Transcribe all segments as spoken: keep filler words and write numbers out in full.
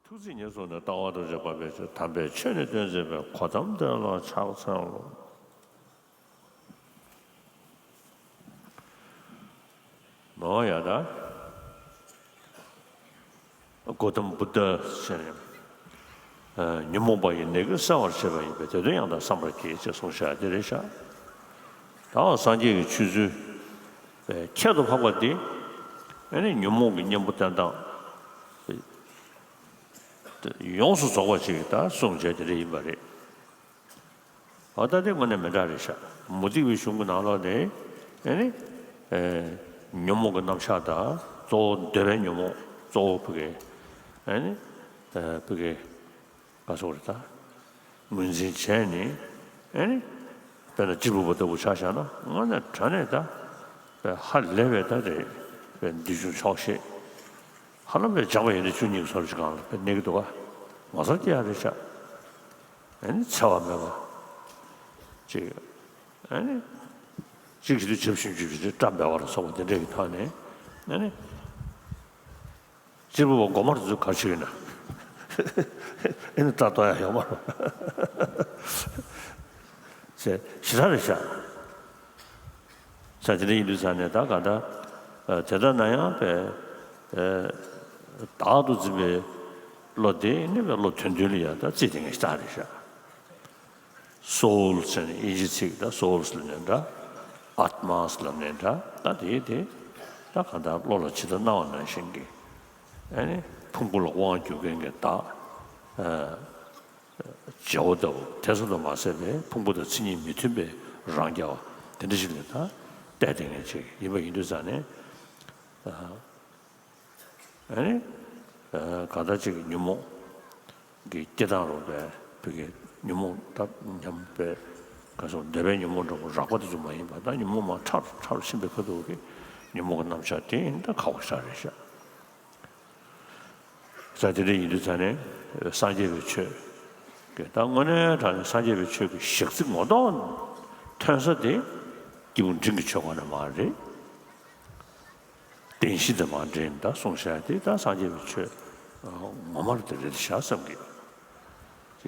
ཐུགས་རྗེ་ཉེར་བཟུང་ནས་ལྟ་བ་རྡོ་རྗེ་འབར་བའི་ཚུལ། དམ་པའི་ཆོས་ནི་སྟོན་མཛད་པའི། གོ་ཏམ་དེ་ལ་ཕྱག་འཚལ་ལོ། མོ་ཡ་ད། གོ་ཏམ་བུདྡྷ་ཟེར་ནས། ཉོན་མོངས་པ་ཡི་ནད་ཀྱིས་གསལ་བར་བྱེད་པ་ཡིན་པས། དེ་དོན་ཡང་དག་བསམ་པར་བགྱི་ཅེས་གསུངས་བཞག་དེ་རེད་ཤག་ད་སངས་རྒྱས་ཀྱི་ཆོས་ཚུལ་ཁྱད་དུ་འཕགས་པ་འདི། ཨ་ནི་ཉོན་མོངས་ཀྱི་གཉེན་པོ་བསྟེན་སྟངས། ཡོངས་སུ་རྫོགས་པ་ཅིག་ད་གསུངས་བྱས་དེ་འདྲ་ཡིན་པ་རེད། འོ་ད་དེ་དངོས་གནས་མི་འདྲ་རེད་ཤག་མུ་སྟེགས་པའི་གཞུང་གི་ནང་ལོགས་ནས་ཨ་ནི། ཉོན་མོངས་ཀྱི་རྣམ་གཞག་དང་གཙོ་བོ་འདོད་པའི་ཉོན་མོངས་གཙོ་བོ་ཕ་གི་ཨ་ནི། ཕ་གི་ག་སོགས་རེད་ད། ངོས་འཛིན་བྱས་ནས་ཨ་ནི། དཔེར་ན་གཅེར་བུ་པ་ལྟ་བུ་ཆ་བཞག་ན་དངོས་གནས་དྲང་གནས་ད། དཔེ་ཧ་ལས་པའི་ད་རེད། དཔེ་འདི་བྱུང་ཆོག་ཤེས། ཧ་ལམ་པའི་སྦྱངས་པ་ཡོན་ཏན་བཅུ་གཉིས་ཀྱི་སོར་ཅིག་སྒང་ལ་དཔེ་གནས་ཀྱི་འདུག་ག་ངོ་མཚར་སྐྱེ་ཡ་རེད་ཤག་ཨ་ནི་འཚེ་བ་མེད་པ། ཅིག་ཨ་ནི། གཅིག་གིས་དུས་བྱབ་ཤིང་བརྒྱུད་པའི་བཀྲ་འབལ་བ་ལ་སོགས་པ་དེ་འདྲས་ཀྱི་ཐོག་ནས་ཨ་ནི། གཅེར་བུ་པ་མགོ་དམར་དེ་ཚོ་ག་རེ་བྱེད་ཀྱི་ན། ཨ་ནི་སྐྲ་གཏོགས་ཡ་ཡོད་མ་རེད། ཟེར་ཞེ་དྲག་རེད་ཤག་ས་དེ་འདྲ་ཡིན་དུས་ཙང་ནས་ད་ག་ད། དེ་ལྟར་ན་ཡང་པས། བདག་ཏུ་འཛིན་པའི་བློ་དེ་ནི་པས་བློ་དོན་མཐུན་ལ་ཡང་ད་རྩིས་དེ་ངས་ཤ་སྟག་རེད་ཤག་སོའུལ་ཟེར་ནས་དབྱིན་ཇི་ཚིག་ད་སོའུལ་ལབ་ནས་འདྲ། ཨཏྨཱ་ལབ་ནས་འདྲ། ད་དེ་དེ་ད་གང་ལྟར་བློ་ལ་ཇི་ལྟར་སྣང་བ་ནང་བཞིན་གྱི་ཨ་ནི་ཕུང་པོ་ལ་དབང་སྒྱུར་མཁན་གྱི་བདག་བྱའོ་ལྟ་བུ་དེ་ཚོ་དང་མ་ཟད་པའི་ཕུང་པོ་དང་མཚན་ཉིད་མི་མཐུན་པའི་རང་རྐྱ་བ་དེ་འདྲ་ཞིག་ལ་ད་བལྟས་བསྡད་མཁན་ཅིག་ཡིན་པ་ཡིན་དུས་ཙང་ནས། ཨ་ནི། གང་ལྟར་ཅིག་གི་ཉོན་མོངས་ཀྱི་སྐྱེ་སྟངས་རོ་པའི་བོད་ཀྱི་ཉོན་མོངས་ད་ཉམས་པའི་ག་སོགས་འདོད་པའི་ཉོན་མོངས་འདྲ་པོ་རགས་པ་དེ་ཚོ་མ་ཡིན་པ་ད་ཉོན་མོངས་མ་ཕྲ་རུ་ཕྲ་རུ་ཕྱིན་པའི་ཁ་ཐུག་གི་ཉོན་མོངས་ཀྱི་རྣམ་གཞག་དེ་ཡིན་ད་ཁག་པོ་ཞིག་རེད་ཤག་ས་དེ་འདྲ་ཡིན་དུས་ཙང་ནས་སངས་རྒྱས་པའི་ཆོས་ཀྱི་ད་དངོས་གནས་དྲང་གནས་སངས་རྒྱས་པའི་ཆོས་ཀྱི་ཞག་ཚི་ངོ་ཐོག་ཐོན་ས་དེ་སྐྱེས་བུ་འབྲིང་གི་ཆོས་སྒོ་ནས་མ་རེད། བདེན་བཞི་དང་མ་འདྲེས་ད་གསུངས་བཞག་དེ་ད་སངས་རྒྱས་པའི་ཆོས་ངོ་མ་རུ་དེ་རེད་ཤག་བསམ་གི་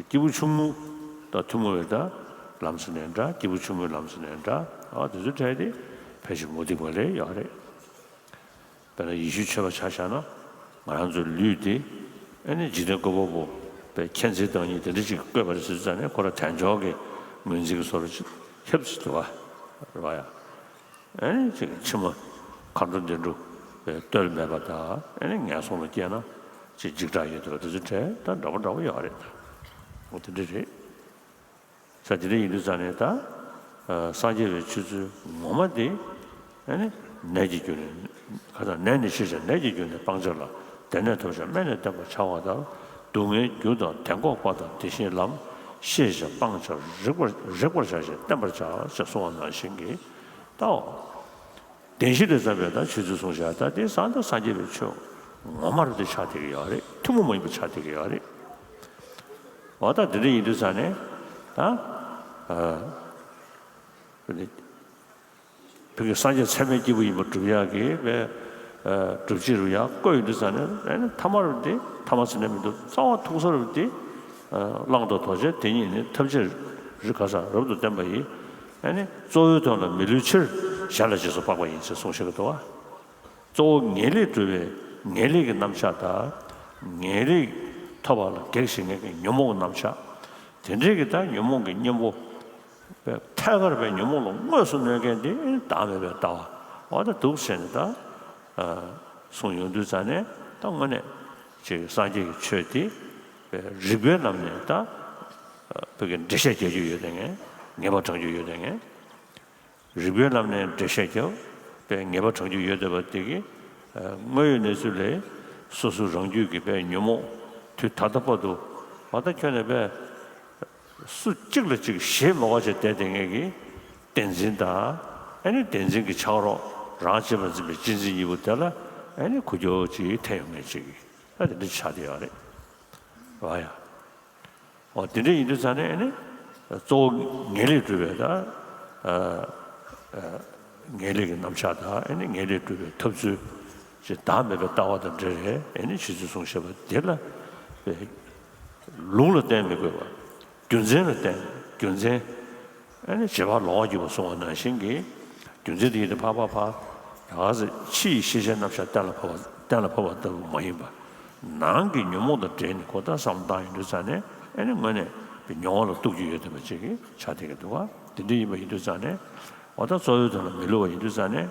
སྐྱེས་བུ་ཆུང་ངུ་དང་ཐུན་མོང་བའི་ད་ལམ་སྲོལ་ནས་འདྲ། སྐྱེས་བུ་ཆུང་ངུའི་ལམ་སྲོལ་ནས་འདྲ། ཨ་དེ་ཚོ་འཕྲད་དེ་ཕལ་ཆེར་མུ་སྟེགས་པ་ལས་ཡོད་རེད། དཔེར་ན་ཡེ་ཤུའི་ཆོས་པ་ཆ་བཞག་ན་ང་རང་ཚོའི་ལུས་དེ་ཨ་ནི་འཇིག་རྟེན་བཀོད་པ་པོ་པའི་མཁྱེན་བརྩེའི་བདག་ཉིད་དེ་འདྲ་ཅིག་བཀོད་པ་རེད་ཟེར་ཙང་ནས་ཁོ་རང་དལ་འབྱོར་གྱི་ངོས་འཛིན་གྱི་བཟོ་འདྲ་ཅིག་ཁྱབ་ཚུལ་འདུག་བ་རེད་བ་ཡ། ཨ་ནི་ཅིག་ཕྱི་མ་མཁའ་འགྲོ་འདི་འགྲོ་བའི་བརྟོལ་མེད་པ་དང་ཨ་ནི་ངན་སོང་ལ་སྐྱེས་ན་ཅིག་འཇིགས་སྐྲག་ཡོད་དོ་དེ་ཚོ་འདྲ་ད་འདྲ་པོ་འདྲ་པོ་ཡོད་རེད། འོ་དེ་འདྲ་རེད། ས་དེ་འདྲ་ཡིན་དུས་ཙང་ནས་ད་སངས་རྒྱས་པའི་ཆོས་ཚུལ་ངོ་མ་དེ་ཨ་ནི་ནད་ཀྱི་རྒྱུ་ནས་ཁ་སང་ནད་ནི་ཤེས་བྱ་ནད་ཀྱི་རྒྱུ་ནས་སྤང་བྱ་ལ། དེ་ནས་ཐོབ་བྱ་སྨན་ནི་བསྟེན་པར་བྱ་བ་ལྟར། སྡུག་བསྔལ་རྒྱུ་དང་དེ་འགོག་པ་དང་དེ་བཞིན་ལམ། ཤེས་བྱ་སྤང་བྱ་རིག་པར་རིག་པར་བྱ་ཞིང་བསྟེན་པར་བྱ་ཞེས་གསུངས་པ་ནང་བཞིན་གྱི་ལྟའོ། བདེན་བཞི་ལས་བརྩམས་པའི་ད་ཆོས་ཚུལ་གསུངས་བཞག་ད་དེ་སང་ད་སངས་རྒྱས་པའི་ཆོས་ངོ་མ་རུ་དེ་ཆགས་བསྡད་ཀྱི་ཡོད་རེད། ཐུན་མོང་མ་ཡིན་པ་ཆགས་བསྡད་ཀྱི་ཡོད་རེད། འོ་ད་དེ་འདྲ་ཡིན་དུས་ཙང་ནས་ད། བོད་ཀྱི་སངས་རྒྱས་ཚད་མའི་སྐྱེས་བུ་ཡིན་པར་སྒྲུབ་ཡག་གི་བའི་སྒྲུབ་བྱེད་རུ་ཡག་བཀོད་ཡོད་དུས་ཙང་ནས་ཨ་ནི་ཐ་མ་རུ་དེ་ཐ་མ་ཟེར་ནས་མི་འདུག་རྩ་བ་ཐུག་ས་རུ་དེ་བླང་དོར་དོར་བྱེད་དེ་ཉིད་ནི་ཐམས་ཅད་རིག་ག་ས་རབ་ཏུ་བསྟན་པ་ཡིས་ཨ་ནི་གཙོ་བོའི་དོན་ལ་མི་བསླུ་ཕྱིར་གཞན་ལ་རྗེས་སུ་དཔག་པ་ཡིན་ཞེས་གསུངས་བཞག་གི་འདུག་བ། གཙོ་བོ་ངེས་ལེགས་སྒྲུབ་པའི་ངེས་ལེགས་ཀྱི་རྣམ་གཞག་དང་། ངེས་ལེགས་ཐོབ་པ་ལ་གེགས་བྱེད་མཁན་གྱི་ཉོན་མོངས་ཀྱི་རྣམ་གཞག་དེ་འདྲའི་གི་ད་ཉོན་མོངས་ཀྱི་གཉེན་པོ། ཐད་ཀར་པའི་ཉོན་མོངས་ལ་དངོས་སུ་གནོད་མཁན་དེ་བདག་མེད་པའི་ལྟ་བ། འོ་ད་འདུག་ཟེར་ནས་ད། གསུངས་ཡོང་དུས་ཙང་ནས་ད་དངོས་གནས་ཅིག་སངས་རྒྱས་ཀྱི་ཆོས་དེ། རིགས་པའི་ལམ་ནས་ད། བོད་ཀྱི་འགྲེལ་བཤད་རྒྱག་རྒྱུ་ཡོད་དེ་ངས་ངེས་པ་དྲང་རྒྱུ་ཡོད་དེ་ངས། རིགས་པའི་ལམ་ནས་འགྲེལ་བཤད་རྒྱབ་པའི་ངེས་པ་དྲང་རྒྱུ་ཡོད་བསྡད་པ་དེ་གི་དངོས་ཡོད་གནས་ཚུལ་ལས་སོ་སོ་རང་རྒྱུད་ཀྱི་པའི་ཉོན་མོངས་དུས་ད་ལྟ་བར་དུ་བ་ད་ཁྱོན་ནས་པའི་སུ་གཅིག་ལ་གཅིག་ཞེད་མ་བ་བྱས་བསྡད་དེ་ངེས་ཀྱི་བདེན་འཛིན་དང་ཨ་ནི་བདེན་འཛིན་གྱི་ཆགས་རོགས་རང་བྱེད་པར་འཛིན་པའི་གཅེས་འཛིན་གཉིས་པོ་དེ་ལ་ཨ་ནི་ཁུ་ཁྱོ་ཅིག་ཐེ་ཡོང་ངེས་ཅིག་ཨ་དེ་འདྲ་ཆགས་བསྡད་ཡོད་རེད་བ་ཡ། འོ་དེ་འདྲ་ཡིན་དུས་ཙང་ནས་ཨ་ནི་གཙོ་བོ་ངེས་ལེགས་སྒྲུབ་པའི་ད་ངེས་ལེགས་ཀྱི་རྣམ་གཞག་དང་ཨ་ནི་ངེས་ལེགས་སྒྲུབ་པའི་ཐབས་ཚུལ་ཅེས་བདག་མེད་པའི་ལྟ་བ་དང་འབྲེལ་བའི་ཨ་ནི་ཆོས་ཚུལ་གསུངས་བཞག་པ་དེ་ལ་ ལུང་ལ་བརྟེན་མི་དགོས་པ། རྒྱུ་མཚན་ལ་བརྟེན། རྒྱུ་མཚན། ཨ་ནི་བྱེད་པ་ལོག་པར་གྱུར་པ་གསུངས་པ་ནང་བཞིན་གྱི། རྒྱུ་མཚན་དེ་ཡིན་ཏེ་ཕར་ཕར་ཕར། ཡ་ག་ཟེ་ཕྱི་ཡི་ཤེས་བྱའི་རྣམ་གཞག་གཏན་ལ་ཕབ་པ་གཏན་ལ་ཕབ་པ་ལྟ་བུ་མ་ཡིན་པ། ནང་གི་ཉོན་མོངས་དང་འབྲེལ་ནས་གོ་བརྡ་བསམ་བློ་བཏང་ཡོང་དུས་ཙ་ནས་ཨ་ནི་དངོས་གནས་པའི་མྱོང་བ་ལ་གཏུག་རྒྱུ་ཡོད་བསྡད་པ་ཅིག་གི་ཆ་དེ་གི་འདུག་ག་དེ་འདྲ་ཡིན་པ་ཡིན་དུས་ཙ་ནས། འོ་ད་གཙོ་བོའི་དོན་ལ་མི་བསླུ་བ་ཡིན་དུས་ཙ་ནས།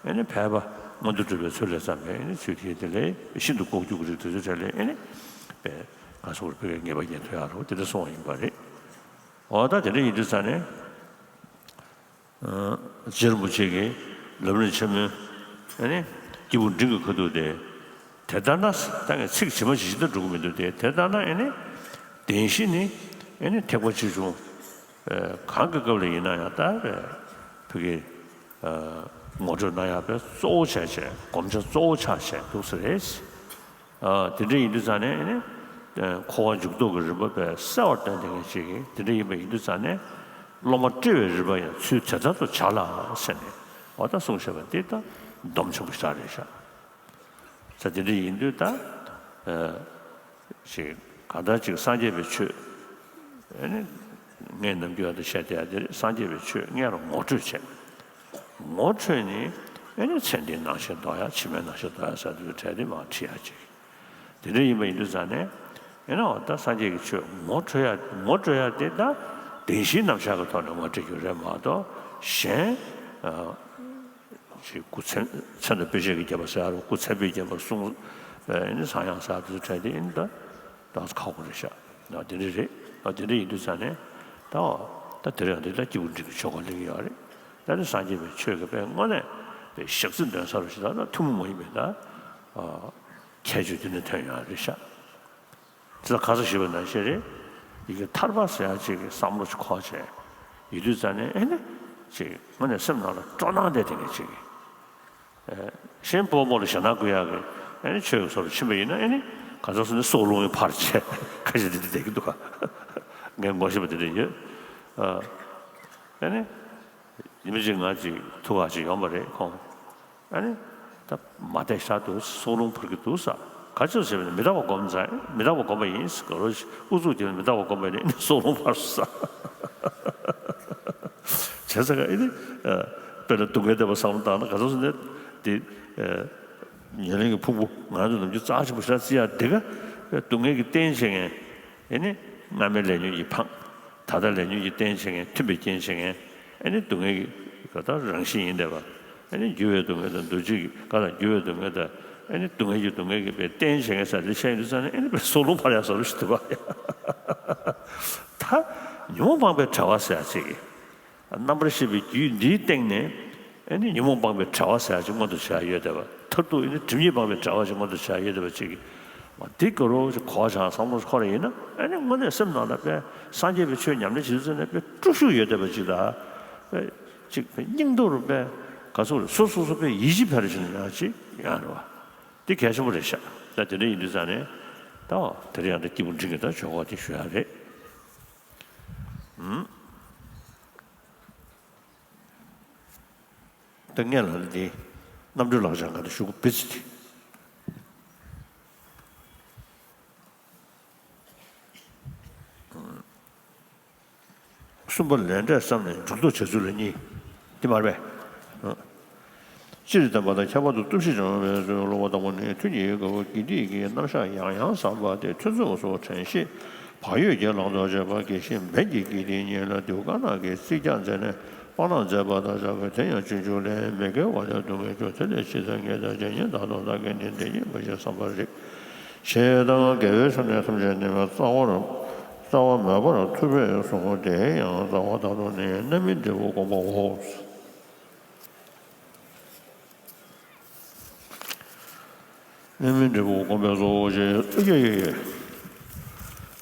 ཨེ་ནི་ཕལ་པ་མངོན་མཐོ་གྲུབ་པའི་ཚུལ་ལས་བརྩམས་པའི་ཨེ་ནི་ཚུལ་དེ་དེ་ལས་ཤིན་ཏུ་ལྐོག་གྱུར་གྱི་རིགས་དེ་ཚོའི་གྲས་ལས་ཨེ་ནི་པའི་ག་སོགས་ཕ་གིའི་ངེས་པ་རྙེད་ཐུབ་ཡག་རོ་དེ་འདྲ་གསུངས་པ་ཡིན་པ་རེད། འོ་ད་དེ་འདྲ་ཡིན་དུས་ཙ་ནས། རྗེ་རིན་པོ་ཆེ་གིས་ལམ་རིམ་ཆེན་མོའི་ཨེ་ནི་སྐྱེས་བུ་འབྲིང་གི་ཁ་ཐུག་དེ། དེ་ལྟར་ན། ད་ངས་ཚིག་ཇི་མ་ཇི་བཞིན་དུ་འགྲོ་གི་མི་འདུག་སྟེ། དེ་ལྟར་ན་ཨེ་ནི་བདེན་བཞི་ནི་ཨེ་ནི་ཐེག་པ་ཆེ་ཆུང་གང་གི་སྐབས་ལ་ཡིན་ན་ཡང་ད་རེད། ཕ་གི་ངོ་སྤྲོད་གནང་ཡག་པའི་གཙོ་བོ་ཆགས་བྱས། གོམས་ཆ་གཙོ་བོ་ཆགས་བྱས་འདུག་ས་རེད། དེ་འདྲ་ཡིན་དུས་ཙང་ནས་ཨེ་ནི་འཁོར་བ་འཇུག་ལྡོག་གི་རིམ་པ་དཔེ་གསལ་བར་སྟོན་བསྡད་མཁན་ཅིག་གིས། དེ་འདྲ་ཡིན་པ་ཡིན་དུས་ཙང་ནས་སློབ་མ་བཀྲི་བའི་རིམ་པ་ཡང་ཚུལ་དེ་ལྟར་དུ་བྱ་ལ་ཟེར་ནས་འོ་ད་གསུངས་བཞག་པ་འདི་ད་སྡོམ་ཆེན་པོ་ཞིག་རེད་ཤག་ས་དེ་འདྲ་ཡིན་དུས་ད། ཨ། ཅིག་གང་ལྟར་ཅིག་སངས་རྒྱས་པའི་ཆོས། ཨ་ནི། ངས་ནམ་རྒྱུན་ཡང་དུ་བཤད་བསྡད་ཡག་དེ་རེད། སངས་རྒྱས་པའི་ཆོས་སྔོན་ལ་ངོ་སྤྲོད་བྱས། ངོ་འཕྲོད་ནས་ཨ་ནི་ཚེ་འདིའི་སྣང་ཤས་ལྡོག་ཡག་ཕྱི་མའི་སྣང་ཤས་ལྡོག་ཡག་ཟེར་དུས་གྲས་དེ་མར་ཁྲིད་ཡག་ཅིག་དེ་འདྲ་ཡིན་པ་ཡིན་དུས་ཙང་ནས། ཨ་ནི་འོ་ད་སངས་རྒྱས་ཀྱི་ཆོས་ངོ་འཕྲོད་ཡག་ངོ་སྤྲོད་ཡག་དེ་ད་བདེན་བཞིའི་རྣམ་གཞག་གི་ཐོག་ནས་ངོ་སྤྲོད་རྒྱུ་རེད་མ་གཏོགས་གཞན། ཨ། ཅིག་སྐུ་མཚན་མཚན་དང་དཔེ་བྱད་ཀྱིས་བརྒྱན་པ་ཟེར་ཡག་རེད། སྐུ་མཚན་དཔེས་བརྒྱན་པ་གསུང་། ཨེ་ནི་ཚངས་དབྱངས་ཟེར་ཡག་དེ་ཚོ་གྲས་དེ་ཨེ་ནི་ད་ཏོག་ཙམ་ཁག་པོ་རེད་ཤག་ཨ། དེ་འདྲ་རེད། ཨ། དེ་འདྲ་ཡིན་དུས་ཙང་ནས་ད་འོ་ད་དེ་རིང་འདི་ལ་སྐྱེས་བུ་འབྲིང་གི་ཆོས་སྐོར་གླེང་གི་ཡོད་རེད། ད་ནི་སངས་རྒྱས་པའི་ཆོས་ཀྱི་དཔེ་དངོས་གནས་པའི་ཞག་རྩི་འདོན་ས་རུ་ཞིག་ད་ད་ཐུན་མོང་མ་ཡིན་པའི་ད། ཨ། ཁྱད་ཆོས་དེ་ནས་ཐོན་ཡོད་རེད་ཤག་དེ་ལ་ཁ་སང་ཞུས་པ་ནང་བཞིན་རེད། ཡི་གེ་ཐར་པ་ཟེར་ཡག་ཅིག་གི་བསམ་བློ་ཅིག་འཁོར་བྱས་ཡོད་དུས་ཙང་ནས་ཨེ་ནི་ཅིག་དངོས་གནས་སེམས་ནང་ལ་སྤྲོ་སྣང་དེ་དེ་ནས་ཅིག་གཞན་ཕོ་མོ་ལ་ཞེད་སྣང་སྐུལ་ཡག་གི་ཨེ་ནི་ཆོས་ཀྱི་སོ་སོར་ཕྱིན་པ་ཡིན་ན་ཨེ་ནི་ག་ཚོད་སོང་ནས་སྲོག་རླུང་གིས་འཕར་བྱས་ཁ་ཤས་དེ་འདྲ་བསྡད་ཀྱི་འདུག་ག་ངས་ངོ་ཤེས་པ་དེ་འདྲ་ཡོད། ཨེ་ནི་ཡིན་པ་ཅིག་ང་ཅིག་ཐུག་ག་ཅིག་ཡོང་པ་རེད་ཁོང་། ཨ་ནི། ད་མ་བསྡད་ཤག་འདུག་སྲོག་རླུང་འཕར་གྱི་འདུག་ས། ག་ཅི་བྱས་པ་ཡིན་ན་མི་རྟག་པ་སྒོམ་ཚར། མི་རྟག་པ་སྒོམ་པ་ཡིན་ས། ག་རོ་ཨུ་ཚུགས་རྒྱབ་ནས་མི་རྟག་པ་སྒོམ་པ་ཡིན་ན་ཨེ་ནི་སྲོག་རླུང་འཕར་སོང་ས། བྱས་ཙང་ཨེ་ནི། དཔེར་ན་སྡུག་བསྔལ་བདེན་པ་བསམ་བློ་བཏང་ན་ག་ཚོད་སོང་ནས་དེ། ཉེར་ལེན་གྱི་ཕུང་པོ་ང་ཚོ་ནམ་རྒྱུན་རྩ་ཆེན་པོ་ཞེ་དྲག་བརྩི་ཡག་དེ་ག་སྡུག་བསྔལ་གྱི་རྟེན་བྱེད་མཁན། ཨེ་ནི། སྔ་མའི་ལས་ཉོན་གྱིས་འཕངས། ད་ལྟ་ལས་ཉོན་གྱི་རྟེན་བྱེད་མཁན་མཐུན་པའི་རྐྱེན་བྱེད་མཁན། ཨེ་ནི་སྡུག་བསྔལ་གྱི་ག་ད་རང་བཞིན་ཡིན་བསྡད་པ། ཨེ་ནི་འགྱུར་བའི་སྡུག་བསྔལ་དང་འདུ་བྱེད་ཀྱི་ག་ལ་འགྱུར་བའི་སྡུག་བསྔལ་དང་། ཨེ་ནི་སྡུག་བསྔལ་གྱི་སྡུག་བསྔལ་གྱི་པའི་རྟེན་བྱེད་མཁན་ས་དེ་ཤེས་ཡོང་དུས་ཙང་ནས་ཨེ་ནི་པའི་སྲོག་རླུང་འཕར་ཡག་ས་རུ་ཞིག་འདུག་ག་ད་ཉོན་མོངས་སྤངས་པའི་བྲལ་བ་ཟེར་ཡག་ཅིག་རྣམ་པར་ཤེས་པའི་རྒྱུད་འདིའི་སྟེང་ནས་ཨེ་ནི་ཉོན་མོངས་སྤངས་པའི་བྲལ་བ་ཟེར་ཡག་ཅིག་མངོན་དུ་བྱེད་ཡག་ཡོད་བསྡད་པ། མཐར་ཐུག་ཨེ་ནི་སྒྲིབ་གཉིས་སྤངས་པའི་བྲལ་བ་ཅིག་མངོན་དུ་བྱེད་ཡག་ཡོད་བསྡད་པ་ཅིག་གི། འདི་ག་རོ་ཅིག་གོ་བྱང་བསམ་བློ་འཁོར་ཡིན་ན་ཨེ་ནི་དངོས་གནས་སེམས་ནང་ལ་དཔེ་སངས་རྒྱས་པའི་ཆོས་ཉམས་ལེན་བྱེད་དུས་ཙང་ནས་དཔེ་དཀྲུག་ཤུགས་ཡོད་བསྡད་པ་ཅིག་དང་། དཔེ་ཅིག་དཔེ་སྙིང་སྟོབས་རུ་དཔེ་ག་ཚོད་རེད། སོ་སོ་སོ་དཔེ་ཡིད་ཆེས་འཕེར་བཞིན་ཡག་ཅིག་ཡོད་རེད་བ། འདི་གལ་ཆེན་པོ་རེད་ཤག་ད་དེ་འདྲ་ཡིན་དུས་ཙང་ནས་ད་དེ་རིང་ཡང་ད་སྐྱེས་བུ་འབྲིང་གི་ད་ཆོས་སྐོར་དེ་ཞུ་ཡག་རེད། ད་ངས་ལ་འདི་རྣམ་གྲོལ་ལག་བཅངས་ག་འདྲ་ཞུ་དགོས་བི་ཙི་དེ། གསུམ་པ་ལས་འབྲས་བསམ་ནས་འཇུག་ལྡོག་བྱ་ཚུལ་ལ་གཉིས། འདི་མ་རེད་པས། སྤྱིར་བསྟན་པ་དང་ཁྱད་པར་དུ་སྟོབས་བཞི་སྦྱང་བའི་ཚུལ། སློབ་པ་དང་པོ་ནི་ཐུན་གྱི་དགའ་བོ་དགེ་སྡིག་གི་རྣམ་གཞག་ཡང་ཡང་བསམ་པ་སྟེ། ཐུན་མཚོན་སོགས་དྲན་ཤེས་བག་ཡོད་ཀྱིས་བླང་དོར་བྱེད་པ། དགེ་ཞིང་འབེན་གྱི་དགེ་སྡིག་གཉིས་ལ་འདུས། དཀར་ནག་གི་རྩིས་རྒྱག་མཛད་ནས་སྤང་བླང་མཛད་པ་དང་སྦྱར་བའི། དེ་ཡང་སྤྱོད་འཇུག་ལས། མི་དགེ་བ་ལས་སྡུག་བསྔལ་སྐྱོབ། དེ་ལས་ཕྱི་མཚན་ཉིད་དང་རྗེས་ཉིད་དག་ཏུ་བལྟ་དགེ་འདུན་དེ་ཉིད་མ་བྱེད་བསམ་པར་རིག། ཞེས་དང་། དགེ་བའི་བཤེས་གཉེན་ཐམས་ཅད་ནི་རྩ་བར་རྩ་བ་མེད་པར་ཐུབ་པས་གསུངས། དེ་ཡང་རྩ་བ་དག་ཏུ་ནི་རྣམ་སྨིན་འབྲས་བུ་བསྒོམ་པའོ། རྣམ་སྨིན་འབྲས་བུ་བསྒོམ་པའི་གཙོ་བོ་ཞེས་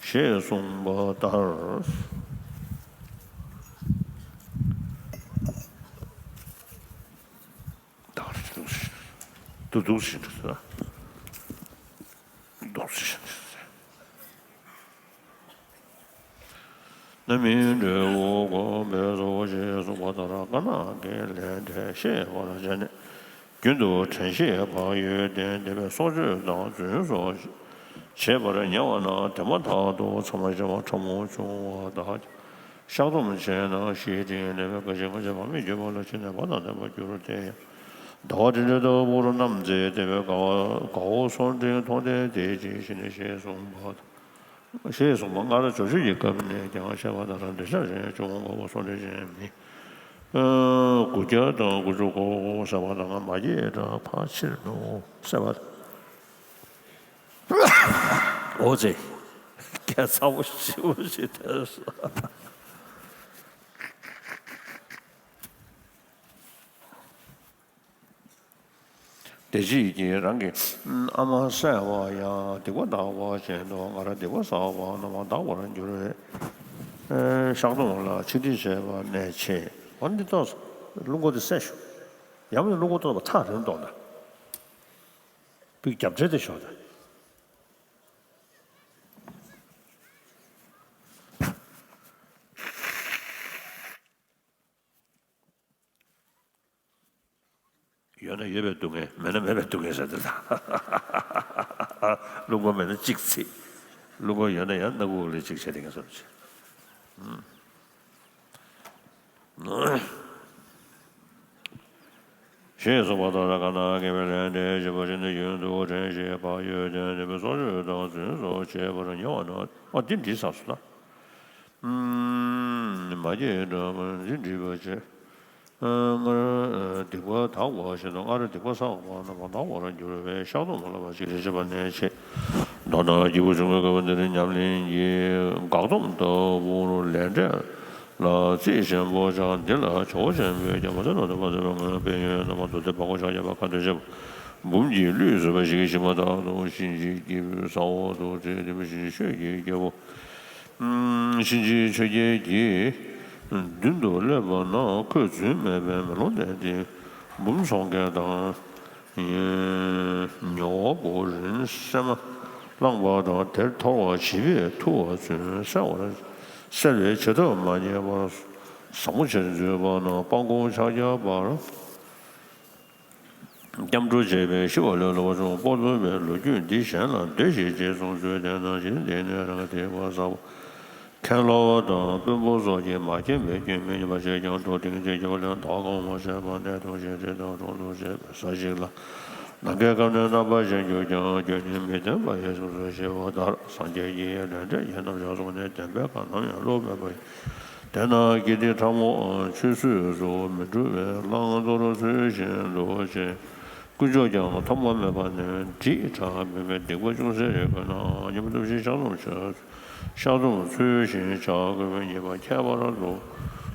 ཞེས་གསུངས་པ་ལྟར། འདུག་འདུག་ཟེར་འདུག་ཟེར། རྣམ་སྨིན་འབྲས་བུ་བསྒོམ་པའི་གཙོ་བོ་ཞེས་གསུངས་པ་ལྟར། དཀར་ནག་གི་ལས་འབྲས་ཤེས་པར་བྱས་ནས། རྒྱུན་དུ་དྲན་ཤེས་བག་ཡོད་ལྡན་བསྡད་པས་སྲོག་གཅོད་དང་རྫུན་སོགས་ བྱེད་པར་ཉེ་བ་ན་དེ་མ་ཐག་ཏུ་མཚམས་མ་བྱ་བ་ཕྲ་མོ་བྱུང་བ་དག་ཀྱང་བཤགས་སྡོམ་བྱས་ན་ཞི་བའི་དྲིན་ལས་མེད་པ་ཞིག་ང་བཅས་མ་མི་འགྱུར་བ་ལ་ཕྱིན་ནས་བར་དང་ལྡན་པར་འགྱུར་ཏེ། ཟླ་བ་དྲི་འདྲ་ལྟ་བུར་རྣམ་མཛེས་བདེ་བའི་དགའ་བ་དགའ་བོ་སོགས་འབྲིང་མཐོང་ལྡན་དེ་ཅིག་ཞིག་ནི་ཞེས་གསུངས་པ། ཞེས་གསུངས་པ་སྔར་སྦྱོར་བྱེད་ཀྱི་སྐབས་ནས་ཀྱང་བཤད་པ་ལྟར་འདོད་ཆགས་ཅན་བཅོམ་ལྡན་འཁོར་བ་སོགས་འདྲེན་ཅན་མི་དགུ་བརྒྱ་དང་དགུ་བཅུ་གོ་ཟེར་བ་དང་མ་སྐྱེས་དགྲ་ཕར་ཕྱིར་མི་འོང་ཟེར་བ། འོ་ཙེ། སྐད་ཚ་པོ་ཞེ་པོ་ཞིག་ཐོས་སོང་། དེ་རྗེས་ཀྱི་རང་གི་ཨ་མ་བསད་པ་ཡང་སྡིག་པ་དག་པ་བཞིན་དུ་སྔར་སྡིག་པ་བསགས་པ་རྣམས་དག་པར་འགྱུར་བས། བཤགས་སྡོམ་ལ་ཆིག་སྒྲིལ་བྱས་པ་ནས་ཆེ། འོ་འདི་ཏོག་ཙམ་རླུང་སྒོ་དེ་སད་ཤོག་ཡང་མིན་རླུང་སྒོ་ཏོག་ཙམ་ཐག་རིང་གཏོང་དང་། པིག་རྒྱབ་འདྲེ་དེ་ཤོག་དང་། ཡོད་ན་ཡོད་པའི་སྡུག་བསྔལ། མེད་ན་མེད་པའི་སྡུག་བསྔལ་ཟེར་དེ་དང་། རླུང་སྒོ་མེད་ན་གཅིག་ཚིག་རླུང་སྒོ་ཡོད་ན་ཡང་སྣ་ཁུག་ལས་གཅིག་བྱས་དེ་ངས་བཟོ་བྱེད། ཞེས་གསུངས་པ་ལྟར་གང་ན་དགེ་བའི་ལས་འབྲས་བྱེད་པ་ཅན་དེ་རྒྱུན་དུ་དྲན་ཞིང་བག་ཡོད་དེ་ནུས་པའི་སྲོག་གཅོད་དང་རྫུན་སོགས་བྱེད་པར་ཉེ་བ་ན། ཨ་འདི་འདྲི་ས་སུ་ལ། མ་སྐྱེས་དགྲ་ཕར་ཕྱིར་འདྲེན་པ་བྱེད། སྔར་སྡིག་པ་དག་པ་བཞིན་དུ་སྔར་སྡིག་པ་བསགས་པ་རྣམས་དག་པར་འགྱུར་བས་བཤགས་སྡོམ་ལ་ཕར་ཕྱིན་བྱེད་པ་ནས་ཆེ། མདོར་ན་སྐྱེས་བུ་ཆུང་ངུའི་སྐབས་འདིར་ཉམས་ལེན་གྱི་འགག་སྡོམ་ལྟ་བུར་ལས་འབྲས་ལ་རྩིས་ཆེན་པོ་བྱ། འདི་ལ་ཇོ་བོ་ཆེན་པོས་ཀྱང་མ་ཟད་ནོར་དང་མ་ཟད་པའི་དངོས་པོའི་ཡོན་རྣམ་པ་མདོ་སྡེ་པ་ཀོ་ཕྱག་རྒྱ་པ་ཁ་འདོན་བྱེད་པ་འབུམ་གྱིས་བསླུས་བཟོད་པ་ཞིག་གིས་ཤི་མ་ཐག་ཏུ་གཤིན་རྗེའི་སྐྱེས་བུའི་ས་འོག་ཏུ་བྲོས་ཏེ་གཤིན་རྗེ་ཆོས་ཀྱི་རྒྱལ་པོ། གཤིན་རྗེ་ཆོས་རྒྱལ་གྱི་མདུན་དུ་སླེབས་པ་ན་ཁོས་རྫུན་མེད་པའི་མེ་ལོང་བསྟན་ཏེ། འབུམ་ཚོགས་རྒྱན་དང་། ཉེ་བར་གོ་རིམ་སེམས་མ་བླངས་པ་དང་། དེར་ཐོར་བ་བྱིས་པས་ཐུབ་པ་རྫུན་བསལ་བར་བསལ་བའི་བྱེད་ཐབས་མ་རྙེད་པར་བཟང་པོ་ཆེར་འཛིན་པ་རྣམས་སྤང་སྒོམ་ཕྱག་རྒྱ་པར། སྐྱབས་འགྲོ་བྱས་པས་ཤི་བ་ལས་སླ་བར་འབྱུང་བ་སྟོན་པའི་ལོ་རྒྱུས་འདི་གཞན་ལ་འདོད་ཅེས་རྗེས་གསུངས་ཚུལ་དེ་ནང་བཞིན་འདི་ནི་རང་གི་སྡིག་པ་བསགས་པ། མཁན་སློབ་དང་དཔོན་པོ་སོགས་ཀྱིས་མ་མཁྱེན་པའི་སྐྱོན་མི་ཉམས་པ་ཞིག་ཀྱང་འདུག་དེང་ཕྱིས་ཀྱི་བ་ལན་དོ་སྒང་མ་བྱས་པར་གནས་ཐུབ་ཞིང་ཁྲིད་དང་སྒྲུང་དུ་བྱེད་པའི་ས་ཞིག་ལ། ནམ་མཁའི་ཁམས་ནས་རྣམ་པར་བཞེངས་གྱུར་ཀྱང་སྐྱོན་ནི་མི་བརྟན་པ་ཡིན་གསུངས་སོ་ཞེས་པ་ལྟར་སངས་རྒྱས་ཀྱི་ལས་འབྲས་ཀྱི་རྣམ་གཞག་གསུངས་ནས་བདེན་པའི་ཁ་ནམ་ཡང་བློ་མེད་པ་ཡིན། དེས་ན་དགེ་སྡིག་ཕྲ་མོ་ཆུད་ཟོས་སུ་མི་འགྲོ་བས་བླང་དོར་ཚུལ་བཞིན་དུ་བྱེད། དཀོན་མཆོག་ཀྱང་ཐོག་མ་མེད་པ་ནས་འདྲིས་དྲག་མིན་པས་སྡིག་པ་ཅུང་ཟད་རེ་བཀོད་ནའང་སྙིང་པོ་སྟོབས་བཞིའི་ཕྱག་རྩོམ་བྱ། ཕྱག་རྩོམ་ཚུལ་བཞིན་བྱ་དགོས་པའི་ཉེས་པ་ཁྱད་པར་དུ་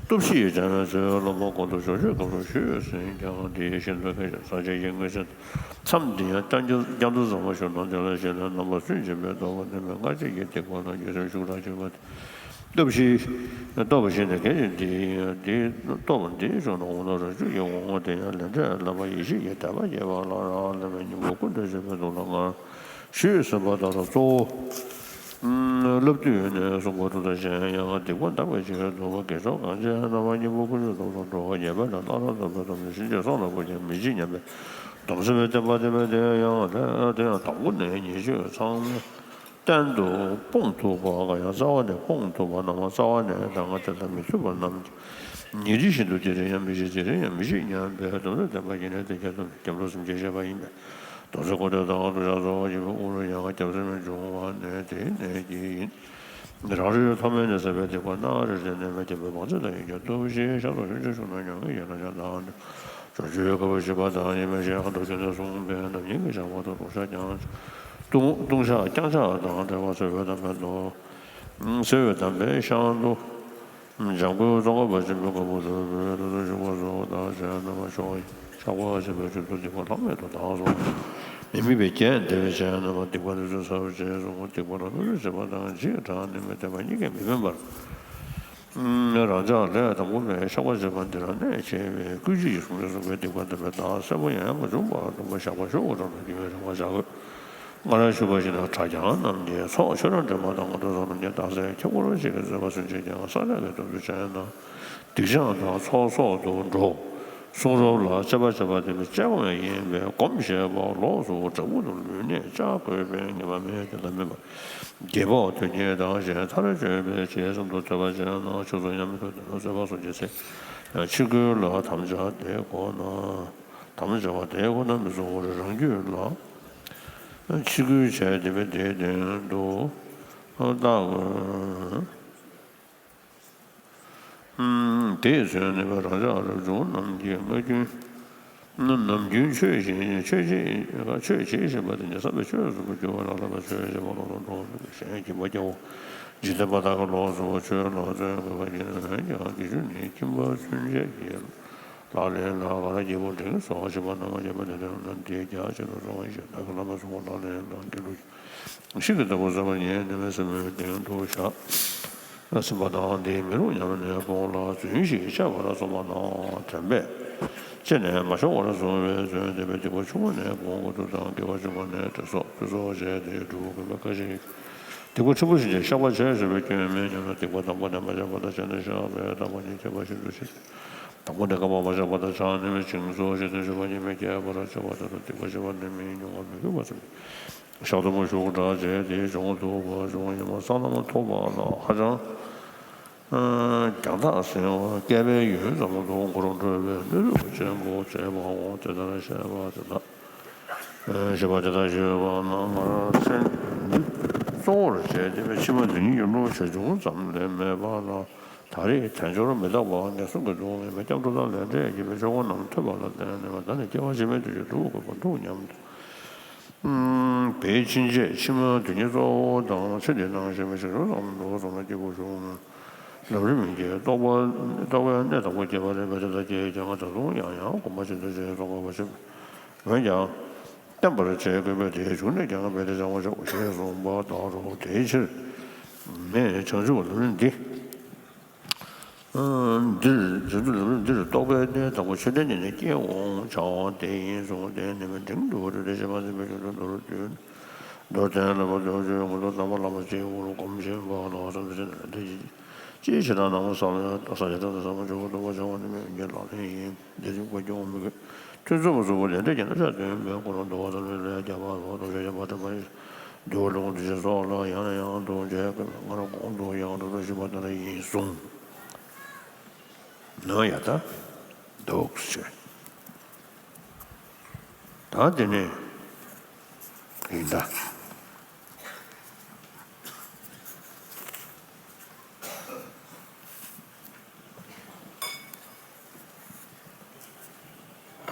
སྟོབས་བཞིའི་འབྲེལ་བའི་ཚུལ་སློབ་མ་གོང་དུ་ཞོར་ཕྱོགས་སྐབས་སུ་ཞུས་ཟིན་ཀྱང་དེའི་ཤིན་ཏུ་ཁ་ཤས་སངས་རྒྱས་ཀྱི་མངོན་ཤེས་མཚམས་འདི་ཡང་ཀྱང་ཀྱང་དུ་བཟང་པོ་ཞུ་ན་དེ་ལ་ཞེ་ལ་རྣམ་པ་ཚུལ་འབྱིན་པའི་ལྟ་བ་ནི་མེད་སྔར་བྱས་ཀྱི་སྡིག་པ་ལ་འགྱོད་སེམས་ཤུགས་དྲག་བྱེད་པ་སྟེ། སྟོབས་བཞི། སྟོབས་བཞི་ནི་གལ་ཆེན་འདི་ཡིན། འདིའི་སྟོབས་འདིའི་གཞུང་ན་འོ་ན་རང་རྒྱུད་ཀྱི་ངོ་བོ་དེ་ཡང་ལས་འབྲས་ལ་ཕར་ཡེ་ཤེས་ཀྱི་དད་པ་སྐྱེས་པ་ལ་རག་ལས་པའི་སྙིང་པོ་ཀུན་ཏུ་སྤྱོད་པའི་མདོ་ལ་སྔར་ཞུས་ཟིན་པ་ལྟར་གཙོ་བོ་བསླབ་བཏུས་ནས་གསུངས་པ་དྲུག་དང་གཞན་ཡང་སྡིག་པ་འདག་པའི་ཕྱིར་དུ་དགེ་ཕྱོགས་གང་བྱས་རྣམ་པར་སྙིང་པོ་ཀུན་སྤྱོད་སྟོབས་དང་འགྲོ་བ་ཉེས་པའི་ལས་སླར་ལྡོག་པའི་སྟོབས་ནི་གཤིན་རྗེའི་སྲོག་ལ་བོར་ཀྱང་མི་འཇིགས་སྙམ་པའི་སྡོམ་ཟིན་པའི་བསྟན་པ་བསྟན་པའི་དེ་ཡང་དེ་ཡང་དང་པོ་ནས་ཉེས་སྤྱོད་ཚང་མ། གཏན་དུ་སྤོང་ཐུབ་པ་གང་ཡང་རྩ་བ་ནས་སྤོང་ཐུབ་པ་རྣམས་རྩ་བ་ནས་ད་སྔ་དེ་ལྟར་མི་ཐུབ་པ་རྣམས་ཉིན་རེ་བཞིན་དུ་དེ་རེ་ཡང་མི་བྱེད་དེ་རེ་ཡང་མི་བྱེད་སྙམ་པའི་སྡོམ་ཚིག་བསྟན་པ་ཡིན་ནས་དེ་སྐད་དུ་སྐྱབས་འགྲོ་སེམས་བསྐྱེད་བྱེད་པ་ཡིན་པས། རྡོ་རྗེ་ཁོ་ནའི་དང་དུ་ཞག་རྫོགས་པ་ཡིན་པའི་དབུ་རུ་ཡང་སྐྱབས་སེམས་འབྱུང་བ་ནི་དེའི་གནད་ཀྱིས་ཡིན། རང་རིག་ཐོག་མེད་ནས་ཟད་པའི་སྡིག་པ་སྣ་རེ་རེ་ནས་མེད་ཀྱང་མི་སྤང་ཚུལ་དང་ཡིན་ཀྱང་སྟོབས་བཞིའི་ཤ་ཚ་ཞུ་ཅེས་ཞུ་ན་ཉོན་མོངས་ཡིན་ན་ཡང་དང་། བྱང་ཆུབ་ཀྱི་གོ་འཕང་བཞི་པ་དང་ཉི་མའི་ཞལ་སྔ་དྲོ་རྒྱུ་ནས་གསུངས་པའི་ནམ་ཉིན་གྱི་ཞགས་པ་དང་ལྟུང་བཤགས་ཀྱང་ལྟུང་ལྟུང་བཤགས་བརྐྱང་ཕྱག་དང་འབྲེལ་བ་གསོལ་བའི་དམ་པའི་མདོ། གསོལ་བའི་དམ་པའི་ཤངས་མདོ། འཇམ་མགོན་ཙོང་ཁ་པ་ཆེན་པོའི་སྐུ་མདུན་དུ་བཞུགས་པ་སོགས་དང་བཅས་རྣམ་པ་མཆོག་ཆགས་པ་ཞེས་པའི་རྒྱུ་མཚན་སྡིག་པ་ལྷག་མེད་དུ་དག་སོང་། མི་དམིགས་པའི་རྐྱེན་དེ་བས་བྱས་རྣམ་པ་སྡིག་པ་འདི་ཚོ་ཚར་བཅད་སོང་སྡིག་པ་ལ་བསྔོ་བ་བྱེད་པ་དང་རྗེས་འབྲང་ནི་མི་བསྟན་པ་གཉིས་ཀས་མི་ཕན་པར། རང་ཅག་ལས་དང་པོ་ནས་བཤགས་པ་བྱེད་པ་འདི་རང་གནད་ཆེ་བས་ཀུན་སྤྱོད་ཀྱི་གཞུང་ལས་གསུངས་པའི་སྡིག་པ་འདི་མེད་དང་གསལ་པོ་ཡང་མ་བྱུང་བར་སྡོམ་པ་བཤགས་པ་ཤོག་གུ་རང་དུ་རྒྱུན་མི་རིང་བ་བྱ་དགོས། སྔར་ཞུས་པ་བཞིན་དུ་གྲྭ་རྐྱང་རྣམས་ཀྱིས་ཚོགས་ཆོས་ར་འདྲེན་པ་དང་ངོ་ཐོག་སོགས་རྣམས་ཀྱིས་རྟགས་གསལ་ཁྱབ་སྐོར་ཞིག་གི་མཛད་པ་སུན་འབྱིན་ཀྱང་ས་ར་གི་སྟོབས་སུ་བྱས་ན་སྡིག་ཅན་དང་ཚོགས་གསོག་ཏུ་འགྲོ། གསུང་རབ་ལ་དཔྱད་པ་བྱས་པ་དེ་ནི་དཔྱད་པ་ཡིན་པས་སྒོམ་བྱེད་པ་ལོགས་སུ་བྲག་ཕུག་ཏུ་ལུས་གནས་བཅའ་དགོས་པའི་ངེས་པ་མེད་དེ་ལྟ་མིན་པར། རྒྱལ་པོ་དོན་གཉེར་དང་གཞན་མཐར་གཅོད་པའི་རྗེས་སུ་འདུག་ཐོས་པ་བྱས་ན་ཆོས་སུ་ཉམས་མི་ཐུབ་དེ་ལ་རྩོད་པ་གསུམ་གྱི་ཚེ། ཕྱི་རྒོལ་ལ་དམ་བཅའ་དེ་གོ་ན། དམ་བཅའ་བ་དེ་གོ་ན་མི་གསུང་བར་རང་རྒྱུད་ལ། ཕྱི་རྒོལ་བྱས་ཏེ་བས་དེའི་དོན་དུ་བརྟག་དགོས། དེས་མཚོན་ནུས་པ་རང་ཅག་རབ་བྱུང་རྣམས་ཀྱིས་ངག་རྒྱུན། ནམ་རྒྱུན་ཆོས་བྱེད་ཆོས་བྱེད་ཆོས་བྱེད་བཞིན་པ་དེ་ཉེ་ས་པའི་ཆོས་སུ་འགྱུར་བ་ལ་ལྷག་པའི་ཆོས་བྱེད་པ་ལོག་ལྟ་འགྲོ་བ་གཞན་སྐྱིད་པ་སྐྱེ་བོ་འཇིག་རྟེན་པ་དག་གི་ལོགས་སུ་ཆོས་ལ་བརྩོན་དགོས་པ་ཡིན་ན་ཡང་དགེ་སྦྱོར་ནི་ཁྱིམ་པ་ཚུན་ཆད་ཀྱི་ལག་ལེན་ལ་ག་ལ་སྐྱེས་བུ་འབྲིང་སོགས་ཞིག་པ་རྣམས་ཀྱིས་པ་དེ་དོན་ལ་འདིའི་རྒྱ་ཆེ་རུ་སོང་བ་ཞིག་བདག་གི་བླ་མ་གསུང་བ་ལག་ལེན་དང་དགེ་ལུགས་ཤིང་གི་བདག་པོ་ཟབ་པ་ཉིད་ནི་མི་སེམས་མོས་ལྡན་དུ་བཞག་ཟིན་པ་དང་དེའི་མི་རུང་ཉམས་ནས་ཁོང་ལ་རྫུན་ཞིག་བཤད་པར་སོང་བ་དང་དྲན་པས་ཅི་ནས་མ་ཤོང་བར་བཟུང་བའི་རྫུན་དེ་བས་སྡིག་པ་ཆུང་ངུ་ནས་གོང་དུ་དང་དགེ་བ་ཆུང་ངུ་ནས་དེ་སོགས་དེ་སོགས་བྱས་ཏེ་སྒྲུབ་དགོས་པའི་བཀའ་བཞིན། སྡིག་པ་ཆེན་པོ་ཞིག་ཀྱང་བཤགས་པར་བྱ་ཞེས་པའི་སྐྱོན་མེད་སྙམ་ན་སྡིག་པ་དང་པོ་ནས་མ་བྱས་པ་དང་བྱས་ནས་བཤགས་པས་དང་པོ་ཉིད་ཁྱད་པར་ཤིན་ཏུ་ཆེ། དང་པོ་ནས་བསྐལ་པ་མ་བྱས་པ་དང་བྱས་ནས་བྱིང་སོགས་ཞེས་དོན་བྱེད་པ་ཉིད་མི་སྐྱེ་བར་བྱ་བ་དེ་ལ་སྡིག་པ་ཆེ་བ་ནི་མི་མྱོང་བར་མི་འགྱུར་བ་ཙམ་ཡིན། བཤགས་སྡོམ་ཞུགས་དྲག་བྱས་ཏེ་བྱུང་ཐུབ་པ་བྱུང་ཡིན་པ་སོ་ནམ་ཐོབ་པ་ལ་ཧ་ཅང་རྒྱང་ཐག་ཟིན་པ་བསྐལ་པའི་ཡུན་ཙམ་དུ་འགོར་འགྲོ་བའི་ནུས་པ་ཅན་པོ་བྱེད་པའོ། དེ་ལྟར་བཤད་པ་དེ་དག་ཞེས་པ་དེ་དག་ཞུས་པ་ན་སྔར་མཚན་འདི་གཙོ་བོར་བྱས་ཏེ་ཕྱི་མ་འདི་ཉིད་ཀྱི་བློ་ཆེ་ཆུང་ཙམ་ལས་མེད་པ་ལ། ད་རེས་དལ་འབྱོར་མི་རྟག་པ་ངན་སོང་གི་སྡུག་བསྔལ་མི་སྐྱབས་འགྲོ་དང་ལས་འབྲས་ཀྱི་མཆོག་དབང་རྣམས་ཐོས་པ་ལ་བརྟེན་ནས་ད་ནི་སྐྱེ་བ་ཕྱི་མའི་དུས་ཀྱི་སྡུག་དགོས་པ་འདུག་སྙམ་དུ། དཔེ་ཕྱིན་ཆད་ཕྱི་མ་དོན་གཉེར་གཙོ་བོ་དང་ཚེ་འདི་ནང་ཞེན་པའི་ཞེ་སྡང་ཙམ་འགྲོ་བ་ཙམ་ལ་སྐྱིད་པོ་བྱུང་ན་ལམ་རིམ་གྱི་རྟོགས་པ་རྟོགས་པའི་གནས་དང་པོ་སྐྱེ་བ་རེད་པས། དེ་ལྟར་སྐྱེས་ཀྱང་ད་དུང་ཡང་ཡང་སྒོམ་པ་ཇི་ལྟར་བྱས་རྟོགས་པ་ཞིག་འོན་ཀྱང་བསྟེན་པར་བྱེད་དགོས་པས་དེའི་འབྱུང་གནས་ཀྱང་རྦད་དེ་བྱང་བ་བྱའོ་ཞེས་གསུངས་པ་ལྟར་རོ། དེའི་ཕྱིར་ངས་བྱང་ཆུབ་ལམ་རིམ་འདི། འདིར་འཛིན་དུ་ལམ་རིམ་འདིར་རྟོགས་པའི་གནས་དང་པོ་མཆོད་རྟེན་ནས་ནི་སྐྱེ་འོང་བྱའོ། དེ་ཡིན་གསུངས་ཏེ་ནི་མི་འབྲིང་དུ་འགྲོ་སྟེ་ཞེས་པ་འཛིན་པའི་རྒྱུ་དུ་མདོར་བསྟན། མདོར་བསྟན་ལ་བ་དོན་ཆོས་ངོ་ཐོག་དམ་པ་བླ་མ་གཅིག་པུར་སྒོམ་ཞིང་འབག་ལ་བསམ་དུ་བྱེད་ན་འདི་ཅིའི་ཕྱིར་ན་ནམ་ས་ལ་ས་ཆ་དང་ས་མ་འཇོག་གི་སྡོམ་པ་བྱ་བ་ནི་མི་འགྱུར་ལག་ལེན་ཡིན། འདི་རིག་པ་སྐྱོང་མི་དགོས། ཐུན་མཚོན་པ་གཙོ་བོ་ལས་འབྲས་ཀྱི་རྣམ་གཞག་སྟོན་པའི་སྐོར་ལ་འདུལ་བ་དང་ལས་རྒྱག་པ་སོགས་དོ་ཤལ་རྒྱག་པ་དང་པ་འདུལ་བ་ལུང་འདི་ཞེས་སོགས་ལ་ཡང་ནས་ཡང་དུ་མཇལ་དགོས་པས་སྔར་གོང་དུ་ཡང་དུ་ཞུས་པ་ལྟར་ཡིན་གསུངས། ནོ་ཡ་ད་འདུག་ཟེར། ད་དེ་ནས་ཡིན་ད།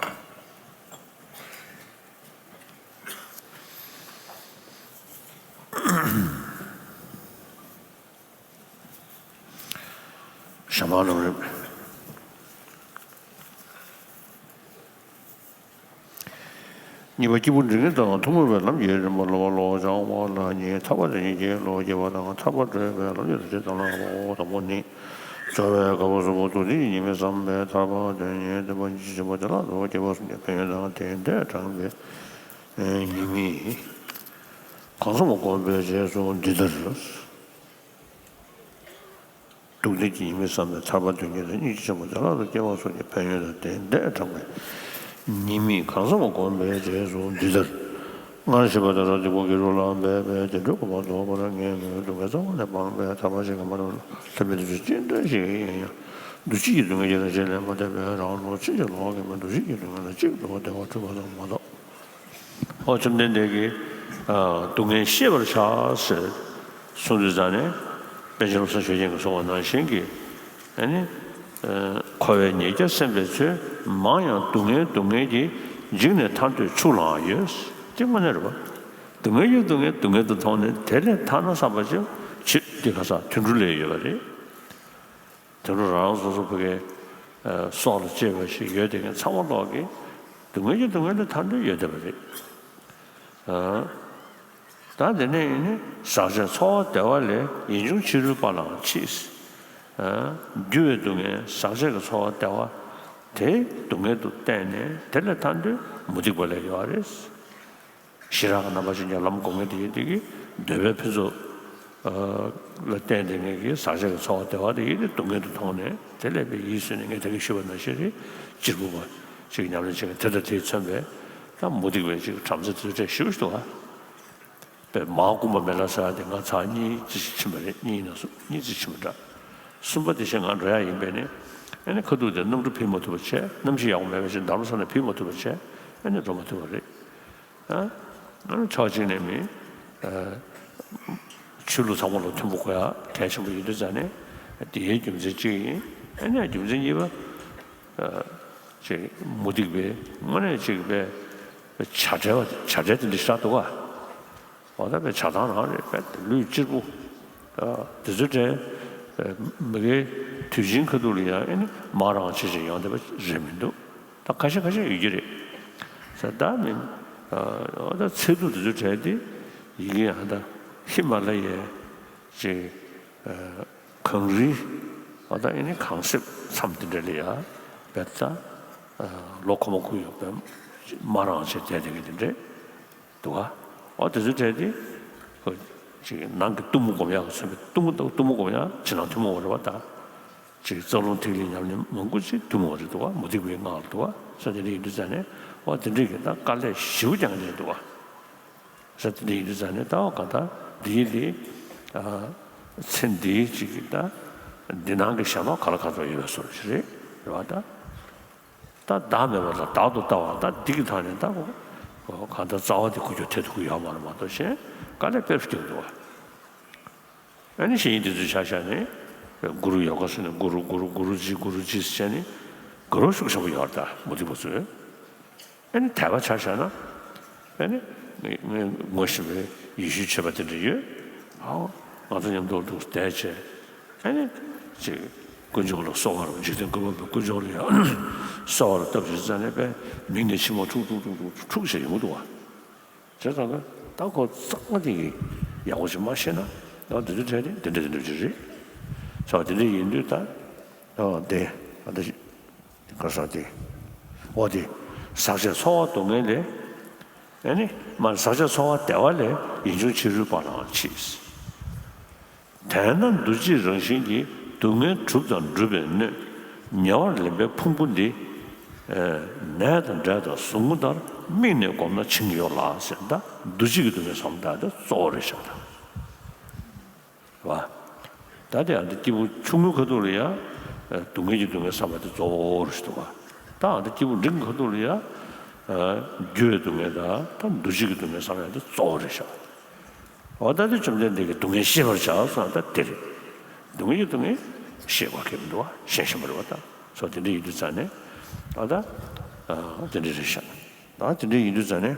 ཞྭ་དམར་ལམ་རིམ། གཉིས་པ་སྐྱེས་བུ་འབྲིང་དང་ཐུན་མོང་བའི་ལམ་གྱི་རིམ་པ་ལ་བློ་སྦྱང་བ་ལ་གཉིས། ཐར་པ་དོན་གཉེར་གྱི་བློ་སྐྱེ་བ་དང་ཐར་པར་བགྲོད་པའི་ལམ་གྱི་རིམ་གྱི་གཏན་ལ་དབབ་པའོ། དང་པོ་ནི། སྦྱོར་བའི་དཀའ་བ་གསུམ་པོ་སྡུག་བདེན་གྱི་ཉེས་དམིགས་བསམ་པས་ཐར་པ་དོན་གཉེར་བསྟན་པ་ཉིད་ཀྱི་ཆེན་པོ་བདེ་བླག་ཏུ་སྐྱེ་བ་གསུམ་གྱི་ཕན་ཡོན་དང་དེ་འདས་དྲངས་པའི་ཉེས་དམིགས། གང་ཟག་མ་བསྒོམས་པའི་རྗེས་སུ་འདི་ལྟར། སྡུག་བདེན་གྱི་ཉེས་དམིགས་བསམ་པས་ཐར་པ་དོན་གཉེར་དང་སྙིང་རྗེ་ཆེན་པོ་བདེ་བླག་ཏུ་སྐྱེ་བ་སོགས་ཀྱི་ཕན་ཡོན་དང་དེ་འདས་དྲངས་པའི་ཉེས་དམིགས། གང་ཟག་མ་བསྒོམས་པའི་རྗེས་སུ་འདི་ལྟར། སྔར་བཤད་པ་ལྟར་སྡིག་པ་སྒེག་རུ་ལ་འབད་པས་བདེ་འགྲོའི་གོ་འཕང་ཐོབ་པར་ངེས་མོད། སྡུག་བསྔལ་རྩ་བ་ནས་སྤངས་པས་ཐར་པ་ཞིག་གམ་མ་ཐོབ་ན་ཐར་པའི་དུས་ཚོད་ཅི་འདྲ་ཞིག་ཡིན་ཡང་འདུ་བྱེད་ཀྱི་སྡུག་བསྔལ་གྱི་རང་བཞིན་ལས་མ་འདས་པས་རང་ལུགས་ཕྱིན་ཅི་ལོག་གི་མི་འདུ་བྱེད་ཀྱི་སྡུག་བསྔལ་ལ་གཅིག་ཏུ་བདེ་བ་འཁྲུལ་པ་ཙམ་མ་གཏོགས། ཨོ་བཅོམ་ལྡན་འདས་ཀྱིས་སྡུག་བསྔལ་ཤེས་པར་བྱ་ཟེར་གསུངས་དུས་ཙང་ནས་པཎ་ཆེན་བློ་བཟང་ཆོས་རྒྱན་གྱིས་གསུངས་པ་ནང་བཞིན་གྱི་ཨ་ནི་འཁོར་བའི་ཉེས་བརྒྱ་སེམས་པའི་ཚུལ། མང་ཡང་སྡུག་བསྔལ་སྡུག་བསྔལ་གྱིས། འཇིགས་ནས་ཐར་འདོད་ཕྱུགས་ལའང་ཡོད། དེ་དངོས་གནས་རེད་པ། སྡུག་བསྔལ་གྱི་སྡུག་བསྔལ་སྡུག་བསྔལ་དུ་མཐོང་ནས་དེ་ལས་ཐར་ན་བསམ་པ་ཅིག་ཅིག་འདི་ག་ས་དུད་འགྲོ་ལས་ཡོད་པ་རེད། དུད་འགྲོ་རང་རང་སོ་སོ་ཕ་གི་སྲོག་ལ་གཅེས་པ་ཞིག་ཡོད་དེ་ངས་ཚང་མ་ལོག་གི་སྡུག་བསྔལ་གྱི་སྡུག་བསྔལ་ལས་ཐར་འདོད་ཡོད་བསྡད་པ་རེད། ད་དེ་ནས་ཡིན་ནི་ཟག་བཅས་ཚོར་བ་བདེ་བ་ལས། ཡིད་འབྱུང་ཕྱི་རོལ་པ་ལའང་མཆིས། འགྱུར་བའི་སྡུག་བསྔལ་ཟག་བཅས་ཀྱི་ཚོར་བ་བདེ་བ་དེ་སྡུག་བསྔལ་དུ་བསྟན་ནས་དེ་ལས་ཐར་འདོད་མུ་སྟེགས་པ་ལས་ཡོད་རེད། ཞི་རགས་ཀྱི་རྣམ་པ་ཅན་གྱི་ལམ་སྒོམ་མཁན་དེ་ཡིན་དེ་གིས་འདོད་པའི་ཕུན་ཚོགས་ལ་བརྟེན་ཏེ་ངེད་ཀྱི་ཟག་བཅས་ཀྱི་ཚོར་བ་བདེ་བ་དེ་ཡིན་ཏེ་སྡུག་བསྔལ་དུ་མཐོང་ནས་དེ་ལས་པའི་ཡིད་བསྲུངས་ནས་ངས་ད་གིན་ཞུས་པ་ནང་བཞིན་རེད། གཅེར་བུ་པ་ཅིག་ཉམས་ལེན་བྱེད་མཁན་དེ་དང་དེས་མཚོན་པའི་ད་མུ་སྟེགས་པའི་ཅིག་བྲམ་ཟེ་དེ་ཚོ་གྲས་ཞེ་པོ་ཞིག་འདུག་ག། པས་མ་བསྐུམ་པ་མེ་ལ་ཟ་ཡ་དེ་ང་ཚར་གཉིས་ཅིག་ཕྱིན་པ་རེད། གཉིས་ན་སུ་གཉིས་ཅིག་ཕྱིན་པ་འདྲ། གསུམ་པ་དེ་བཞིན་ང་འགྲོ་ཡ་ཡིན་པས་ནི། ཨ་ནི་ཁ་ཐུག་དེ་གནམ་གྲུ་ཕུད་མ་ཐུབ་པ་བྱས། གནམ་གཤིས་ཡག་པོ་མེད་པ་བྱས། འདམ་ར་ས་ནས་ཕུད་མ་ཐུབ་པ་བྱས། ཨ་ནི་འགྲོ་མ་ཐུབ་པ་རེད། ཨ་ཨ་ནི་ཕྱོགས་གཅིག་ནས་མི་ཨ་ཆོས་ལུགས་ཚང་མ་ལ་མཐུན་པོ་དགོས་ཡ་གལ་ཆེན་པོ་ཡིན་དུས་ཙང་ནས། དེའི་རྒྱུ་མཚན་གཅིག་ཡིན། ཨ་ནི་རྒྱུ་མཚན་གཉིས་པ། ཨ་ཅིག་མུ་སྟེགས་པའི་དངོས་གནས་ཅིག་པའི་བྱ་བྲལ་བ། བྱ་བྲལ་དེ་འདྲ་ཞིག་འདུག་ག། འོ་ད་པའི་བྱ་བཏང་རང་རེད། པའི་ལུས་གཅེར་བུ། ཨ་དེ་ཚོའི་གྲས་མི་དགེ་དུས་ཆེན་ཁ་ཐུག་ལ་ཡང་ཨ་ནི་མ་རང་བྱེད་བྱེད་ཡོང་བསྡད་པ་རེད་མི་འདུག། ད་ཁ་ཤས་ཁ་ཤས་ཡོད་ཀྱི་རེད། ས་ད་མིན། ཨ་འོ་ད་ཚེ་ཐུ་དེ་ཚོའི་གྲས་དེ་ཡི་གེ་ཡང་ད་ཧི་མ་ལ་ཡའི་ཅིག་ཨ་གངས་རི། འོ་ད་ཨ་ནི་གངས་གསེབ་མཚམས་དེ་འདྲ་ལ་ཡ་པའི་ད་ཨ་ལོ་འཁོར་མ་འཁོར་ཡོད་པའི་མ་རང་བྱེད་བསྡད་བསྡད་ཀྱི་དེ་འདྲས། འདུག་ག། འོ་དེ་ཚོའི་གྲས་དེ། ཁོ་ཅིག་ནང་གི་གཏུམ་མོ་སྒོམ་ཡག་གི་མཚོན་པའི་གཏུམ་མོ་དང་གཏུམ་མོ་སྒོམ་ཡག་ཕྱི་ནང་ཐུན་མོང་བ་རེད་པ། ད་ཅིག་རྩ་རླུང་ཐིག་ལེ་ཉམས་ལེན་མང་པོ་ཅིག་ཐུན་མོང་བ་རེད་འདུག་ག། མུ་སྟེགས་པའི་ངང་ལ་འདུག་ག། ས་དེ་འདྲ་ཡིན་དུས་ཙང་ནས་འོ་དེ་འདྲས་ཀྱི་ད་དཀའ་ལས་ཞེ་པོ་རྐྱང་གི་འདུག་ག། ས་དེ་འདྲ་ཡིན་དུས་ཙང་ནས་ད་འོ་ག་ད་འདིའི་དེ། ཨ་ཚེ་འདིའི་ཅིག་གི་ད་འདི་ནང་གི་ཞེན་ལོག་ག་ལ་ག་ཚོད་ཡོད་པའི་བཟོ་འདྲ་ཞིག་རེད། རེད་པ་ད། ད་བདག་མེད་པ་ལ་བདག་ཏུ་ལྟ་བ། ད་འདི་གི་ཐོག་ནས་ད་གང་ལྟར་རྩ་བ་དེ་འཁུར་རྒྱུ་ཐེ་ཐུག་གི་ཡོད་མ་རེད་མ་གཏོགས་གཞན་དཀའ་ལས་དཔེ་སྐྱོ་འདུག་བ། ཨ་ནི་གཞན་དེ་ཚོའི་ཆ་བཞག་ནས་གུ་རུ་ཡོ་ག་ཟེར་ནས་གུ་རུ་གུ་རུ་གུ་རུ་ཇི་གུ་རུ་ཇི་ཟེར་ནས་དགའ་རབ་ཤུགས་ཆེན་པོ་ཡོད་རེད། ད་མུ་སྟེགས་པ་ཚོས། ཨ་ནི་དད་པ་ཆ་བཞག་ན། ཨ་ནི་ངས་ངོ་ཤེས་པའི་ཡེ་ཤུའི་མཆོད་པ་དེ་འདྲ་ཡོད། ཨའོ། ང་ཚོ་མཉམ་དུ་འདུག་བསྡད་བྱས། ཨ་ནི་ཅིག་དཀོན་མཆོག་ལ་གསོལ་བ་རོ། འཇིག་རྟེན་ཀུན་སྤངས་པའི་དཀོན་མཆོག་ལ་ཡང་གསོལ་བ་རོ་བཏབ་བྱས་ཙང་ནས་པས་མིག་ནས་མཆི་མ་འཁྲུག་འཁྲུག་འཁྲུག་འཁྲུག་འཁྲུག་བྱས་ཡོང་གི་འདུག་བ། བྱས་ཙང་ན་ད་ཁོ་གཙང་མ་དེ་གི་ཡག་པོ་ཞིག་མ་ཤེས་ན། ད་དེ་ཚོ་གྲས་དེ་འདི་འདྲ་འདི་འདྲ་ཅིག་རེད། ས་དེ་འདྲ་ཡིན་དུས་ད་ཨ་དེ་ཨ་ད། ག་ས་དེ། འོ་དེ། ཟག་བཅས་ཚོར་བ་སྡུག་བསྔལ་ལས། ཨེ་ནི། མ་ཟག་བཅས་ཚོར་བ་བདེ་བ་ལས། ཡིད་འབྱུང་ཕྱི་རོལ་པ་རང་མཆིས། དེས་ན་འདུ་བྱེད་རང་བཞིན་གྱིས། སྡུག་བསྔལ་གྲུབ་དང་འགྲུབ་པའི་སྣོད། ཉེ་བར་ལེན་པའི་ཕུང་པོ་འདི། ནས་དང་འབྲས་དང་གཟུགས་ངོ་ལྟར། དམིགས་ནས་བསྒོམས་ན་བྱིན་གྱིས་གཡོ་ལ་ཟེར། ད་འདུ་བྱེད་ཀྱི་སྡུག་བསྔལ་བསམ་ད་དེ་གཙོ་བོ་རེད་ཤག་ད། བ། ད་དེ་ཨ་འདི་སྐྱེས་བུ་ཆུང་ངུའི་ཁ་ཐུག་ལ་ཡ། སྡུག་བསྔལ་གྱི་སྡུག་བསྔལ་བསམ་པ་དེ་གཙོ་བོ་རེད་འདུག་ག། ད་ཨ་འདི་སྐྱེས་བུ་འབྲིང་གི་ཁ་ཐུག་ལ་ཡ། རྒྱུ་བའི་སྡུག་བསྔལ་དང་ད་འདུ་བྱེད་ཀྱི་སྡུག་བསྔལ་བསམ་ཡ་དེ་གཙོ་བོ་རེད་ཤག། འོ་ད་དེ་བཅོམ་ལྡན་འདས་ཀྱིས་སྡུག་བསྔལ་ཤེས་པར་བྱ་གསུངས་ད་དེ་རེད། སྡུག་བསྔལ་གྱི་སྡུག་བསྔལ་ཤེས་དགོས་ཀྱི་མི་འདུག་བ། ཤེས་བཞིན་པ་རེད་བ་ད། སོ་དེ་འདྲ་ཡིན་དུས་ཙང་ནས། ཨ་ད། དེ་འདྲ་རེད་ཤག། ད་དེ་འདྲ་ཡིན་དུས་ཙང་ནས།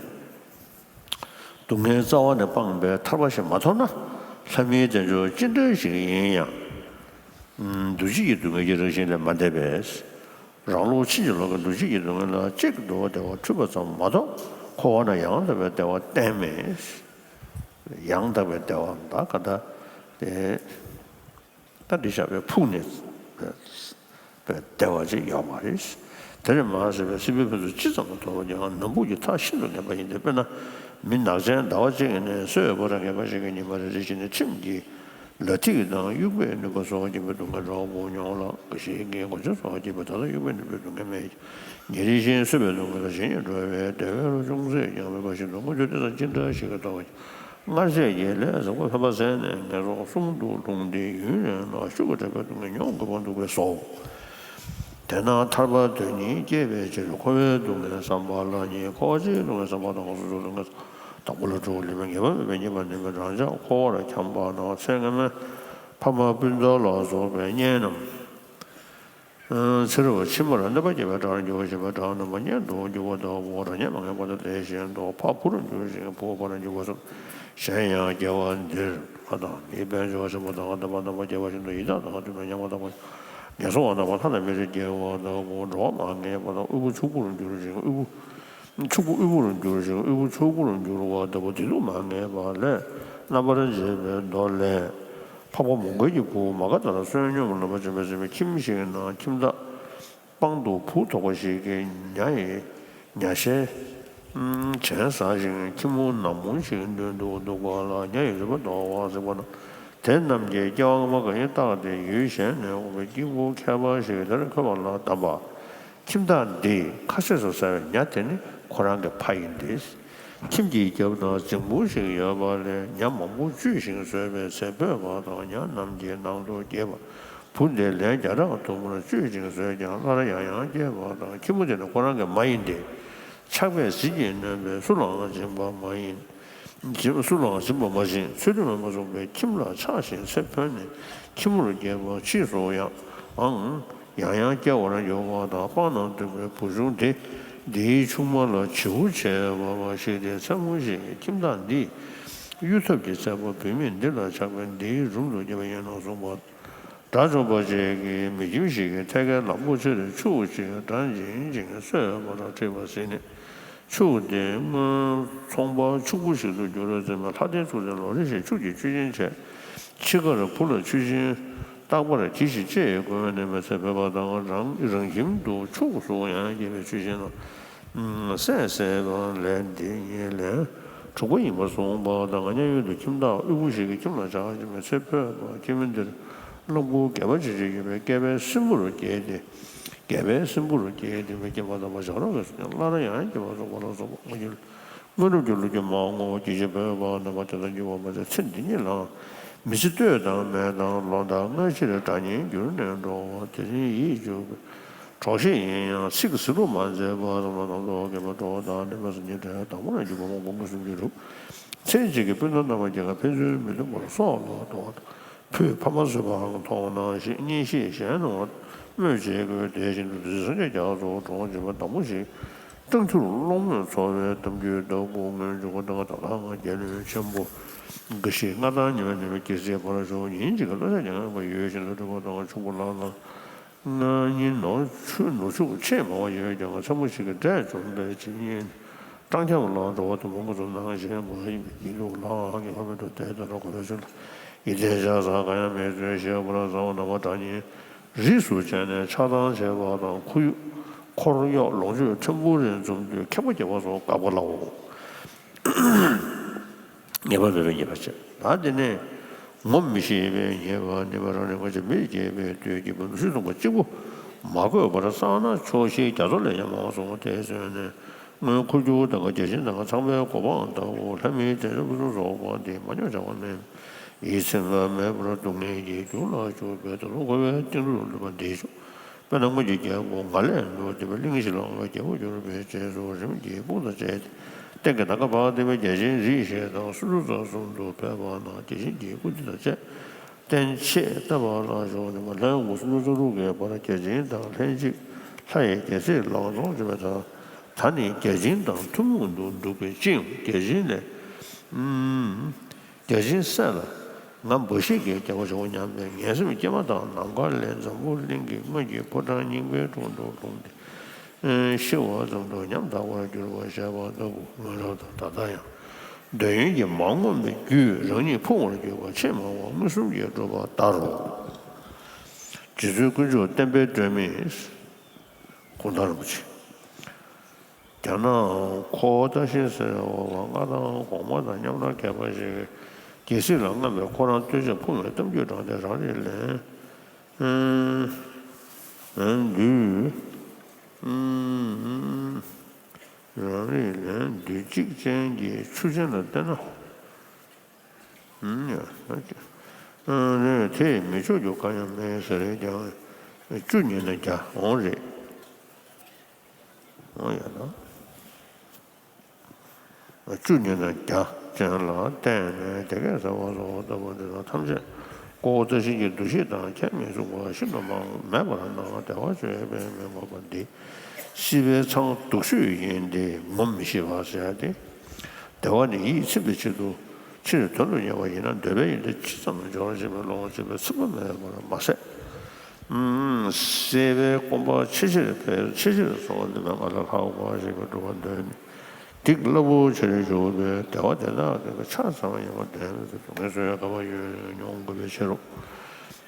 སྡུག་བསྔལ་རྩ་བ་ནས་སྤངས་པའི་ཐར་པ་ཞིག་མ་ཐོབ་ན། ལྷ་མིའི་དལ་འབྱོར་ཅི་འདྲ་ཞིག་ཡིན་ཡང་། འདུ་བྱེད་ཀྱི་སྡུག་བསྔལ་གྱི་རང་བཞིན་ལས་མ་འདས་པས། རང་ལུགས་ཕྱིན་ཅི་ལོག་གི་འདུ་བྱེད་ཀྱི་སྡུག་བསྔལ་ལ་གཅིག་འདུ་བ་བདེ་བ་འཁྲུལ་པ་ཙམ་མ་གཏོགས། འཁོར་བ་ན་ཡང་དག་པའི་བདེ་བ་གཏན་མེད། ཡང་དག་པའི་བདེ་བ་ད་ག་ད་དེ། ད་འདི་བཞག་པའི་ཕུགས་ནས་བདེ་བ་ཅིག་ཡོད་མ་རེད། དེ་ནས་མ་ཟད་པའི་སྲིད་པའི་ཕུན་སུམ་ཅི་ཙམ་མ་ཐོབ་ཀྱང་ནམ་ཕུགས་ཀྱི་མཐའ་ཤིན་ཏུ་ངན་པ་ཡིན་ཏེ། དཔེར་ན། མི་ནག་ཅན་ཟླ་བ་གཅིག་ནས་སོས་པ་ར་ངན་པ་ཞིག་གི་ཉི་མ་རེ་རེ་བཞིན་ནས་ཁྲིམས་ཀྱི་ལ་ཐིག་དང་དབྱུག་པས་ནུབ་པ་སོགས་སྐྱེ་བོའི་སྡུག་བསྔལ་འདྲ་བོ་མྱོང་ལ། འགའ་ཞིག་གིས་གོ་ཆ་སོགས་སྐྱེས་པ་ད་ལྟ་དབྱུག་པས་ནུབ་པའི་སྡུག་བསྔལ་མེད་ཀྱང་། ཉིན་རེ་བཞིན་སོས་པའི་སྡུག་བསྔལ་ལ་ཞེན་ཉེན་འགྲོ་བས་དལ་བའི་རོ་ཅུང་ཟད་ཀྱང་མེད་པ་བཞིན་དུ། སྔོན་ཆད་དེ་དང་ཅི་འདྲ་ཞིག་གིས་ལྟོས་པ། སྔར་ཆད་ཀྱི་ལས་བཟང་པོ་འཕེན་པ་ཟད་ནས་ངན་སོང་གསུམ་དུ་ལྷུང་སྟེ་ཡུན་རིང་ལ་ཤུགས་ཀྱིས་དྲག་པའི་སྡུག་བསྔལ་མྱོང་དགོས་པར་འདུག་པས་སོ། དེས་ན་ཐར་པ་དོན་གཉིས་སྐྱེས་པའི་ཕྱིར། འཁོར་བའི་སྡུག་བསྔལ་བསམ་པ་ལ་ནི། འཁོར་བ་སྤྱིའི་སྡུག་བསྔལ་བསམ་པ་དང་། སོ་སོའི་སྡུག་བསྔལ་དང་པོ་ལ་གྲོལ་བ་ལེན་པའི་ངེས་པ་མེད་པའི་གཉིས་པ་ནི། མི་རང་ཅག་འཁོར་བར་འཁྱམས་པ་ན། ཚེ་སྔ་མའི་ཕ་མ་སྤུན་ཟླ་ལ་སོགས་པའི་གཉེན་རྣམས། ཚེ་རབས་ཕྱི་མར་གནོད་པ་བསྐྱལ་བའི་དགྲར་འགྱུར་བ་ཞེས་པའི་སྒྲ་རྣམ་པ་སྙན་དུ་འགྱུར་བ་ལྟ་བུ། རང་ཉིད་མ་ངེས་པ་དང་དེ་བཞིན་དུ་ཕ་བུར་འགྱུར་ཞིང་བུ་ཕར་འགྱུར་བ་སོགས། གཞན་ཡང་སྐྱེ་བ་འདིར་ང་དང་མིའི་དཔལ་འབྱོར་ཆེན་པོ་དང་བསྟན་པ་རྣམ་པར་རྒྱས་པ་བཞིན་དུ་ཡི་དྭགས་དང་གཏུམ་པའི་ཉམ་ང་དང་། ངན་སོང་བ་དང་ལྷ་དང་མིར་སྐྱེ་བ་ལྟ་བུ། འགྲོ་བ་མ་ངེས་པ་དང་དབུལ་པོ་ཕྱུག་པོར་འགྱུར་ཞིང་དབུལ་པོ། ཕྱུག་པོ་དབུལ་པོར་འགྱུར་ཞིང་དབུལ་པོ་ཕྱུག་པོར་འགྱུར་བ་ལྟ་བུ། བདེ་སྡུག་མ་ངེས་པ་ལས་རྣམ་པར་འབྱེད་པའི་མདོ་ལས། འཕགས་པ་མོའུ་འགལ་གྱི་བུ་མ་ག་དྷ་ལ་བསོད་སྙོམས་ལེན་པར་བྱོན་པའི་ཚེ། ཁྱིམ་ཞིག་ན་ཁྱིམ་བདག་དཔང་དུ་བུ་དོག་པ་ཞིག་གིས་ཉ་ཡི་ཉ་ཤའི་བྱན་ཟ་ཞིང་ཁྱི་མོ་ནག་མོ་ཞིག་མདུན་དུ་འདུག་པ་ལ་ཉ་ཡི་རུས་པ་དོག་པར་གཟིགས་པ་ན། དེ་རྣམས་ཀྱིས་སྐྱེ་བ་སྔ་མ་གང་ཡིན་བརྟགས་ཏེ་ཡུལ་གཞན་ནས་འོངས་པའི་སྐྱེ་དགུ་མཁས་པ་ཞིག་དེར་འཁོད་པ་ལ་བསྡམས་པ། ཁྱིམ་བདག་འདིས་ཁ་ཤས་སུ་ཟ་བའི་ཉ་དེ་ནི་ཁོ་རང་གི་ཕ་ཡིན་ཏེ། ཁྱིམ་གྱི་རྒྱབ་ན་རྫིང་བུ་ཞིག་ཡོད་པ་ལས་ཉ་མང་པོ་བཅོས་ཤིང་ཟོས་པའི་ཚེ་འབོད་པ་དང་ཉ་རྣམས་ཀྱིས་ནང་དུ་སྐྱེས་པ་བུ་འདི་ལན་བརྒྱ་ཕྲག་དུ་མར་བཅོས་ཤིང་ཟོས་ཀྱང་སླར་ཡང་ཡང་སྐྱེས་པ་དང་། ཁྱི་མོ་དེ་ནི་ཁོ་རང་གི་མ་ཡིན་ཏེ། ཆགས་པས་ཟིལ་གྱིས་གནོན་པས་སུ་ལའང་སྦྱིན་པ་མ་ཡིན། སུ་ལའང་སྦྱིན་པ་མ་བྱིན། ཚུལ་ཁྲིམས་མ་བསྲུངས་པས་ཁྱིམ་ལ་ཆགས་ཤིང་ཚེ་འཕོས་ནས་ཁྱི་མོར་སྐྱེས་པ་ཕྱིས་སུ་ཡང་ཨང་། ཡང་ཡང་སྐྱེ་བར་འགྱུར་བ་དང་། སྤང་ན་འདུག་པའི་བུ་ཆུང་དེ་འདིའི་ཆུང་མ་ལ་བྱིའུ་བྱས་པ་ཞིག་སྟེ། མཚན་མོ་ཞིག་ཁྱིམ་བདག་འདིས་གཡུ་ཐབ་ཀྱི་ཚལ་པ་བུད་མེད་འདི་ལ་ཆགས་པས་འདིའི་རུམ་དུ་སྐྱེས་པ་ཡིན་ནོ་གསུངས་པ། དགྲ་བཅོམ་པ་ཅིག་གིས་མི་ཁྱིམ་ཞིག་གི་ཐད་ཀའི་ལམ་ཁ་ཕྱེ་སྟེ་ཕྱུག་ཅིག་དགྲ་འབྱིན་ཅིང་གསོད་པར་ཁྲིད་པ་གཟིགས་ནས། ཕྱུག་དེ་སྔོན་ཚོང་པ་ཕྱུག་པོ་ཞིག་ཏུ་འགྱུར་བར་འཛེམ་པས། ལྷ་ལྡན་ཕྱུག་དེ་ལོ་རེ་བཞིན་ཕྱུགས་ཀྱི་མཆོད་སྦྱིན་བྱས། འཆི་ཁར་བུ་ལ་མཆོད་སྦྱིན་རྟག་པར་གྱིས་ཤིག་ཅེས་བསྒོ་བའི་ནས་མེ་ཚེ་འབོད་པ་དང་། རང་རང་ཁྱིམ་དུ་ཕྱུགས་སུ་ཡང་སྐྱེས་པའི་མཆོད་སྦྱིན་ལ་སྲེག་བྱས་པ་ལས་འདི་ཉིད་ལན་དྲུག་པ་ཡིན་པར་གསུངས་པ་དང་། མཉན་ཡོད་དུ་ཁྱིམ་བདག་དབུལ་པོ་ཞིག་གི་ཁྱིམ་ལ་ཆགས་ཤིང་ཚེ་འཕོས་པ། ཁྱིམ་མི་འདིར་བླ་མགོ་སྒལ་པ་ཆེ་ཆེ་ཡོད་པའི་སྐྱེས་པའི་སྲིན་བུར་སྐྱེས་ཏེ། སྐྱེས་པའི་སྲིན་བུར་སྐྱེས་ཏེ་སྐྱེས་པ་དམ་པ་བྱ་རོག་གི་གཟུགས་ཀྱང་སླར་ཡང་སྐྱེ་བ་སོགས་པ་ལ་སོགས་པ་སྔོན་གྱི་སྔོན་གྱི་ལོ་རྒྱུས་མང་ངོ་། སྐྱེ་ཤི་འཕོས་པ་རྣམ་པ་དེ་དག་འགྱུར་བ་མ་ཟད། ཚེ་འདི་ཉིད་ལའང་མི་ཚེ་ལྟོས་དང་མེད་དང་། ལོ་ཟླ་སྔ་ཕྱིར་དགྲ་ཉིད་འགྱུར་ནས་འགྲོ་བ་དེ་རིང་ཡིད་གཅུགས་པའི་གྲོགས་ཤིག་ཡིན་ཡང་ཚིག་ཟིན་ལོ་མ་མཛད་པ་རྣམས་ལ་ནང་དུ་སྐྱེས་པ་འགྲོ་བ་དང་འདྲེས་པ་སེམས་ཅན་དྲན་དང་པོ་ནས་འཇུག་པ་མང་པོ་མངོན་སུམ་གྱི་རུ། ཚེ་གཅིག་གི་སྤུན་ཟླ་རྣམ་པ་རྒྱལ་ཁ་ཕན་ཚུན་མི་མཐུན་པར་སྲོག་ལ་གཏོང་བ་དང་། ཕུད་ཕ་མ་བཟོད་པའང་མཐོང་ན་ཞེས་གཉེན་བཤེས་གཞན་རྣམས་དམོད་བྱེད་དགོས། དེ་བཞིན་དུ་དུས་སངས་རྒྱས་རྒྱ་མཚོ་གྲོང་ཁྱེར་པ་དང་པོ་ཞིག་སྤྲང་ཕྲུག་སློང་མོས་འཚོ་བའི་གཏམ་རྒྱུད་ལྟ་བུ་སྔོན་འཇུག་པ་དང་། ད་ལྟའང་རྒྱལ་བློན་ཆེན་པོ་འགའ་ཞིག་མངའ་ཐང་ཉེ་བའི་ནུས་པའི་རྒྱལ་སྲིད་བར་ཞུགས། ཉིན་གཅིག་གི་བློ་ཆགས་ཀྱང་ངན་པ་ཡོད་བཞིན་དུ་སྤྲུལ་པ་དང་ཕྱུག་པོ་ལ་ལ་ང་གཉིས་ནོར་ཕྱུགས་ནོར་ཕྱུགས་ཆེས་མང་བ་ཡོད་ཀྱང་། མཚན་མོ་ཞིག་གི་འབྲས་འཇོམས་པའི་ཕྱིར་གཉེན་སྤྲང་འཁྱམས་ལ་འགྲོ་བ་དུ་མ་ངོ་ཚོ་ནང་བཞིན་མ་ཡིན་པའི་སྐྱིད་སྡུག་ལའང་ངེས་པ་མེད་དུ་དེ་ལྟར་གོ་བའི་ཚུལ་ལ། ཡིད་བརྟན་ཤ་ཟ་གང་ཡང་མེད་ཚུལ་ཞེས་པ་ལ་བཟང་བ་རྣམ་པ་གྲངས་སྙེད་རིས་སུ་བྱས་ནས་ཆགས་སྡང་བྱེད་པ་དང་། ཁོར་ཡུག་འཁོར་གཡོག་ལོངས་སྤྱོད་ཕྲན་བུ་རེ་འཛོམས་དུས་ཁེངས་པ་སྐྱེ་བ་སོགས་དགག་པ་ལའོ། ངེས་པ་མེད་པའི་ཉེས་པ་བྱེད། ད་དེ་ནས་ངོམས་མི་ཤེས་པའི་ཉེས་པ་ནི་བ་རང་ནི་ང་ཅག་མི་སྐྱེས་པའི་དུས་ཀྱི་བུ་ནུ་ཤུལ་ཐུང་པ་གཅིག་པུ་མ་གོས་པར་བསགས་ན་ཆོག་ཤེས་རྒྱ་མཚོ་ལས་ཀྱང་མང་བ་སོང་སྟེ་གསོན་ནས། སྔོན་འཁོར་རྒྱུག་དང་བརྒྱ་བྱིན་དང་ཚངས་པའི་གོ་འཕང་ལྟ་བུ་ལྷ་མིའི་བདེ་འབྲས་ཕུན་སུམ་ཚོགས་པ་འདི་མ་མྱོང་བྱ་བ་མེད། ཡིད་ཚིམ་པ་མེད་པར་སྡུག་བསྔལ་གྱི་རྒྱུ་ལ་འཇུག་པའི་དོན་དུ་འཁོར་བའི་གཏིང་རུ་ལུས་པ་འདི་ཆོག་དཔེར་ན་སྔོན་གྱི་རྒྱལ་པོ་ང་ལས་ནུབ་སྟེ་བའི་གླིང་བཞི་ལ་རྒྱལ་པོ་གྱུར་པའི་རྗེས་སུ་རིམ་གྱིས་དཔུང་དང་བཅས་ཏེ་སྟེང་གི་ནམ་མཁའ་འཕགས་བསྟོད་པའི་བརྒྱ་བྱིན་རིས་བཞི་དང་སུམ་ཅུ་རྩ་གསུམ་དུ་ཕེབས་པ་ན་བརྒྱ་བྱིན་གྱི་སྐུ་དེ་དང་བཅས་རྟེན་ཆེས་བསྟན་པ་ལ་ཞོག་ནས་མ་ལྷའི་དབང་པོ་སུམ་ཅུ་རྩ་དྲུག་གིས་བར་བརྒྱ་བྱིན་དང་ལྷན་ཅིག་ལྷ་ཡི་རྒྱལ་སྲིད་ལ་འཛོམས་བྱེད་པ་དང་། ད་ནི་བརྒྱ་བྱིན་དང་ཐུན་མོང་དུ་འདུག་པའི་སྤྱི་ཡོངས་བརྒྱ་བྱིན་ལས། བརྒྱ་བྱིན་སྲས་ལ་ང་འབའ་ཞིག་གི་རྒྱལ་པོ་བྱུང་སྙམ་པའི་ངན་སེམས་སྐྱེས་མ་ཐག་ནམ་མཁའ་ལས་འཛམ་བུ་གླིང་གི་སྔོན་གྱི་ཕོ་བྲང་རྙིང་པའི་དྲུང་དུ་ལྷུང་སྟེ། ཤི་བ་ཙམ་དུ་ཉམ་ཐག་པར་གྱུར་པ་ཞེས་པ་ལྟ་བུ་སྔོན་ལ་དང་ད་ལྟ་ཡང་འདོད་ཡོན་གྱིས་མ་ངོམས་པའི་རྒྱུས་རང་ཉིད་ཕུང་བར་གྱུར་པ་ཆེས་མང་བ་མངོན་སུམ་གྱིས་གྲུབ་པ་ལྟར་རོ། རྗེ་བཙུན་དཀོན་མཆོག་བསྟན་པའི་སྒྲོན་མེ། གུང་ཐང་རིན་པོ་ཆེ། རྒྱ་ནག་ཁོ་བོ་ཏཱ་ཤིན་ཟེར་བ་མངའ་ཐང་གོང་མ་དང་མཉམ་ར་མཁས་པ་ཞིག་རྒྱལ་སྲིད་ལ་མངའ་བའི་ཁོ་རང་སྟོད་ཆ་ཕུང་བའི་གཏམ་རྒྱུད་དྲངས་ཏེ་རང་རིགས་ལན་བདུན། རང་རིགས་ལན་བདུན་གཅིག་ཅན་གྱི་ཆུ་ཆེན་ལ་བལྟས་ན། ཨང་། ཡ། ཨ་ཅེ། ཨང་། རེད། དེས་མི་ཆོག་རྒྱུ་གང་ཡང་མེད་ཟེར་རེད་ཀྱང་། བཅུ་ཉིས་ན་བརྒྱ་འོང་རེད། འོང་ཡ་ན། བཅུ་ཉིས་ན་བརྒྱ་ཅན་ལ་བརྟེན་ནས་དེ་སྐད་ཟེར་བ་སོགས་ལྟ་བུ་འདི་དག་ཐམས་ཅད་ཀོ་བོ་ཏ་ཤིང་གི་འདུ་ཤེས་དང་ཁྱད་མི་གསུངས་པ་ཤིན་ཏུ་མང་མེད་པར་སྣང་བ་བདེ་བར་སྤྱོད་པས་མི་ཁོམ་པ་འདི། སྲིད་པའི་མཚང་སྡུག་ཤོས་ཡིན་ཏེ་ངོམས་མི་ཤེས་པ་ཟེར་ཏེ། བདེ་བ་ནི་ཡིད་ཚིམ་པའི་ཆེད་དུ་ཕྱིར་དོན་དུ་གཉེར་བ་ཡིན་ན་འདོད་པའི་ཡོན་ཏན་ཇི་ཙམ་འབྱོར་བྱེད་པའི་བློ་ངོར་བྱེད་པའི་ཚིམ་པ་མེད་པར་མ་ཟད། སྲེད་པའི་སྐོམ་པ་ཆེས་ཆེར་འཕེལ་ཆེས་ཆེར་སོང་བ་འདི་མེད་ང་ལ་ལྷག་པ་ཞེས་པའི་སྒྲུབ་པ་འདོད་ནི། སྡིག་སླ་པོ་ཆེར་ཞུགས་པའི་བདེ་བ་དེ་དག་དེ་ལ་ཆ་ཚང་བ་ཡིན་པ་བདེན་མེད་དུ་ངེས་སུ་ཡོད་དཀའ་བ་ཡོད་མྱོང་དགོས་པའི་ཕྱིར་རོ།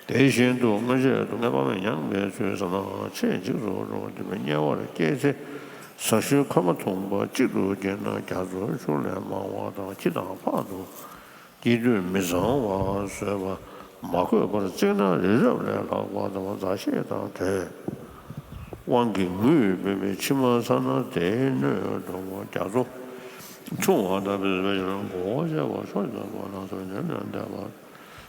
དེ་བཞིན་དུ་སྔོན་ཆད་སྡུག་བསྔལ་དཔག་མེད་མྱངས་པའི་ཚུལ་ཟབ་ནའང་ཆེས་འཇིགས་སུ་རུང་བ་འདི་མི་དམྱལ་བར་སྐྱེས་ཚེ་ཟ་ཞོལ་ཁོལ་མ་ཐུང་པ་གཅིག་ཏུ་སྐྱེས་ན་རྒྱ་མཚོའི་ཆུ་ལས་མང་བ་དང་ཁྱི་དང་ཕག་ཏུ་སྐྱེས་དུས་མི་གཙང་བ་བཟོད་པ་མ་གོས་པར་བརྩིགས་ན་རི་རབ་ལས་ལྷག་པ་དང་མཛའ་བཤེས་དང་བྲལ། དབང་གིས་ངུས་བུས་པའི་མཆི་མ་ཚ་ན་དེའི་སྣོད་དྲོན་མོ་རྒྱ་མཚོ་ཆུང་བ་ལྟ་བུའི་བེ་ཞིག་མགོ་བོ་བྱས་པ་ཕྱོགས་ཀྱི་བར་ན་ཚོ་ཉེར་ནས་འདས་པ།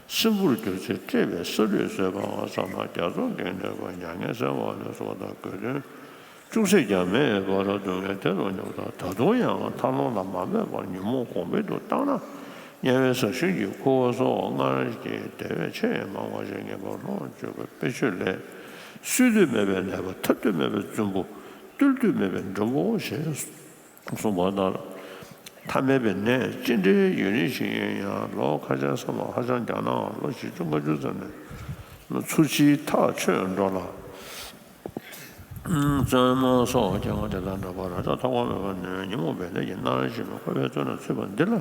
སྲིན་བུར་གྱུར་ཚེ་བཀྲེས་པའི་ས་ལུད་བཟོད་པའང་བསམ་ན་རྒྱ་མཚོ་འགེངས་ནས་པ་མྱ་ངན་སེལ་བ་ལ་སོགས་པ་དང་དགོས་དོན་ཅུང་ཟད་ཀྱང་མེད་པར་སྡུག་བསྔལ་དེ་ལ་སྙོམས་དང་། ད་དུང་ཡང་ཐར་ལམ་ལ་མ་འབད་པར་ཉོན་མོངས་གོང་འཕེལ་དུ་བཏང་ན། དམྱལ་བའི་ཟ་ཞིང་གི་ཁུ་བ་སོགས་སྔར་གྱི་དེ་བས་ཆེས་མང་བ་ཞིག་ངེས་པར་ལོངས་སྤྱོད་པའི་དཔེ་བརྗོད་ལས། སྲིད་དུ་མེད་པའི་ནད་པ་ཐར་དུ་མེད་པའི་བཙུན་པོ་བཏུལ་དུ་མེད་པའི་མགྲོན་པོ་ཞེས་གསུངས་པ་ལྟར། ཐ་མལ་པའི་གནས་ཅི་འདྲའི་ཡུན་རིང་ཞིག་ཡིན་ཡང་ལོ་ཁ་ཤས་སོང་ལ་ཧ་ཅང་རྒྱགས་ནའང་ལོ་བཞི་བཅུ་ལྔ་བཅུ་ཙམ་ནས་ཚུར་ཕྱིའི་ཐག་ཆོད་འགྲོ་ལ། བཙུན་མོ་སོགས་སྐྱེ་བ་དེ་དག་འདྲ་བར་ར་ཐོག་མ་མེད་པ་ནས་ཉོན་མོངས་པའི་ལས་ཀྱིས་མནར་བཞིན་པའི་འཁོར་བའི་བཙོན་ན་ཚུད་པ་འདི་ལ་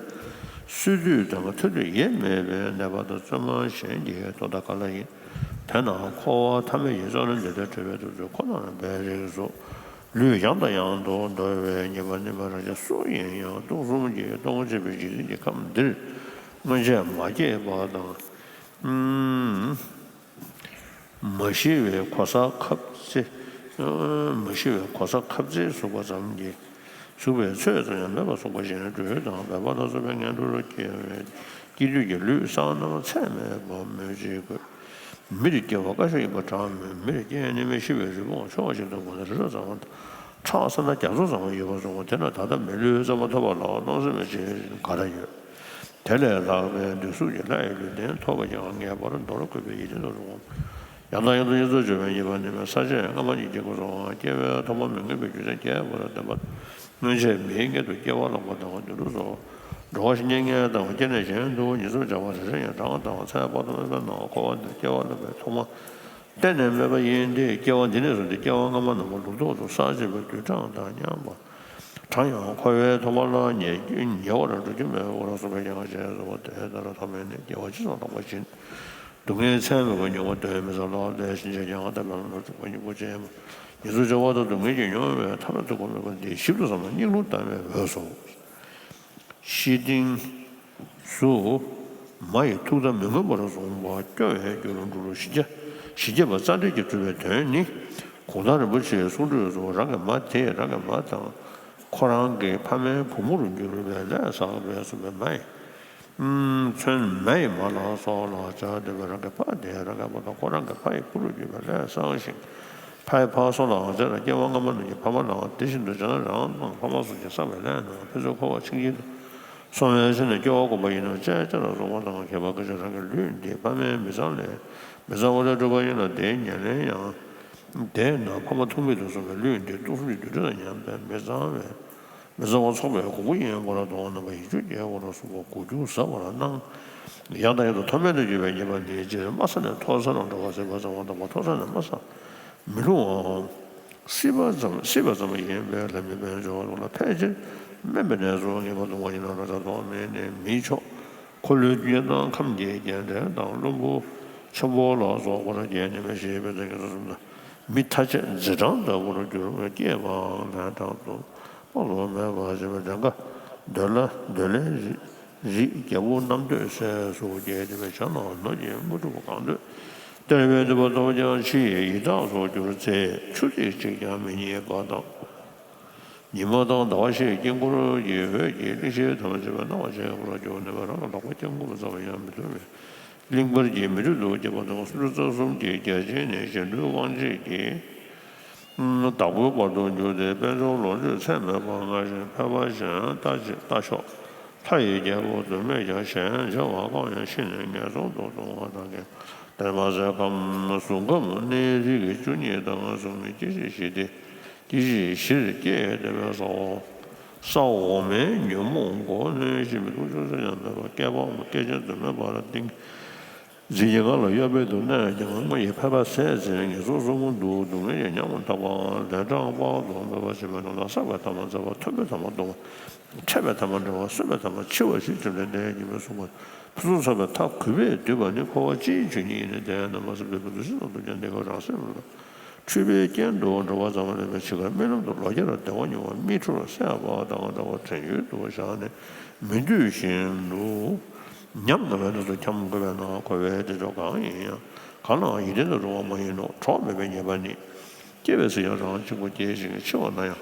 སྲིད་དུས་དང་ཐར་དུས་ཡེ་མེད་པའི་ནད་པ་དང་བཙུན་མ་གཞན་གྱིས་དོ་ཟླ་ག་ལ་ཡིན། དེས་ན་འཁོར་བ་ཐ་མལ་གྱི་བཙོན་ར་འདི་ལས་གྲོལ་བའི་ཐབས་ཚུལ་ཁོ་ནར་འབད་རིགས་སོ། ལུས་ཡང་དང་ཡང་དུ་འདོར་བའི་ཉེས་པ་ནི་མ་རང་རྒྱལ་སུ་ཡིན་ཡང་སྟོང་གསུམ་གྱི་སྟོང་གཅིག་པའི་འཇིག་རྟེན་གྱི་ཁམས་འདིར་སྔོན་ཆད་མ་སྐྱེས་པ་དང་། མ་ཤི་བའི་གོ་ས་ཁབ་རྩེ། མ་ཤི་བའི་གོ་ས་ཁབ་རྩེ་ཟུག་པ་ཙམ་གྱིས་ཟུག་པའི་ཚོད་ཙམ་ཡང་མེད་པ་ཟུག་པ་གཞན་འགྲོས་དང་འབད་པ་ལ་སོགས་པའི་ངན་འགྲོ་རུ་སྐྱེ་བའི་སྐྱེ་དུས་ཀྱི་ལུས་བསགས་ནམས་ཚད་མེད་པ་སྨོས་ཅི་དགོས། མིར་སྐྱེ་བ་དཀའ་ཤོས་ཡིན་པ་གྲངས་མེད། མིར་སྐྱེས་ནས་མི་ཤི་བའི་རི་བོང་ཕྱོགས་ཤིག་ཏུ་གོ་ན་རི་རབ་ཙམ་པ་ཁྲག་ས་ན་རྒྱ་མཚོ་ཙམ་པ་ཡོད་པ་སོང་བ་དེ་ན་ད་ལྟ་མི་ལུས་ཙམ་པ་ཐོབ་པ་ལ་སྣང་སེམས་ཅན་ག་ར་ཡོད། དེ་ལས་ལྷག་པའི་འདོད་གཟུགས་ཀྱི་ལྷ་ཡི་ལུས་རྟེན་ཐོབ་པ་ཀྱང་ངེས་པར་འདོར་དགོས་པའི་ཡིད་བརྟན་དུ་རུང་། ཡང་དང་ཡང་དུ་ཡིད་གསུམ་སྦྱོར་བའི་ཉེས་པ་ནི་མེད། ས་ཆ་སྔ་མ་ཉིད་ཀྱི་སྐུ་གསུང་བ་སྐྱེ་བའི་ཐོག་མ་མི་མངོན་པའི་རྒྱུ་མཚན་རྒྱས་པར་བསྟན་པ། སྔོན་ཆད་མིའི་མངལ་དུ་སྐྱེ་བ་བླངས་པ་དང་དུད་འགྲོ་སོགས་འགྲོ་བ་ཞིག་རྙེད་མཁན་དང་སྐྱེ་གནས་གཞན་དུ་ཉེས་གསུམ་སྦྱར་བ་རེ་རེ་ཡང་གྲངས་དང་ཚད་དཔག་ཏུ་མེད་པའི་ནང་འཁོར་བ་འདིར་སྐྱེ་བ་བླངས་པའི་ཐོག་མ་གཏན་ནས་མེད་པ་ཡིན་ཏེ། སྐྱེ་བ་འདི་ནས་བཟུང་སྟེ་སྐྱེ་བ་སྔ་མ་རྣམས་ལུགས་ལྡོག་ཏུ་བསགས་བྱས་པའི་དུས་གྲངས་དང་མཉམ་པ། གྲངས་ཡང་འཁོར་བའི་ཐོག་མ་ལ་ཉེ་ཉེ་བར་འགྲོ་རྒྱུ་མེད་པ་ལ་སོགས་པའི་ཡང་ཞེས་སོ། དེ་ལྟར་ཐ་མལ་ནས་སྐྱེ་བ་ཅི་ཙམ་བླངས་པ་བཞིན། སྡུག་བསྔལ་ཚད་མེད་པ་མྱོང་བ་དོན་མི་ཟ་ལ་ལས་ཕྱིན་ཆད་ཀྱང་ཐ་མལ་ལ་འཇུག་པ་སྙིང་པོ་ཅན། ཉེས་གསུམ་སྦྱོར་བ་དང་སྡུག་བསྔལ་གྱིས་མྱོང་བའི་ཐ་མལ་ཐུག་པ་མེད་པ་འདི་ཞིབ་ཏུ་བསམ་ན་སྙིང་རླུང་གཏམས་པའི་འོད་སོ། ཤེས་སྟེང་སུ། མ་ཡི་ཐུགས་དམ་མི་མངོན་པར་བཟུང་བ་སྐྱོ་བའི་རྒྱུ་རུ་འགྲོ་ལུགས་ཞི་རྒྱས་ཞི་རྒྱས་པ་རྩ་འགྲེལ་གྱིས་སྤྲུལ་པའི་དོན་ནི། གུང་ཐང་རིན་པོ་ཆེའི་གསུང་སྒྲོས་སུ་རང་གི་མ་དེས་རང་གི་མ་དང་། ཁོ་རང་གི་ཕ་མའི་བུ་མོར་གྱུར་པའི་ལས་བསགས་པས་གསུངས་པའི་མ་ཡི། མཚོན་མེ་ཡི་མ་ལ་སོགས་ལ་སྦྱར་འདོད་པའི་རང་གི་ཕ་དེ་རང་གི་མ་དང་ཁོ་རང་གི་ཕ་ཡི་བུ་རུ་གྱུར་པའི་ལས་བསགས་ཤིང་། ཕ་ཡི་ཕ་སོགས་ལའང་བྱས་ན་སྐྱེ་བ་སྔ་མ་རྣམས་ཀྱི་ཕ་མ་ལའང་དེ་བཞིན་དུ་བྱས་ན་རང་དང་ཕ་མ་སོགས་ཀྱིས་བསགས་པའི་ལས་རྣམས་ཕན་ཚུན་འཁོར་བར་འཆིང་བྱེད་དུ་སོང་བའི་ཕྱིར་ན་སྐྱེ་བ་བསྒོམ་པ་ཡིན་ནོ་ཅེས་ཅེས་ལ་གསུངས་པ་དང་། ཁྱད་པར་སྐད་ཅིག་རང་གི་ལུས་འདི་ཕ་མའི་མི་ཚང་ལས་མི་ཚང་བ་ལས་གྲུབ་པ་ཡིན་ན་དེའི་ཉེར་ལེན་ཡང་དེས་ན་ཕ་མ་ཐུག་མེད་དུ་སོང་བའི་ལུས་འདི་སྟོང་གསུམ་གྱི་རྡུལ་ཕྲན་དང་མཉམ་པའི་མི་ཚང་བའི། མི་གཙང་བ་ཚོགས་པའི་གོང་བུ་ཡིན་པ་ལ་དོན་རྣམ་པ་ཡིད་དཔྱོད་རྒྱས་པར་གསུངས་པ་གོ་རྒྱུ་ཟབ་པར་སྣང་། ཡང་དང་ཡང་དུ་ཐ་མལ་དུ་གྱུར་པའི་ཉེས་པ་འདིའི་རྗེས་དམའ་ས་ནས་མཐོ་ས་ལ་འགྲོ་བ་ཟེར་བ་ཙམ་པ་དང་མཐོ་ས་ནས་དམའ་ས་མི་སླུ་བའམ། སྲིད་པ་ཙམ་སྲིད་པ་ཙམ་ཡིན་པས་ལམ་གྱི་དཔལ་འབྱོར་ལ་ཕལ་ཆེར་དམན་པའི་གནས་སུ་ངེས་པར་ལྟུང་བ་ཡིན་ན་ལ་དག་ཐོག་མེད་ནས་མིའི་ཕྱོགས་འཁོར་ལོའི་རྒྱན་དང་ཁམས་ཀྱི་རྒྱན་ཕྲན་དང་བློན་པོ་ཆེན་པོ་ལ་སོགས་པར་རྒྱན་ནི་མེད་ཞེས་པའི་དོན་གྱི་གསུངས་ལ། མི་ཐ་ཆད་འཛིན་གྲངས་ལྟ་བུར་གྱུར་པའི་སྐྱེས་པའང་ལན་གྲངས་སུ། དཔག་ཏུ་མེད་པ་ཞེས་པའི་དོན་ཀ། འདོད་ལ་འདོད་ལན་རིགས་རྒྱལ་པོ་རྣམ་ཐོས་སྲས་སུ་སྐྱེས་ཏེ་བྱ་ནང་ནོར་གྱི་དངོས་གྲུབ་གང་འདོད་སྟེར་བའི་ནུས་པ་ཐོབ་ཀྱང་ཕྱི་ཡི་ཡི་དྭགས་སུ་གྱུར་ཚེ་ཆུ་ཐིགས་གཅིག་ཀྱང་མི་རྙེད་པ་དང་། ཉི་མ་དང་ཟླ་བ་ཞེས་དཀྱིལ་འཁོར་གྱི་འོད་ཀྱིས་གླིང་བཞི་ཐམས་ཅད་པའི་སྣང་བ་ཆེན་པོར་གྱུར་ནུས་པ་རང་ལ་ལོག་པའི་སྐྱེ་དངོས་རྩ་བ་ཡང་མི་མཐོང་བས། གླིང་པར་གྱི་མི་འགྲུབ་ཏུ་སྐྱེས་པ་དང་སུམ་ཅུ་རྩ་གསུམ་གྱི་རྒྱལ་ཆེན་ནི་གཞན་འགྲོའི་དབང་བྱེད་ཀྱི། བདག་པོའི་བར་དུ་གྱུར་ཏེ་དཔལ་འབྱོར་ལོངས་སྤྱོད་ཚད་མེད་པ་མངའ་ཞིང་ཕལ་པ་གཞན་ལྟ་ཅི་ལྟ་ཞོག་ལྷ་ཡི་རྒྱལ་པོ་རྫུན་མས་ཀྱང་གཞན་བྱ་བ་གང་ཡང་ཤེས་ནས་ངན་སོང་དུ་ལྟུང་བ་དག་གིས། དེར་མ་ཟད་ཁམས་གཟུགས་ཁམས་གནས་རིགས་བཅུ་གཉིས་དང་གཟུགས་མེད་སྐྱེ་མཆེད་བཞི་སྟེ། སྐྱེ་མཆེད་བཞིར་སྐྱེས་ཏེ་བས་ས་འོག་ས་འོག་མའི་ཉོན་མོངས་མགོ་གནོན་ཞེན་པའི་ལྟུང་ཕྱོགས་སུ་ཡང་མེད་པར་བསྐལ་པའམ་བསྐལ་ཆེན་རྫུན་མའི་བར་ཏིང་འཛིན་གྱི་ངང་ལ་གཡོ་བས་སྡུག་བསྔལ་ཀྱང་སྔོན་གྱི་ཕལ་པ་ཟད་ཟིན་ངན་སོང་གསུམ་དུ་སྡུག་བསྔལ་གྱི་ཉམས་མ་ཐག་པའམ་ལན་གྲངས་དཔག་ཏུ་མེད་པ་ཞེས་པའི་ནང་ལ་བསགས་པའི་ཐ་མ་ཟད་པ་མཐོན་པོའི་ཐ་མ་ལྟུང་བ། འཕྲད་པའི་ཐ་མ་འབྲལ་བ། གསོན་པའི་ཐ་མ་འཆི་བ་ཞེས་བཅོམ་ལྡན་འདས་ཉིད་མོས་གསུངས་པ། ཕུན་སུམ་ཚོགས་པའི་མཐའ་གུས་པས་བསྡུས་པ་ནི་འཁོར་བ་སྤྱིའི་ཆོས་ཉིད་ཡིན་ནོ། དེ་ཡང་ནམ་མཁའ་སྲིད་པའི་ཕུང་པོ་ཇི་ཙམ་དུ་ཀྱང་འདི་སྐབས་རང་སེམས་ལ་འཁྲུལ་པའི་རྐྱེན་དུ་འགྲོ་བ་ཙམ་མ་ཡིན་པར་འཆི་ཁར་རྨི་ལམ་དུ་ལོ་བརྒྱར་བདེ་བ་མྱོང་བ་མིག་འཕྲུལ་སད་པ་དང་འདྲ་བར་བྲན་ཡོལ་དུ་བཞག་ནས་མི་འདོད་བཞིན་དུ་ཉམ་ང་བའི་དོན་དུ་འཁྱམས་དགོས་པས་ན། འཁོར་བའི་བདེ་མཆོག་གང་ཡིན་ཡང་གང་ལའང་ཡིད་བརྟན་དུ་རུང་བ་མ་ཡིན་ནོ། གྲོགས་མེད་པའི་ཉེས་པ་ནི། སྐྱེ་བའི་ཚེ་ཡང་རང་གཅིག་པུ་སྐྱེ་ཞིང་། འཆི་བ་ན་ཡང་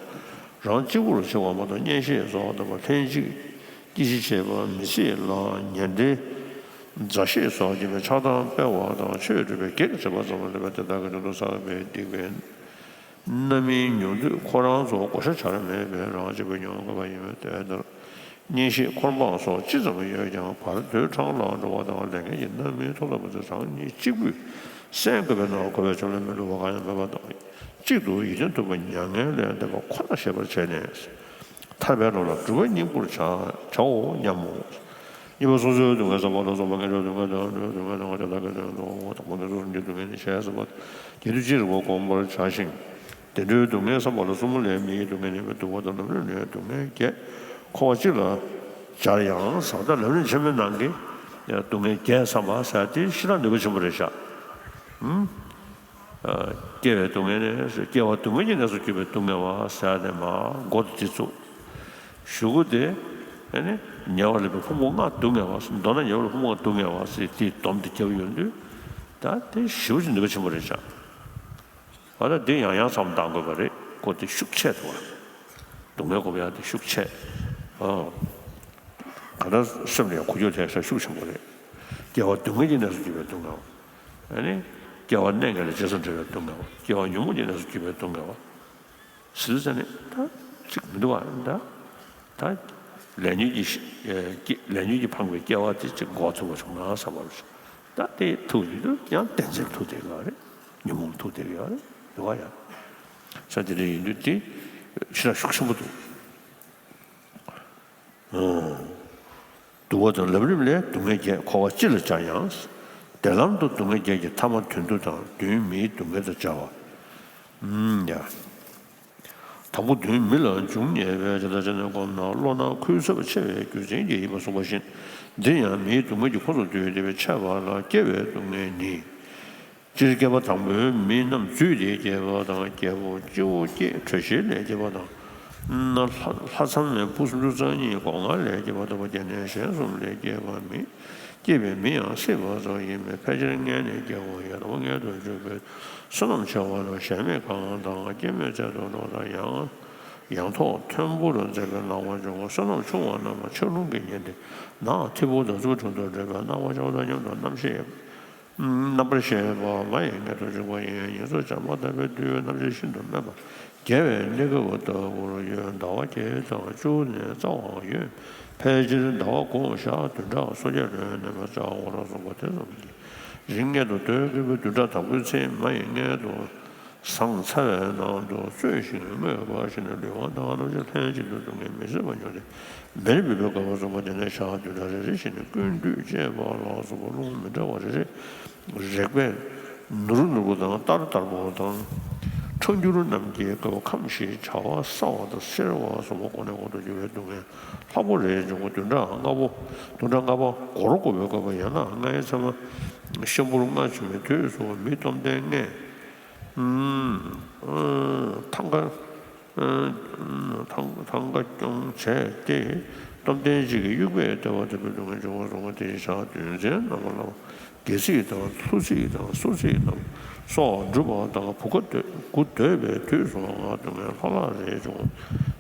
རང་གཅིག་པུར་འཆི་བ་མ་གཏོགས། གཉེན་བཤེས་སོགས་དམ་པ་ལྷན་ཅིག་སྐྱེ་ཤི་བྱེད་པ་མི་སྲིད་ལ། ཉེ་འབྲེལ་མཛའ་བཤེས་སོགས་སྐྱེས་པའི་ཆགས་སྡང་སྤེལ་བ་དང་། ཆོས་སྒྲུབ་པའི་གེགས་བྱེད་པ་ཙམ་ལ་ལུས་པ་དེ་དག་གི་དོན་དུ་བསགས་པའི་སྡིག་པའི་རྣམ་སྨིན་མྱོང་དུས། ཁོ་རང་ཚོ་བགོ་བཤའ་བྱར་མེད་པས་རང་གཅིག་པུ་མྱོང་དགོས་པ་ཡིན་པས། དེ་ལྟར་གཉེན་བཤེས་འཁོར་འབངས་སོགས་ཅི་ཙམ་ཡོད་ཀྱང་། བར་དོའི་འཕྲང་ལ་འགྲོ་བ་དང་། ལས་ངན་གྱི་རྣམ་སྨིན་ཐོབ་ཐོབ་པ་ཚོ་རང་ཉིད་གཅིག་པུས་སེལ་དགོས་པས་ན། འཁོར་བའི་ཆུ་ལ་མི་བསླུ་བ་གང་ཡང་མེད་པ་དང་། གཅིག་ཏུ་ཡིད་བརྟན་ཐུབ་པ་མྱ་ངན་ལས་འདས་པ་ཁོ་ན་ཤེས་པར་བྱས་ནས། ཐར་པའི་ལམ་ལ་སྒྲུབ་པ་སྙིང་པོར་བྱ་བྱའོ་སྙམ་མོ། གཉིས་པ་སོ་སོའི་སྡུག་བསྔལ་བསམ་པ་དང་། གསུམ་པ་ངན་འགྲོའི་སྡུག་བསྔལ་དང་། འགྲོ་བའི་སྡུག་བསྔལ་དང་། དེ་དག་གི་དོན་དུ་དང་པོ་ནི་སོ་སོར་འགྱུར་སྡུག་བསྔལ་ནི་ཞེས་གསུངས་པ། དེ་དུས་ཅི་རིགས་པ་བསྒོམ་པར་བྱ་ཞིང་། བདེ་འགྲོའི་སྡུག་བསྔལ་བསམ་པ་ལ། གསུམ་པ་ལས་མི་ཡི་སྡུག་བསྔལ་ནི། སྡུག་པ་དང་ལམ་རིམ་ལས་སྡུག་བསྔལ་བརྒྱད། འཁོར་བ་གཅིག་ལ་སྦྱར་ཡང་ཟེར། ད་ལམ་རིམ་ཆེན་མོའི་ནང་གི་སྡུག་བསྔལ་བརྒྱད་བསམ་པ་ཟེར་དེ་ཤིན་ཏུ་ནུས་པ་ཆེན་པོ་རེད་ཤག་ཨུམ། སྐྱེ་བའི་སྡུག་བསྔལ་ནི། སྐྱེ་བ་སྡུག་བསྔལ་གྱི་གནས་སུ་གྱུར་པའི་སྡུག་བསྔལ་བ་ཟེར་ནས་མར་འགོ་དེ་བཙུགས། གཞུག་གུ་དེ་ཨ་ནི་ཉེ་བར་ལེན་པའི་ཕུང་པོ་ལྔ་སྡུག་བསྔལ་བ། མདོར་ན་ཉེ་བར་ལེན་ཕུང་པོ་ལྔ་སྡུག་བསྔལ་བ་ཟེར་དེའི་སྡོམ་དེ་བརྒྱབ་ཡོང་དུས། ད་དེ་ཞེ་པོ་ཅིག་ནུས་པ་ཆེན་པོ་རེད་ཤག་ཨ། ད་འདི་ཡང་ཡང་མཚམས་བཏང་དགོས་པ་རེད། ཁོ་དེ་ཤུགས་ཆེ་འདུག་བ། སྡུག་བསྔལ་སྒོམ་ཡག་དེ་ཤུགས་ཆེ། ཨ། གང་ལྟར་སེམས་ལ་ཡང་འགུལ་སྐྱོད་ཐེབས་ས་ཤུགས་ཆེན་པོ་རེད། སྐྱེ་བ་སྡུག་བསྔལ་གྱི་གནས་སུ་གྱུར་པའི་སྡུག་བསྔལ་བ། ཨ་ནི། སྐྱེ་བ་གནས་ངན་ལས་རྗེས་སུ་འབྲེལ་བའི་སྡུག་བསྔལ་བ། སྐྱེ་བ་ཉོན་མོངས་ཀྱི་གནས་སུ་གྱུར་པའི་སྡུག་བསྔལ་བ། ཟེར་དུས་ཙ་ནས་ད་ཅིག་མི་འདུག་བ། ད་ད་ལས་ཉོན་གྱི་ཤི་ཨེ་སྐྱེ་ལས་ཉོན་གྱིས་འཕངས་པའི་སྐྱེ་བ་དེ་ཅིག་འགོག་ཐུབ་པ་བྱུང་ན་བསམ་པ་རེད། ད་དེ་ཐུག་ཡོད་དུས་ཡང་བདེན་འཛིན་ཐུག་བསྡད་ཡོད་རེད། ཉོན་མོངས་ཐུག་བསྡད་ཡོད་རེད། འདུག་བ་ཡ། ས་དེ་འདྲ་ཡིན་དུས་དེ་ཕྱི་ལ་ཤུགས་ཆེན་པོ་འདུག་སྡུག་པ་དང་ལམ་རིམ་ལས་སྡུག་བསྔལ་བརྒྱད། འཁོར་བ་སྤྱི་ལ་སྦྱར་ཡང་། བདེ་ལམ་དུ་སྡུག་བསྔལ་བརྒྱད་ཀྱི་ཐ་མ་དོན་བསྡུ་དང་། བདུན་མིའི་སྡུག་བསྔལ་དང་སྦྱར་བ། ཨུམ། ཡ། དང་པོ་བདུན་མི་ལ་འབྱུང་ཉེ་བས། དེ་ལྟར་བྱས་ནས་བསྒོམས་ན་བློ་སྣ་འཁུལ་ཚབས་ཆེ་བའི་རྒྱུ་མཚན་གྱིས་ཡིན་པ་གསུངས་པ་བཞིན། འདིར་ཡང་མིའི་སྡུག་བསྔལ་གྱི་འཁོར་དུ་འདུས་ཏེ་འཆད་པ་ལ། སྐྱེ་བའི་སྡུག་བསྔལ་ནི། སྤྱིར་བསྐལ་པ་དང་པོའི་མི་རྣམས་རྫུས་ཏེ་སྐྱེས་པ་དང་། རྒྱལ་པོ་སྤྱི་བོ་སྐྱེས་འཕྲོད་བཞེས་ལས་སྐྱེས་པ་དང་། ལྷ་ལྷ་མཚམས་མེད་བུ་སུམ་ཅུ་རྩ་གཉིས་སྒོ་ལྔ་ལས་སྐྱེས་པ་དང་། སྐྱེ་གནས་གཞན་གསུམ་ལས་སྐྱེས་པ་མི། སྐྱེས་པའི་མི་ཡང་སྲིད་པ་ཙམ་ཡིན་པས། ཕལ་ཆེར་མངལ་ནས་སྐྱེ་བ་ཡོད་དམ། མངལ་དུ་འཇུག་པའི་བསོད་ནམས་ཆེ་བ་དང་། གཞན་མི་གང་དང་སྐྱེད་མོས་ཚལ་དུ་འགྲོ་དང་། ཡང་ཡང་ཐོག་མཐོན་པོར་འཛེགས་པའི་ནགས་པ་འབྱུང་བ། བསོད་ནམས་ཆུང་བ་རྣམས་ལ་ཆར་རླུང་གིས་ཉེན་ཏེ། ནགས་འཐིབས་པོ་དང་རྩུབ་དྲུང་དུ་འགྲོ་བས། སྣང་བ་ཆགས་པ་དང་མཉམ་དུ་རྣམ་ཤེས། རྣམ་པར་ཤེས་པ་མ་ཡི་མངལ་དུ་འཇུག་པ་ཡིན། ཉིན་མཚན་བྱ་མ་ལྟ་བུའི་དུས་ཡུན་ནམ་ཞིག་ཤིན་ཏུ་དམན་པ། རྒྱལ་བའི་གནས་སྐབས་ལྟ་བུར་ཡོད། ཟླ་བ་བརྒྱད་དང་བཅུ་ནས་རྩ་བ་ཡོད། ཕལ་ཆེར་ཟླ་བ་དགུ་ཞག་བདུན་ཕྲག་སོ་བརྒྱད་ལོན་ནས་མ་ཚར་བར་གསུངས་པ་དེ་ཙམ་གྱིས། རིང་མངལ་དུ་སྡོད་དགོས་པའི་བདུན་ཕྲག་དང་པོའི་ཚེ་མ་ཡི་མངལ་དུ་ཟངས་ཚ་བའི་ནང་དུ་གསོས་ཤིང་རྔོས་པ་བྱས་ནས་ལུས་ངག་ཡིད་གསུམ་ལྷན་ཅིག་ཏུ་སྡུག་བསྔལ་མི་བཟད་པ་མྱོང་སྟེ། བེར་འབུད་པའི་སྐབས་སུ་གསུངས་པ་དེ་ནས་ཞག་བདུན་ཕྲག་རེ་རེ་བཞིན་ཀུན་ཏུ་སྤྱད་པ་ལ་སོགས་པ་རླུང་མི་འདྲ་བ་རེ་རེ། རེག་པས་ནོར་བུ་ནོར་བུ་དང་། ལྟར་ལྟར་པོ་དང་། ཁྲག་འགྱུར་རྣམས་ཀྱི་སྐབས་ཁམས་ཤིང་བྱ་བ་སྲ་བ་དང་། སེར་བ་སོགས་པ་ཀུན་ནས་ཀུན་ཏུ་རྒྱུ་བའི་སྡུག་བསྔལ་ལྷག་པོ་རེ་འབྱུང་བ། བདུན་ཕྲག་ལྔ་པོ། བདུན་ཕྲག་ལྔ་པ་སྒོར་བསྐོར་བའི་སྐབས། ཡང་ན་ལྔའི་མཚན་མ་ཤམ་བུར་ལྔ་བྱུང་བའི་དུས་སུ་མི་སྟོབས་ལྡན་ལྔས། ཐང་ག་ཐང་ཐང་ག་སྐྱོང་བྱས་ཏེ། སྟོབས་ལྡན་གཅིག་གིས་དབྱུག་པས་བརྡབ་པ་ལྟ་བུའི་སྡུག་བསྔལ་འབྱུང་བར་གསུངས་པ་དེ་ཞག་བདུན་ཚན་རྣམ་པ་ལ། སྒལ་ཚིགས་དང་། ལྷུ་ཚིགས་དང་། སོར་ཚིགས་རྣམས་སོགས་འབྲུབ་པ་དང་། བུ་ག་དགུ་སྡོད་པའི་དུས་སུའང་སྡུག་བསྔལ་ལྷག་ལྷག་རེ་འབྱུང་།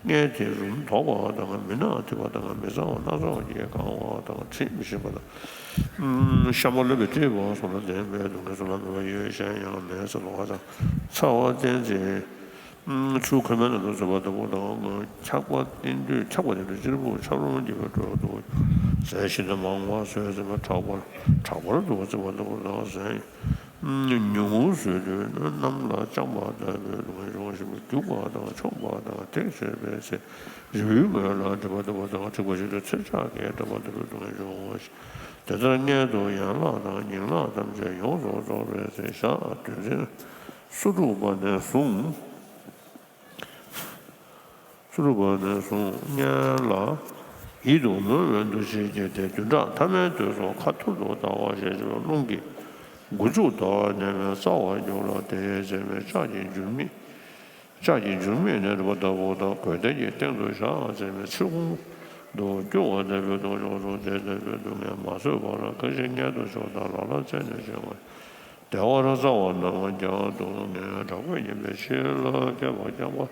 མངལ་དེ་རུམ་དོག་པ་དང་། མི་ནག་འཐིབས་པ་དང་། མི་གཙང་བ་སྣ་ཚོགས་ཀྱིས་གང་བ་དང་། དྲི་མི་ཞིམ་པ་དང་། ཤ་མ་ལུས་པའི་མཁྲིས་པ་སོགས་ལ་བརྟེན་པའི་སྡུག་བསྔལ་བསོད་ནམས་མེད་པ་ཡོད། གཞན་ཡང་མེ་ཟ་ལོ་བ་དང་། ཚ་བ་བཙན་འཛུལ། ཆུ་ཁོལ་མའི་ནང་དུ་ཟུག་པ་ལྟ་བུ་དང་། འཁྱག་པ་བསྟེན་དུས། འཁྱག་པ་བསྟེན་དུས་གཅེར་བུ་ཆབ་རོམ་གྱི་བུ་འགྲོ་འདུག་ཟས་ཤིན་ཏུ་མང་བ་ཟོས་ཟིན་པ། ཁྲག་པར་ཁྲག་པར་དུ་བ་བརྩིགས་པ་ལྟ་བུ་དང་། ཟས་ཉུང་ངུ་ཟོས་དུས་གནམ་ལ་དཔྱངས་པ་ལྟ་བུའི་སྡུག་བསྔལ་འབྱུང་བ། ཞིམ་པོ་རྒྱུག་པ་དང་ཆོམ་པ་དང་། ཐེག་ཆད་པའི་ཚེ་རི་བོའི་ངོས་ལ་འགྲིབ་པ་ལྟ་བུ་དང་། འཁྲིག་པ་ཞིག་ཏུ་ཚེར་ཆག་གིས་འགྲིབ་པ་ལྟ་བུའི་སྡུག་བསྔལ་འབྱུང་བ། དེ་ལྟར་མངལ་དུ་ཡན་ལག་དང་ཉིང་ལག་ཐམས་ཅད་ཡོངས་སུ་རྫོགས་པའི་ཚེ། ཞག་བདུན་ཚན་སོ་དྲུག་པ་ནས་བཟུང་། སོ་དྲུག་པ་ནས་བཟུང་མངལ་ལ་ཡིད་དུ་འོང་བའི་འདུ་ཤེས་སྐྱེས་ཏེ། བདུན་ཕྲག་ཐ་མའི་དུས་སུ་ཁ་ཐུར་དུ་ལྟ་བ་ཞེས་བྱ་བའི་རླུང་གིས་དགུ་བཅུ་ཟླ་བ་མནན་པས་རྩ་བར་གྱུར་ལ། དེའི་ཚེ་མའི་ལྕགས་ཀྱི་འགྱུར་མིག་ལྕགས་ཀྱི་འགྱུར་མིག་ནས་འགྲིབ་པ་ལྟ་བུ་དང་། གོས་སྟན་གྱི་སྟེང་དུ་བཞག་ཟེར་བའི་ཚུལ་ཁོང་དུ་སྐྱུར་བ་ལྟ་བུའི་སྡུག་བསྔལ་འབྱུང་། དེ་ལྟ་བུའི་སྡུག་བསྔལ་མ་བཟོད་པ་ལ། ཁ་ཅིག་མངལ་དུ་ཤོར་དང་། ལ་ལ་རྩད་ནས་བྱུང་བ། བདེ་བར་གསལ་བ་རྣམས་ཀྱང་སྡུག་བསྔལ་དྲག་པོས་ཉེན་པའི་ཕྱིར་ལ། བསྐལ་པ་རྐྱང་པ་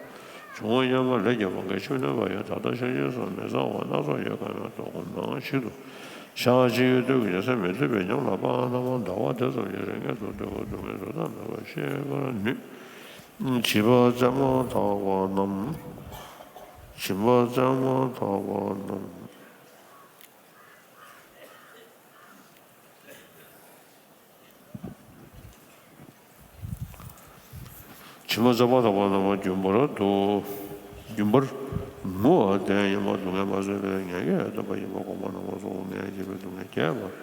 བྱུང་བ་སྙམ་པ་ལས་ཀྱི་བང་གི་ཆུ་ནུབ་པ་ཡི། ད་ལྟ་ཤེས་བཞིན་སོང་མི་གཙང་བ་སྣ་ཚོགས་ཡོད་གང་ཡང་རྟོག་གོ་ནང་ཞིག་ཏུ་ཤར་ཕྱི་ཡི་སྟོད་ཀྱི་ཉི་ཟེར་མི་ཐུབ་པའི་ཉམས་ལ་དཔག་ན་མ་ཟླ་བ་དེ་ཙམ་གྱི་རིང་ངེས་སུ་འདོད་པ་སྡུག་བསྔལ་དུ་ཐ་མལ་པ་ཤེས་པར་ནུས། བྱིས་པ་རྩེ་མོ་ཐག་པ་རྣམས། བྱིས་པ་རྩེ་མོ་ཐག་པ་རྣམས། བྱིས་པ་རྩེ་མོ་ཐག་པ་རྣམས་རྒྱུན་པར་དུ། རྒྱུན་པར་ངུ་བ་དེ་ཡང་སྡུག་བསྔལ་མ་བཟོད་པའི་ངན་སྐྱེས་སྟོན་པ་ཡིན་པ་གོང་མ་རྣམས་སོགས་ངལ་བྱེད་པའི་སྡུག་བསྔལ་བརྒྱད་པ།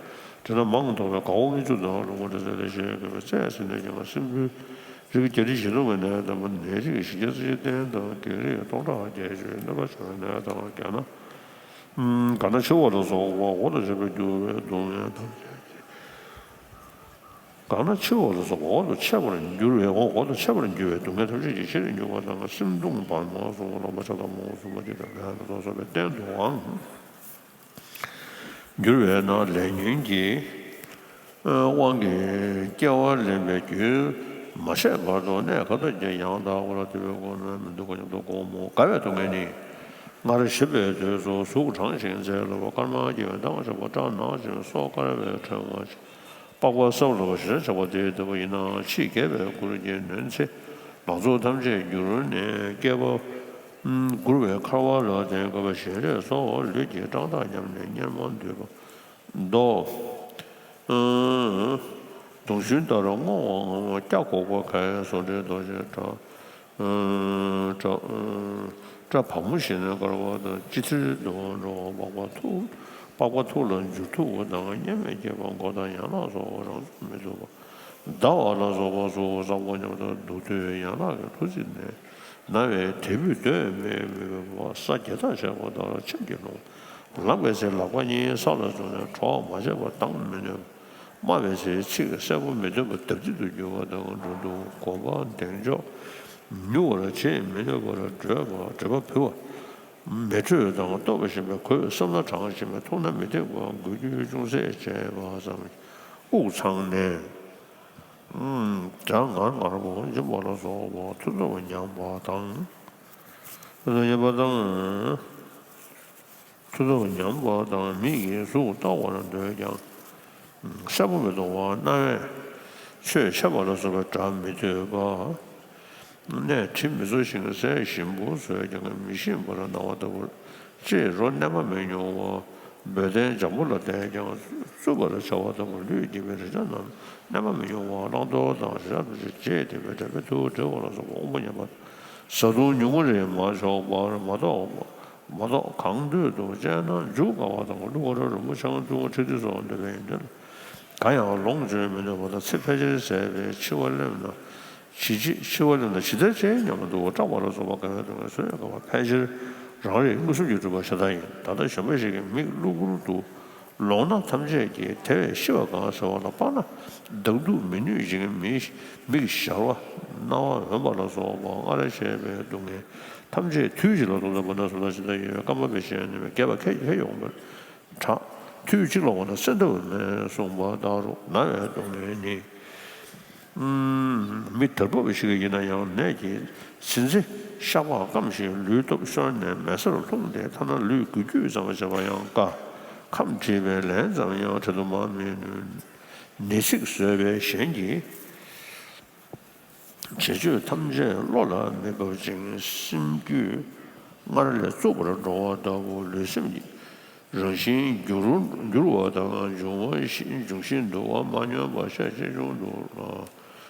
དེ་ལ་མང་དུ་བའི་དགའ་བོ་དངུལ་ཆུ་དང་ལོངས་སྤྱོད་ལ་ཞེས་དགོས་པའི་རྩལ་ཟིན་ནས་ཀྱང་སྲིན་པོའི་རིགས་བརྒྱད་ཁྲི་བཞི་སྟོང་གི་ནད་དང་ནད་རིགས་བཞི་བརྒྱ་རྩ་བཞི་སྟོང་དང་བགེགས་རིགས་སྟོང་ཕྲག་བརྒྱད་ཅུའི་གནོད་པ་བྱུང་བའི་ནད་དང་རྒྱ་ན། གང་ན་འཆི་བ་ལ་སོགས་པ་འོག་ཏུ་བྱས་པའི་འགྱུར་བའི་སྡུག་བསྔལ་ཐམས་ཅད་ཀྱིས། གང་ན་འཆི་བ་ལ་སོགས་པ་འོག་ཏུ་ཆད་པར་འགྱུར་བའི་འོག་འོག་ཏུ་ཆད་པར་འགྱུར་བའི་སྡུག་བསྔལ་ཐམས་ཅད་ཀྱི་ཕྱིར་མྱུར་བ་དང་སེམས་གདུང་བར་མ་སོགས་ལོག་པ་ཕྱག་དང་མང་པོ་གསུངས་པ་ཅི་འདྲ་བས་ལ་སོགས་པའི་སྟེང་དུའང་འགྱུར་བས་ན་ལས་ཉོན་གྱི་དབང་གིས་སྐྱེ་བ་ལེན་པའི་རྒྱུ་མ་ཆད་བར་དུ་གནས་ག་དུས་ཀྱང་ཡང་དག་པར་དད་པའི་སྒོ་ནས་མི་སྡུག་པ་མཉམ་དུ་བསྒོམ་མོ། དགའ་བའི་སྡུག་བསྔལ་ནི། སྔར་ཞིག་པའི་དུས་སུ་གཟུགས་གྲང་ཞིང་འཚེར་ལ་བ་སྐར་མ་བརྒྱ་མདངས་ཆགས་པ་སྐྲ་ནག་ཅིང་སོ་དཀར་བའི་ཕྲེང་བ་ཅན། པགས་པ་སྲབ་ལ་བ་ཞེ་དྲག་ཆགས་པ་དེ་ལྟ་བུ་ཡིན་ན་ཕྱིས་རྒས་པའི་ཁུར་གྱིས་ནོན་ཚེ་ལག་ཚོགས་ཐམས་ཅད་འགྱུར་ནས་སྐྱེས་པ་མགུར་བའི་འཁར་བ་ལ་བརྟེན་དགོས་པ་ཞིག་རེད་སོ། ལུས་ཀྱི་བཀྲག་མདངས་ཉམས་ནས་གཉེར་མ་འདུས་པ་མདོག་གདོང་ཞུན་ལྟར་སྔོ་བའམ་སྐྱ་གོག་པ་ཁའི་བཟོ་འདྲའི་རྡོ་རྗེ་བྲག་སྐྲ་སྐྲ་བ་མོ་བཞིན་དཀར་བ་དང་། ལྕི་ཐིལ་དུ་འགྲོ་བ། པགས་པ་ཐུག་པགས་པ་ཐུག་ལ་འགྱུར་ཐུག་པ་དང་། གཉེར་མས་བསྐྱེད་པ་མགོ་དང་ཡན་ལག་སོགས་རང་བྱུང་མི་ཐུབ་པ། ཟླ་བ་ལ་སོགས་པ་གཟུགས་བཟང་པོ་མཉམ་དུ་འདུག་དུས་ཡན་ལག་གི་ལྷུ་ཚིགས་ནས་ན་བའི་དལ་བུས་སྡོད་མི་མི་ཕོད་པ། ས་རྒྱ་ཐག་ཆད་པ་དང་ཆབ་ཀྱིས་ལོག་ལངས་པའི་ཚེ་ལག་པ་གཉིས་ས་ལ་བཙུགས་ནས་གྲོགས་མ་བྱས་པར་ལྡང་མི་ནུས་པ། སྨྲ་བའི་ཚེ་ཚིག་གསལ་པོ་མི་ཐོན་པར་ལྡབ་ལྡིབ་ཏུ་གྱུར་པ་དང་། འགྲོ་འདུག་གོམ་པ་འདེགས་འཇོག་མྱུར་བར་བྱེད་མི་ནུས་པར་བྲོས་པ་བྲོས་པ་བུལ་བ། མེ་དྲོད་དང་ལྟོགས་པ་ཞན་པའི་གོས། བསམ་ན་གྲང་ཞིང་པའི་འཐུང་ན་མི་བདེ་བ། འགུལ་སྐྱོད་ཅུང་ཟད་བྱས་པ་ཙམ་དབུགས་འཚང་ནས་སྒྲ་ངར་ངར་པོ་འབྱིན་པ་ལ་སོགས་པ་ཐུབ་ཐུབ་ཉམས་པ་དང་། ཐུབ་ཐུབ་ཉམས་པ་དང་། ཐུབ་ཐུབ་ཉམས་པ་དང་། མིག་གིས་གཟུགས་ལྟ་བར་འདོད་ཀྱང་གསལ་པོ་མི་མཐོང་བ། རྣ་བས་ཆོས་འཆད་པ་ལ་སོགས་པའི་སྒྲ་མི་ཐོས་པ། སྣས་དྲི་མི་ཚོར་ཞིང་ཟས་ཞིམ་པོ་ཟོས་ཀྱང་མི་ཞིམ་པར་སྣང་བ་ལྟ་བུ། ལྕེས་རོ་མནན་པ་མི་མྱོང་བ། འབོལ་གདན་འཇམ་པོ་ལ་བསྡད་ཀྱང་རྩུབ་པར་བྱ་བ་ལྟ་བུ། ལུས་སྐྱེས་པའི་རེག་བྱ་རྣམས་མནན་པ་མི་མྱོང་བ། བླང་དོར་དང་རེག་བྱ་ཐམས་ཅད་བརྗེད་དེ་བའི་དྲན་པའི་མཐུ་བསྒྲིལ་བ་ལ་སོགས་པ་དབང་པོ་ཉམས་པ། བཟའ་བཏུང་ཉུང་ངུ་རེ་མ་ཆོག་པར་མ་གཏོགས། མ་གཏོགས་གང་འདོད་དུ་སྤྱད་ན་མཇུག་དཀའ་བ་དང་། གླུ་གར་རོལ་མོ་འཆང་ལྟུང་བ་འཁྲིག་སྟེ་སོགས་འདོད་པའི་ཡོན་ཏན་གང་ཡང་ལོངས་སྤྱོད་མི་ནུས་པ་དང་། ཚེ་ཕལ་ཆེར་ཟད་པས་འཆི་བ་སླེབས་ན་ཇི་ཅི་འཆི་བ་སླེབས་ན་ཇི་ལྟར་བྱེད་སྙམ་དུ་སྐྲག་པ་ལ་སོགས་པ་དགའ་བའི་སྡུག་བསྔལ་བཟོད་པའི་དཀའ་བ་ཕལ་ཆེར་རང་རིག་མངོན་སུམ་གྱིས་གྲུབ་པར་ཤ་སྟག་ཡིན། ད་ལྟ་གཞོན་པ་ཞིག་གིས་མིག་གློ་བུར་དུ་ལོག་ན་ཐམས་ཅད་ཀྱིས་དེ་བས་ཤི་བ་གང་ཟེར་བ་ལ་དཔག་ན་བདག་སྡུག་མི་ནུས་ཤིང་མི་མིག་ཞར་བ་རྣ་བ་འོན་པ་ལ་སོགས་པ་སྔར་བྱས་པའི་སྡུག་བསྔལ་ཐམས་ཅད་དུས་གཅིག་ལ་ཐོབ་ན་བུ་ན་སུ་ན་ཇི་ལྟར་ཡོད་པའི་སྐར་མ་བས་གཞན་ནུས་པའི་རྒས་པ་ཁྱེད་ཁྱེད་ཡོང་བར་གྲགས། དུས་གཅིག་ལ་འོ་ན་སེམས་འདྲ་བ་མེད་གསུངས་པ་ལྟར་རོ། ན་བའི་སྡུག་བསྔལ་ནི། མི་དར་བབ་ཞིག་ཡིན་ན་ཡང་ནད་ཀྱི་ཚི་ཚི་ཤག་པགས་སྐམ་ཞིང་ལུས་སྟོབས་ཤོར་ནས་མལ་སར་ལྷུང་སྟེ་ཐ་ན་ལུས་འགུལ་སྐྱོད་ཙམ་བྱེད་པ་ཡང་དཀའ། ཁམས་འཁྲིད་པའི་ལན་ཙམ་ཡང་འཁྲི་དུ་མ་མི་ནུས། ནད་ཚིག་བཟོས་པའི་གཞན་གྱི་བྱེད་སྤྱོད་ཐམས་ཅད་བློ་ལ་མི་འབབ་ཅིང་སེམས་རྒྱུད་སྔར་ལས་རྩུབ་པར་འགྲོ་བ་ལྟ་བུ། ལུས་སེམས་ཀྱི་རང་བཞིན་འགྱུར་འགྱུར་བ་དང་། འབྱུང་བ་ཤི་འབྱུང་བཞིན་འདུ་བ་མ་སྙོམས་པ། ཤས་ཆེ་ཆུང་དུ་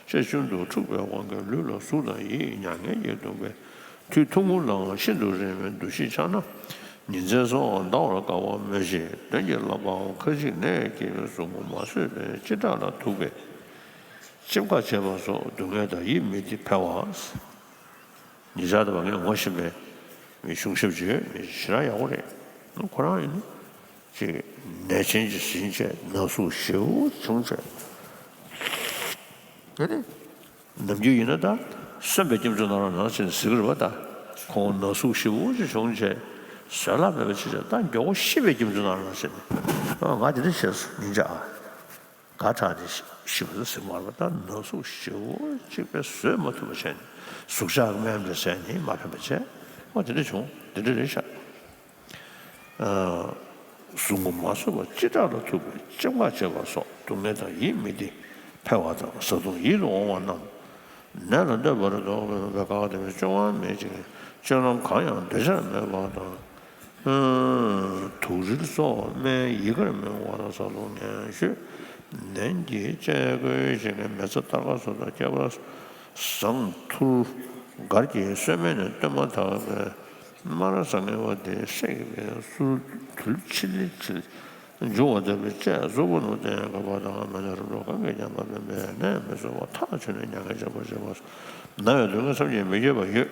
ཤས་ཆུང་དུ་འཁྲུགས་པའི་དབང་གིས་ལུས་ལ་ཟུག་དང་ཡིད་མྱ་ངན་གྱིས་གདུངས་པའི་མཐུ་ཐུང་ངུ་ལའང་ཤིན་ཏུ་རིང་བའི་འདུ་ཤེས་འཆར་ན། ཉིན་མཚན་སོགས་འདའ་བར་དཀའ་བ་སྨོས་ཤིང་། གདོན་གྱིས་བརླབས་པའམ་ཁ་ཅིག་ནད་ཀྱིས་ཟུག་རྔུ་མ་བཟོད་པའི་ལྕེ་བྲག་ལ་ཐུག་པའི་ལྕེབ་ཁ་བྱེད་པ་སོགས་སྡུག་བསྔལ་དང་ཡིད་མི་བདེ་འཕེལ་བ། ཉེ་ཆར་དུ་བ་ངས་ངོ་ཤེས་པའི་མི་གཞུང་ཞབས་ཅིག་ཡོད། མི་ཞེ་དྲག་ཡག་པོ་རེད། ཁོ་རང་ཡིན་ན་ཅིག་ནད་ཆེན་ཅིག་ཟིན་བྱས་ན་ཟུག་ཞེ་པོ་བྱུང་བྱས། དེ་ནི་ནམ་རྒྱུན་ཡིན་ན་ད་གསོན་པའི་སྐྱབས་འཇུག་གནང་རོགས་གནང་ཟེར་ནས་ཟེར་གི་རེད་པ། ད་ཁོང་ན་ཟུག་ཞེ་པོ་ཅིག་བྱུང་བྱས་བཟོད་གླགས་མེད་པ་བྱས་བྱས། ད་མགྱོགས་པོ་ཤི་བའི་སྐྱབས་འཇུག་གནང་རོགས་གནང་ཟེར་ནས། ཨ་ང་དེ་འདྲ་བྱས་སོང་ཉིན་ཅག་ཨ། དགའ་དྲགས་ནས་ཤི་བ་ཟེར་མ་རེད་པ། ད་ན་ཟུག་ཞེ་པོ་གཅིག་པས་བཟོད་མ་ཐུབ་པ་བྱས་ནས་ཟུག་གཅོག་སྨན་འདྲ་བཟས་ནས་མ་ཕན་པ་བྱས། ཨོ་དེ་འདྲ་བྱུང་། དེ་འདྲ་རེད་ཤག་ཨ། གཟུགས་ངོ་མ་བཟོད་པ་ཅི་དྲག་ལ་ཐུག་པའི་ལྕེ་འགག་བྱེད་པ་སོགས་སྡུག་བསྔལ་དང་ཡིད་མི་བདེ་འཕེལ་བ་དང་བཟའ་བཏུང་ཡིད་དུ་འོང་བ་རྣམས། ནད་ལ་གནོད་པར་དོགས་པའི་བཀག་སྡོམ་སྤྱོད་པ་མེད་ཅིང་སྤྱོད་ལམ་གང་ཡང་འདོད་ཆགས་མེད་པ་དང་། དུག་རིལ་སོགས་སྨན་ཡི་གེར་མི་འོང་བ་དང་། བཟའ་བཏུང་ངན་ཤོས་ནན་གྱིས་དཔྱད་བགོས་བྱེད་མཁན་མེ་བཙའ་སྟར་ཀ་སོགས་དང་། ཁྱད་པར་ཟངས་ཐུར་མགར་གྱི་སོལ་སྨན་ནི་བསྟེན་མ་ཐག་པའི་སྨ་ར་ཟངས་ངན་པ་དེ་བསྲེགས་པའི་གསུར་དུལ་ཆིལ་ཆིལ་འབྱུང་བ་ལྟ་བུའི་དཔྱད་གཟུགས་པོ་ནང་བསྟེན་དགོས་པ་དང་། མེ་ནད་རིམས་གྲོ་གང་གིས་ཀྱང་མ་ཕན་པས་ནད་མི་གསོ་བར་ཐག་ཆོད་ནས་མྱ་ངན་བྱེད་པར་བྱེད་པ། ན་བའི་སྡུག་བསྔལ་བསམ་གྱིས་མི་ཁྱབ་པ་ཡོད།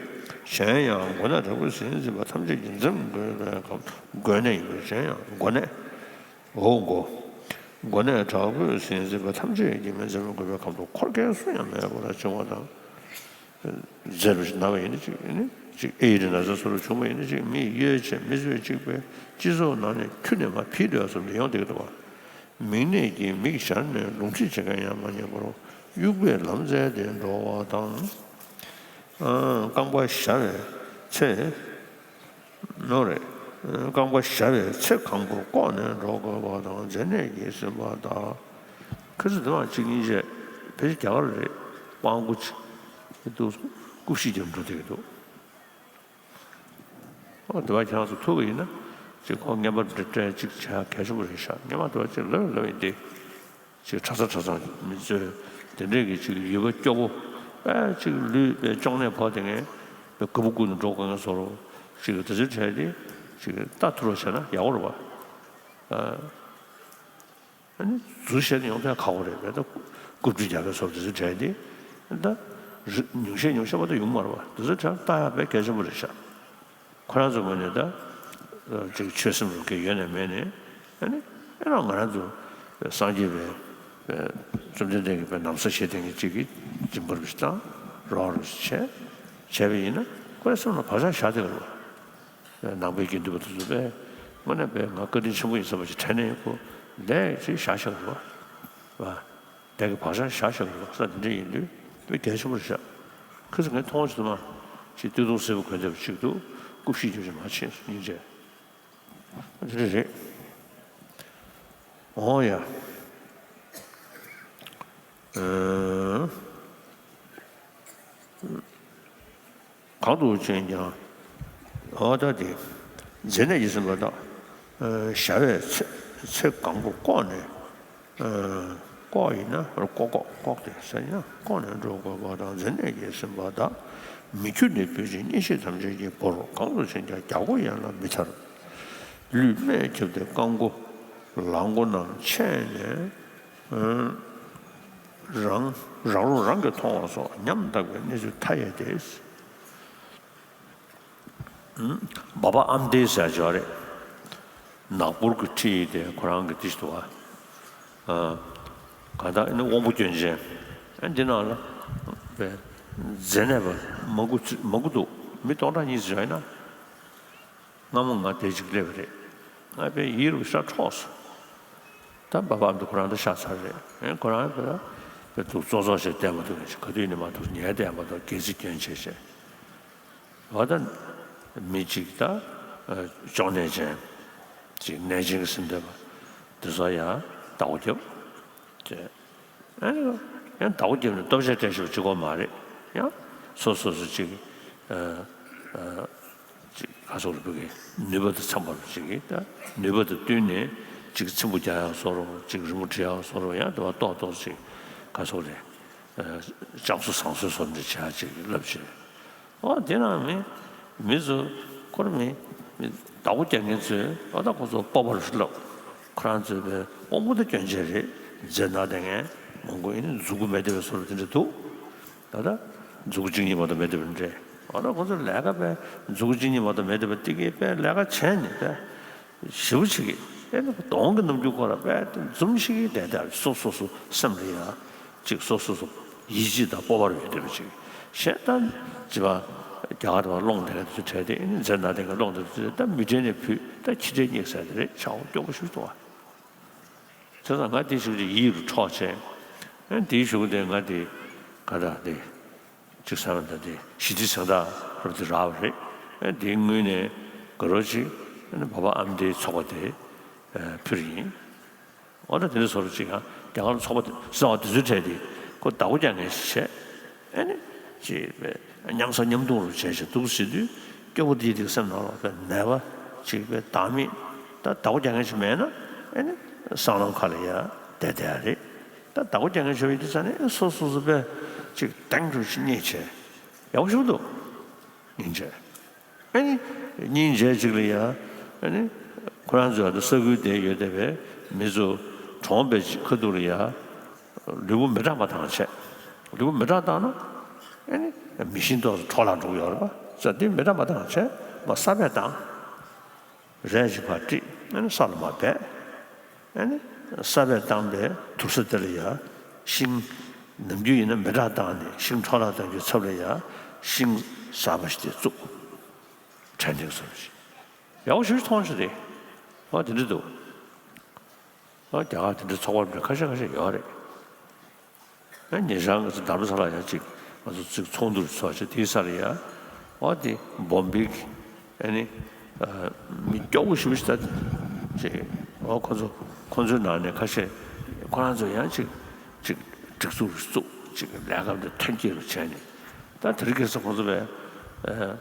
གཞན་ཡང་མགོ་ནད་དྲག་པོས་ཟིན་ཟིན་པ་ཐམས་ཅད་ཀྱིས་འཛེམ་དགོས་པའི་སྐབས། མགོ་ནད་ཡིན་པས་གཞན་ཡང་མགོ་ནད། འོ་མགོ། མགོ་ནད་དྲག་པོས་ཟིན་ཟིན་པ་ཐམས་ཅད་ཀྱིས་མི་འཛེམ་དགོས་པའི་སྐབས་སུ་འཁོར་མཁན་སུ་ཡང་མེད་པར་བྱུང་བ་དང་། མཛེ་རུ་ན་བ་ཡིན་ན་གཅིག་ཡིན་ན་གཅིག་ཨེ་ཡི་ན་ཚ་སོགས་ལ་བྱུང་བ་ཡིན་ན་གཅིག་མི་གཡོལ་བྱེད་མི་བཟོད་གཅིག་པའི་སྤྱི་ཚོགས་ནང་ནས་ཁྱུ་ནས་མར་ཕྱིར་འགྲོ་བསམ་སྟེ་ཡོང་བསྡད་ཀྱི་འདུག་པ། མིག་ནད་ཀྱིས་མིག་ཞར་ནས་ལུང་ཁྲིད་བྱེད་མཁན་ཡང་མ་རྙེད་པར་དབྱུག་པས་ལམ་བཙལ་ཏེ་འགྲོ་བ་དང་། རྐང་པ་ཞ་བའི་ཚེ། ནོ་རེད། རྐང་པ་ཞ་བའི་ཚེ་གང་པོར་ལྐོག་ནས་འགྲོ་དགོས་པ་དང་། མཛེ་ནད་ཀྱིས་ཟིན་པ་དག་ཁ་སང་དེ་མ་གཅིག་གཉིས་བྱས་ཕལ་ཆེར་རྒྱ་གར་རེད། དབང་པོ་ཅིག་འདུག་སྐུ་ཕྱི་རྒྱབ་འགྲོ་བསྡད་ཀྱི་འདུག་ཨོ་དེ་བ་ཁྱེད་རང་ཚོ་ཐུག་པ་ཡིན་ན་ཅིག་ཁོ་བརྔན་པ་འདྲ་སྤྲད་ཅིག་བྱ་གལ་ཆེན་པོ་རེད་ཤག་བརྔན་པ་དེ་བ་ཅིག་ལབ་ལབ་ཡིན་ཏེ། ཅིག་གྲྭ་ས་གྲྭ་ཚང་མི་ཚོས་དེ་འདྲས་ཀྱི་ཅིག་ཡུལ་པ་སྐྱོ་པོ་དཔེ་ཅིག་ལུས་པའི་གཅོང་ནད་ཕོག་དེ་ངས་དཔེ་རྒུད་པོ་རྒུད་ནས་འགྲོ་དགོས་ངེས་བཟོ་འདྲ་ཅིག་དེ་ཚོའི་གྲས་དེ་ཅིག་ལྟ་ཐུབ་རོགས་བྱས་ན་ཡག་པོ་རེད་པ། ཨ་ནི་ཟུར་བཞག་ནས་ཡོང་ཐལ་ཁག་པོ་རེད་པས། ད་རྐུབ་སྤྲུལ་རྒྱག་པའི་བཟོ་འདྲ་དེ་ཚོའི་གྲས་དེ་ད་རི་ཉུང་ཤས་ཉུང་ཤས་པ་ད་ཡོང་མ་རེད་པ། དེ་ཚོའི་གྲས་ལྟ་ཡག་དཔེ་གལ་ཆེན་པོ་རེད་ཤག་ཁོ་རང་ཚོ་ངོས་ནས་ད་ཅིག་ཆོད་སེམས་རུ་སྐྱེ་ཡོད་ནས་མེད་ནས། ཨ་ནི་ཨེ་རང་ང་རང་ཚོ་སངས་རྒྱས་པའི་བཅོམ་ལྡན་འདས་ཀྱི་པའི་ན་བཟའ་བཞེས་དེ་ངས་ཅིག་གིས་སྦྱིན་པ་རུ་ཞིག་བཏང་རོགས་རུ་ཞིག་བྱས་བྱས་པ་ཡིན་ན་ཁོའི་སེམས་ལ་བག་ཆགས་བཞག་བསྡད་ཀྱི་རེད་པ། ནང་པའི་དགེ་འདུན་པ་དེ་ཚོ་པས་དངོས་གནས་པའི་ང་བཀའ་དྲིན་ཆེན་པོ་ཡིན་བསམ་པ་ཞིག་དྲན་ནས་ཁོ་ལས་ཅིག་བཞག་བཞག་གི་རེད་པ། བ། དེ་གི་བག་ཆགས་བཞག་བཞག་གི་རེད་པ། ས་དེ་འདྲ་ཡིན་དུས་དཔེ་གལ་ཆེན་པོ་རེད་ཤག་ཁ་སང་ངས་མཐོང་བ་ཞིག་འདུག་མ། ཅིག་སྟོད་ཐུང་སེར་པོ་གོན་བསྡད་པ་ཅིག་འདུག་སྐུ་ཕྱི་རྒྱབ་ཅིག་མར་ཕྱིན་སོང་། སྙིང་རྗེ། དེ་འདྲ་རེད། འོ་ཡ། ཨ། གང་དུ་ཕྱིན་ཀྱང་། འོ་ད་དེ། མཛེ་ནད་ཀྱིས་ཟིན་པ་དག་ཨ། ཞ་བའི་ཚེ་ཚེ་གང་པོ་ལྐོག་ནས། ཨ། ལྐོག་ཡིན་ན་ལྐོག་ལྐོག་ལྐོག་སྟེ་ཟེར་ཡང་ལྐོག་ནས་འགྲོ་དགོས་པ་དང་། མཛེ་ནད་ཀྱིས་ཟིན་པ་དག་མི་ཁྱུ་ནས་བུད་ཅིང་གཉེན་བཤེས་ཐམས་ཅད་ཀྱི་བོར། གང་དུ་ཕྱིན་ཀྱང་རྒྱལ་སྒོ་ཡན་ལ་མི་ཐར། ལུས་སྨད་ཁྱབ་སྟེ་རྐང་མགོ་ལག་མགོ་རྣམས་ཆད་ནས། ཨ། རང་རང་རོ་རང་གིས་མཐོང་བ་སོགས་ཉམ་ཐག་པའི་གནས་ཚུལ་མཐའ་ཡས་ཏེ། ཨ། སྦ་བ་ཨམ་ཏེ་ཟེར་ཡག་ཅིག་ཡོད་རེད། ནག་པོར་གྱི་ཁྲིད་ཡིག་དེ་ཁོ་རང་གི་དེ་ཞིག་འདུག་པ། ཨ། གང་ལྟར་ཨ་ནི་དབང་པོ་སྐྱོན་ཅན། ཨ། འདི་ནང་ལ་པའི་མཛེ་ནད་པ་མང་པོ་ཅིག་མང་པོ་འདུག་མི་སྟོང་ཕྲག་གཉིས་ཙམ་ཡོད་ན། སྔ་མོ་ང་དེ་ཅིག་སླེབས་པ་རེད། ང་དཔེ་ཡིད་རུ་ཤ་འཕྲོག་སོང་། ད་སྦ་བ་ཨམ་ཏེ་ཁོ་རང་ད་ཤ་ཚ་རེད། ཨེ། ཁོ་རང་དཔེ་དཔེ་འདུག་ཙོག་ཙོག་བྱས་བསྡད་མ་ཐུབ་མཁན་ཞིག་ག་དུས་ནས་མ་ཐུབ་ཉལ་བསྡད་མ་ཐུབ་སྒལ་ཚིགས་སྐྱོན་ཆེ་བྱས། འོ་ད་མི་གཅིག་ད་ཨ་གཅོང་ནད་ཅན་ཅིག་ནད་ཅན་གྱིས་ཟིན་བསྡད་པ་དེ་ཚོ་ཡང་བདག་པོ་རྒྱབ་བྱས། ཨ་ནི་ཡང་བདག་པོ་བརྒྱབ་ནས་ལྟོ་ཆས་སྤྲད་ཤོག་ཅིག་གོ་མ་རེད། ཡང་སོ་སོ་སོ་ཅིག་ཨ་ཨ་ཅིག་ག་སོགས་ལ་བུ་གའི་ནུས་པ་དང་འཚམ་པར་ཅིག་གིས་ད་ནུས་པ་དང་བསྟུན་ནས་ཅིག་ཚིམ་པོ་རྒྱག་ཡག་བཟོ་རོགས། ཅིག་རི་མོ་འབྲི་ཡག་བཟོ་རོགས། ཡང་དེ་བ་ཏོག་ཏོག་ཅིག་ག་སོགས་རེད། ཨ་ལྕམ་སོ་བཟང་སོ་སོ་འདྲ་བྱ་ཅིག་ལབ་བྱས། ཨོ་དེ་ནང་མི་མི་ཚོ་ཁོ་རང་མི་མི་བདག་པོ་རྒྱག་མཁན་ཚོས་ཨོ་ད་ཁོ་ཚོ་སྤོབས་པ་རུ་ལབ། ཁོ་རང་ཚོའི་པའི་དབང་པོ་དང་སྐྱོན་ཅན་རེད། མཛེ་ནད་དེ་ངན་མང་པོ་ཡིན་ན་མཛུ་གུ་མེད་བསྡད་པའི་བཟོ་འདྲ་དེ་འདྲ་འདུག་ད་ལྟ་མཛུ་གུ་གཅིག་གཉིས་མ་གཏོགས་མེད་བསྡད་པ་འདྲ། ཨོ་ད་ཁོ་ཚོ་ལས་ཀ་པས་མཛུ་གུ་གཅིག་གཉིས་མ་གཏོགས་མེད་བསྡད་པ་དེ་གའི་པས་ལས་ཀ་བྱས་ནས་པས། ཞེ་པོ་ཅིག་གིས་ཨེ་ནི་གདོང་གི་རྣམ་འགྱུར་ཁོ་ར་དཔེ་འཛུམ་ཞིག་གིས་བསྡད་བསྡད། སོ་སོ་སོ་སེམས་ལ་ཡ་ཅིག་སོ་སོ་སོ་ཡིད་ཆེས་དང་སྤོབས་པ་རུ་ཡོད་བསྡད་པ་ཅིག་གཞན་ད་ཅི་བ་རྒྱ་གར་བ་སློང་བསྡད་མཁན་དེ་ཚོ་གྲས་དེ་ཨེ་ནི་མཛེ་ནད་དེ་ག་སློང་བསྡད་པ་ཚོ་ད་མི་གྲལ་ནས་ཕུད་ད་ཁྱི་གྲལ་སྙེག་ཟེར་དེ་རེད། ཆག་སྒོ་སྐྱོ་པོ་ཞིག་འདུག་བ། བྱས་ཙང་ང་དེ་ཞུགས་ཀྱི་ཡིད་རུ་འཕྲོག་བྱས། ཨེ་དེའི་གཞུག་དེ་ང་དེ་ག་ད་དེ་ཅིག་བསམ་ད་དེ་ཞི་བདེ་གཟེངས་རྟགས་རབ་དེ་རག་པ་རེད། ཨེ་དེའི་སྔོན་ནས་དགའ་རོགས་ཅིག་ཨེ་ནི་བ་བ་ཨམ་བདེའི་ཚོགས་པ་དེ་ཕུལ་ཡིན། འོ་ད་དེ་འདྲ་བཟོ་འདྲ་ཅིག་ཡང་རྒྱ་གར་ཚོགས་པ་གསར་བ་དེ་ཚོའི་གྲས་དེ་ཁོ་བདག་པོ་རྒྱག་མཁན་ཞིག་བྱས། ཨེ་ནི་ཅིག་པའི་མཉམ་ཟ་མཉམ་འཐུང་རུ་བྱས་བྱས་འདུག་ཟེར་དུས་སྐྱོ་པོ་དེའི་དེ་སེམས་ནང་ལ་པའི་ནད་པ་ཅིག་པའི་བདག་མེད་ད་བདག་པོ་རྒྱག་མཁན་ཞིག་མེད་ན། ཨེ་ནི་སྲང་ལམ་ཁ་ལ་ཡ་བསྡད་བསྡད་ཡ་རེད། ད་བདག་པོ་རྒྱག་མཁན་ཞིག་ཡོད་དུས་ཙང་ནས་སོ་སོ་སོ་པའི་ཅིག་གདེང་རུ་ཅིག་རྙེད་བྱས་ཡག་པོ་ཞིག་འདུག་སྙིང་རྗེ། ཨ་ནི་སྙིང་རྗེ་གཅིག་ལ་ཡ། ཨ་ནི་ཁོ་རང་ཚོ་ཡང་ས་ཁུལ་དེ་ཡོད་བསྡད་པའི་མི་ཚོ་གྲོངས་པའི་ཁ་ཐུག་ལ་ཡ། ལུས་པོ་མེ་སྲེག་མ་བཏང་བྱས། ལུས་པོ་མེ་སྲེག་བཏང་ན། ཨ་ནི་མི་ཤིང་ཏོག་ཙམ་འཕྲོ་བརླག་འགྲོ་གི་ཡོད་རེད་པ། ས་དེ་མེ་སྲེག་མ་བཏང་བྱས་མར་ས་སྦས་བཏང་། རས་ཅིག་ཕར་དཀྲིས། ཨ་ནི་ས་ལ་མར་སྦས། ཨ་ནི་ས་སྦས་བཏང་པའི་དུར་ས་དེ་ལ་ཡ་ཤིང་། ནམ་རྒྱུན་ཡིན་ན་མེ་སྲེག་བཏང་ནས་ཤིང་འཕྲོ་བརླག་གཏོང་རྒྱུའི་ཚབ་ལ་ཡ་ཤིང་གསར་པ་ཞིག་དེ་བཙུགས། ཕྲན་ཐེངས་སོར་ཞིག་ཡག་པོ་ཞེ་པོ་ཅིག་མཐོང་ཞིག་རེད། ཨོ་དེ་འདྲ་འདུག་ཨོ་རྒྱ་གར་དེ་འདྲ་ཚོགས་པ་ཁ་ཤས་ཁ་ཤས་ཡོད་རེད། ཨ་ཉེ་ཆར་ང་ཚོ་རྡ་རམ་ས་ལ་ཡང་ཅིག་ང་ཚོ་ཅིག་ཚོགས་འདུ་ཚོགས་བྱས་དེའི་སར་ཡ། ཨོ་དེ་བོམ་བེ་གི་ཨ་ནི་མི་སྐྱོ་པོ་ཞེ་པོ་ཞིག་ད་ཅིག་ཨོ་ཁོ་ཚོ་ཁོ་ཚོའི་ནང་ནས་ཁ་ཤས་ཁོ་རང་ཚོ་ཡང་ཅིག་ཅིག་སྒྲིག་འཛུགས་རུ་བཙུགས། ཅིག་ལས་ཀ་འདི་ཐོན་སྐྱེད་རུ་བྱས་ནས། ད་དེ་རིང་ཁ་སང་ཁོ་ཚོ་བས་ཨ་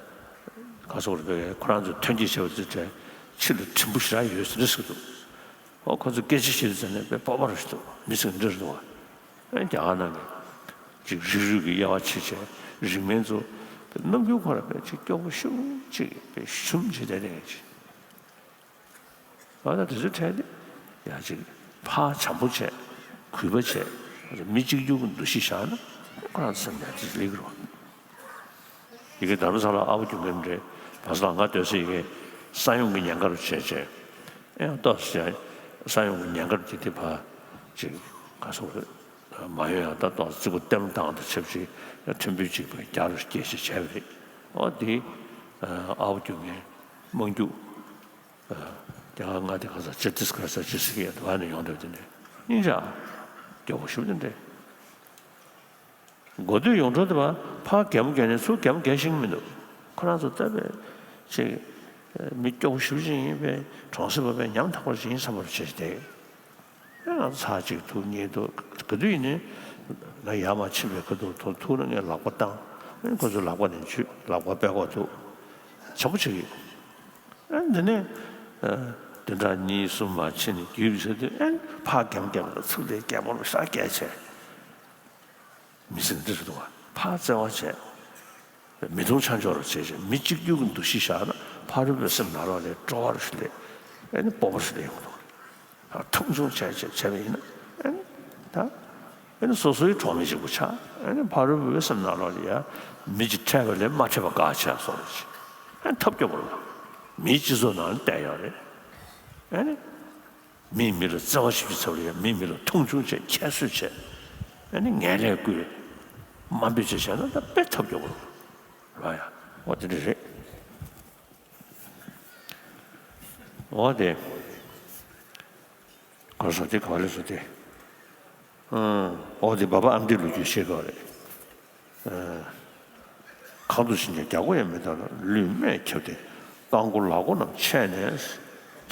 ག་སོགས་རུ་བས་ཁོ་རང་ཚོ་ཐོན་སྐྱེད་བྱས་པ་དེ་གྲས་ཕྱི་ལ་བྲིན་པོ་ཞེ་དྲག་ཡོད་ཟེར་ཟེར་གི་འདུག་ཨོ་ཁོ་ཚོ་སྐད་ཆ་བཤད་དུས་ཙམ་ནས་དཔེ་སྤོབས་པ་རུ་ཞིག་འདུག་མི་ཚོས་འདི་རུ་འདུག་བ། ཨ་རྒྱ་གར་ནང་གི་ཅིག་རིགས་རུས་ཀྱི་དབྱེ་བ་ཕྱེ་བྱས་རིགས་དམན་ཚོ་རྣམ་འགྱུར་ཁོ་ར་དཔེ་ཅིག་སྐྱོ་པོ་ཞེ་པོ་ཅིག་དཔེ་ཞུམ་བྱས་བསྡད་བསྡད་མཁན་ཅིག་ཨ་ད་དེ་ཚོའི་གྲས་དེ་ཡང་ཅིག་ཕར་བྱམས་པོ་བྱས། གུས་པ་བྱས། མི་གཅིག་གྱུར་གྱི་འདུ་ཤེས་བཞག་ན་ཁོ་རང་ཚོ་སེམས་ནང་ཅིག་སླེབས་ཀྱི་རེད་བ། ཡི་གེ་རྡ་རམ་ས་ལ་ཨ་བོ་རྒྱུག་མཁན་རེད། བ་ས་ལ་ང་སྡོད་སའི་ཡི་གེ་ས་ཡོམ་གྱི་ཉེན་ཁ་རུ་བྱས་བྱས། ཨེ་ཡང་ཏོག་ཙམ་ས་ཡོམ་གྱི་ཉེན་ཁ་རུ་བྱས་ཏེ་ཕར་ཅིག་ག་སོང་རེད། མ་ཡོང་ཡང་ད་ཏོག་ཙམ་རྩིག་པ་བརྟན་པོ་བཏང་དང་ཆབས་ཅིག་མཐུན་འབུལ་གཅིག་པ་རྒྱ་རུ་སྐྱེད་ཅིག་བྱས་པ་རེད། ཨོ་དེ་ཨ་བོ་རྒྱུག་མཁན་དམངས་རྒྱུག་རྒྱ་གར་མངའ་སྡེ་ཁ་ས་ཆེ་ཏིས་ཁ་ས་ཆེ་སི་ཀི་ཡ་དུ་བ་ནས་ཡོང་འདོད་དེ་ནས་སྙིང་རྗེ་ཨ། སྐྱོ་པོ་ཞེ་པོ་དེ་འདྲས། འགོ་སྟོད་ཡོངས་གྲོལ་དུ་བ་ཕར་གད་མོ་བགད་ནས་ཚུར་གད་མོ་བགད་ཤེས་ཀྱི་མི་འདུག་ཁོ་རང་ཚོ་ལྟ་བས་ཅིག་མི་སྐྱོ་པོ་ཞེ་པོ་ཅིག་ཡིན་པས་གྲོང་གསེབ་པ་བས་ཉམ་ཐག་པ་ཅིག་ཡིན་བསམ་པ་བྱས་བསྡད། ང་ཚར་གཅིག་ཐུག་གཉིས་ཐུག་ག་དུས་ཡིན་ནའི་ང་ཡར་མར་ཕྱིན་པའི་ཁ་ཐུག་ཐུག་ཐུག་ན་ངས་ལག་པ་བཏང་། ཨ་ནི་ཁོ་ཚོ་ལག་པ་ནས་འཇུས། ལག་པ་པད་ཀོག་འདུག་བྱམས་པོ་བྱེད་ཀྱི་ཡོད། ཨ་ནི་དེ་ནས་ཨ་བདུན་ཕྲག་གཉིས་གསུམ་མར་ཕྱིན་ནས་རྒྱུས་ཟེར་དུས་ཨ་ནི་ཕར་རྒྱང་རྒྱང་ལ་ཚུར་ལ་རྒྱང་མོ་ལ་ཤར་རྒྱག་བྱས། མི་ཚེ་འདི་རེད་འདུག་བ། ཕར་བརྩེ་བ་བྱས། མི་མཐོང་ཆ་འཇོག་རོགས་བྱས་བྱས་མི་གཅིག་གྱུར་གྱི་འདུ་ཤེས་བཞག་ན་ཕ་རོལ་པོའི་སེམས་ནང་ལོགས་ལ་སྤྲོ་བ་རུ་ཞིག་སླེབས། ཨ་ནི་སྤོབས་པ་རུ་ཞིག་སླེབས་ཡོང་གི་འདུག་མཐོང་ཆུང་བྱས་བྱས་བྱས་པ་ཡིན་ན་ཨ་ནི་ད་ཨ་ནི་སོ་སོའི་གྲོགས་མེད་གཅིག་པུ་ཆགས། ཨ་ནི་ཕ་རོལ་པོའི་སེམས་ནང་ལོགས་ལ་ཡ་མི་གཅིག་འཕྲད་པ་ལས་མ་འཕྲད་པ་དགའ་ཆགས་སོང་རེད། ཨ་ནི་ཐབས་སྐྱོ་པོ་རེད། མིའི་སྤྱི་ཚོགས་ནང་ལ་བསྡད་ཡོད་རེད། ཨ་ནི། མིས་མི་ལ་བརྩེ་བ་ཞིག་གི་ཚབ་ལ་ཡང་མིས་མི་ལ་མཐོང་ཆུང་བྱས་ཁྱད་གསོད་བྱས། ཨ་ནི་ངན་ལས་བསྐུལ། དམའ་འབེབས་བྱས་བྱས་ན་ད་དཔེ་ཐབས་སྐྱོ་པོ་རེད་ཡ། འོ་དེ་འདྲ་རེད། འོ་དེ། གོ་ས་དེ་ག་ལེ་སོ་དེ། ཨང་། འོ་དེ་བ་བ་ཨམ་དེ་ལོ་རྒྱུས་བཤད་དགོས་རེད། གང་དུ་ཕྱིན་ཀྱང་རྒྱལ་སྒོ་ཡང་མི་ཐོག་ལ་ལུས་སྨད་ཁྱབ་སྟེ་རྐང་མགོ་ལག་མགོ་རྣམས་ཆད་ནས། བྱས་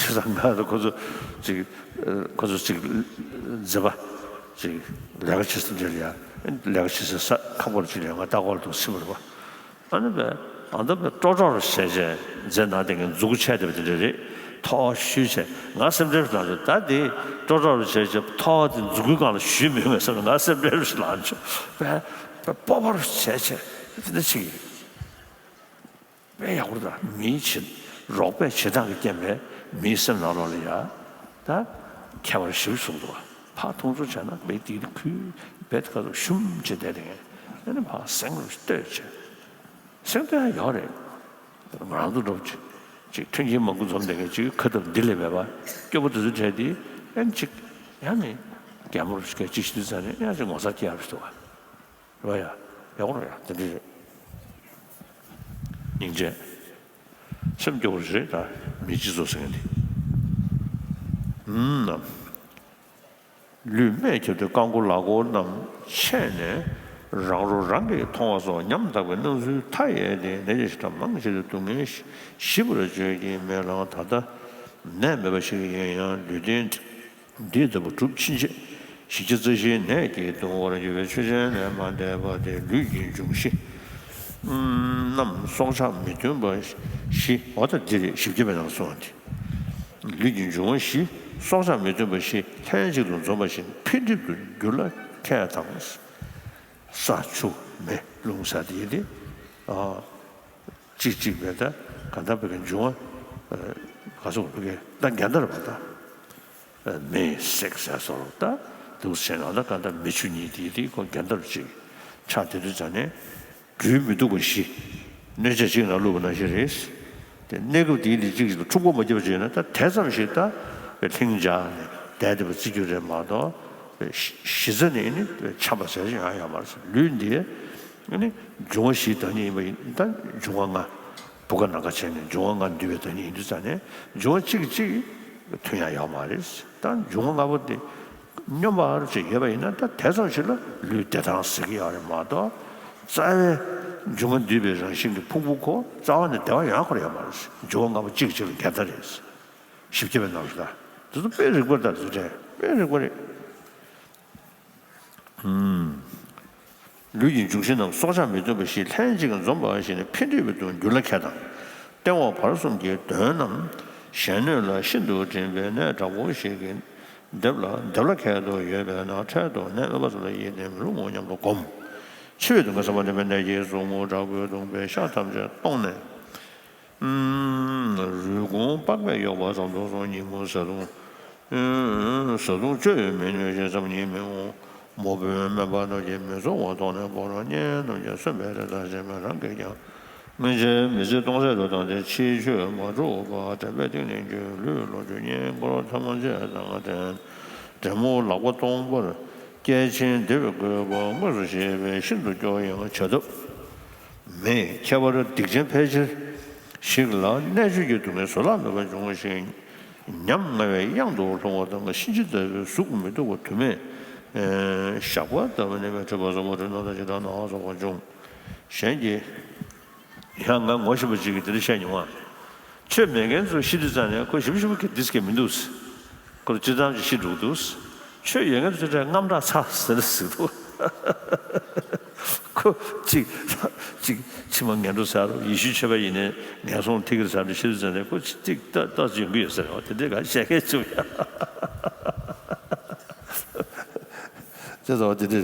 ཙང་ང་ཚོ་ཁོ་ཚོ་ཅིག་ཁོ་ཚོ་ཅིག་མཛེས་པ་ཅིག་ལས་ཀ་བྱེད་ས་འདྲ་ལ་ཡ་ལས་ཀ་བྱེད་ས་ས་ཁང་པར་ཅིག་ལ་ཡ་ང་ལྟ་སྐོར་དུ་ཕྱིན་པ་རེད་པ། ཨ་ནི་བས་ཨ་མདོ་བས་ཀྲོག་ཀྲོག་རུ་བྱས་བྱས་མཛེས་ན་དེ་ངས་མཛུ་གུ་ཆད་བསྡད་པ་དེ་འདྲ་རེད། ཐོག་ཤུལ་བྱས་ང་སེམས་ཁྲལ་རུ་ལངས་བྱུང་། ད་དེ་ཀྲོག་ཀྲོག་རུ་བྱས་བྱས་ཐོག་དེ་མཛུ་གུའི་སྒང་ལ་ཤུལ་མི་ཡོང་ངས་བསམ་ང་སེམས་ཁྲལ་རུ་ལངས་བྱུང་བས། སྤོབས་པ་རུ་བྱས་བྱས་དེ་འདྲ་ཅིག་ཡིན། དཔེ་ཡག་པོ་རེད། ད་མིའི་བྱེད་རོགས་པས་བྱེད་སྟངས་ཀྱི་རྐྱེན་པས་མིའི་སེམས་ནང་ལོགས་ལ་ཡ་ད་ཁྱད་པར་ཞེ་པོ་བཟུང་འདུག་ཕར་མཐོང་ཆུང་བྱས་ན་བས་དེ་ཁུལ་བས་ཁ་ཐུག་ཤུམ་བྱས་བསྡད་དེ་ངས་ཨ་ནི་ཕར་སེང་རུ་ལྟོས་བྱས། སེང་ལྟོས་ཡ་ཡོད་རེད། ང་རང་ཚོ་འགྲོ་ཅིག་ཅིག་མཐུན་རྐྱེན་མང་པོ་འཛོམས་བསྡད་མཁན་ཅིག་ཁ་ཐུག་འདི་ལས་མེད་པ་སྐྱོ་པོ་དེ་ཚོའི་གྲས་དེ་ཨ་ནི་ཅིག་ཡང་ནི་རྒྱ་མོ་རུ་སྐད་ཅིག་ཤི་དུས་ཙང་ནས་ཡང་ཅིག་ངོ་མཚར་སྐྱེ་ཡ་རུ་འདུག་བ། རེད་པ་ཡ། ཡག་པོ་རེད་ཡ། དེ་འདྲ་རེད། སྙིང་རྗེ། སེམས་སྐྱོ་བོ་རེད་ད། མི་སྤྱི་ཚོགས་ཟེར་མཁན་དེ། ཨུམ་ནམ། ལུས་སྨད་ཁྱབ་སྟེ་རྐང་མགོ་ལག་མགོ་རྣམས་ཆད་ནས་རང་རོ་རང་གིས་མཐོང་བ་སོགས་ཉམ་ཐག་པའི་སྣང་ཚུལ་མཐའ་ཡས་ཏེ། ནད་ཀྱི་ཞེ་དྲག་མང་ཆེ་བའི་སྡུག་བསྔལ་ཞི་བར་བྱེད་ཀྱི་མེད་ལ། ད་ལྟ་ནད་མེད་པ་ཞིག་ཡིན་ཡང་ལུས་རྟེན་འདི་ལྟ་བུ་གྲུབ་ཕྱིན་ཆད་བཞི་བརྒྱ་རྩ་བཞིའི་ནད་ཀྱིས་གདུང་བར་འགྱུར་བའི་ཆོས་ཅན་ལས་མ་འདས་པ་སྟེ། ལུས་ཀྱི་འབྱུང་བཞི་རྣམས་སྲོག་ཆགས་མི་མཐུན་པ་བཞི། འོ་ད་འདི་རེད། བཞི་བརྒྱ་པའི་ནང་གསུངས་པ་འདི། ལུས་ཀྱི་འབྱུང་བ་བཞི་སྲོག་ཆགས་མི་མཐུན་པ་བཞི་ལྷན་ཅིག་ཏུ་འཛོམས་པ་བཞིན་འཕེལ་འགྲིབ་ཏུ་འགྱུར་ལ་ཁད་དང་། ས་ཆུ་མེ་རླུང་ཟེར་དེ་ཡིན་ཏེ། ཨ། གཅིག་གཅིག་བས་ད་ག་ད་བོད་ཀྱི་འབྱུང་བ་ག་སོགས་བོད་ཀྱི་ད་འགལ་ཟླར་བ་ད་མེ་བསྲེག་ཟེར་སོགས་ད་འདུག་སེ་ན་ད་ག་ད་མེ་ཆུ་གཉིས་དེ་དེ་ཁོ་འགལ་ཟླར་ཅིག་ཆགས་དེ་དུས་ཙ་ནས། སྦྲུལ་མི་སྡུག་པ་བཞི། སྣོད་ཆས་གཅིག་ནང་བླུགས་པ་ནང་བཞིན་རེད། དེ་གནས་སྐབས་དེའི་ལུས་གཅིག་གཅིག་ཏུ་འཁྲུག་པོ་མ་བརྒྱབ་པ་བྱས་ན་ད་དེ་ཙམ་ཞིག་ད་ལྷིང་འཇགས་ནས་བསྡད་བསྡད་པ་བརྩི་རྒྱུ་རེད་མ་གཏོགས། ཞི་ས་ནས་ནི་འཆམ་པ་ཟེར་ཡང་ཡོད་མ་རེད། ལུས་འདི་ནི་འབྱུང་བ་བཞིའི་བདག་ཉིད་ཡིན་པ་ཡིན། ད་འབྱུང་བ་ལྔ་བུ་ག་ན་ག་བྱས་ནས་འབྱུང་བ་ལྔ་འདུས་པའི་བདག་ཉིད་ཡིན་དུས་ཙ་ནས་འབྱུང་བ་གཅིག་གཅིག་མཐུན་ཡ་ཡོད་མ་རེད། ད་འབྱུང་བ་ལྔ་པོ་དེ་སྙོམས་པར་བྱས་ཡོད་པ་ཡིན་ན་ད་དེ་ཙམ་ཞིག་ལ་ལུས་བདེ་ཐང་ཟེར་གྱི་ཡོད་རེད་མ་གཏོགས། རྩ་བའི་འབྱུང་བ་འདུས་པའི་རང་བཞིན་གྱི་ཕུང་པོ་ཁོ་རྩ་བ་ནས་བདེ་བ་ཡོང་ཁོ་ར་ཡོད་མ་རེད། འབྱུང་བ་ལྔ་པོ་གཅིག་གཅིག་ལ་འགལ་ཟླ་རེད། བཞི་བརྒྱ་པའི་ནང་ལ་ད་དེ་ཚོ་དཔེ་རིག་པ་རེད། ད་དེ་ཚོ་དཔེ་རིག་པ་རེད། ལུས་ཀྱི་འབྱུང་བཞི་རྣམས་སྲོག་ཆགས་མི་མཐུན་པ་བཞི་ལྷན་ཅིག་འཛོམས་པ་བཞིན་འཕེལ་འགྲིབ་ཏུ་འགྱུར་ལ་ཁད་དང་། སྟེང་འོག་བར་གསུམ་གྱི་གདོན་རྣམས་གཞན་སྣོད་ལ་ཤིན་ཏུ་འགྲིམ་པའི་ནད་དྲག་པོ་ཞིག་གིས་འདེབས་ལ་འདེབས་ལ་ཁད་དུ་ཡོད་པས་ན། འཕྲལ་དུ་ནད་མེད་པ་ཙམ་ལ་ཡིད་བརྟན་མི་རུང་ངོ་སྙམ་དུ་བསྒོམ། འཆི་བའི་སྡུག་བསྔལ་ཟབ་མོ་འདྲེན་པའི་ནད་ཀྱིས་ཟུག་རྔུ་དྲག་པོས་གདུངས་པའི་ཤ་ཐམས་ཅད་བཏུང་ནས། རུས་ཁུང་པགས་པས་གཡོགས་པ་ཙམ་དུ་སོང་། ཉིན་གུང་བཟའ་བཏུང་། བཟའ་བཏུང་བཅུ་ཡང་མི་ནུས་ཤིང་། མཚམས་ཉིད་མི་འོང་། མོ་དཔོན་སྨན་པ་རྣམས་ཀྱིས་མི་གསོ་བར་མཐོང་ནས་ཁོང་རང་གཉེན་རྣམས་ཀྱང་གསོན་པའི་རེ་ཐག་ཆད་མོད། རང་གིས་ཀྱང་སྔོན་ཆད་མི་ཚེ་སྟོང་ཟད་དུ་བཏང་སྟེ་ཕྱིའི་ཆོས་མ་གྲུབ་པར་དྲན་པས་གཏིང་ནས་འགྱོད། ལུས་ལོངས་སྤྱོད་བསྙེན་བཀུར་ཐ་མ་ཆད་དང་བྲལ། དྲན་མོ་ལག་པ་སྟོང་པར་བསྐྱལ་ཕྱིན་བདེ་བའི་གོ་འཕང་དངོས་སུ་ཤེས་པས་ཤིན་ཏུ་སྐྱོ་ཡང་བྱ་ཐབས་མེད། ཁྱད་པར་སྡིག་ཅན་ཕལ་ཆེར་ཞིག་ལ་གནད་གཅོད་ཀྱི་སྡུག་བསྔལ་བཟོད་གླགས་མེད་པ་འབྱུང་ཞིང་ཉམ་ང་བའི་གཡང་དུ་ལྷུང་བ་དང་། གཤིན་རྗེ་ལྟ་བུའི་གཟུགས་མི་སྡུག་པ་དུ་མས། ཞགས་པ་ལྟ་བུ་ནད་མེད་མཁྲིས་པ་སོགས་པ་རུས་ནང་དང་འཇིགས་སྐྲག་ནང་སོགས་པ་འབྱུང་། གཞན་གྱིས་ཡང་ང་ངོ་ཤེས་པ་ཅིག་གིས་དེ་འདྲ་བཤད་མྱོང་བ། ཆོས་མེད་མཁན་ཚོ་ཤི་དུས་ཙང་ནས་ཁོ་ཞིབ་ཞིབ་ཀྱི་དིས་ཀྱི་མི་འདུག་ཁོ་ལ་སྤྱི་བཏང་ཅིག་ཤི་འགྲོ་འདུག་ཆོས་ཡོད་མཁན་ཚོ་དེ་འདྲ་རྔམ་དྲག་ཚ་ཟེར་ཟེར་འདུག་ཁོ་ཅིག་ཅིག་ཕྱི་མ་ངན་འགྲོ་ཟེར་རོ། ཡེ་ཤུའི་ཆོས་པ་ཡིན་ནའི་ངན་སོང་ཐིག་གིར་ཟེར་འདུག་ཤི་དུས་ཙང་ནས་ཁོ་ཅིག་ཏག་ཏག་ཅིག་ཡོང་གི་ཡོད་ཟེར་རོ། དེ་འདྲའི་ག་བཤད་མཁན་ཚོ་ཡ། དེ་ཚོ་དེ་འདྲ་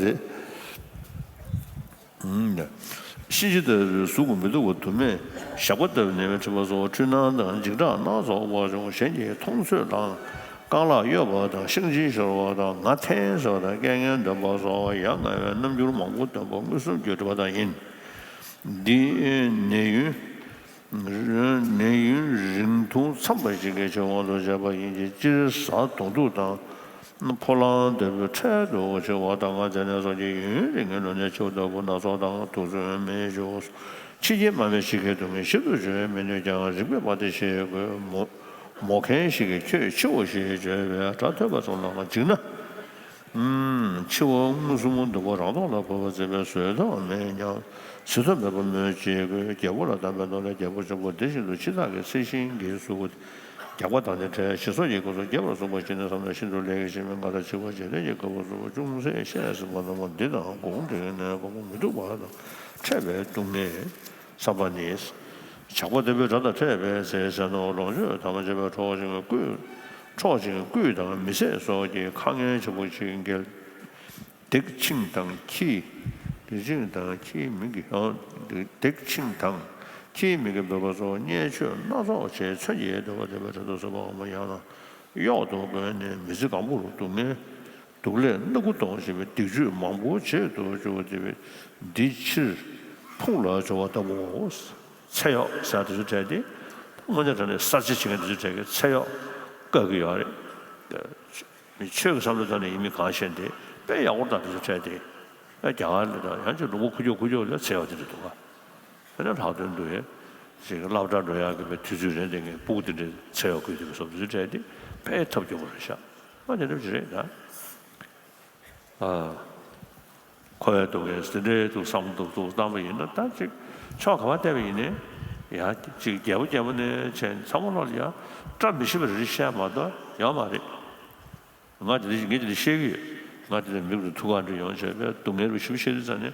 རེད། གཤིན་རྗེ་ལྟ་བུའི་གཟུགས་མི་སྡུག་པ་དུ་མས། ཞགས་པ་ལྟ་བུའི་ནད་མེད་མཁྲིས་པ་སོགས་འཁྲུལ་སྣང་དང་འཇིགས་སྐྲག་སྣ་ཚོགས་པ་བྱུང་། གཞན་གྱིས་མཐོང་ཚོད་དང་རྐང་ལག་གཡོ་བ་དང་ཤིང་ཆེན་ཤོར་བ་དང་ང་འཐེན་ཟེར་བ་དང་སྐད་ངན་འདོན་པ་སོགས་ཡ་ང་བའི་རྣམ་འགྱུར་མང་པོ་སྟོན་པ་མངོན་སུམ་གྱིས་གྲུབ་པ་དག་ཡིན། འདི་ནད་ཡུན་ནད་ཡུན་རིང་ཐུང་འཚམས་པ་ཞིག་གི་ཕྱིར་དབང་དུ་བྱས་པ་ཡིན་གྱི། སྤྱིར་གཟའ་དོང་སྟུག་དང་། ཕོ་ལང་ལྟ་བུའི་འཕྲལ་དུ་འཆི་བ་དང་། ང་མཚན་ནད་སོགས་ཀྱི་ཡུན་རིང་གི་ལོ་ནད་འཆི་བ་ལྟ་བུ་སྣ་ཚོགས་དང་དུག་མཚོན་མེ་ཞུགས་འཆི་རྐྱེན་མ་སྨད་ཞིག་གི་སྡུག་བསྔལ་ཞིབ་ཏུ་བརྗོད་མི་ནུས་ཀྱང་རིགས་པས་དཔག་སྟེ་ཤེས་དགོས། མོ་མཁན་ཞིག་གིས་ཁྱོད་འཆི་བ་ཞེས་བརྗོད་པའི་སྒྲ་ཐོས་པ་ཙམ་ལ་ང་འཇིགས་ན། འཆི་བ་མངོན་སུམ་སྡུག་པ་རང་སྟོབས་ལ་བབ་པ་བརྩིས་པས་བཟོད་ཐབས་མེད་སྙམ། བཟོད་ཐབས་མེད་པ་སྨོས་ཅི་དགོས། རྒྱལ་པོ་ལ་གདམས་པའི་མདོ་ལས། རྒྱལ་པོ་ཆེན་པོ་འདི་བཞིན་དུ་འཆི་བདག་གི་ཚེ་ཤིང་གི་གཟུགས་རྒྱགས་པ་དང་ནི་བྲལ། ཞེས་སོགས་ཀྱི་སྐབས་སུ་རྒྱས་པར་གསུངས་པ་ཅི་ནས་བསམ་ན་ཤིན་ཏུ་ལེགས་ཞེས་མི་དགའ་ལྟ། འཆི་བ་འཇིག་རྟེན་གྱི་སྐབས་སུ་ཅུང་ཟད་བཤད་ཟིན་པ་རྣམས་འདི་དང་དགོངས་འགྲེལ་ནས་དགོངས་པ་མི་སྡུག་པ་དང་འཕྲད་པའི་སྡུག་བསྔལ་བསམ་པ་ནི། ཇག་པ་ལྟ་བུའི་དགྲ་དང་འཕྲད་པའི་ཚེ་ཟས་ནོར་ལོངས་སྤྱོད་དམ་པ་བྱས་པས་འཕྲོག་ཅིང་བརྐུས། འཕྲོག་ཅིང་བརྐུས་དང་མི་བཟད་སོགས་ཀྱི་ཁ་ངན་ཆེན་པོ་ཞིག་འགེལ། ལྡེག་ཆིངས་དང་ཁྱི། ལྡེག་ཆིངས་དང་ཁྱིའི་མིང་གིས་ཡང་། ལྡེག་ཆིངས་དང་ཁྱིའི་མིང་གིས་འབོད་པ་སོགས་བརྙས་བཅོས་སྣ་ཚོགས་བྱས་མཚོན་གྱིས་བརྡབས་པ་དེ་བས་དྲག་ཏུ་བཟོད་པའམ་ཡང་ན་གཡོག་ཏུ་བཀོལ་ནས་མི་ཚེ་གང་པོར་སྡུག་བསྔལ་སྡུག་ལས་སྣ་དགུ་གཏོང་བཞིན་པའི་སྡིག་སྤྱོད་མང་པོ་བྱེད་དུ་འཇུག་པ་དེ་བས་འདི་ཕྱིར་ཕུང་ལ་སྦྱོར་བ་ལྟ་བུའོ། ཚེ་གཡོག་ཟེར་དེ་ཚོ་འཕྲད་དེ། དངོས་གནས་དྲང་གནས་གསར་བརྗེ་བྱེད་མཁན་དེ་ཚོ་འཕྲད་ཀྱི་ཚེ་གཡོག་བཀག་གི་ཡོད་རེད། མི་ཆོས་ཀྱི་བསམ་བློ་བཏང་ནས་ཡིན་མིན་གང་ཤེས་ཏེ་དཔེ་ཡག་པོ་དང་དེ་ཚོ་འཕྲད་དེ། ཨ་རྒྱ་གར་ལ་དང་ཡང་ཅིག་ལུང་པ་ཁུག་ཀྱོག་ཁུག་ཀྱོག་ལ་ཚེ་གཡོག་དེ་འདྲ་འདུག་ག་དེ་ནས་ལྷག་དོན་དུ་ཡང་ཅིག་སློབ་གྲྭ་འགྲོ་ཡག་གི་བའི་དུས་ཚོད་རན་དེ་ངས་སྤུ་གུ་དེ་འདྲའི་ཚེ་གཡོག་བཀོལ་དེ་གི་སོབ་དེ་ཚོ་འཕྲད་དེ་དཔེ་ཐབས་སྐྱོ་པོ་རེད་ཤག་ཨ་དེ་འདྲ་ཅིག་རེད་ད། ཨ། འཁོར་བའི་སྡུག་བསྔལ་དེ་འདྲའི་འདུག་བསམ་བློ་འདུག་འདུག་བཏང་པ་ཡིན་ན། ད་ཅིག་ཕྱོགས་ག་པར་བལྟས་པ་ཡིན་ནའི་ཡ་ཅིག་རྒྱལ་པོ་རྒྱལ་པོ་ནས་བྱས་ཚང་མ་ལོག་ལ་ཡ་བཀྲ་མི་ཤིས་པ་རེ་རེ་བཤད་མ་གཏོགས་ཡོད་མ་རེད། ང་དེ་འདྲ་ངས་དེ་འདྲ་བཤད་ཀྱི་ཡོད། ང་དེ་འདྲ་མི་གི་ཐུགས་ཁ་འདྲ་ཡོང་བྱས་པའི་སྡུག་བསྔལ་རུ་ཞིབ་བཤད་དུས་ཙང་ནས།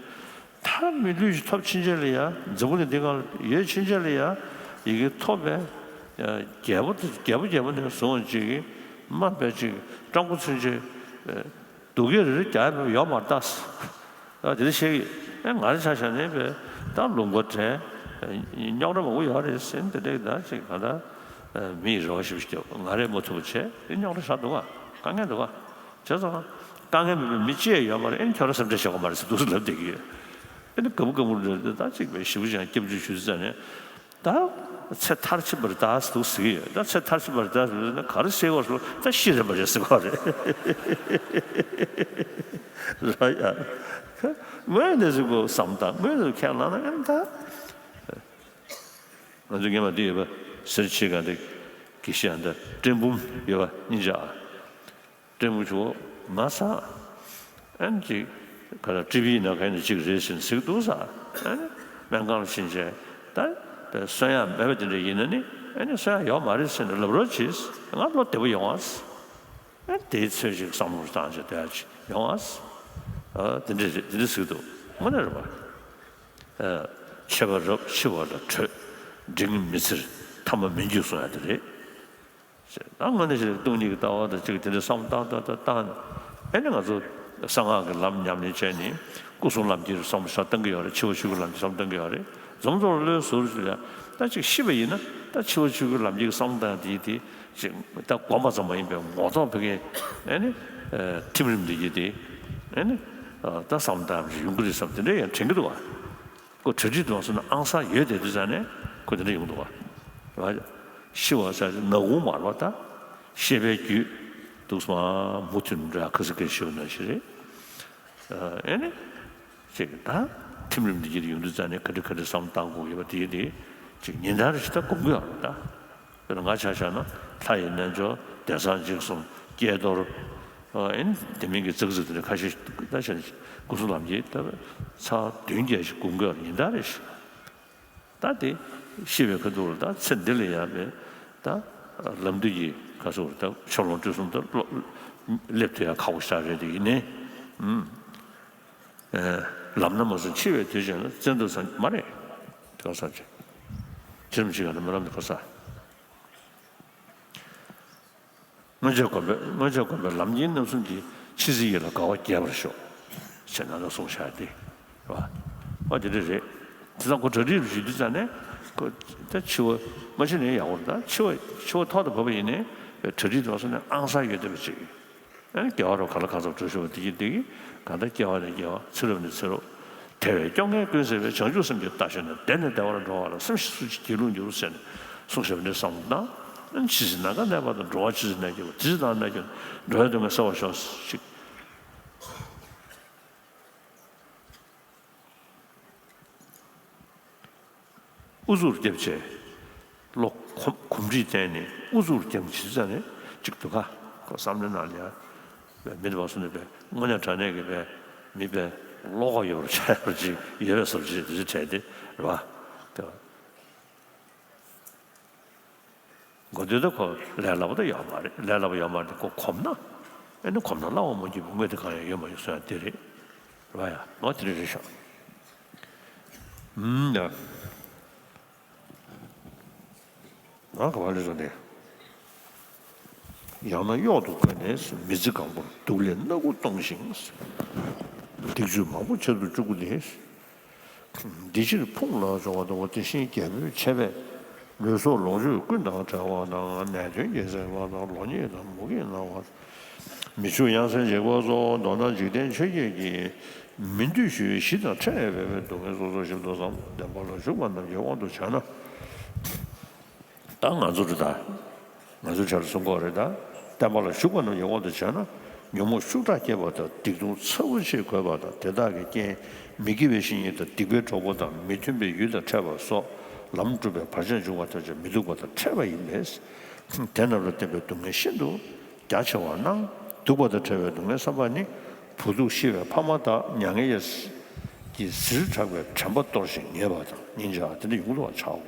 ད་མི་ལུས་ཤིག་ཐོབ་ཕྱིན་ཆད་ལ་ཡ་འཛམ་བུ་གླིང་འདི་སྒང་ལ་ཡོད་ཕྱིན་ཆད་ལ་ཡ་ཡི་གེ་ཐོབ་པའི་ཡ་རྒྱལ་པོ་དེ་རྒྱལ་པོ་རྒྱལ་པོ་ནས་བཟུང་བ་ཅིག་གིས་མ་པའི་ཅིག་སྤྲང་པོ་ཚུན་ཆད་སྡུག་གི་རེ་རེ་རྒྱག་ཡ་ཡོད་མ་རེད་ད། ད་དེ་འདྲ་བཤད་ཀྱི་ཡོད། ཨེ་ང་རང་ཆ་བཞག་ནས་པའི་ད་ལུང་པ་དྲན་རྙོག་དྲ་མང་པོ་ཡོད་རེད་ཟེར་ནས་དེ་འདྲ་ད་ཅིག་ག་ད་མི་ཡི་རེ་བ་ཞིབ་ཞིབ་རྒྱབ་ང་རེད་མ་ཐུབ་པ་བྱས་དེ་རྙོག་དྲ་ཆགས་འདུག་ག་དཀའ་ངལ་འདུག་ག་བྱས་ཙང་དཀའ་ངལ་མེད་པའི་མི་གཅིག་ཡོད་མ་རེད། ཨེ་ཁྱོད་རང་སེམས་ཁྲལ་བྱེད་དགོས་མ་རེད་ཟེར་འདུག་སེ་ལབ་བསྡད་ཀྱི་ཡོད། ཨེ་ནི་ག་བུ་ག་མུ་རེད་ད་ཅིག་པའི་ཞེ་པོ་ཅིག་སྐྱབས་འཇུག་ཞུ་ཙང་ནས། ད་ཚེ་མཐར་ཕྱིན་པ་རེད་ད་ཟེར་འདུག་ཟེར་གྱི་ཡོད། ད་ཚེ་མཐར་ཕྱིན་པ་རེད་ད་ཟེར་ན་ག་རེ་ཟེར་དགོས་ཟེར་ན་ད་ཤི་རན་པ་རེད་ཟེར་དགོས་རེད། ར་ཡ། དངོས་གནས་ཟེར་དགོས་བསམ་ད་དངོས་གནས་ཁས་བླངས་ན་ཨེ་ད། ང་ཚོ་སྔོན་མ་འདི་ཡོད་པ་སེར་ཆེ་ག་འདི་གི་ཤི་ཡ་འདི་སྤྲིན་འབུམ་ཡོད་པ་སྙིང་རྗེ་ཨ། སྤྲིན་པོ་ཆུ་བོ་ང་ས། ཨན་ཅིག་ག་ལ་ཀྲི་བི་ན་ག་ནས་གཅིག་རེད་ཟེར་ཟིག་འདུག་ས། ཨན་སྨན་ཁང་ལ་ཕྱིན་བྱས་ད་གསོན་ཡག་མེད་པ་དེ་འདྲ་ཡིན་ན་ནི་ཨ་ནི་གསོན་ཡག་ཡོད་མ་རེད་ཟེར་ནས་ལབ་རོགས་གྱིས། ང་བློ་བདེ་པོ་ཡོང་ཨ། ཨན་དེའི་ཚོད་ཅིག་བསམ་བློ་བཏང་བྱས་བསྡད་ཡག་ཅིག་ཡོང་ཨ། ཨ་དེ་འདྲ་རེད་དེ་འདྲ་ཟིག་འདུག་དངོས་གནས་རེད་པ། ཨ་འཆི་བ་རབ་འཆི་བ་ལ་བྲོད། འབྲིང་མི་ཚེར་ཐ་མ་མི་འགྱུར་གསུང་ཡག་དེ་རེད། ད་དངོས་གནས་ཞིག་སྟོང་ཉིད་ཀྱི་ལྟ་བ་དང་གཅིག་དེ་འདྲའི་བསམ་བཏང་བཏང་བཏང་བཏང་ནས། ཨེ་ནི་ང་ཚོ་གསང་སྔགས་ཀྱི་ལམ་ཉམས་ལེན་བྱས་ནས་སྐུ་གསུམ་ལམ་གྱི་བསམ་བློ་བཏང་གི་ཡོད་རེད། འཆི་བ་ཆོས་སྐུའི་ལམ་གྱི་བསམ་བློ་བཏང་གི་ཡོད་རེད། འཛོམས་འཛོམས་ལ་བློའི་ཟུར་ཞིག་ལ་ད་ཅིག་ཤི་བ་ཡིན་ན་ད་འཆི་བ་ཆོས་སྐུའི་ལམ་གྱི་བསམ་བློ་བཏང་དེ་དེ་ཅིག་ད་སྒོམ་པ་ཙམ་མ་ཡིན་པའི་ངོ་ཐོག་ཕ་གི་ཨེ་ནི་ཁྲིམས་རིམ་འདི་གི་དེ་ཨེ་ནི་ད་བསམ་བློ་བཏང་ཡོང་གི་རེད་བསམ་དེ་འདྲ་ཡང་དྲན་གྱི་འདུག་བ། ཁོ་གྲ་སྒྲིག་དུ་མ་སོང་ན་ཨང་གསར་ཡོད་བསྡད་དུས་ཙང་ནས་ཁོ་དེ་འདྲ་ཡོང་འདུག་བ། ཤི་བ་ཟེར་ན་ཁུངས་མ་རེད་པ། ད་ཤེས་པའི་རྒྱུད་འདུག་སེ་མུ་མཐུད་འགྲོ་ཡག་ཁ་སང་ཁ་སང་ཞུས་པ་ནང་བཞིན་རེད། ཨ་ཨེ་ནི་ཅིག་ད་ཐིམ་རིམ་འདི་བརྒྱུད་ཡོང་དུས་ཙང་ནས་ག་འདྲ་ག་འདྲ་བསམ་བཏང་དགོས་ཡོད་པ་དེ་དེ་ཅིག་ཉིན་ལྟར་ཞིག་ད་སྒོམ་གྱི་ཡོད་རེད་ད། དཔེར་ན་ང་ཆ་བཞག་ན་ལྷ་ཡི་རྣལ་འབྱོར་བདེ་གསང་འཇིགས་གསུམ་ཀྱེ་རྡོར། ཨེ་ནི་དེ་མིན་གྱི་ཙག་ཙིག་དེ་འདྲ་ཁ་ཤས་ད་བྱས་ན་སྐུ་གསུམ་ལམ་གྱི་ད་ཚར་བདུན་བརྒྱད་ཞིག་སྒོམ་གྱི་ཡོད་རེད་ཉིན་ལྟར་རེ་བཞིན། ད་དེ་ཤི་བའི་ཁ་ཐུག་ལ་ད་ཚེ་འདི་ལ་ཡང་མེད་ད་ལམ་འདི་ཡི་ག་ཚོད་ད་ཕྱོགས་ལོངས་སྤྲུལ་གསུམ་ད་སློབ་སླེབས་ཐུབ་ཡག་ཁག་པོ་ཞིག་རེད། དེ་ཡིན་ནའི་ཨུམ། ལམ་སྣ་མ་སོང་འཆི་བའི་དུས་ཆེན་ལ་བཙན་དུག་ཟ་མ་རེད། དེ་ག་ས་ཆེ་ཆེ་རིམ་ཞིག་ག་ལ་མི་ལམ་དེ་ག་ས། སྔོན་ཆད་གོམས་པའི་སྔོན་ཆད་གོམས་པའི་ལམ་གྱི་རྣམ་གསུམ་གྱིས་ཕྱི་གཟི་ཡིད་ལ་དགའ་བ་རྒྱས་པར་ཤོག་ཅེས་ནང་ལ་གསུངས་བཞག་སྟེ། རེད་བ། འོ་དེ་འདྲ་རེད། དེ་ཚང་ཁོ་གྲ་སྒྲིག་རུ་ཞུས་དུས་ཙང་ནས་ཁོ་ད་འཆི་བ་མ་ཤི་ནའི་ཡག་པོ་རེད། ད་འཆི་བ་འཆི་བ་ཐོག་ཏུ་བབས་པ་ཡིན་ནའི་གྲ་སྒྲིག་དུ་མ་སོང་ནས་ཨང་གསར་ཡོད་བསྡད་པ་ཅིག་ཨེ་སྐྱེ་བ་རོ་ག་ལ་གང་འཚམ་འགྲོ་ཤོར་བ་དེ་གྱིས་དེ་གིས་གང་ལྟར་སྐྱེ་བ་ནས་སྐྱེ་བ་ཚེ་རབས་ནས་ཚེ་རབས། དལ་བའི་སྐྱོ་ངལ་ཀུན་སེལ་བའི་བྱང་ཆུབ་སེམས་ཀྱི་རྟ་ཞོན་ནས་བདེ་ནས་བདེ་བར་འགྲོ་བ་ལ་སེམས་ཤིང་སུ་ཅི་སྒྱིད་ལུག་འགྱུར་ཟེར་ནས་གསུངས་བཞག་པ་འདི་བསམ་བློ་བཏང་། ཇི་སྲིད་ནམ་མཁའ་གནས་པ་དང་། འགྲོ་བ་ཇི་སྲིད་གནས་གྱུར་པ། དེ་སྲིད་ནམ་མཁའ་གནས་གྱུར་འགྲོ་བའི་སྡུག་བསྔལ་སེལ་བར་ཤོག་ཅིག་ཨུ་ཚུགས་རྒྱབ་བྱས། བློ་གོམས་གོམས་འདྲིས་བསྟེན་ནས་ཨུ་ཚུགས་རྒྱབ་བྱེད་ཙང་ནས་ཅིག་འདུག་ག་ཁོ་བསམ་བློའི་ནང་ལ་ཡ། མི་འདི་བ་སོ་ནས་པའི་དངོས་གནས་དྲང་གནས་ཀྱི་པའི་མི་པའི་བློ་ཁོག་ཡོད་པར་ཆགས་ཡོད་པ་ཅིག་ཡོད་པའི་བཟོ་ཅིག་དེ་ཚོ་བྲལ་ཏེ་རེད་བ། དེ་བ། གོ་དུས་ད་ཁོ་ལས་སླ་པོ་ད་ཡོད་མ་རེད། ལས་སླ་པོ་ཡོད་མ་རེད། ཁོ་གོམས་ན་ཨེ་ནི་གོམས་ན་སླ་བ་མ་འགྱུར་བའི་དངོས་དེ་གང་ཡང་ཡོད་མ་ཡོད་གསུང་ཡ་དེ་རེད། རེད་བ་ཡ། འོ་དེ་འདྲ་རེད་ཤག་ཨུམ་ཡ། ང་ག་བ་ལས་བཟོ་ནས། ཡང་ན་གཡོག་ཏུ་བཀོད་ནས་མི་ཚེ་གང་པོར་སྡུག་ལས་སྣ་དགུ་གཏོང་ཞིང་། སྡིག་སྤྱོད་མང་པོ་བྱེད་དུ་བཅུག་པ་ནི། འདི་ཕྱིར་ཕུང་ལ་སྦྱོར་བ་དང་། དེ་བཞིན་རྒྱལ་པོའི་ཆད་པས་ལུས་སྲོག་ལོངས་སྤྱོད་ཀུན་དང་བྲལ་བ་དང་། ནད་གདོན་བརྒྱལ་སྲེག་པ་དང་། ལོ་ཉེས་དང་མུ་གེས་མནར་བ། མི་ཕྱུགས་གཡང་སའི་འཇིགས་པ་སོགས། མདོར་ན་འཇིག་རྟེན་ཆོས་བརྒྱད་ཀྱི་མི་འདོད་ཞུ་བའི་གཞི་དང་ཕྲད་པའི་སྡུག་བསྔལ་སོ་སོར་ཞིབ་ཏུ་བསམ། བདེན་པ་ལ་ཞུགས་པ་རྣམས་ཀྱི་དབང་དུ་བྱས་ན། ད་ང་ཚོ་རེད་ད། ང་ཚོའི་གྲས་ལ་གསུང་གི་ཡོད་རེད་ད། བསྟན་པ་ལ་ཞུགས་པ་རྣམས་ཀྱི་དབང་དུ་བྱས་ན། ཉོན་མོངས་ཤུགས་དྲག་སྐྱེས་པ་དང་། སྡིག་ལྟུང་ཚ་བོ་ཆེ་རྒོས་པ་དང་། དེ་དག་གི་རྐྱེན་མི་དགེ་བའི་བཤེས་གཉེན་དང་སྡིག་པའི་གྲོགས་པོ་དང་། མི་མཐུན་པའི་ཡུལ་དང་ཕྲད་པ་སོགས་ལམ་སྒྲུབ་པའི་བར་ཆད་འབྱུང་བ་ཐམས་ཅད་མི་སྡུག་པ་དང་ཕྲད་པ་ཡིན་པས། དེ་རྣམས་ལ་བརྟེན་པའི་སྡུག་བསྔལ་ཤིན་ཏུ་རྒྱ་ཆེ་བར་སྣང་། སྡུག་པ་དང་ཕྲད་པའི་སྡུག་བསྔལ་བསམ་པ་ནི། བུ་ཕྲུག་ཤི་བའི་ཕ་མ་དག་མྱ་ངན་ཡས་ཀྱིས་གཟིར་དྲག་པའི་དྲན་པ་སྟོར་ཞིང་ངེས་པ་དང་སྙིང་རྗེ་དེ་འདྲ་ཡོང་གི་འདུག་པ། ཆགས་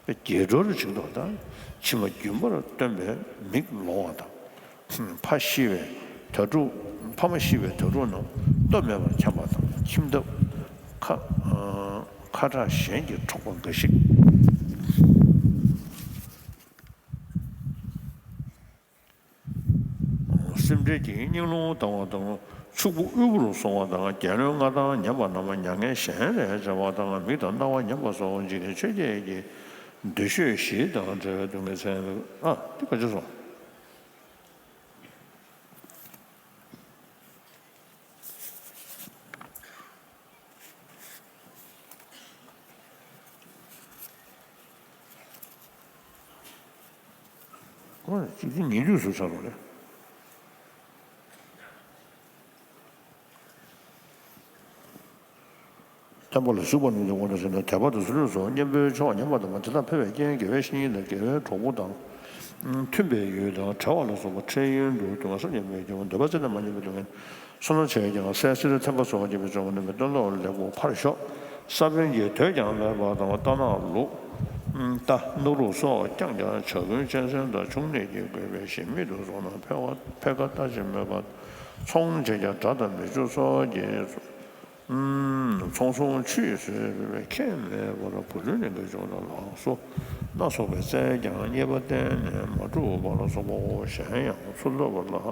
པ་རྒྱས་འགྲོ་རུ་ཕྱིན་འདུག་པ་དང་། མཆི་མ་རྒྱུན་པར་བཏོན་པའི་མིག་ལོང་བ་དང་། ཕ་ཤི་བའི་དྭ་ཕྲུག་ཕ་མ་ཤི་བའི་དྭ་ཕྲུག་རྣམས་ལྟོ་མེད་པར་འཁྱམས་པ་དང་། ཁྱིམ་ཐབ་ཁ་ཁ་བྲལ་གཞན་གྱིས་འཕྲོག་པ་འགའ་ཞིག་སེམས་ཁྲལ་གྱིས་སྙིང་རླུང་ལྡང་བ་དང་། ཕྱུག་པོ་དབུལ་པོར་སོང་བ་དང་། རྒྱལ་བློན་མངའ་ཐང་ཉམས་པ་རྣམས་མྱ་ངན་གཞན་ལས་བྱ་བ་དང་། མིག་དང་རྣ་བ་ཉམས་པ་སོགས་འཇིག་རྟེན་ཆོས་བརྒྱད་ཀྱི་འདུ་ཤེས་བཞི་དང་བྲལ་བའི་སྡུག་བསྔལ་ཚན། ཨ་འདི་ག་ཅི་སོང་། ཨོ་ཅིག་དེ་ཉིན་དུས་སུ་ཚར་རོགས་རེད། བསྟན་པ་ལ་ཞུགས་པ་རྣམས་ཀྱི་དབང་དུ་བྱས་ནས་དད་པ་དང་ཚུལ་ཁྲིམས་སོགས་གཉེན་པོའི་ཆོས་ཉམས་པ་དང་། དེ་དག་འཕེལ་བའི་རྐྱེན་དགེ་བའི་བཤེས་གཉེན་དང་དགེ་བའི་གྲོགས་པོ་དང་། མཐུན་པའི་ཡུལ་དང་བྲལ་བ་ལ་སོགས་པ་འཕྲལ་ཡུན་དུ་སྡུག་བསྔལ་སེལ་ཉམས་པའི་རྒྱུ། འདོད་པ་རྩེ་ནས་མ་རྙེད་པའི་སྡུག་བསྔལ། བསོད་ནམས་ཆེ་ཡང་སེལ་སེལ་ཐེམ་པ་སོགས་སྐྱེ་བའི་སྤྱོད་པ་རྣམ་པའི་དོན་ལ་ལེགས་པོ་ཕར་ཞོག་ས་བོན་གྱི་དོད་ཀྱང་མེད་པ་དང་། རྟ་ནག་ལུག་རྟ་ནོར་ལུག་སོགས་ཀྱང་ཀྱང་ཇ་བོན་གཅན་གཟན་དང་ཁྱུང་ནད་ཀྱིས་གོས་པའི་ཞིང་མེད་དུ་སོང་ན། ཕལ་བ་ཕལ་ཁ་ལྟ་ཅི་སྨོས་པ། ཚོང་བྱེད་ཀྱང་དགྲ་དང་མི་ཕྱུགས་སོགས་ཀྱིས། ཚོང་ཟོང་ཆུད་ཟོས་པའི་ཁེ་མེད་པར་བུ་ལོན་ལེན་དགོས་བྱུང་ན། ལགས་སོ་སྣ་ཚོགས་པའི་རྩལ་ཀྱང་རྙེད་པ་གཏན་ནས་མ་གྲུབ་པ་ལ་སོགས་པའོ། གཞན་ཡང་ཚུར་འདོད་པ་ལ་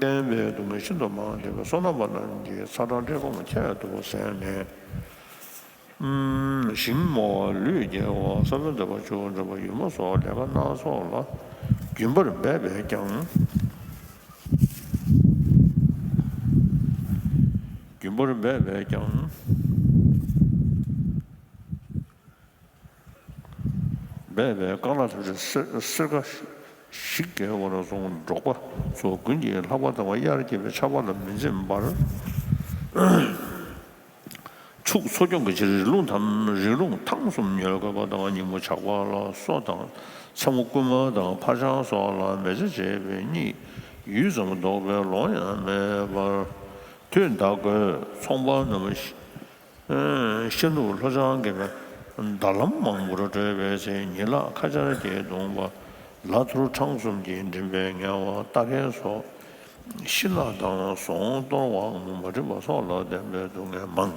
བརྟེན་པའི་སྡུག་བསྔལ་ཤིན་ཏུ་མང་ལྡན་པས་བསོད་ནམས་པ་རྣམས་ཀྱིས་ཚ་གྲང་བཀྲེས་སྐོམ་ཁྱད་དུ་བསད་ནས། ཞིང་རྨོ་བ་ལུད་འགྱེལ་བ་ས་བོན་འདེབས་པ་ཆུ་བོ་འདྲེན་པ་ཡུལ་མོ་སོགས་ལས་ཀ་སྣ་ཚོགས་ལ་རྒྱུན་པར་འབད་པས་ཀྱང་། རྒྱུན་པར་འབད་པས་ཀྱང་། འབད་པས་རྐང་ལག་ཐམས་ཅད་སེར་སེར་ཁ་ཞིག་གེ་བ་ལ་སོང་འབྲོག་པ་ཚོ་དགུན་གྱི་ལྷགས་པ་དང་དབྱར་སྐྱེ་བའི་ཆར་པ་ལ་མི་འཛེམ་པར། ཕྱུགས་འཚོ་སྐྱོང་གི་ཕྱིར་རི་ལུང་ཐང་རི་ལུང་ཐང་གསུམ་ཉུལ་དགོས་པ་དང་། སྙིང་པོ་ཇག་པ་ལ་སོགས་དང་། མཚན་མོ་རྐུན་མ་དང་ཕར་འཆང་སོགས་ལ་མེ་བྱ་བྱེད་པའི་གཉིད་ཡུད་ཙམ་ལྡོག་པའི་ལོང་ཡང་མེད་པར་དུས་འདའ་དགོས། ཚོང་པ་རྣམས་ཤ་ནུ་ལྷོ་བྱང་གི་མདའ་ལམ་མང་པོར་བགྲོད་པའི་ཚེ་ཉི་ལག་ཁ་ཆར་གྱིས་གདུངས་པ། ལ་ཐུར་འཕྲང་གསུམ་གྱིས་འགྲིམ་པའི་ངལ་བ། རྟ་འགྲེལ་སོགས། ཤི་ནག་དང་ཟོང་གཏོར་བ་མ་བསྒྲིམས་པ་སོགས་ལ་བརྟེན་པའི་སྡུག་བསྔལ་མང་།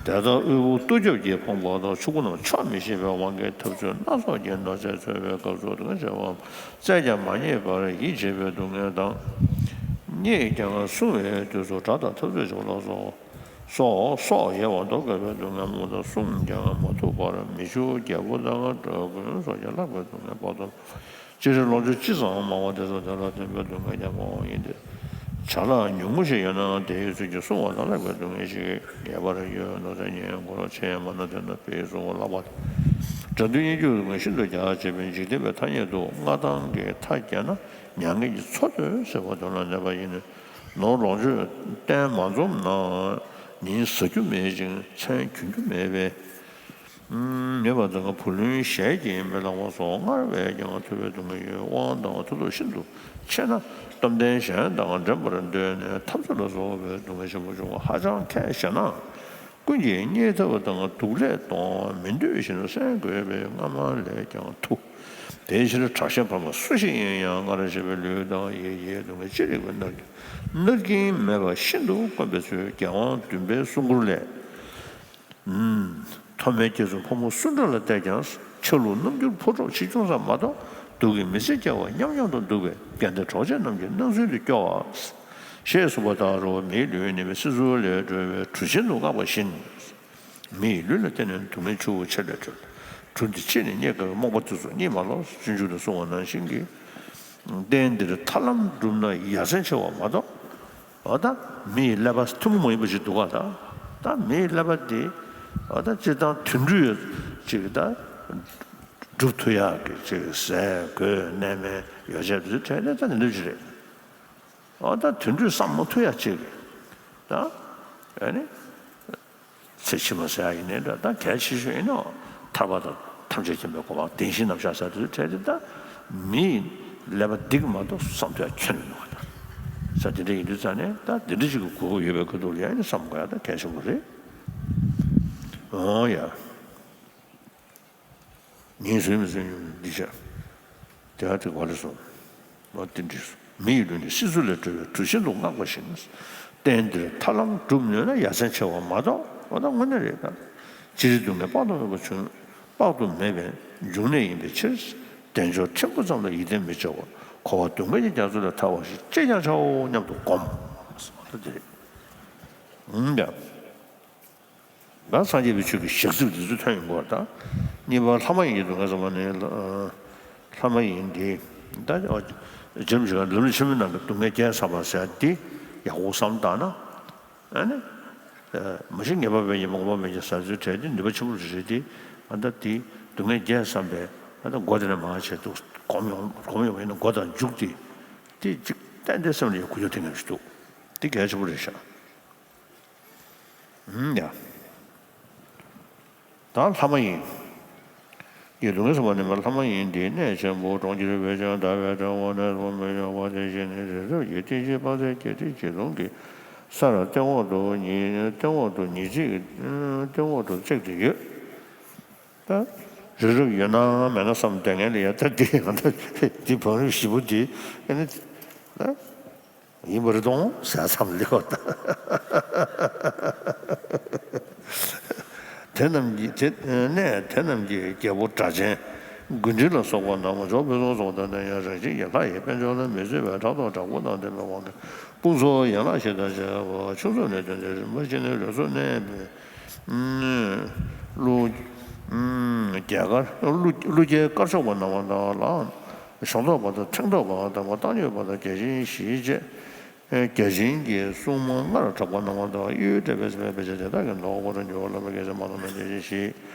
དེ་ལྟར་དབུལ་པོ་ལྟོ་རྒྱབ་ཀྱིས་ཕོངས་པ་དང་། ཕྱུག་པོ་རྣམས་ཆོག་མི་ཤེས་པའི་དབང་གིས་འཐབ་རྩོད་སྣ་ཚོགས་ཀྱིས་ནོར་རྫས་འཚོལ་བའི་སྐབས་སུ་སྡུག་བསྔལ་ཆེ་བ། བཙལ་ཀྱང་མ་རྙེད་པར་ཡིད་ཆེས་པའི་སྡུག་བསྔལ་དང་། རྙེད་ཀྱང་སྲུང་བའི་དུས་སུ་དགྲ་དང་འཐབ་རྩོད་བྱེད་པ་ལ་སོགས། སོགས་སོགས་ཡལ་བར་འདོར་དགོས་པའི་སྡུག་བསྔལ་མང་དུ་གསུངས་ཀྱང་མ་ཐུབ་པར་མི་ཕྱུགས་རྒྱལ་པོ་དང་འགྲོ་མགོན་སོགས་ཀྱིས་བསླབ་པའི་སྡུག་བསྔལ་དཔག་ཏུ་མེད། སྤྱིར་ལོངས་སྤྱོད་ཅི་ཙམ་མང་བ་དེ་ཚོ་དེ་ལ་བརྟེན་པའི་སྡུག་བསྔལ་ཀྱང་མང་བ་ཡིན་ཏེ། བྱ་གླག་ཉུང་ངུ་ཞིག་ཡོད་ནའང་དེའི་ཚུལ་གྱིས་བསྲུང་བ་དང་བསླབ་པའི་སྡུག་བསྔལ་ཞིག་ངེས་པར་ཡོད། ནོར་རྫས་རྙེད་མཁན་མགོ་ལོག་ཆེ་ཡང་མ་ན་དེ་ན་དཔེའི་བསྲུང་བ་བསླབ་པ། དགྲ་འདུལ་གཉེན་སྐྱོབ་སྡུག་བསྔལ་ཤིན་ཏུ་རྒྱ་ཆེ་བས་འཇིག་རྟེན་པའི་ཐ་སྙད་དུ་མངའ་ཐང་གི་མཐའ་བརྒྱད་ན་མྱ་ངན་གྱི་མཚོ་སྟོན་ཟེར་བ་དོན་ལ་གནས་པ་ཡིན། ནོར་ལོངས་སྤྱོད་བརྟན་མ་འཛོམས་ན། ཉིན་ཟ་རྒྱུ་མེད་ཅིང་མཚན་གྱོན་རྒྱུ་མེད་པས། མེད་པ་དང་བུ་ལོན་ཞལ་གྱིས་མི་ལེན་པ་སོགས་སྔར་བས་ཀྱང་ཐུབ་པའི་སྡུག་བསྔལ་ཡོད། དབང་དང་མཐུ་སྟོབས་ཤིན་ཏུ་ཆེ་ན་སྟོབས་ལྡན་གཞན་དང་འགྲན་པར་འདོད་ནས་འཐབ་རྩོད་ལ་སོགས་པའི་སྡུག་བསྔལ་ཆེན་པོ་འབྱུང་བ་ཧ་ཅང་ཁས་ཞེ་ན། ཀུན་གྱིས་རྙེད་ཐབས་དང་སྡུག་ལས་ལྡོག་མི་འདོད་བཞིན་དུ་གསན་དགོས་པས་སྔ་མ་ལས་ཀྱང་ཐུ། དེའི་ཕྱིར་དྲག་ཤན་ཕ་མ་སུ་ཞིག་ཡིན་ཡང་སྔར་བྱས་པའི་ལུས་དང་ཡིད་ཀྱི་སྡུག་བསྔལ་ཅི་རིགས་པ་མནར་མནར་གྱིན་མེད་པ་ཤིན་ཏུ་དཀོན་པའི་ཚུལ་རྒྱལ་དབང་བདུན་པའི་གསུང་མགུར་ལས། མཐོ་དམན་སྐྱེ་ཚུལ་ཕོ་མོ་སུ་འདྲ་ལ་བལྟས་ཀྱང་། ཆ་ལུགས་རྣམ་འགྱུར་ཕོ་གྲོགས་ཆེ་ཆུང་ཙམ་མ་གཏོགས། སྡུག་གི་མི་ཚེ་སྐྱེལ་བ་མཉམ་མཉམ་དུ་འདུག་པས། དགེ་འདུན་གྲོགས་བྱེད་རྣམས་ཀྱི་སྣང་ཚུལ་དུ་སྐྱོ་བ། ཞེས་གསུངས་པ་ལྟར་རོ། མིའི་ལུས་ནི་སྲིད་མཚོ་ལས་སྒྲོལ་བའི་གྲུ་ཆེན་དུ་བསྔགས་པ་བཞིན། མིའི་ལུས་ལ་བརྟེན་ནས་སྡུག་བསྔལ་ཆུ་བོ་ཆེ་ལས་སྒྲོལ། གྲུ་འདི་ཕྱེ་ནས་རྙེད་དཀའ་བའི་རྨོངས་པ་དེ་ཚོ་རྙེད་མ་ལོག་སྤྱོད་འཇུག་ཏུ་གསུངས་པ་ནང་བཞིན་གྱི། རྟེན་འདིར་ཐར་ལམ་བསྒྲུབས་ན་ཡ་མཚན་ཆེ་བ་མ་གཏོགས། འོ་ད་མིའི་ཀླད་པ་ཐུན་མོང་མ་ཡིན་པ་ཞིག་འདུག་ག་ད། ད་མིའི་ཀླད་པ་འདི་འོ་ད་སྤྱིར་བཏང་དུད་འགྲོ་ཡོད་ཅིག་ད་སྒྲུབ་ཐུབ་ཡག་གི་ཅིག་ཟས་གོས་གནས་མལ་ཡོ་བྱད་དེ་ཚོ་བྲལ་ནས་ད་འདི་འདྲ་ཅིག་རེད། འོ་ད་དུད་འགྲོས་བསམ་མ་ཐུབ་ཡག་ཅིག་རེད་ད། ཨ་ནི། ཚེ་ཕྱི་མ་ཟེར་ཡ་ཡིན་ནའི་འདྲ། ད་གལ་ཆེ་ཤོས་ཡིན་ནོ། ཐར་པ་དང་ཐམས་ཅད་མཁྱེན་པའི་གོ་འཕང་བདེན་བཞིའི་རྣམ་གཞག་ཟེར་དུས་གྲས་དེ་ད་མིའི་ཀླད་པ་འདི་གིས་མ་གཏོགས་བསམ་ཐུབ་ཡ་ཁྱོན་ནས་མེད་པ་དང་ ས་དེ་འདྲ་ཡིན་དུས་ཙང་ནས་ད་དེ་འདྲ་ཞིག་གི་དགོས་མཁོ་ཡོད་པའི་ཁ་ཐུག་ལ་ཡང་ནི་བསམ་དགོས་ཡ་ད་གལ་ཆེན་པོ་རེད། འོ་ཡ། ཉིན་ཟིན་མི་ཟིན་ཡོང་འདི་བྱ། དེ་ཧ་དེ་ག་ལ་སོང་། འོ་དེ་འདྲ་སོང་། མི་ཡི་ལུས་ནི་སྲིད་མཚོ་ལས་གྲོལ་བའི་གྲུ་བཞིན་དུ་བསྔགས་པ་བཞིན། རྟེན་འདིར་ཐར་ལམ་སྒྲུབ་ནུས་ན་ཡ་མཚན་ཆེ་བ་མ་གཏོགས་འོ་ད་དངོས་གནས་རེད་ད། སྤྱིར་སྡུག་བསྔལ་དཔག་ཏུ་མེད་པ་བྱུང་དཔག་ཏུ་མེད་པའི་འབྱུང་གནས་ཡིན་པའི་ཕྱིར། དལ་འབྱོར་ཕྲན་བུ་ཙམ་ལ་ཡིད་བརྟན་མི་བྱའོ། འཁོར་བ་སྡུག་བསྔལ་གྱི་རྒྱ་མཚོ་ལས་ཐར་བ་ཞིག་ཅིས་ཀྱང་བྱའོ་སྙམ་དུ་བསྒོམ། འོ་ད་དེ་རེད། འོ་ཡ། ད་སངས་རྒྱས་པའི་ཆོས་ཀྱི་ཞག་རྩིབ་འདི་ཚོ་ཐོན་ཡོང་གི་བ་དང་། གཉིས་པ་ལྷ་མ་ཡིན་གྱི་སྡུག་བསྔལ་ཟེར་བ་ནི། ལྷ་མ་ཡིན་འདི། ད་ཇེམ་ཞིག་ལམ་རིམ་ཆེན་མོའི་ནང་གི་སྡུག་བསྔལ་བརྒྱད་བསགས་པ་ཟེར་འདི་ཡག་པོ་བསམ་བཏང་ན། ཨ་ནི། མ་གཞི་ངེས་པ་མེད་ཀྱི་མ་ངོ་བོ་མེད་ཀྱི་ཟ་ཚུལ་བྲལ་ཏེ་ནུས་པ་ཆེན་པོ་རེད་དེ། ཨ་ད་དེ་སྡུག་བསྔལ་བརྒྱད་བསམ་པས་ཨ་ད་མགོ་དེ་ནས་མར་བྱས་འདུག་གོམ་ཡོང་གོམ་ཡོང་བ་ཡིན་ན་མགོ་དང་མཇུག་དེ། དེ་གཅིག་ཏན་ཏན་སེམས་ལ་ཡང་འགུལ་སྐྱོད་ཐེབས་མཁན་ཞིག་འདུག་དེ་གལ་ཆེན་པོ་རེད་ཤག་ཨུམ་ཡ། ད་ལྷ་མ་ཡིན། ཡི་སྡུག་བསྔལ་ཟེར་བ་ནི་མ་ལྷ་མ་ཡིན་ཏེ། གནས་ཆེན་པོ་གྲོང་ཁྱེར་བས་ཀྱང་དག་པའི་དྲང་བ་ནས་སོ་མི་གཡོ་བ་དེ་བཞིན་ནི་རི་རབ་ཀྱི་རྟེན་གཞི་དཔག་ཚད་བརྒྱད་ཁྲི་བརྒྱད་སྟོང་གི་སར་སྟེང་འོག་ཏུ་ཉི་སྟེང་འོག་ཏུ་ཉི་གཅིག་སྟེང་འོག་ཏུ་བརྩེགས་ཏེ་ཡོད། ད་རི་རབ་ཡོད་ན་མེད་ན་བསམ་བསྡད་མཁན་ལ་ཡ་ད་འདི་ང་ད་འདི་བང་རིམ་བཞི་པོ་འདི་ཨ་ནི་ད། ཡིན་པ་རེད་དོ་ཟེར་མཚམས་ལེགས་པ་དང་། དེ་རྣམས་ཀྱི་དེ་ནས་དེ་རྣམས་ཀྱི་རྒྱལ་པོ་སྒྲ་གཅན་མགོན་འདྲེ་ལ་སོགས་པ་རྣམས་འཇོག་པའི་ཚོགས་སོགས་དང་ལྡན་ཡང་རང་བཞིན་གྱིས་ལྷ་ཡི་དཔལ་འབྱོར་ལ་མི་བཟོད་པའི་ཕྲག་དོག་དྲག་པོ་དང་ལྡན་པའི་དབང་གིས་དཔུང་ཚོགས་ཡན་ལག་བཞི་དང་བཅས་པ་ཕྱོགས་མཚམས་ནས་ཐོན་ཏེ་རིམ་པ་བཞིན་དུ་རི་སུལ་གནས་པའི་ཀླུ་རྒྱལ་དཀར་ཀླུ་རྒྱལ་དཀར་ཕྱོགས་པ་རྣམ་པ་དང་ལ། གཞོང་ཐོག་པ་དང་ཕྲེང་ཐོག་པ་དང་པོ་སྟག་སྨྱོན་པ་དང་བརྒྱ་བྱིན་བཞི་བཅས། བརྒྱ་བྱིན་གྱི་སྲུང་མ་ལྔར་གྲགས་པ་རྣམ་པ་དང་གཡུལ་བྲལ་བའི་སེམས་དཔའི་དཔེ་བྱད་དེ་དག་གི་མདོག་ཁོ་ན་འགྱུར་བ་ལ་བརྒྱ་བྱིན་མ་དང་མི་བརྒྱ་བྱིན་བཞི།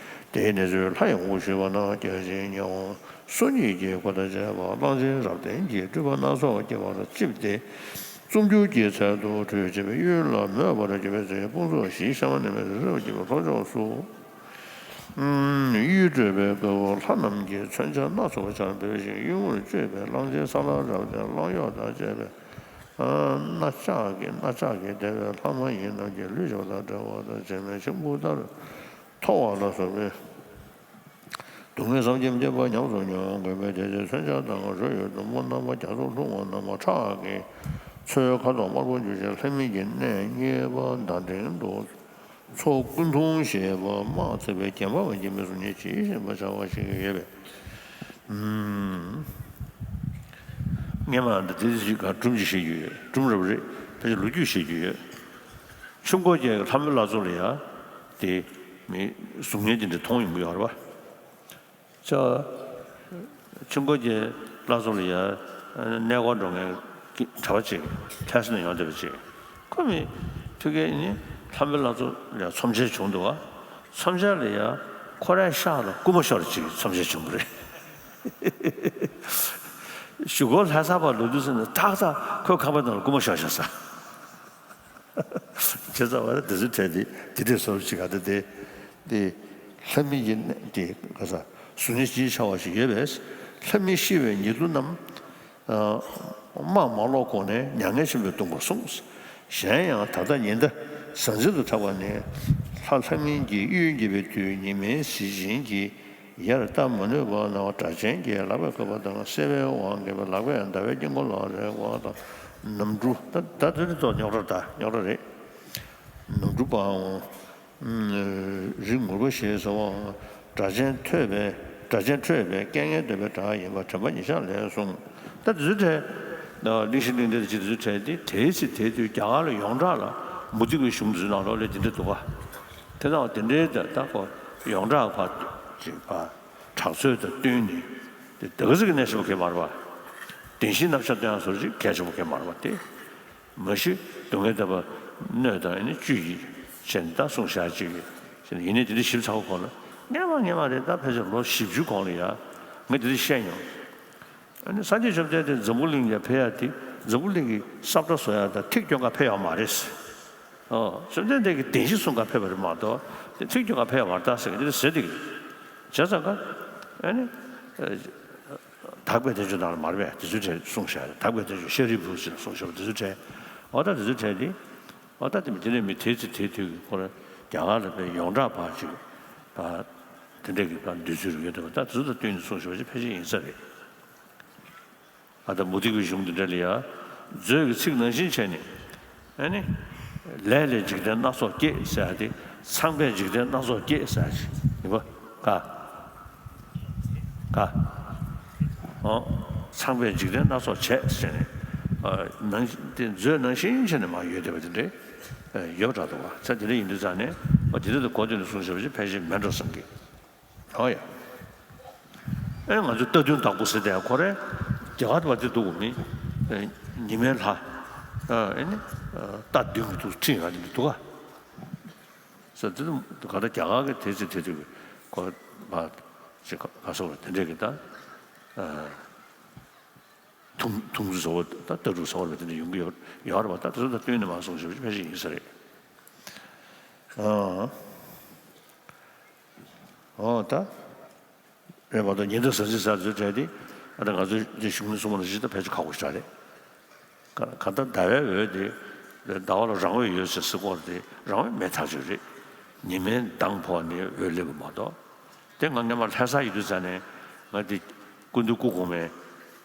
དེའི་གནས་ཚུལ་ལྷ་ཡི་དབང་པོ་ཞུས་པ་ན་བརྒྱ་བྱིན་ཉེ་དབང་སོ་གཉིས་ཀྱི་འཁོར་དང་བཅས་པ་གླང་ཆེན་རབ་བརྟན་གྱི་སྤྲུལ་པ་སྣ་ཚོགས་ཀྱི་བར་གཅིག་སྟེ། རྩུབ་འགྱུར་གྱི་ཚལ་དུ་བྲོས་བྱེད་པའི་གཡུལ་ལ་མོས་པར་གྱུར་པའི་ཚེ་དཔུང་ཚོགས་བཞི་གཤའ་མ་ནས་མེ་རི་རབ་ཀྱི་ལྷོ་ཕྱོགས་སུ། གཡུལ་བྲོས་པའི་སྐབས་ལྷ་རྣམས་ཀྱིས་མཚོན་ཆ་སྣ་ཚོགས་པ་སྦྱར་འབེབས་ཤིང་གཡུལ་ངོར་སྤྱོད་པའི་གླང་ཆེན་ས་ལ་རབ་ཀྱང་གླང་གཡོག་དང་བཅས་པའི་རྣ་ལྕགས་ཀྱི་རྣ་ལྕགས་ཀྱིས་བདས་པའི་ལྷ་མ་ཡིན་རྣམས་ཀྱི་ལུས་ཆགས་དང་བྲལ་བ་དང་བྱེ་མའི་འཆིང་བུ་ལྟར་མཐོ་བ་ལ་སོགས་པའི་སྡུག་བསྔལ་བསམ་གྱིས་མི་ཁྱབ་པ་ཉམས་སུ་མྱོང་དགོས་པས། དེ་ཚེ་མཚོན་ཆ་དང་རོ་ཡི་ལྡུམ་པོ་རྣམ་པ་རྒྱ་མཚོར་ལྷུང་བ་རྣམས་ཁྲག་གི་མཚོའི་ཁ་དོག་དམར་པོར་འགྱུར་ཞིང་ལྷ་མིན་གྱི་གནས་རྙེད་པ་བརྡ་འཕྲིན་དུ་མཚོ་ཀུན་འཐུང་ཞེས་པ་དམག་འཚིག་པའི་རྒྱན་འབར་བ་གྱི་མིག་གསུམ་ཉིད་ཇི་བཞིན་པ་འཆར་བ་ཞིག་ཡོད་པས། སྔས་མ་འདི་དེ་ཞིག་ག་སྒྲུང་ཅིག་བཤད་རྒྱུ་ཡོད། སྒྲུང་རབ་རེད། ཕལ་ཆེར་ལོ་རྒྱུས་བཤད་རྒྱུ་ཡོད། ཆུ་འགོ་རྒྱལ་གྱི་ལྷ་མོའི་བླ་མཚོ་ལ་ཡ། དེ་མི་གཟུགས་བརྙན་དེ་འདྲ་མཐོང་ཡོང་གི་ཡོད་རེད་པ། ཅོ། ཆུ་འགོ་རྒྱལ་བླ་མཚོ་ལ་ཡ། གནས་སྐོར་འགྲོ་མཁན་གྱི་གྲྭ་པ་ཅིག་ལྷ་ས་ནས་ཡོང་བསྡད་པ་ཅིག་ཁོ་མི་ཕ་གིར་ནི་ལྷ་མོའི་བླ་མཚོ་ལ་ཡ་ཚོམས་ཆེན་བྱུང་འདུག་པ། ཚོམས་ཆེན་ལ་ཡ་ཁོ་རའི་ཤག་ལ་རྐུན་མ་ཤོར་ཅིག་ཚོམས་ཆེན་བྱུང་བ་རེད། གཞུག་གུ་ལྷ་ས་བར་ལོག་དུས་ཙམ་ནས་ཏག་ཏག་ཁོའི་ཁང་པའི་ནང་ལ་རྐུན་མ་ཤོར་བཞག་ས། བྱས་ཙང་བ་ར་དེ་ཚོའི་གྲས་དེ་དེ་འདྲས་བཟོ་ཅིག་ག་དེ་དེ་དེ་ལྷ་མིན་གྱི་གནས་དེ་ག་ས་གཟུགས་བརྙན་ཅིག་འཆར་བ་ཞིག་ཡོད་པས། ལྷ་མིན་ཤི་བའི་ཉེ་དུ་རྣམས་དམག་མ་ལོག་གོང་ནས་མྱ་ངན་ཆེན་པོས་གདུང་བར་གསུངས། གཞན་ཡང་ད་ལྟ་ཉི་ཟླ་ཟང་ཟིང་དུ་གྲགས་པ་ནི་ལྷ་ལྷ་མིན་གྱི་གཡུལ་འགྱེད་པའི་དུས་ཉི་མའི་གཟི་བྱིན་གྱིས། ཡར་བལྟ་མ་ནུས་པ་ན་སྒྲ་གཅན་གྱིས་ལག་པས་བཀབ་པ་དང་བསད་པའི་དབང་གིས་ལག་པས་ཟླ་བའི་དཀྱིལ་འཁོར་ལ་རེག་པ་དང་། ནམ་གྲུ་ད་ད་དེ་ནི་ཏོ་རྙོག་དྲ་ད་རྙོག་དྲ་རེད། ནམ་གྲུ་པའང་རི་ངུར་པ་ཞེས་ཟེར་བའང་སྒྲ་གཅན་ཐོས་པས་སྒྲ་གཅན་ཁྲོས་པས་སྐད་ངན་འདོན་པའི་སྒྲ་ཡིན་པ་དྲན་པ་ཉིད་ཆགས་ལས་གསུངས། ད་དེ་ཚོའི་གྲས་གླིང་བཞི་གླིང་ཕྲན་དེ་ཅི་དེ་ཚོའི་གྲས་དེ་དེའི་ཚེ་དེའི་དུས་རྒྱ་གར་ལ་ཡོངས་གྲགས་ལ་མུ་སྟེགས་པའི་གཞུང་དེ་ཚོའི་ནང་ལོགས་ལ་དེ་འདྲ་འདུག་ག་དེ་དང་དེ་འདྲའི་ད་ལྟ་ཁོ་ཡོངས་གྲགས་ཕར་ཅིག་ཕར་གྲགས་ཚོད་དང་བསྟུན་ནས་དེ་དེ་ག་ཟིག་གི་གནས་ཆེན་པོ་གས་མ་རེད་པ། བདེན་བཞིའི་རྣམ་གཞག་སྟོན་ཡག་སོགས་ཅིག་གལ་ཆེན་པོ་གས་མ་རེད་པ། དེ་མ་གཞི་སྡུག་བསྔལ་བདེ་བ་སྣོད་དང་ནི་བཅུད་ཀྱི་ཆེད་ནས་ད་གསུངས་བཞག་ཅིག་ཡིན་ནའི་དེ་འདྲ་ཞིབ་ཚགས་པོ་ཁོ་ན་སྔས་མ་སྔས་མ་རེད། ད་ཕལ་ཆེར་ལོ་བཞི་བཅུ་གོང་ལ་ཡ་ངས་དེ་འདྲ་བཤད་མྱོང་། ཨ་ནི་སངས་རྒྱས་བཅོམ་ལྡན་འདས་འཛམ་བུ་གླིང་ལ་ཕེབས་ཡ་དེ་འཛམ་བུ་གླིང་གི་ས་བཀྲ་བཟོ་ཡ་དང་ཐིག་སྐྱོན་ག་ཕེབས་ཡོད་མ་རེད། ཨོ། བཅོམ་ལྡན་འདས་ཀྱི་བདེན་བཞི་གསུང་ག་ཕེབས་པ་རེད་མ་གཏོགས་དེ་ཐིག་སྐྱོན་ག་ཕེབས་ཡོད་མ་རེད་ད་ཟེར་གི་དེ་ཟེར་དེ་གི་བྱས་ཙང་ག་ཨ་ནི། དག་པའི་བསྟན་བཅོས་ནང་ལ་མ་རེད་པས། དེ་ཚོའི་གྲས་གསུངས་བཞག་རེད། དག་པའི་བསྟན་བཅོས་ཤཱ་རིའི་བུ་ཟེར་ནས་གསུངས་བཞག་པ་དེ་ཚོའི་གྲས། འོ་ད་དེ་ཚོའི་གྲས་དེ། འོ་ད་དེ་མི་དེ་ནས་མི་དེ་ཚོ་དེའི་དུས་ཀྱི་ཁོ་ར་རྒྱ་གར་ལ་དཔེ་ཡོངས་གྲགས་པ་ཅིག་པ། དེ་འདྲས་ཀྱི་པ་འདོད་ཚུལ་རེ་ཡོད་འདུག་པ། ད་དེ་ཚོ་དང་བསྟུན་ནས་གསུངས་བཞག་པ་ཅིག་ཕལ་ཆེར་ཡིན་ས་རེད། ཨ་ད་མུ་སྟེགས་པའི་གཞུང་འདི་འདྲ་ལ་ཡ། མཛོད་ཀྱི་ཚིག་ནང་བཞིན་བྱས་ནས། ཨ་ནི། ལས་ལས་འཇིག་རྟེན་སྣ་ཚོགས་སྐྱེས་ཟེར་ཡ་དེ། ཚངས་པས་འཇིག་རྟེན་སྣ་ཚོགས་སྐྱེས་ཟེར་ཡ་ཞིག་ཡིན་པ། ག་ག་ཨོ། ཚངས་པས་འཇིག་རྟེན་སྣ་ཚོགས་བྱས་ཟེར་ནས། ཨ་ནང་དེ་མཛོད་ནང་བཞིན་བྱས་ནས་མར་ཡོད་བསྡད་པ་དེ་འདྲས། ཨ་ཡོད་པ་འདྲ་འདུག་པ། ཚེ་དེ་འདྲ་ཡིན་དུས་ཙང་ནས། ཨ་དེ་འདྲ་དུ་གོ་དོན་དུ་གསུངས་བཞག་པ་ཞིག་ཕལ་ཆེར་མེད་འགྲོ་བསམ་གི། ཨོ་ཡ། ཨེ་ང་ཚོ་རྟ་བདུན་བདག་པོ་ཟེར་དེ་ཁོ་རེ་རྒྱ་གར་བ་དེ་འདུག་གོ་མི། ཨེ་ཉི་མའི་ལྷ། ཨེ་ནི། རྟ་བདུན་གྱི་འདུག་ཁྲིད་ཡོང་དེ་འདུག་ག་ཟེར་དེ་ག་ད་རྒྱ་གར་གྱི་དེ་ཚེ་དེ་དུས་ཁོ་མ་ཅིག་ག་སོགས་དེ་འདྲས་ཀྱི་ད། ཐུང་ཐུང་ཚོ་ད་ལྟ་དྲུག་ཚོ་རེ་དེ་འདྲ་ཡོང་གི་ཡོད་ཡོད་རེད་པ། ད་དེ་ཚོ་ད་བསྟུན་ནས་མ་གསུངས་ཞེས་པ་ཕལ་ཆེར་ཡིན་ས་རེད། ཨ་ཨོ་ད་རེད་པ། ད་ཉི་ཟླ་གཟའ་ཚེས་གཟའ་ཚོའི་གྲས་དེ། ཨ་ད་ང་ཚོའི་འདི་གཞུང་ནས་གསུངས་པ་ནང་བཞིན་ད་ཕལ་ཆེར་ཁག་པོ་ཞིག་རེད། ག་ག་ད་ཟླ་བའི་འོད་དེ། ཟླ་བ་ལ་རང་འོད་ཡོད་ཟེར་ཟེར་སྐོར་དེ་རང་འོད་མེད་ཐག་ཆོད་རེད། ཉི་མའི་མདངས་ཕོག་ནས་འོད་སླེབས་པ་མ་གཏོགས། དེ་ང་སྔོན་མ་ལྷ་ས་ཡོད་དུས་ཙང་ནས་ང་དེ་སྐུ་མདུན་སྐུ་གོང་མའི་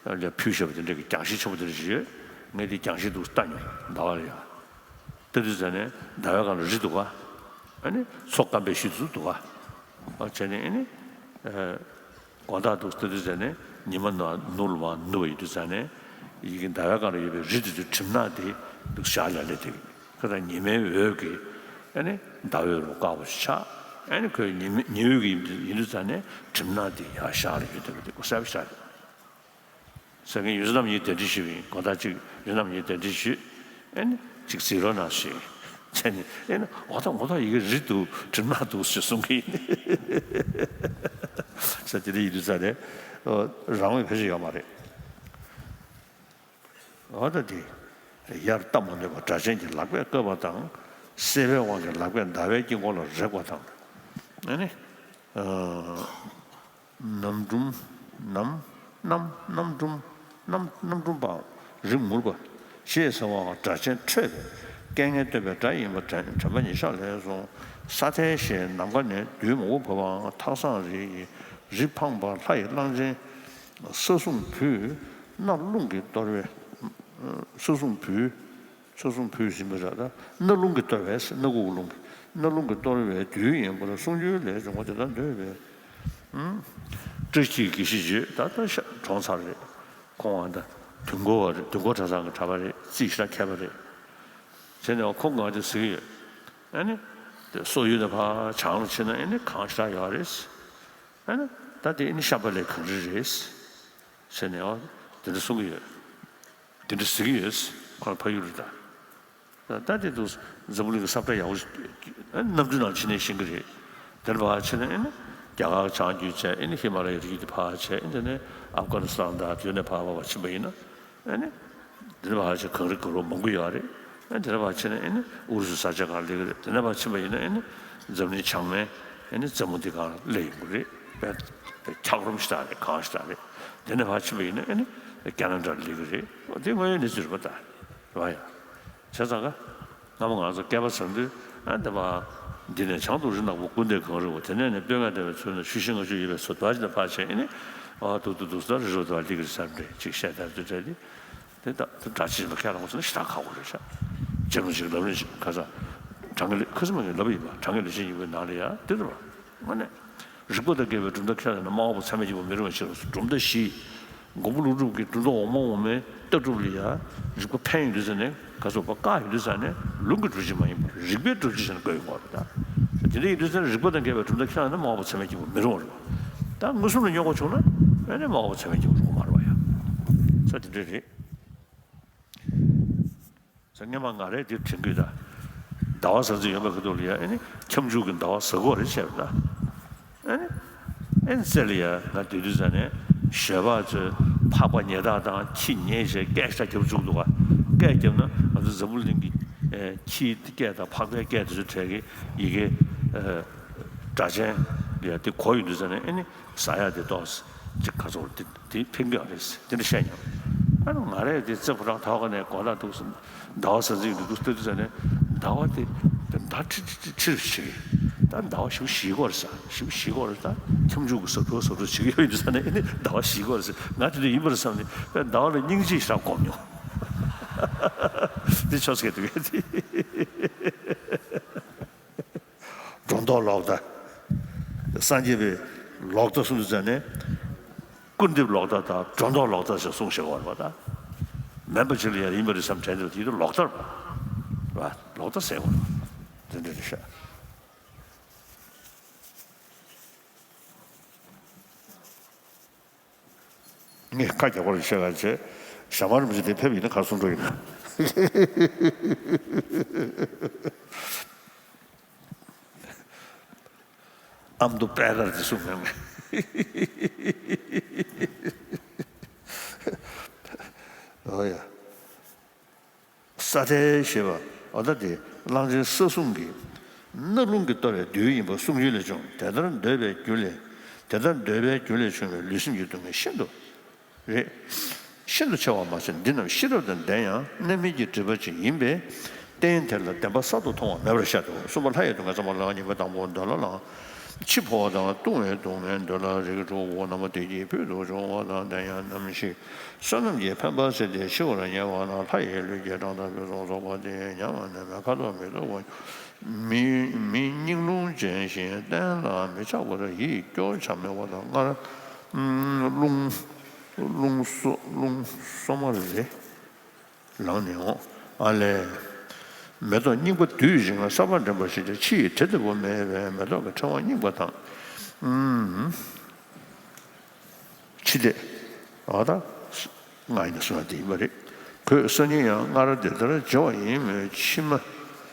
ལ་ཕུལ་བཞག་པ་དེ་འདྲ་གི་རྒྱང་ཤེལ་ཆེན་པོ་དེ་འདྲ་ཞིག་ཡོད། ངས་དེ་རྒྱང་ཤེལ་འདུག་ལྟ་མྱོང་། ཟླ་བ་ལ་ཡ། ལྟ་དུས་ཙང་ནས་ཟླ་བའི་སྒང་ལ་རི་འདུག་ག་ཨ་ནི་མཚོ་སྐམ་པའི་གཞི་འདུག་འདུག་ག་ཨ་བྱས་ནས་ཨ་ནི། དགོང་དག་འདུག་ལྟ་དུས་ཙང་ནས་ཉི་མ་ནུབ་ལ་མར་ནུབ་པ་ཡིན་དུས་ཙང་ནས། ཡི་གེ་ཟླ་བའི་སྒང་ལ་ཡོད་པའི་རི་དེ་ཚོའི་གྲིབ་ནག་དེ་འདུག་ཞལ་ལ་སླེབས་དེ། ཁ་སང་ཉི་མའི་འོད་ཀྱིས་ཨ་ནི་ཟླ་འོད་རུ་དཀར་པོ་ཞིག་ཆགས། ཨ་ནི་ཁོའི་ཉི་མ་ཉི་འོད་ཀྱི་ཡིན་དུས་ཙང་ནས་གྲིབ་ནག་དེ་ཡར་ཤར་ལ་ཡོད་དེ་གོ་དེ་ཁོ་གསལ་པོ་ཤར་དེ། ཟེར་མཁན་ཡུལ་རྣམ་གཉིས་གདན་འདྲེན་ཞུས་པ་ཡིན། དགོང་དག་ཅིག་ཡུལ་རྣམ་གཉིས་གདན་འདྲེན་ཞུས། ཨ་ནི་ཅིག་གཟིགས་རོགས་གནང་ཞུས། བྱས་ནས་ཨ་ནི་འོ་ད་འོ་ད་ཡི་གེ་རི་འདུག་གྲིབ་ནག་འདུག་ཞེས་གསུང་གི་ཡིན། ཟེར་དེ་འདྲ་ཡིན་དུས་ཙང་ནས་རང་འོད་ཕལ་ཆེར་ཡོད་མ་རེད། འོ་ད་དེ། ཡར་ལྟ་མ་ནུས་པར་སྒྲ་གཅན་གྱི་ལག་པས་བཀབ་པ་དང་། སྲེད་པའི་དབང་གིས་ལག་པས་ཟླ་བའི་དཀྱིལ་འཁོར་ལ་རེག་པ་དང་། ཨ་ནི། ཨ་ནམ་གྲུམ། ནམ། གནམ། གནམ་གྲུམ། གནམ། གནམ་གྲུམ་པའམ་རི་མུར་པ། ཞེས་ཟེར་བའང་སྒྲ་གཅན་ཁྲོས་པས་སྐད་ངན་བཏོན་པའི་སྒྲ་ཡིན་པ་དྲན། དྲན་པ་ཉིད་ཆག་ལས་སོ། ས་ཐལ་ཞེས་ནམ་མཁའ་ནས་རྡུལ་མང་པོ་བབས་པའང་ཐགས་བཟང་རེད། རི་འཕངས་པ་ལྷ་ཡི་གླང་ཆེན། ས་སྲུང་བུས་སྣ་རླུང་གིས་གཏོར་བས། ས་སྲུང་བུས། ས་སྲུང་བུས་ཟིན་པ་ར་ད་སྣ་རླུང་གིས་གཏོར་བས། སྣ་ཁུག་རླུང་གིས། སྣ་རླུང་གིས་གཏོར་བའི་རྡུལ་ཡིན་པར་གསུངས་རྒྱུ་ལས་བྱུང་བ་དེ་ལྟར་འདོད་པས། ཨུམ། བཀྲ་ཤིས་དགེ་བཤེས་བརྗོད་ད་ལྟ་ཤ་གྲོངས་ཚར་རེད། ཁོང་ཨ་ད་དུས་འཁོར་བ་རེད། དུས་འཁོར་གྲྭ་ཚང་གི་གྲྭ་པ་རེད། རྩིས་ཞེ་དྲག་མཁས་པ་རེད། བྱས་ནས་ཁོང་གང་དེ་ཟེར་གྱི་ཡོད། ཨ་ནི། དེ་སོག་ཡུལ་ནས་ཕར་བྱང་ལ་ཕྱིན་ན་ཨ་ནི་གངས་ཞེ་དྲག་ཡོད་རེད། ཨ་ནི། ད་དེ་ཨ་ནི་ཤམྦྷ་ལའི་གངས་རི་རེད། ཟེར་ནས་ཨོ། དེ་འདྲ་གསུང་གི་ཡོད། དེ་འདྲ་ཟེར་གི་ཡོད། ཁོ་ཕ་ཡུལ་རེད་ད། ད་ད་དེ་འདུག་འཛམ་བུ་གླིང་གི་ས་བཀྲ་ཡག་པོ་ཞིག་གནམ་གྲུ་ནང་ཕྱིན་ནས་ཤེས་གི་རེད། དེར་ཕར་ཕྱིན་ནས་ཨེ་ནི་རྒྱ་གར་བྱང་རྒྱུད་བྱས། ཨེ་ནི་ཧི་མ་ལ་ཡའི་རི་རྒྱུད་དེ་ཕར་བྱས། ཨེ་དེ་ནས་ཨབ་གྷ་ནི་སི་ཐན་དང་དེ་ནས་ཕར་ཕར་ཕར་ཕྱིན་པ་ཡིན་ན། ཨེ་ནི་དེ་ནས་ཕར་ཕྱིན་གངས་རི་གངས་རི་མང་པོ་ཡོད་རེད། ཨེ་དེ་ནས་ཕར་ཕྱིན་ནས་ཨེ་ནི་ཨུ་རུ་སུ་ས་ཆ་གང་སླེབས་ཀྱི་རེད། དེ་ནས་ཕར་ཕྱིན་པ་ཡིན་ན་ཨེ་ནི་འཛམ་གླིང་བྱང་མའི་ཨེ་ནི་རྩེ་མོ་འདི་གང་སླེབས་ཡོང་གི་རེད། དཔེ་འཁྱགས་རོམ་ཞིག་ད་རེད། གངས་ཞིག་ད་རེད། དེ་ནས་ཕར་ཕྱིན་པ་ཡིན་ན་ཨེ་ནི་ཀེ་ན་ཌ་སླེབས་ཀྱི་རེད། དེ་དངོས་ཡོད་གནས་ཚུལ་རེད་པ། ད་རེད་པ་ཡ། བྱས་ཙང་ཀ། སྔ་མོ་ང་ཚོ་སྐལ་པ་བཟང་དུས་ཨ་འདི་པ། འདི་ནས་བྱང་དུ་རི་ནག་པོ། ཀུན་ཏུ་གངས་རི་བོ། དེ་ནས་ནི་སྤོས་ངད་ལྡན་པའི་མཚོ་ནི། ཆུ་ཤིང་ལྔ་བཅུ་ཡོད་པའི་མཚོ། དེ་ཕར་ཕྱིན་ནས་ཕར་བྱས་ཨེ་ནི། ཨ་ཏུ་ཏུ་ཏུ་ས་རི་རོ་དུ་བ་ལི་གི་ས་འདྲེ་ཅིག་བཤད་ཐར་དུ་བྲལ་ཏེ། དེ་ད་དེ་འདྲ་ཅིག་ལ་ཁས་ལོངས་སོང་ན་ཞེ་དྲག་ཁག་པོ་རེད་ཤག་ཅེས་མ་ཅིག་ལབ་ནས་ཅིག་ཁ་སང་། དྲང་ངེས་ལེ་ཁ་སང་མ་ངས་ལབ་ཡིན་པ། དྲང་ངེས་ལེགས་བཤད་སྙིང་པོའི་ནང་ལ་ཡ་དེ་རེད་པ། དངོས་གནས། རིག་པ་དང་འགལ་བའི་གྲུབ་མཐའ་ཁས་ལེན་ན། སྨྲ་བ་པོ་ཚད་མས་འཇིག་པར་མི་རུང་བའི་ཕྱིར་རོ། གྲུབ་མཐའ་བཞི། མགོན་པོ་ཀླུ་སྒྲུབ་ཀྱིས་གྲུབ་མཐའ་འོག་མ་འོག་མའི་ལྟ་གྲུབ་ལ་ཡ། རིག་པ་ཕན་ཡོན་དུ་ཟེར་ནས་ག་ཚོད་པ་བཀག་ཡོད་དུས་ཙང་ནས་ལུང་གི་སྒྲུབ་བྱེད་མ་ཡིན་པར་རིགས་པའི་སྒྲུབ་བྱེད་ཟེར་ནས་བཀོད་ཡོང་བ་རེད་ད། དེ་འདྲ་ཡིན་དུས་ཙང་ནས་རིག་པ་དང་འགལ་བའི་གྲུབ་མཐའ་ཁས་ལེན་ན་སྨྲ་བ་པོ་ཚད་མས་འཇིག་པར་མི་རུང་བ་རེད་པ། ད་མངོན་སུམ་ལ་སྙོག་པ་བྱུང་ན་ཨེ་ནས་སྨྲ་བ་པོ་ཚད་མས་འཇིག་པར་རུང་བ་མ་རེད་པ་ཡ། ས་དེ་འདྲ་རེད། ས་སྔོན་མ་ང་རས་འདིར་དྲན་གྱི་ཡོད་ད། ཟླ་བ་གཟའ་ཚེས་ཡོད་པའི་ཁ་ཐུག་ལ་ཡ་ཨེ་ནི་ཁྱབ་འཇུག་གི་ཟླ་བ་གཟའ་འཁོར་རེད་བྱས་པ་ད། ཨེ་ནི། ཨེ་ནི་རྩེ་ལ་ཡ་ང་སྡོད་དུས་ཙང་ནས་ཞོལ་པ་ཚོས་ཕག་པ་ཉལ་ཐག་དང་ཁྱི་ཉལ་བྱས་སྐད་ཆ་རྒྱབ་བཅུག་འདུག་ག་སྐད་བརྒྱབ་ན་ང་ཚོ་འཛམ་བུ་གླིང་གི་ཨེ་ཁྱིའི་སྐད་དང་ཕག་པའི་སྐད་དེ་ཚོ་གྲས་ཀྱི་ཡི་གེ་ཨེ་སྒྲ་གཅན་ལ་ཡ་དེ་གོ་ཡོང་དུས་ཙང་ནས་ཨེ་ནི་ཟ་ཡ་དེ་ཏོག་ཙམ་ ཅིག་ག་ཚོད་དེ་དེ་ཕན་གྱི་ཨ་རེད་ཟེར་དེ་འདྲ་བཤད་མྱོང་། ཨ་ནི་ང་རས་དེ་རྩེ་ཕོ་བྲང་ཐོག་ཁ་ནས་གོ་ལ་འདུག་ཟླ་བ་གཟའ་འཛིན་འདུག་འདུག་ལྟ་དུས་ཙ་ནས་ཟླ་བ་དེ་ཟླ་ཁྲི་ཁྲི་ཁྲི་ཁྲི་རུ་ཕྱིན། ད་ཟླ་བ་ཞེ་པོ་ཞིག་གོ་རེད་ས་ཞེ་པོ་ཞིག་གོ་རེད། ད་ཁྱབ་འཇུག་གི་ཟབ་འགྲོ་ཟབ་འགྲོ་བྱེད་ཀྱི་ཡོད་འདུག་ས་ནས་ཨ་ནི་ཟླ་བ་ཞིག་གོ་རེད་ཟེར། ང་དེ་འདྲ་ཡིན་པར་བསམ་ནས་ཟླ་བ་ལ་སྙིང་རྗེ་ཞེ་དྲག་སྒོམ་མྱོང་། དེ་ཆོས་སྐད་དུ་གས་དེ། སྒྲོ་འདོགས་ལོག་ལྟ། སངས་རྒྱས་པའི་ལོག་ལྟ་གསུངས་དུས་ཙ་ནས། སྐུར་འདེབས་ལོག་ལྟ་དང་སྒྲོ་འདོགས་ལོག་ལྟ་ཞེས་གསུངས་བཞག་པ་རེད་པ། ད་མིན་པ་ཅིག་ལ་ཡང་ཡིན་པ་རེད་བསམ་དྲན་འདུག་དེ་ལོག་ལྟ་རེད་པ། ལོག་ལྟ་ཟེར་བ་དེ་འདྲ་རེད་ཤག་ངས་ཁ་རྒྱག་པར་བཤད་ལ་བྱས། ཞྭ་དམར་རིན་པོ་ཆེ་དེ་ཕེབས་ཡིན་ན་གར་སོང་འགྲོ་ཡིན་ན། ཨ་མདོ་པད་དཀར་དེ་གསུངས་མེད་མེད། ཨོ་ཡ། ས་ཐལ་ཞེས་པ་འོ་ད་དེ་གླང་ཆེན་ས་སྲུང་གི་རྣ་ལུང་གིས་བསྟོད་པའི་བདུད་ཡིན་པ་གསུང་རྒྱུན་ལས་བྱུང་། དེ་ལྟར་འདོད་པའི་རྒྱུ་ལས་དེ་ལྟར་འདོད་པའི་རྒྱུ་ལས་བྱུང་བའི་ལུས་སེམས་ཀྱི་སྡུག་བསྔལ་ཤིན་ཏུ་རེད། ཤིན་ཏུ་ཆེ་བ་མ་ཟད་འདི་རྣམས་ཤེས་རབ་དང་ལྡན་ཡང་རྣམ་སྨིན་གྱི་སྒྲིབ་པ་ཅན་ཡིན་པས། རྟེན་དེ་ལ་བདེན་པ་གསར་དུ་མཐོང་བ་མེད་པར་ཤར་ཏེ། གསུམ་པ་ལྷ་ཡི་སྡུག་བསྔལ་ཙམ་པ་ལ་སྙིགས་མའི་དང་པོ་འདོད་ལྷ་ལའང་། འཆི་འཕོ་བ་དང་ལྟུང་བའི་སྡུག་བསྔལ་འདོད་ལྷ་རིགས་དྲུག་འོག་རྣམ་པ་དེ་གཉིས་ཕུལ་དུ་བྱུང་བ་དང་ལྡན་ཡང་ནམ་ཞིག་བསོད་ནམས་ཀྱིས་ཕན་པ་སེལ་ཏེ་འཆི་བར་ཉེ་བ་ན་ལྷ་ཡི་ལུས་ཀྱི་འགྲམ་དང་ཕུན་སུམ་ཚོགས་པ་དེ་ཉམས་པ་ནས་མེད་ཁ་དོག་མི་སྡུག་པ། མི་མི་སྙིང་རླུང་ཅན་ཞིང་བརྟན་ལ་མི་ཆགས་པར་ཡིད་སྐྱོ་ཆ་མེད་པ་དང་སྔར་རླུང་རླུང་སོ་རླུང་སོ་མ་རེ་ལངས་ནས་འོང་ཨ་ལས། མེ་ཏོག་རྙིང་པ་དུད་ཅིང་ས་པ་འདྲེན་པར་བྱེད་ཅིང་ཕྱི་ཡི་དྲི་ལྟ་བུ་མེད་པའི་མེ་ཏོག་གི་ཕྲེང་བ་རྙིང་པ་དང་། འཆི་ལྟས། ཨ་ད། ང་ཡིན་ན་གསུངས་ཡ་དེ་ཡིན་པ་རེད། གོས་སང་ཉིན་ཡང་སྔར་དེ་ལྟར་བྱེད་པ་ཡིན་མོད། ཕྱི་མ་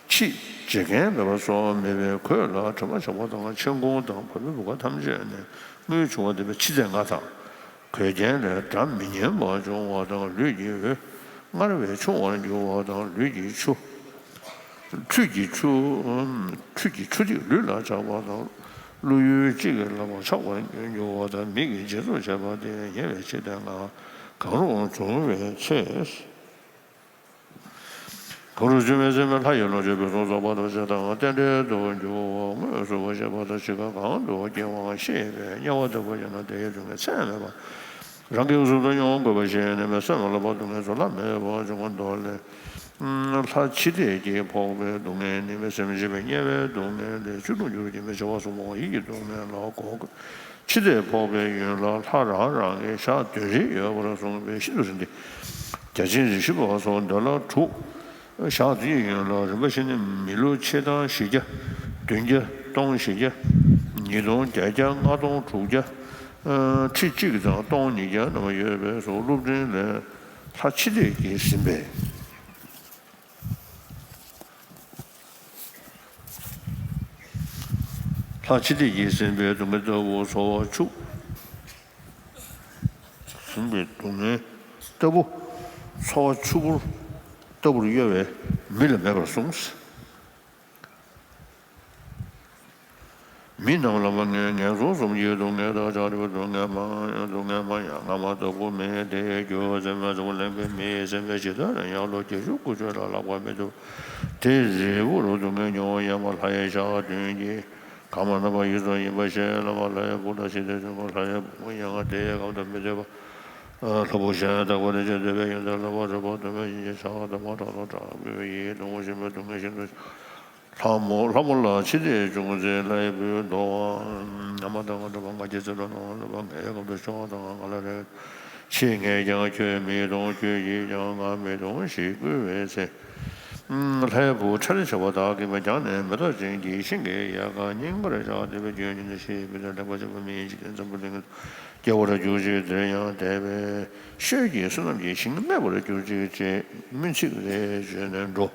ཕྱིས་བྱེད་མཁན་མེད་པ་སོགས་མེད་པས་གོས་ལ་དྲི་མ་བྱུག་པ་དང་མཆན་ཁུང་དང་བ་སྤུའི་བུ་ག་ཐམས་ཅད་ནས་རྔུལ་བྱུང་བ་དེ་བས་འཆི་ལྟས་ང་དང་། གོས་རྒྱན་ལས་སྒྲ་མི་སྙན་པ་བྱུང་བ་དང་ལུས་ཀྱི་འོད་སྔར་བས་ཆུང་བར་འགྱུར་བ་དང་ལུས་ཀྱི་ཆུ། ཁྲུས་ཀྱི་ཆུ། ཁྲུས་ཀྱི་ཆུ་ཐིགས་ལུས་ལ་ཆགས་པ་དང་། བློ་ཡུལ་གཅིག་གི་ལག་པ་ཆགས་པར་འགྱུར་བ་དང་། མིག་གིས་འབྱེད་རྩོལ་བྱེད་པ་དེ་ཉེ་བའི་འཆི་ལྟས་ང་། གང་རུང་བྱུང་བའི་ཚེ། གང་རུང་བྱུང་བའི་ཚེ་མེད་ལྷ་ཡི་ལོངས་སྤྱོད་ཕུན་སུམ་ཚོགས་པ་དང་བཅས་དང་རྟེན་འབྲེལ་དུ་འགྱུར་བ་དངོས་སུ་བཞེད་པ་དང་འཆི་ཁ་གང་དུ་སྐྱེ་བའང་ཤེས་པས་དམྱལ་བ་ལྟ་བུ་ཡིན་ན་དེའི་སྡུག་བསྔལ་ཚད་མེད་པ། རང་གིས་གཟུགས་སུ་མྱོང་དགོས་པ་ཞིག་ཡིན་ན་མེད་སེམས་ལ་ལོག་པ་སྡུག་བསྔལ་ཚོ་ལ་མེད་པར་འབྱུང་བ་མདོ་ལས། ལྷ་འཆི་ལྟས་ཀྱིས་ཕོག་པའི་སྡུག་བསྔལ་ནི་མི་སེམས་ཤེས་པའི་དམྱལ་བའི་སྡུག་བསྔལ་ལས་ཆུང་དུ་འགྱུར་གྱི་མི་བྱ་བ་གསུམ་པོ་ཡིད་ཀྱི་སྡུག་བསྔལ་ལ་གོ་དགོས། འཆི་ལྟས་ཕོག་པའི་ཡུན་ལ་ལྷ་རང་རང་གི་ཞག་བདུན་རེ་ཡོད་པར་གསུངས་པས་ཤིན་ཏུ་རིང་སྟེ། བརྒྱ་བྱིན་རེ་ཞིག་པ་སོགས་འདོད་ལྷ་དྲུག་ཞག་དེའི་ཡུན་ལ་རིམ་པ་བཞིན་མི་ལོ་ཕྱེད་དང་བཞི་བརྒྱ། བདུན་བརྒྱ། སྟོང་བཞི་བརྒྱ། ཉིས་སྟོང་བརྒྱད་བརྒྱ། ལྔ་སྟོང་དྲུག་བརྒྱ། ཁྲི་གཅིག་དང་སྟོང་ཉིས་བརྒྱ་རྣམས་ཡོད་པས་སོ། ཀླུ་ཕྲན་ལས་ལྷ་འཆི་ལྟས་ཀྱིས་ཟིན་པས། ལྷ་འཆི་ལྟས་ཀྱིས་ཟིན་པའི་སྡུག་བསྔལ་ལྟ་བུ་ཚོར་བ་ཕྱུག་ཟིན་པའི་སྡུག་བསྔལ་ལྟ་བུ། ཚོར་བ་ཕྱུག་པོ་ལྟ་བུར་གཡོ་བའི་མི་ལ་མེད་པར་གསུངས། མི་རྣམས་ལ་མ་ངན་ངན་སོང་གསུམ་གྱི་སྡུག་བསྔལ་དང་བྱང་ཆུབ་སྡུག་བསྔལ་མང་སྡུག་བསྔལ་མང་ཡང་སྔ་མ་ལྟ་བུ་མེད་དེ། རྒྱུ་མཚན་མ་ཚུལ་ལེན་པའི་མིའི་སེམས་པའི་ཇི་ལྟར་ཡང་ལོ་བརྒྱད་ཅུ་དགུ་བཅུ་ལ་ལྷག་པ་མི་ཐུབ། དེ་རིལ་བུར་སྡུག་བསྔལ་མྱོང་བ་ཡན་མ་ལྷ་ཡི་ཞག་བདུན་གྱི་གང་མ་ནམ་པ་ཡུན་སོང་ཡིན་པ་ཞེས་བླ་མ་ལྷའི་བུ་དང་འཆི་ལྟས་བྱུང་བ་ལྷའི་བུ་མོ་ཡང་དེའི་སྐབས་དང་མི་འདོད་པ། ལྷ་བུ་གཞན་དག་པ་ནི་ཅི་འདོད་པའི་ཡོན་ཏན་ལ་བ་རི་བ་དུ་མའི་ཡིན་གྱི་ཞག་དུ་མ་དྲག་ཏུ་དྲག་པོའི་ཡིད་དུ་འོང་ཞིང་མི་སྡུག་བསྔལ་ཤིན་ཏུ། ལྷ་མོ་ལྷ་མོ་ལ་འཆི་ལྟས་བྱུང་ཚེ་ལྷའི་བུས་འདོར་བ། ང་མ་དང་ང་འགྲོ་བ་ང་རྒྱལ་ཚེ་ལོ་ནོར་ལོ་བ་ངའི་སྐབས་དུ་ཤོག་དང་ང་ལ་རེ། ཕྱིས་ངས་ཀྱང་ཁྱོད་མི་གཏོང་ཁྱོད་ཀྱིས་ཀྱང་ང་མི་གཏོང་ཞེས་བསྐུལ་བའི་ཚེ། ལྷའི་བུ་ཁྲེལ་ཆེ་བ་དག་གིས་མི་འགྱངས་ནས་མེ་ཏོག་ཅན་གྱི་ཤིང་གི་ཡལ་ག་རྙིང་པར་བཞག་སྟེ་བའི་རྒྱུན་ཉིད་དུ་ཤེས་པའི་དོན་ལེགས་པར་བྱས་པ་མི་ཡིན་ཅིག་དེ་འཛམ་བུ་གླིང་སྐྱེ་བར་གྱུར་ཅིག་དེར་ཡང་དད་པས་ཤོད་ཀྱིས་བསོད་ནམས་ཀྱི་ཞིང་སྨྲས་པར་གྱུར་ཅིག་ཅེས་སྨོན་ཚིག་རེ་བརྗོད་ནས་འགྲོ།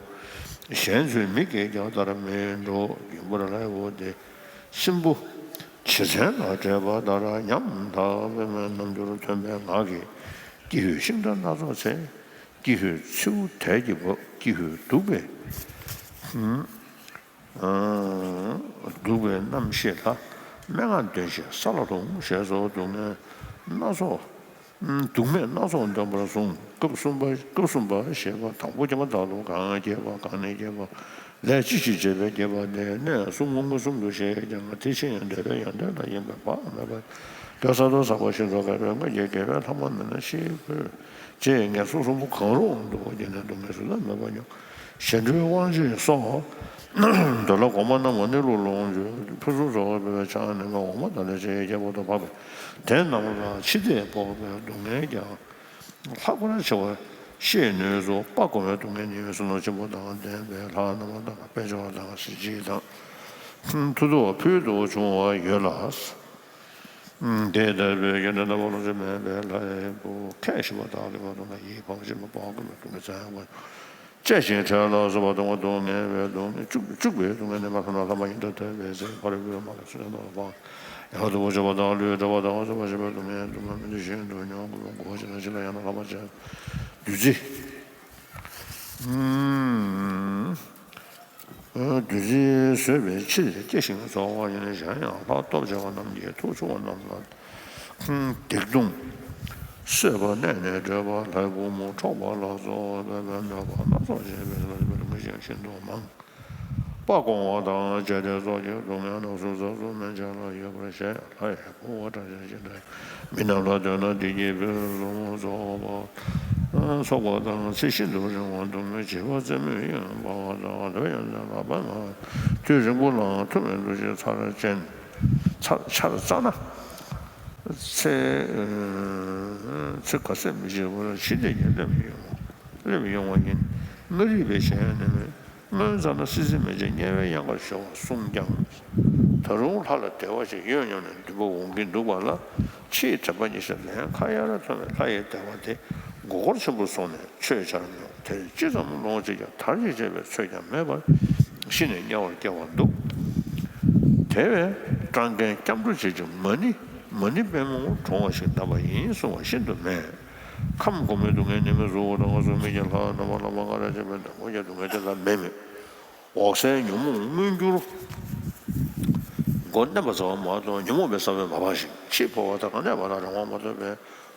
གཞན་ཚུལ་མི་སྐྱེ་རྒྱལ་ལྟར་མི་འགྲོ། རྒྱུན་པར་ལྷའི་བུ་དེ་སྲིན་བུ་བྱེ་ཚན་ལ་བྲེས་པ་ལྟར་ཉམ་ཐག་པའི་རྣམ་འགྱུར་ཐོན་པའི་ངག་གིས། ཀྱི་ཧུད་ཤིང་རྟ་སྣ་ཚོགས་ཚེ། ཀྱི་ཧུད་མཚེའུ་དལ་གྱིས་འབབ། ཀྱི་ཧུད་གདུག་པའི་གདུག་པའི་རྣམ་ཤེས་ལ། སྨྲེ་སྔགས་འདོན་ཞིང་ས་ལ་ལྷུང་ཞེས་སོགས་སྡུག་བསྔལ་ སྣ་ཚོགས། སྡུག་བསྔལ་སྣ་ཚོགས་འདོན་པར་གསུངས། སྐབས་གསུམ་པ། སྐབས་གསུམ་པ་ཞེས་པ། དང་པོ་བསྐྱེད་པ་དག་ལུ་གང་བསྐྱེད་པ། གང་ནས་བསྐྱེད་པ། ལས་ཅི་ཞིག་བྱས་པས་བསྐྱེད་པ། དེ་ནས་གསུམ་སྔོན་འགྲོ་གསུམ་དུ་བཤད་ཀྱང་། དེ་ཕྱིར་འདོད་པའི་ཡོན་ཏན་དང་ཡིན་པས་བག་མེད་པ། དགེ་བ་གསར་དུ་བསགས་པ་ཤིན་ཏུ་དགེ་བའི་དངོས་ཀྱི་དགེ་བའི་ལྷ་མོ་མིན་ན་ཤི་དགོས། ཅེས་ངན་སོང་གསུམ་པོ་གང་རུང་དུ་བསྐྱེད་ནས་སྡུག་བསྔལ་གཟུགས་ལ་མེད་པ་མྱོང་། གཞན་འཕྲུལ་དབང་བྱེད་སོགས། འདོད་ལྷ་གོང་མ་རྣམས་ཀྱི་གནས་ལུགས་ལོངས་སྤྱོད་ཕུན་སུམ་ཚོགས་པ་འབད་བའི་ཆ་ནས་འོག་མ་དང་ལས་བྱེད་ཀྱི་ཁྱད་པར་དུ་འཕགས་པའི་དེ་རྣམས་ལ་འཆི་ལྟས་ཕོག་པའི་སྡུག་བསྔལ་ཀྱང་ལྷག་པར་ཆེ་བ་ཤེས་ནུས་སོ། དཔའ་བསྒོམ་པའི་སྡུག་བསྔལ་ནི་བསོད་ནམས་ཆེན་པོ་དང་ལྡན་པའི་ལྷ་རྣམ་པར་དག་པ་དཔལ་འབྱོར་པ་དང་གཟི་བརྗིད་དང་མཐུ་སྟོབས་ཕུལ་དུ་བྱུང་བ་ཡོད་ལ། དེ་ལྟ་བུའི་ཡོན་ཏན་རྣམ་པ་ལོངས་སྤྱོད་མེད་པའི་ལྷའི་བུ་ཁས་ཞེན་པ་དག་གི་བར་དུ་ན་ཡིད་ཕངས་ཤིང་དཔའ་བ་བསྒོམ་པའི་སྡུག་བསྔལ་ཙམ་ཡང་མ་བྱུང་། བཅད་ཅིང་བྲེགས་ལ་སོགས་པ་གདུང་བ་སྡུག་བསྔལ་བའི་སྡུག་བསྔལ་བཅུག་བཅུག་པའི་སྡུག་བསྔལ་ནི་མ་ཐོབ་ན་ལྷ་མ་ཡིན་དུ་ཐལ་བའི་ཚེ་ཕ་རོལ་པོའི་མ་ལ་སོགས་པ་དང་ཡང་དུ་བུ་འཆི་བ་དང་ལུས་འབྲལ་བ་དང་སོགས་པ་ཞེས་པའི་སྡུག་བསྔལ་དུ་མ་མི་འདོད་བཞིན་དུ་མྱོང་དགོས་པའི་གོ་འཕང་ཅན་དང་ཕྱིར་ལ་ཡང་དག་ལྷ་མ་བྱས་བདུད་རྩི། བདུད་རྩི་ཟོས་པའི་ཕྱིར་སྐྱེ་ཞིང་རྫོགས་པ་ཡིན། གཞན་ཡང་ལྷ་སྟོབས་ཆེ་བ་རྣམས་ཀྱིས་ཐུགས་ཆུང་བ་རྣམས་ལ་སྡིག་ལྟུང་། གསོད་པ། གནོད་ནས་བསྒྲལ་བ། ལྷའི་བུ་མོ་འཕྲོག་པ་ལ་སོགས་པའི་གནོད་པ་སྣ་ཚོགས་བྱེད་པའི་སྡུག་བསྔལ་ཤིན་ཏུ་མང་། དཔའ་བསྒོམ་པ་དང་བཅས་ཏེ་ཚོགས་ཀྱི་སྡུག་བསྔལ་རྣམས་སུ་ཟབ་ཏུ་སྨིན་བྱ་ལ་ཡོད་པར་ཞེན་ཡང་ལྷ་ཡི་བུ་མོ་ཕྲ་ཞིང་ཅི་འདྲ་མི་རྣམས་ལ་ལྟོས་ན་བདེ་སྐྱིད་ཕུན་སུམ་ཚོགས་པ། ཚོགས་པ་དང་ཚེ་ཤིན་ཏུ་རིང་བ་སྡུག་བསྔལ་བྱིས་པ་རྩེད་མོ་ཡང་འབར་བ་དང་འདོད་ཡོན་ལ་པདྨ་དུས་རིང་པོ་ལའང་ཐུབ་པའི་འདུ་ཤེས་ཚར་ཅན། ཚར་ཚར་བཙའ་ན། ཚེ་ཚེ་ག་ཚད་མི་བྱེད་པར་འཆི་ལྟས་ཀྱང་སླེབས་ཡོང་སླེབས་ཡོང་བ་ཡིན། མངའ་རིས་པས་གཞན་ནི་མེད། སྔོན་བཙའ་ན་སྲིད་རྩེ་མི་བྱེད་དམྱལ་བའི་གཡང་ཁར་ཤོར་བར་གསུངས་ཀྱང་། ད་རུང་ལྷ་ལ་བདེ་བ་ཞིག་ཡོད་སྙམ་ནས་འདུན་པ་འོང་གིན་འདུག་པ་ལ། ཕྱིའི་དྲན་པ་གཉིས་ཆར་ལན་ཁ་ཡར་ཐོན་པའི་ལྷ་ཡི་བདེ་བ་དེ་མགོ་སྐོར་ཆེན་པོར་སོང་ནས་ཆོས་བྱར་མི་འོང་། དེར་ཅི་ཙམ་ལོངས་སྤྱད་ཀྱང་དར་ཅིག་བྱས་པའི་ཚོད་ཀྱང་མེད་པར་ཤི་ནས་དམྱལ་བར་སྐྱེ་བར་འདུག། དེ་བས་སྤྲང་མཁན་སྐྱབས་འགྲོ་བྱེད་ཅིང་མ་ཎི་མ་ཎི་པདྨོ་དྲོངས་པ་ཞིག་བཏབ་པ་ཡིན་གསུང་བ་ཤིན་ཏུ་མེད། ཁམས་གོང་མའི་སྡུག་བསྔལ་ནི་མི་གཟུགས་དང་གཟུགས་མེད་ཀྱི་ལྷ་རྣམ་པར་ལྷ་མ་ང་ར་བྱེད་པའི་འདྲ་མོ་ཡང་སྡུག་བསྔལ་དེ་ལ་མེད་མོད། འོད་གསལ་ཉོན་མོངས་མངོན་གྱུར། མགོ་མནན་པ་ཙམ་མ་གཏོགས་ཉོན་མོངས་པའི་ས་བོན་མ་སྤངས་ཤིང་། འཆི་འཕོ་བ་དང་གནས་པ་དང་རང་དབང་མ་ཐོབ་པའི་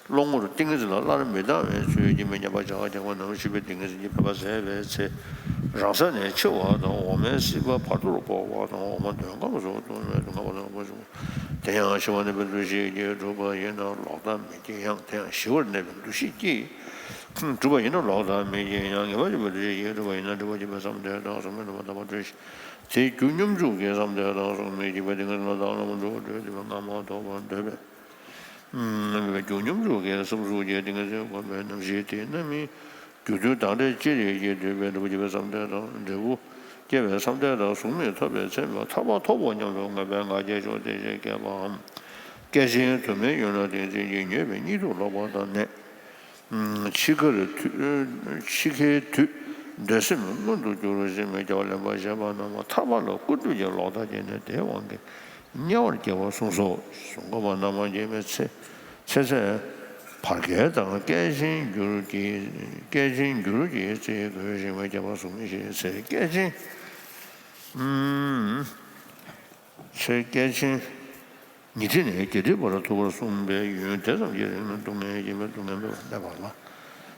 བློ་ངོར་ཏིང་ངེ་འཛིན་ལ་སླར་མི་ལྡང་བའི་ཚུལ་གྱིས་མི་མཉམ་པ་བྱ་བ་རྐྱང་པ་ནམ་ཤི་བའི་ཏིང་ངེ་འཛིན་གྱིས་ཕན་པ་ཟད་པའི་ཚེ། རང་ས་ནས་འཆི་བ་དང་འོ་མའི་སྲིད་པ་བར་དོར་འཕོ་བ་དང་འོ་མ་འདོད་ཁམས་སུ་ལྟུང་བའི་སྡུག་བསྔལ་བར་དོ་ཁམས་སུ། དེ་ཡང་ཞི་བར་གནས་པའི་འདུ་ཤེས་ཀྱིས་གྲུབ་པ་ཡིན་ན་ལོག་ལྟ་མི་སྐྱེ་ཡང་། དེ་ཡང་ཞི་བར་གནས་པའི་འདུ་ཤེས་ཀྱིས་གྲུབ་པ་ཡིན་ན་ལོག་ལྟ་མི་སྐྱེ་ཡང་། ངེས་པར་འབྱུང་བའི་འདུ་ཤེས་ཀྱིས་གྲུབ་པ་ཡིན་ན་སྒྲིབ་པ་སྐྱེས་པའི་བསམ་གཏན་དང་གཟུགས་མེད་རྣམ་པར་དག་པ་སྒྲོལ་ཞིང་། དེའི་རྒྱུ་སྙོམས་འཇུག་གི་བསམ་གཏན་དང་གཟུགས་མེད་སྐྱེས་པའི་ཏིང་ངེ་འཛིན་ལ་བདག་ལ་མོས་འགྲོ་བ་སྒྲོལ་འདོད་པའི་སྔ་མ་ཐོབ་པར་འདོད་པས། རྒྱུ་སྙོམས་འཇུག་གི་བསམ་གཟུགས་ཀྱི་ཏིང་ངེ་འཛིན་བསྒོམ་པའི་རྣམ་ཤེས་དེ་རྣམ་སྨིན་རྒྱུ་མཐུན་བདག་འབྲས་ཅི་རིགས་ཀྱིས་བསྡུས་པའི་འབྲས་བུ་སྐྱེས་པའི་བསམ་གཏན་དང་འབྲས་བུ་སྐྱེས་པའི་བསམ་གཏན་དང་གཟུགས་མེད་ཐོབ་པའི་ཚེ་མ་ཐར་པ་ཐོབ་བོ་སྙམ་དུ་ངེས་པའི་ང་རྒྱལ་ཕྱོགས་དེ་བཞིན་སྐྱེས་པའམ། སྐད་ཅིག་དུ་མའི་ཡུན་ལ་ཏིང་འཛིན་གྱིས་མྱོས་པའི་གཉིད་དུ་ལོག་པ་དང་ནད། འཆི་ཁར་དུས་འཆི་ཁའི་དུས་འདོད་སེམས་མངོན་དུ་གྱུར་ཞིང་མི་སྐྱོ་བ་ལེན་པར་བཞེད་པ་རྣམས་ཐར་པ་ལ་བཀོད་སྒྲུབ་ཀྱི་ལོག་ལྟ་སྐྱེས་ནས་དེའི་དབང་གིས་དམྱལ་བར་སྐྱེ་བར་གསུངས་སོ། གསུང་གོ་བ་རྣམ་མང་སྐྱེས་མའི་ཚེ་ཚེ་ཚད་བར་བསྐལ་དང་བསྐལ་ཆེན་འགྱུར་གྱི་བསྐལ་ཆེན་འགྱུར་གྱི་རྩིས་དགོས་ཤིང་མི་སྐྱེ་བར་གསུངས་མི་ཤེས་ཚེ་བསྐལ་ཆེན། ཚེ་བསྐལ་ཆེན་ཉི་ཁྲི་ནས་བརྒྱད་ཁྲིའི་བར་ཐུབ་པར་གསུངས་པའི་ཡུན་དེ་ཙམ་གྱི་རིང་ལ་སྡུག་བསྔལ་སྐྱེས་པའི་སྡུག་བསྔལ་མེད་པར་གནས་པ་ལ།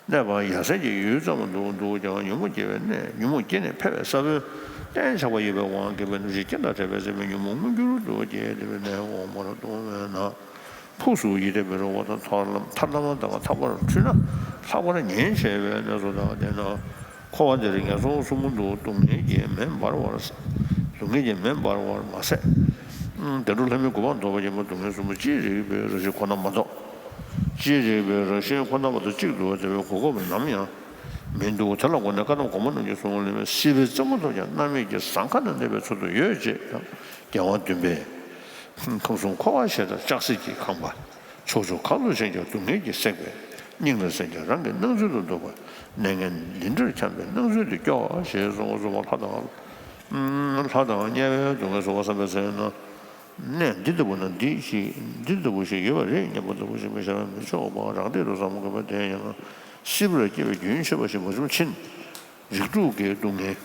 གནས་པ་ཡ་མཚན་གྱི་ཡུལ་ཙམ་དུ་འདུག་ཀྱང་ཉོན་མོངས་སྐྱེ་བའི་གནས་ཉོན་མོངས་སྐྱེ་གནས་འཕེལ་བའི་ས་བོན་གཏན་ཆགས་པ་ཡོད་པའི་དབང་གིས་པའི་རྣམ་ཤེས་རྐྱེན་དང་བྲལ་བའི་ཚེ་མི་ཉོན་མོངས་མངོན་གྱུར་དུ་སྐྱེས་ཏེ་པའི་གནས་འོག་མར་ལྟུང་བས་ན། ཕུགས་སུ་ཡིད་བརྟན་པའི་རོལ་པ་དང་ཐར་ལམ་ཐར་ལམ་དང་ཐར་པར་འཁྲུལ་ན་ལྷག་པར་ཉེན་ཆེ་བས་གནས་སུ་དག་བསྡད་ན། འཁོར་བ་འདིར་ངན་སོང་གསུམ་དུ་སྡུག་བསྔལ་གྱིས་མེ་འབར་བར། སྡུག་བསྔལ་གྱིས་མེ་འབར་བར་མ་ཟད། བདེ་འགྲོ་ལྷ་མིའི་གོ་འཕང་ཐོབ་པར་བྱེད་པའི་སྡུག་བསྔལ་གསུམ་པོ་ཅི་རིགས་པའི་རང་བཞིན་ཁོ་ན་མ་གཏོགས། ཅི་རིགས་པའི་རང་བཞིན་ཁོ་ན་མ་གཏོགས་གཅིག་ཏུ་བདེ་བའི་གོ་སྐབས་ནམ་ཡང་མི་འདུག་དེ་ལ་དགོངས་ནས་བཀའ་གདམས་གོང་མ་རྣམས་ཀྱིས་གསུངས་པ་ལས་སྲིད་པའི་རྩེ་མོ་ཐོབ་ཀྱང་རྣམ་སྨིན་གྱི་ཟངས་ཁ་ན་གནས་པའི་ཚུལ་དུ་ཡོད་ཅེས་དང་། རྒྱལ་དབང་བདུན་པས། ཁམས་གསུམ་འཁོར་བ་ཞེས་དང་ལྕགས་སྲེག་གིས་གང་བ། ཕྱོགས་བཅུ་གང་དུ་ཕྱིན་ཀྱང་སྡུག་བསྔལ་གྱིས་བསྲེགས་པས། སྙིང་ལ་ཟིན་ཀྱང་རང་གི་སྣང་ཚུལ་དུ་འདུག་པ། གནས་ངན་ལས་འབྲས་འཁྱམས་པའི་སྣང་ཚུལ་དུ་སྐྱོ་ཞེས་གསུངས་པ་གསུངས་པ་ལྷ་དང་། ལྷ་དང་དམྱལ་བའི་སྡུག་བསྔལ་གསོལ་བ་བསམ་པའི་ཚེ་ན། གནས་འདི་ལྟ་བུ་ན་འདི་ཞིག་འདི་ལྟ་བུ་ཞིག་ཡོད་པ་རེད་སྙམ་པ་ལྟ་བུ་ཞིག་མི་བྱ་བ་མི་ཆོག་པ་རང་སྟེང་དུ་བསམ་དགོས་པ་དེ་ཡང་སྲིད་པར་སྐྱེ་བའི་རྒྱུན་ཆད་པ་ཞིག་མ་བྱུང་ཕྱིན། རིགས་དྲུག་གི་སྡུག་བསྔལ།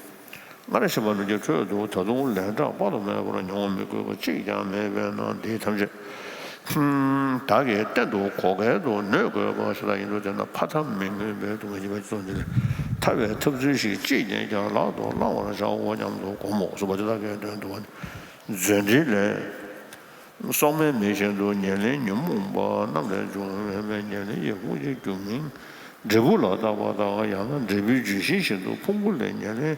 སྔར་བཤད་པ་རྣམས་ཀྱི་ཁྲོད་དུ་ད་དུང་ལན་གྲངས་དཔག་ཏུ་མེད་པར་མྱོང་མི་དགོས་པ་གཅིག་ཀྱང་མེད་པས་ན། འདི་ཐམས་ཅད་ བདག་གིས་གཏན་དུ་གོ་གལ་དུ་གནོད་དགོས་པ་ཞིག་ལ་ཡིན་དུ་དེ་ན་ཕ་ཐབས་མི་མངོན་པའི་སྡུག་བསྔལ་གྱི་བ་ཅི་ཙམ་དེ་ལས་ཐར་བའི་ཐབས་ཚུལ་ཞིག་ཅིས་ཀྱང་ཀྱང་ལག་ཏུ་བླང་བར་བྱའོ་སྙམ་དུ་སྒོམ་མོ་གསུངས་པ་དེ་དག་གི་དོན་དུ་བ་ནི། མཛོད་འགྲེལ་ལས། སྲོག་མེད་མི་གཞན་དུ་ཉེར་ལེན་ཉོན་མོངས་པ་རྣམས་ལས་བྱུང་བའི་ཉེར་ལེན་གྱི་ཕུང་པོའི་རྒྱུ་མིན་འབྲས་བུ་ལ་བཏགས་པ་དང་ཡང་ན་འབྲས་བུའི་རྒྱུ་གཞན་བཞིན་དུ་ཕུང་པོ་ལས་ཉེར་ལེན་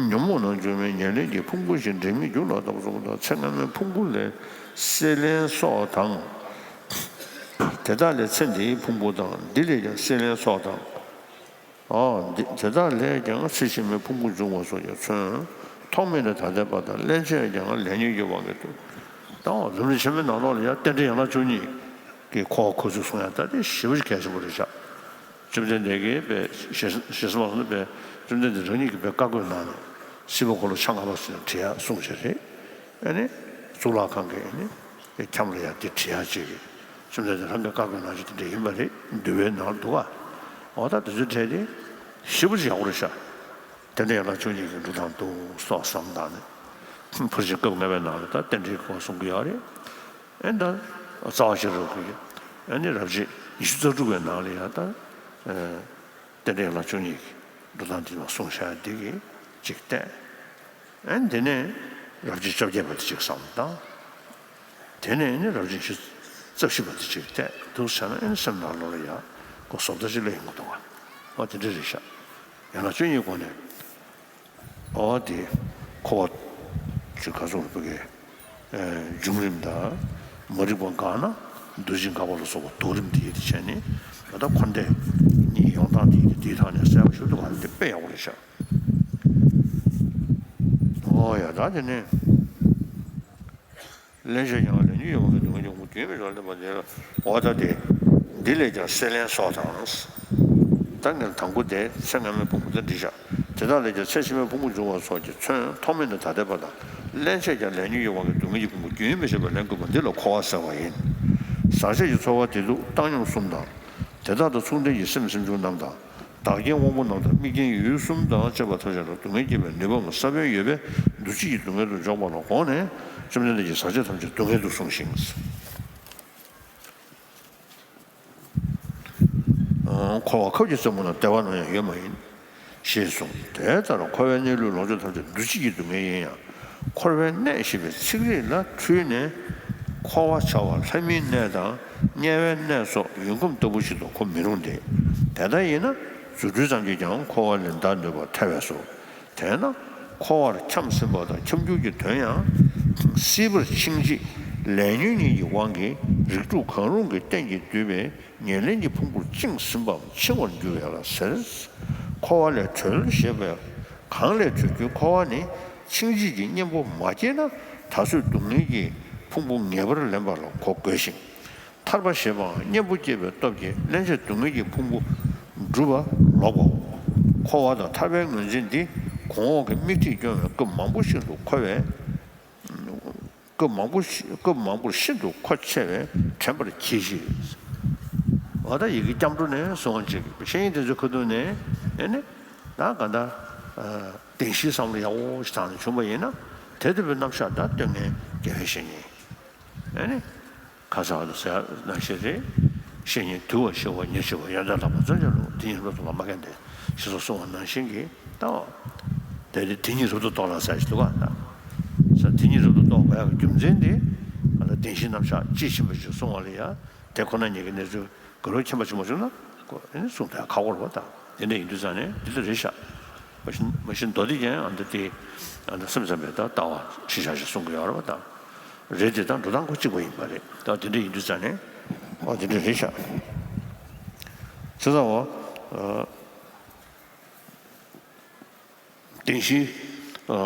ཉོན་མོངས་རྣམས་བྱུང་བའི་ཉེར་ལེན་གྱི་ཕུང་པོ་བཞིན་འབྲས་མེད་རྒྱུ་ལ་བཏགས་པ་སོགས་དང་ཚེ་སྔ་མའི་ཕུང་པོ་ལས་སྲེད་ལེན་སོགས་དང་། དེ་དག་ལས་ཚེ་འདིའི་ཕུང་པོ་དང་འདི་ལས་ཀྱང་སྲེད་ལེན་སོགས་དང་། ཨོ། འདི་དེ་དག་ལས་ཀྱང་ཚེ་ཕྱི་མའི་ཕུང་པོ་འབྱུང་བ་སོགས་ཀྱིས་མཚོན། ཐོག་མེད་ནས་ད་ལྟའི་བར་དང་སླན་ཆད་ཀྱང་ལས་ཉོན་གྱི་དབང་གིས་འདུ། ད་འོ་ལམ་རིམ་ཆེན་མོའི་ནང་ལོགས་ལ་ཡང་རྟེན་འབྲེལ་ཡན་ལག་བཅུ་གཉིས་ཀྱི་འཁོར་བ་འཁོར་ཚུལ་གསུང་ཡ་ད་དེ་ཞེ་པོ་ཞིག་གལ་ཆེན་པོ་རེད་ཤག་བཅོམ་ལྡན་འདས་ཀྱིས་པའི་ཞེ་ཞེ་ས་མ་སོང་ན་པའི་བཅོམ་ལྡན་འདས་རང་ཉིད་ཀྱིས་པའི་བཀའ་བསྒོས་གནང་ནས་སྲིད་པ་འཁོར་ལོ་ཆ་ལྔ་པ་ཟེར་བྲིས་ཡ་གསུངས་བྱས་རེད། ཨ་ནི་གཙུག་ལག་ཁང་གི་ཨ་ནི་ཁྱམས་ལ་ཡ་དེ་བྲིས་ཡ་ཅིག་བཅོམ་ལྡན་འདས་རང་གི་བཀའ་བསྒོས་གནང་ཅིག་དེ་འདྲ་ཡིན་པ་རེད། འདུལ་བའི་ནང་འདུག་ག་འོ་ད་དེ་ཚོའི་གྲས་དེ་ཞེ་པོ་ཅིག་ཡག་པོ་རེད་ཤག་རྟེན་འབྲེལ་ཡན་ལག་བཅུ་གཉིས་ཀྱི་འགྲོ་སྟངས་འདུག་སོགས་བསམ་བཏང་ནས་ཕར་ཕྱིན་སྐབས་ལྔ་པའི་ནང་ལ་ད་རྟེན་འབྲེལ་སྐོར་གསུང་གི་ཡོད་རེད། ཨེ་ད་རྩ་བ་ཤེས་རབ་ཀྱི་ཨེ་ནི་རབ་བྱེད་ཉི་ཤུ་རྩ་དྲུག་པའི་ནང་ལ་ཡང་ད་རྟེན་འབྲེལ་ཡན་ལག་བཅུ་གཉིས་ཀྱི་འགྲོ་སྟངས་འདི་མ་གསུངས་བཞག་འདི་གི་གཅིག་བལྟས། ཨེ་འདི་ནས་རབ་བྱེད་བཅོ་བརྒྱད་པ་དེ་གཅིག་བསམ་བཏང་། དེ་ནས་ནི་རབ་བྱེད་ཉི་ཤུ་རྩ་བཞི་པ་དེ་གཅིག་བལྟས་འདུག་བྱས་ན་ཨེ་ནི་སེམས་ནང་ལོགས་ལ་ཡང་ཁོ་བཟོ་ལྟ་ཅིག་སླེབས་ཡོང་གི་འདུག་ག་འོ་དེ་འདྲ་རེད་ཤག་ཡན་ལག་བཅུ་གཉིས་སྒོ་ནས། ཨོ་དེ་འཁོར་བ་ཅིག་ག་ཚོད་རེད་པ་གི་འབྱུང་རིམ་དང་མ་རིག་པ་འགགས་ན་འདུ་བྱེད་འགག་པ་ལ་སོགས་པ་ལྡོག་རིམ་དེ་ཡིད་དུ་བྱས་ནས་ད་ལྟ་འཁོར་འདས་གཉིས་ཡོང་སྟངས་དེ་ཡིད་དུ་དེའི་ཐོག་ནས་གསལ་པོ་ཞིག་འདུག་ག་དེ་དཔེ་ཡག་པོ་རེད་ཤག་ཨོ་ཡ་ད་དེ་ནས། སླན་ཆད་ཀྱང་ལས་ཉོན་གྱི་དབང་གིས་སྡུག་བསྔལ་གྱི་ཕུང་པོ་རྒྱུན་མི་འབྱུང་བ་ལ་བརྟེན་པ་དེ་ལ། འོ་ད་དེ། འདི་ལས་ཀྱང་སྲེད་ལེན་སོགས་དང་། ད་ངས་དང་པོ་དེ་ཚེ་སྔ་མའི་ཕུང་པོ་དེ་འདྲི་བཞག་དེ་དག་ལས་ཀྱང་ཚེ་ཕྱི་མའི་ཕུང་པོ་འབྱུང་བ་སོགས་ཀྱིས་མཚོན། ཐོག་མེད་ནས་ད་ལྟའི་བར་དང་། སླན་ཆད་ཀྱང་ལས་ཉོན་གྱི་དབང་གིས་སྡུག་བསྔལ་གྱི་ཕུང་པོ་རྒྱུན་མི་འཆད་པར་ལེན་དགོས་པ་འདི་ལ་འཁོར་བ་ཟེར་བ་ཡིན། ཟག་བཅས་ཀྱི་ཚོར་བ་བདེ་སྡུག་བཏང་སྙོམས་གསུམ་དང་། དེ་དག་དང་མཚུངས་ལྡན་གྱི་སེམས་སེམས་བྱུང་རྣམས་དང་། བདག་རྐྱེན་དབང་པོ་རྣམས་དང་དམིགས་རྐྱེན་ཡུལ་གསུམ་དང་བཅས་པ་ཐམས་ཅད་ལ་སྡུག་བསྔལ་སྐྱེད་པའི་ནུས་པའམ་ས་བོན་ཡོད་པས་འདུ་བྱེད་ཀྱི་སྡུག་བསྔལ་དུ་འཇོག་པ་ལ་དགོངས་ནས་བཅོམ་ལྡན་འདས་ཀྱིས་ཟག་བཅས་ཐམས་ཅད་སྡུག་བསྔལ་དུ་གསུངས་ཤིང་། འཁོར་བ་ཁབ་ཀྱི་རྩེ་མོ་ན་བདེ་བ་ནམ་ཡང་ཡོད་མ་ཡིན། ཞེས་གསུངས། དེ་ལྟར་འཁོར་བའི་གནས་ལུགས་ལོངས་སྤྱོད་ཐམས་ཅད་འདུ་བྱེད་ཀྱི་སྡུག་བསྔལ་ཡིན་ཡང་། འཁོར་བའི་གནས་ཞེས་པའི་ཚིག་རིས་ལ་འཁྲུལ་ནས། འཁོར་བ་བྱ་བ་ལྷ་མིའི་གནས་དང་དམྱལ་བའི་གནས་སོགས་ཡུལ་ཁམས་ལྟ་བུ་ཞིག་ཏུ་གོ་མི་རུང་སྟེ། དེ་ལྟ་ཡིན་ན་རྫུ་འཕྲུལ་ཙམ་གྱིས་ཀྱང་འཁོར་བ་ལས་འདའ་ནུས་པར་ཐལ་བས་སོ། དེས་ན་འཁོར་བར་འཁྱམས་ཟིན་པ་དང་འཁྱམས་འགྱུར་གྱི་དོན་ཡང་། སྲིད་པར་འཆིང་བྱེད་ལས་ཉོན་གཉིས་ཀྱི་དབང་གིས་རིགས་དྲུག་གང་རུང་གི་རྟེན་གྱིས་བསྡུས་པའི་ཉེར་ལེན་གྱི་ཕུང་པོར་བཅིངས་ཟིན་པའམ་འཆིང་བར་འགྱུར་བས་ལ་ཟེར། འཁོར་བ་ལས་གྲོལ་ཞེས་པས་གང་ལས་གྲོལ་རྒྱུའི་འཁོར་བ་ནི་འཆིང་བྱེད་ཀྱི་གཉེན་པོ་མ་སྐྱེས་ན་ད་གཟོད་སྡུག་བསྔལ་གྱི་ཕུང་པོ་ངེས་པར་ལེན་པ་ལ་གོ་དགོས་ཤིང་། ཐར་པ་ཞེས་པའང་གཉེན་པོ་སྐྱེས་པའི་སྟོབས་ཀྱིས་སླན་ཆད་སྡུག་བསྔལ་གྱི་ཕུང་པོ་འགྲུབ་པ་ལོག་གོ། འཁོར་བ་དང་ཐར་པའི་ངོས་འཛིན་འདི་གོང་འོག་གི་དམིགས་ཁྲིད་སྐྱོང་བའི་སྐབས་མང་པོ་ཤིན་ཏུ་མཁོ་བས། སྐབས་མང་པོ་ཞིག་སྐབས་མང་པོར་ཤིན་ཏུ་མཁོ་ཆེ་བས་དྲན་པར་གྱིས་ཤིག་འོ་ད་ཡི་གེ་སྐྱབས་འགྲོ་ནས་གསུངས་ཅིག་བཤེས་གཉེན་དེ་ཚོའི་ཁ་ཐུག་ནས་ཨེ་ནི་ད་ག་ད་བདེན་བཞིའི་བསམ་བློ་ཡག་པོ་ཞིག་བཏང་ནས་བྱུང་བ་ཡིན་ན་དེ་ལྟ་བུའི་རྣམ་གཞག་ད་སྟོན་མཁན་དགེ་བའི་བཤེས་གཉེན་ཨེ་ནི་ཁ་སང་དུ་ཟེར་ནང་བཞིན་རེད། བཤེས་གཉེན་དུལ་བ་ཞི་བ་ཉེར་ཞི་བ་ཡོན་ཏན་ལགས་པ་ཚོ་ཅག་ལུ་དེ་ཉིད་རབ་ཏུ་ལ་མ་མཁན་ཏེ་ཞེས་སོགས་གསུངས་པ་ནང་བཞིན་གྱི་ལྟ་བ། དེ་དེ་དེ་ཉིད་རབ་ཏུ་རྟོགས་ལ་ཟེར་ཞིག་འདུག་ག་ད་ས་དེ་ཉིད་རབ་ཏུ་རྟོགས་དགོས་ཡག་གི་རྒྱུ་མཚན་དེ་ང་ལ་བདེན་བཞིའི་རྣམ་གཞག་དཔྱིས་ཕྱིན་པ་ཞིག་གསུང་བ་ལ་ཡ་དེ་ཁོ་ན་ཉིད་ཀྱི་གནས་ཚུལ་ག་རེ་མཁྱེན་པ་ཞིག་མ་བྱུང་ན་ཁོ་ཨེ་ནི་གསུང་དེ་ཁག་པོ་རེད་པ། ད་དེ་འདྲ་ཡིན་དུས་ཙང་ནས་འདི་ལྟ་རེད་ཤག་མ་གཞི་མ་གཞི་མདོ་སྡེ་རྒྱན་ཨ་འདི་དེ་ཨ་འདི་སེམས་ཙམ་པའི་ད་ལྟ་བ་ཤེས་བྱ་ཞིག་གསུང་གི་ཡོད་རེད་པ། ད་རེད་དེ་ད་འགྲོ་སྟངས་ཁོ་གཅིག་པ་ཡིན་པ་རེད། ད་དེ་འདྲ་ཡིན་དུས་ཙང་ནས་ཨོ་དེ་འདྲ་རེད་ཤག་བྱས་ཙང་འོ། བདེན་བཞིའི་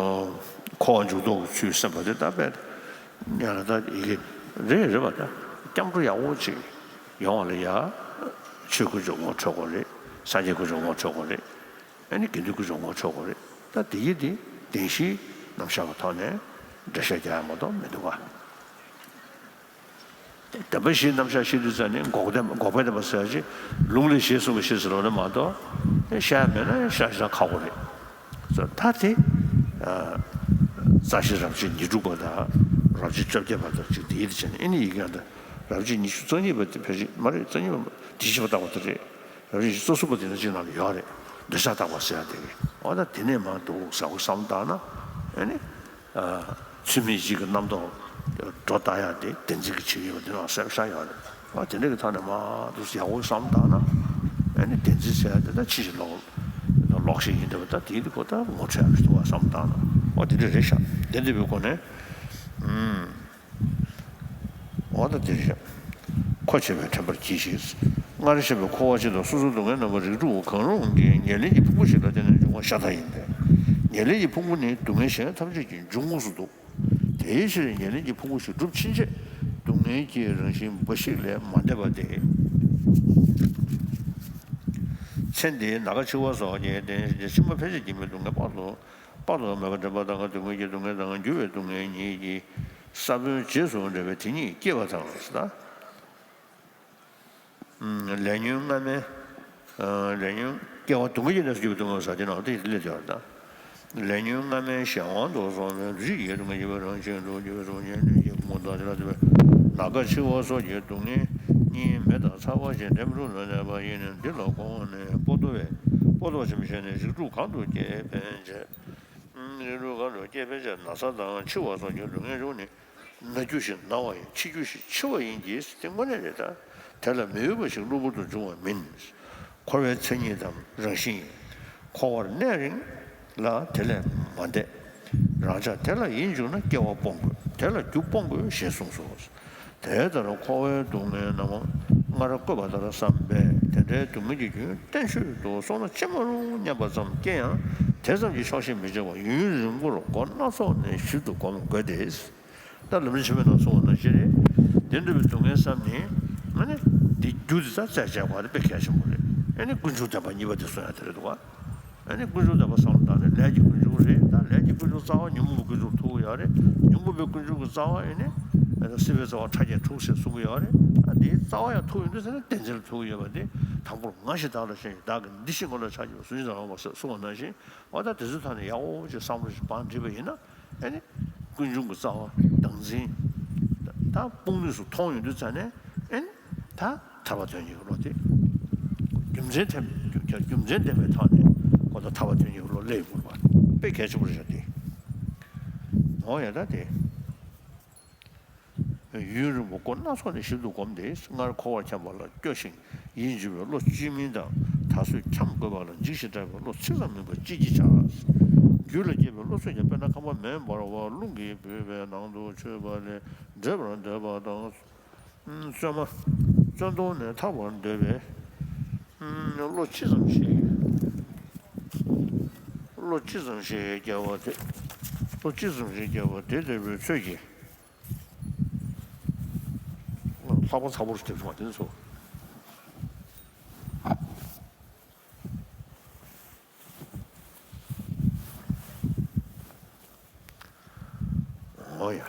འཁོར་བ་འཇུག་ལྡོག་གི་ཚུལ་བསམ་པ་དེ་ལྟ་བས་ཡང་ན་ད་ཡི་གེ་རེད་རེད་པ། ད་སྐྱབས་འགྲོ་ཡག་པོ་ཅིག་ཡོང་བ་ལ་ཡ་ཆོས་སྐུ་འཇུག་ངོ་འཕྲོད་དགོས་རེད། སངས་རྒྱས་སྐུ་འཇུག་ངོ་འཕྲོད་དགོས་རེད། ཨ་ནི་དགེ་འདུན་སྐུ་འཇུག་ངོ་འཕྲོད་དགོས་རེད། ད་དེ་ཡི་དེ་བདེན་བཞིའི་རྣམ་གཞག་གི་ཐོག་ནས་འགྲེལ་བཤད་རྒྱག་ཡ་མ་གཏོགས་མི་འདུག་ག་བདེན་པ་བཞིའི་རྣམ་གཞག་བཤད་དུས་ཙམ་ནས་འགོག་བདེན་འགོག་པའི་བདེན་པ་ཟེར་ཡ་ཅིག་ལུང་ལས་ཞེས་གསུངས་པའི་ཞེས་ཟེར་བ་ནི་མ་གཏོགས་ཤ་ཡ་མེད་ན་ཤ་ཤ་ཁག་པོ་རེད། ད་དེ་རྩ་ཤེ་རབ་བྱེད་ཉེར་དྲུག་པ་དང་ རབ་བྱེད་བཅོ་བརྒྱད་པ་དང་གཅིག་དེའི་དེ་བྱས་ནས་ཨེ་ནི་ཡི་གེ་ཡང་དེ་རབ་བྱེད་ཉི་ཤུ་རྩ་གཉིས་པ་དེ་ཕལ་ཆེར་མ་རེད། རྩ་གཉིས་པ་དེ་བཞི་པ་བཏགས་པ་དེ་རེད། རབ་བྱེད་ཉི་ཤུ་རྩ་གསུམ་པ་དེ་ནང་གཅིག་ནང་ལ་ཡོད་རེད། འདོད་ཆགས་བཏགས་པ་ཟེར་ཡ་དེ་རེད། འོ་ད་དེ་ནས་མར་འདུག་ཟེར་བསམ་བཏང་ན་ཨེ་ནི། ཚུལ་མིན་གཞི་གི་རྣམ་རྟོག་སྒྲོ་བཏགས་ཡ་དེ་བདེན་འཛིན་གྱི་ཆོས་ཡིན་པ་འདི་ནང་གསལ་པོ་ཆགས་ཡོད་རེད། ཨ་དེ་འདྲ་གི་ཐོག་ནས་མར་འདུག་ཡག་པོ་བསམ་བཏང་ན་ཨ་ནི་བདེན་འཛིན་ཟེར་ཡ་དེ་ད་ཕྱིན་ཅི་ལོག་ལོག་ཤེས་ཡིན་འདུག་ད་དེའི་སྐོར་ད་ངོ་འཕྲོད་ཡག་གི་འདུག་བསམ་བཏང་ན་ཨོ་དེ་འདྲ་རེད་ཤག་དེ་འདྲ་བའི་སྒོ་ནས་ཨུམ། འོ་ད་དེ་རེད་ཤག་ཁོ་བྱས་པས་དྲན་པར་གྱིས་ཤིག་སྔར་བཤད་པའི་འཁོར་བ་སྤྱི་དང་སོ་སོའི་སྡུག་བསྔལ་རྣམ་པ་རིགས་དྲུག་གང་རུང་གི་ཉེར་ལེན་གྱི་ཕུང་པོ་ཞིག་ལ་བརྟེན་ནས་འབྱུང་བ་ཤ་སྟག་ཡིན་པས། ཉེར་ལེན་གྱི་ཕུང་པོ་ནི་སྡུག་བསྔལ་གཞན་ཐམས་ཅད་ཀྱི་འབྱུང་ཁུངས་སུ་འདུག་དེའི་ཕྱིར་ཉེར་ལེན་གྱི་ཕུང་པོ་ཞིག་གྲུབ་ཕྱིན་ཆད་སྡུག་བསྔལ་གྱི་རང་བཞིན་འབའ་ཞིག་ལས་མ་འདས་པ་སྟེ། ཚེ་འདིའི་ན་རྒ་འཆི་བ་སོགས་ཀྱི་རྟེན་གཞི་ཕྱི་མ་ཕལ་ཆེར་གྱི་མི་སྡུག་བསྔལ་དཔག་ཏུ་དཔག་ཏུ་མེད་པ་འདྲེན་པ་དང་སྡུག་བསྔལ་གྱི་སྡུག་བསྔལ་དང་འགྱུར་བའི་སྡུག་བསྔལ་ཉིད་ཀྱི་ས་བོན་རྗེས་སུ་འབྲེལ་བའི་དེ་ཉིད་སྐྱེ་བ་དང་ཟེར་ན། ལས་ཉོན་སྔ་མའི། ལས་ཉོན་སྐྱེ་བ་སྡུག་བསྔལ་གྱི་གནས་སུ་གྱུར་པའི་སྡུག་བསྔལ་ཟེར་དེ་ནང་དེ་སླེབས་ཡོད་རེད་ད། ལས་ཉོན་སྔ་མའི་གཞན་དབང་དུ་སོང་བའི་འདུ་བྱེད་ཀྱི་སྡུག་བསྔལ་གྱི་བར་རང་བཞིན་དུ་གྱུར་པའི་སྡུག་བསྔལ་ཉོན་གྱི་ངོ་བོ་དང་དེ་ལ་དེ་བས་ན་རྒ་འཆི་བ་སོགས་ཀྱི་སྡུག་བསྔལ་གཉིས་མེ་དང་ཚ་བ་བཞིན་འདྲེན་པར་ནུས་པ་ཡིན་ནོ། འདི་ལ་གོང་ནས་པོ་ཏོ་བས་པོ་ཏོ་བཞིན་བྱས་ནས་རིགས་དྲུག་གང་དུ་སྐྱེ་ཕན་ཆད། རིགས་དྲུག་གང་དུ་སྐྱེ་ཕན་ཆད་ན་ཚ་དང་འཆི་བ་སོགས་ཀྱི་སྡུག་བསྔལ་རུ་ནི། ན་རྒྱུ་ཞིག་ན་བ་ཡིན། འཆི་རྒྱུ་ཞིག་འཆི་བ་ཡིན་གྱི་དེ་དངོས་གནས་རེད་ད། དེ་ལ་མི་འོས་པ་ཞིག་གློ་བུར་དུ་འབྱུང་བ་མིན། འཁོར་བའི་མཚན་ཉིད་དམ་རང་བཞིན་ཡིན། འཁོར་བར་གནས་རིང་ལ་དེ་ལས་མ་འདས། རང་ཅག་དེ་ལ་ཡིད་འཇུག་ན་སྐྱེ་བ་སྤོང་དགོས། དེ་ལ་རྒྱུ་སྤོང་དགོས་ཞེས་གསུངས་སོ། དེ་ལྟར་འཁོར་བའི་སྡུག་བསྔལ་རྣམས་སྔར་བཀོད་པ་ལྟར་བསམ་པས་དེ་འདྲའི་སྡུག་བསྔལ་གྱི་རྒྱུན་བརྟན་ཤོས་སུ་སོང་ན་ཅི་མ་རུང་སྙམ་པ་ཙམ་སྐྱེ་ཡང་དེ་ཙམ་གྱིས་ཆོག་ཤེས་མི་བྱ་བར་ཡུན་རིང་པོར་སྒོ་སྣ་ཚོགས་ནས་ཞིབ་ཏུ་སྒོམ་དགོས་ཏེ། ད་ལམ་རིམ་ཆེན་མོའི་ནང་གསུངས་པ་ནང་བཞིན་རེད། དེ་འདྲ་བའི་སྡུག་བསྔལ་བསམ་ནས་ཨ་ནི་འདི་རྒྱུ་དེ་ཚ་རྩད་བཅད་དགོས་པ་དེ་དཔེ་གལ་ཆེན་པོ་རེད། ཨ་ནི་ཀུན་འབྱུང་བདེན་པ་གཉིས་པ་དེ་གསུང་ཡ་དེ་རེད་འདུག་བ། ཨ་ནི་ཀུན་འབྱུང་བདེན་པ་བསམ་བློ་བཏང་ནས་ལས་ཀྱི་ཀུན་འབྱུང་རེད། ད་ལས་ཀྱི་ཀུན་འབྱུང་རྩ་བ་ཉོན་མོངས་པའི་ཀུན་འབྱུང་ཐུག་གི་ཡོད་རེད། ཉོན་མོངས་པའི་ཀུན་འབྱུང་གི་རྩ་བ་ཨ་ནི་སྲིད་པའི་རྩ་བ་ཕྲ་རྒྱས་དྲུག་ཟེར་གསུང་གི་ཡོད་རེད། ད་དེའི་རྩ་བ་ཡང་ཐུག་ཡོང་དུས་ཚེ་ན་བདེན་འཛིན་ལ་ཐུག་གི་ཡོད་པ་དེ་དང་པོར་ང་ཞེས་བདག་ལ་ཞེན་ཞིང་། བདག་གི་འདི་ཕྱི་དངོས་ལ་ཆགས་ཀྱི་གཟུགས་ཅན་དང་བ་ཟེར་གསུངས་པ་ནང་བཞིན། འོ་ད་དེ་ཚོའི་ཐོག་ནས་ཡག་པོ་ཅིག་བསམ་བློ་ཞིག་བཏང་བསྒྲིགས་པ་ཡིན་ན། ཨ་ནི་ཀུན་འབྱུང་གི་རྩ་བ་བདག་འཛིན་ད་སྤོང་ནུས་སུ་མཐོང་ཡོང་དུས་ཙ་ནས་ཨ་ནི་ད་ཐར་པ་དོན་གཉེར་གྱི་བློ་དེ་རྒྱུ་མཚན་ཐེབས་རྒྱུ་མཚན་ལྡན་པའི་ཐོག་ནས་གོ་ད་ཐར་པ་དོན་གཉེར་གྱི་བློ་སླེབས་ཡོང་དགོས་པ་དཔེ་གལ་ཆེན་པོ་རེད་ཤག་དེ། འོ་ཡ་ད་དེ། ཡུན་རིང་པོ་སྒོ་སྣ་ཚོགས་ནས་ཞིབ་ཏུ་བསྒོམས་ཏེ། སྔར་འཁོར་བར་འཁྱམས་པ་ལ་སྐྱོ་ཞིང་ཡིད་འགྱུར་བའི་བློ་ཅིས་མིན་དང་། ད་གཟོད་འཁྱམས་དགོས་པ་ལ་འཇིགས་ཤིང་སྐྲག་པའི་བློ་ཚིག་ཙམ་མིན་པ་ཅིས་ཀྱིས་བྱ། རྒྱུད་ལ་སྐྱེས་པའི་བློ་ཚོད་ཀྱང་དཔེར་ན་ཁང་པ་མེ་འབར་བ་རླུང་གིས་བུས་པའི་ནང་དུ་ཆུད་པ་ལས་བྲོས་པར་འདོད་པ་དང་། བཙོན་མ་བཙོན་དོང་ནས་ཐར་བར་འདོད་པའི་བློ་ཅི་ཙམ་ཞིག་བློ་ཅི་ཙམ་ཞིག་སྐྱེ་བ་དེ། བློ་ཅི་ཙམ་ཞིག་སྐྱེ་བ་དེ་ལྟ་བུའི་ཚོད་ཀྱིས། ལྷག་པ་ཚ་པོ་རུ་སྐྱེ་བྱུང་བ་དེ་ཚོ། འོ་ཡ།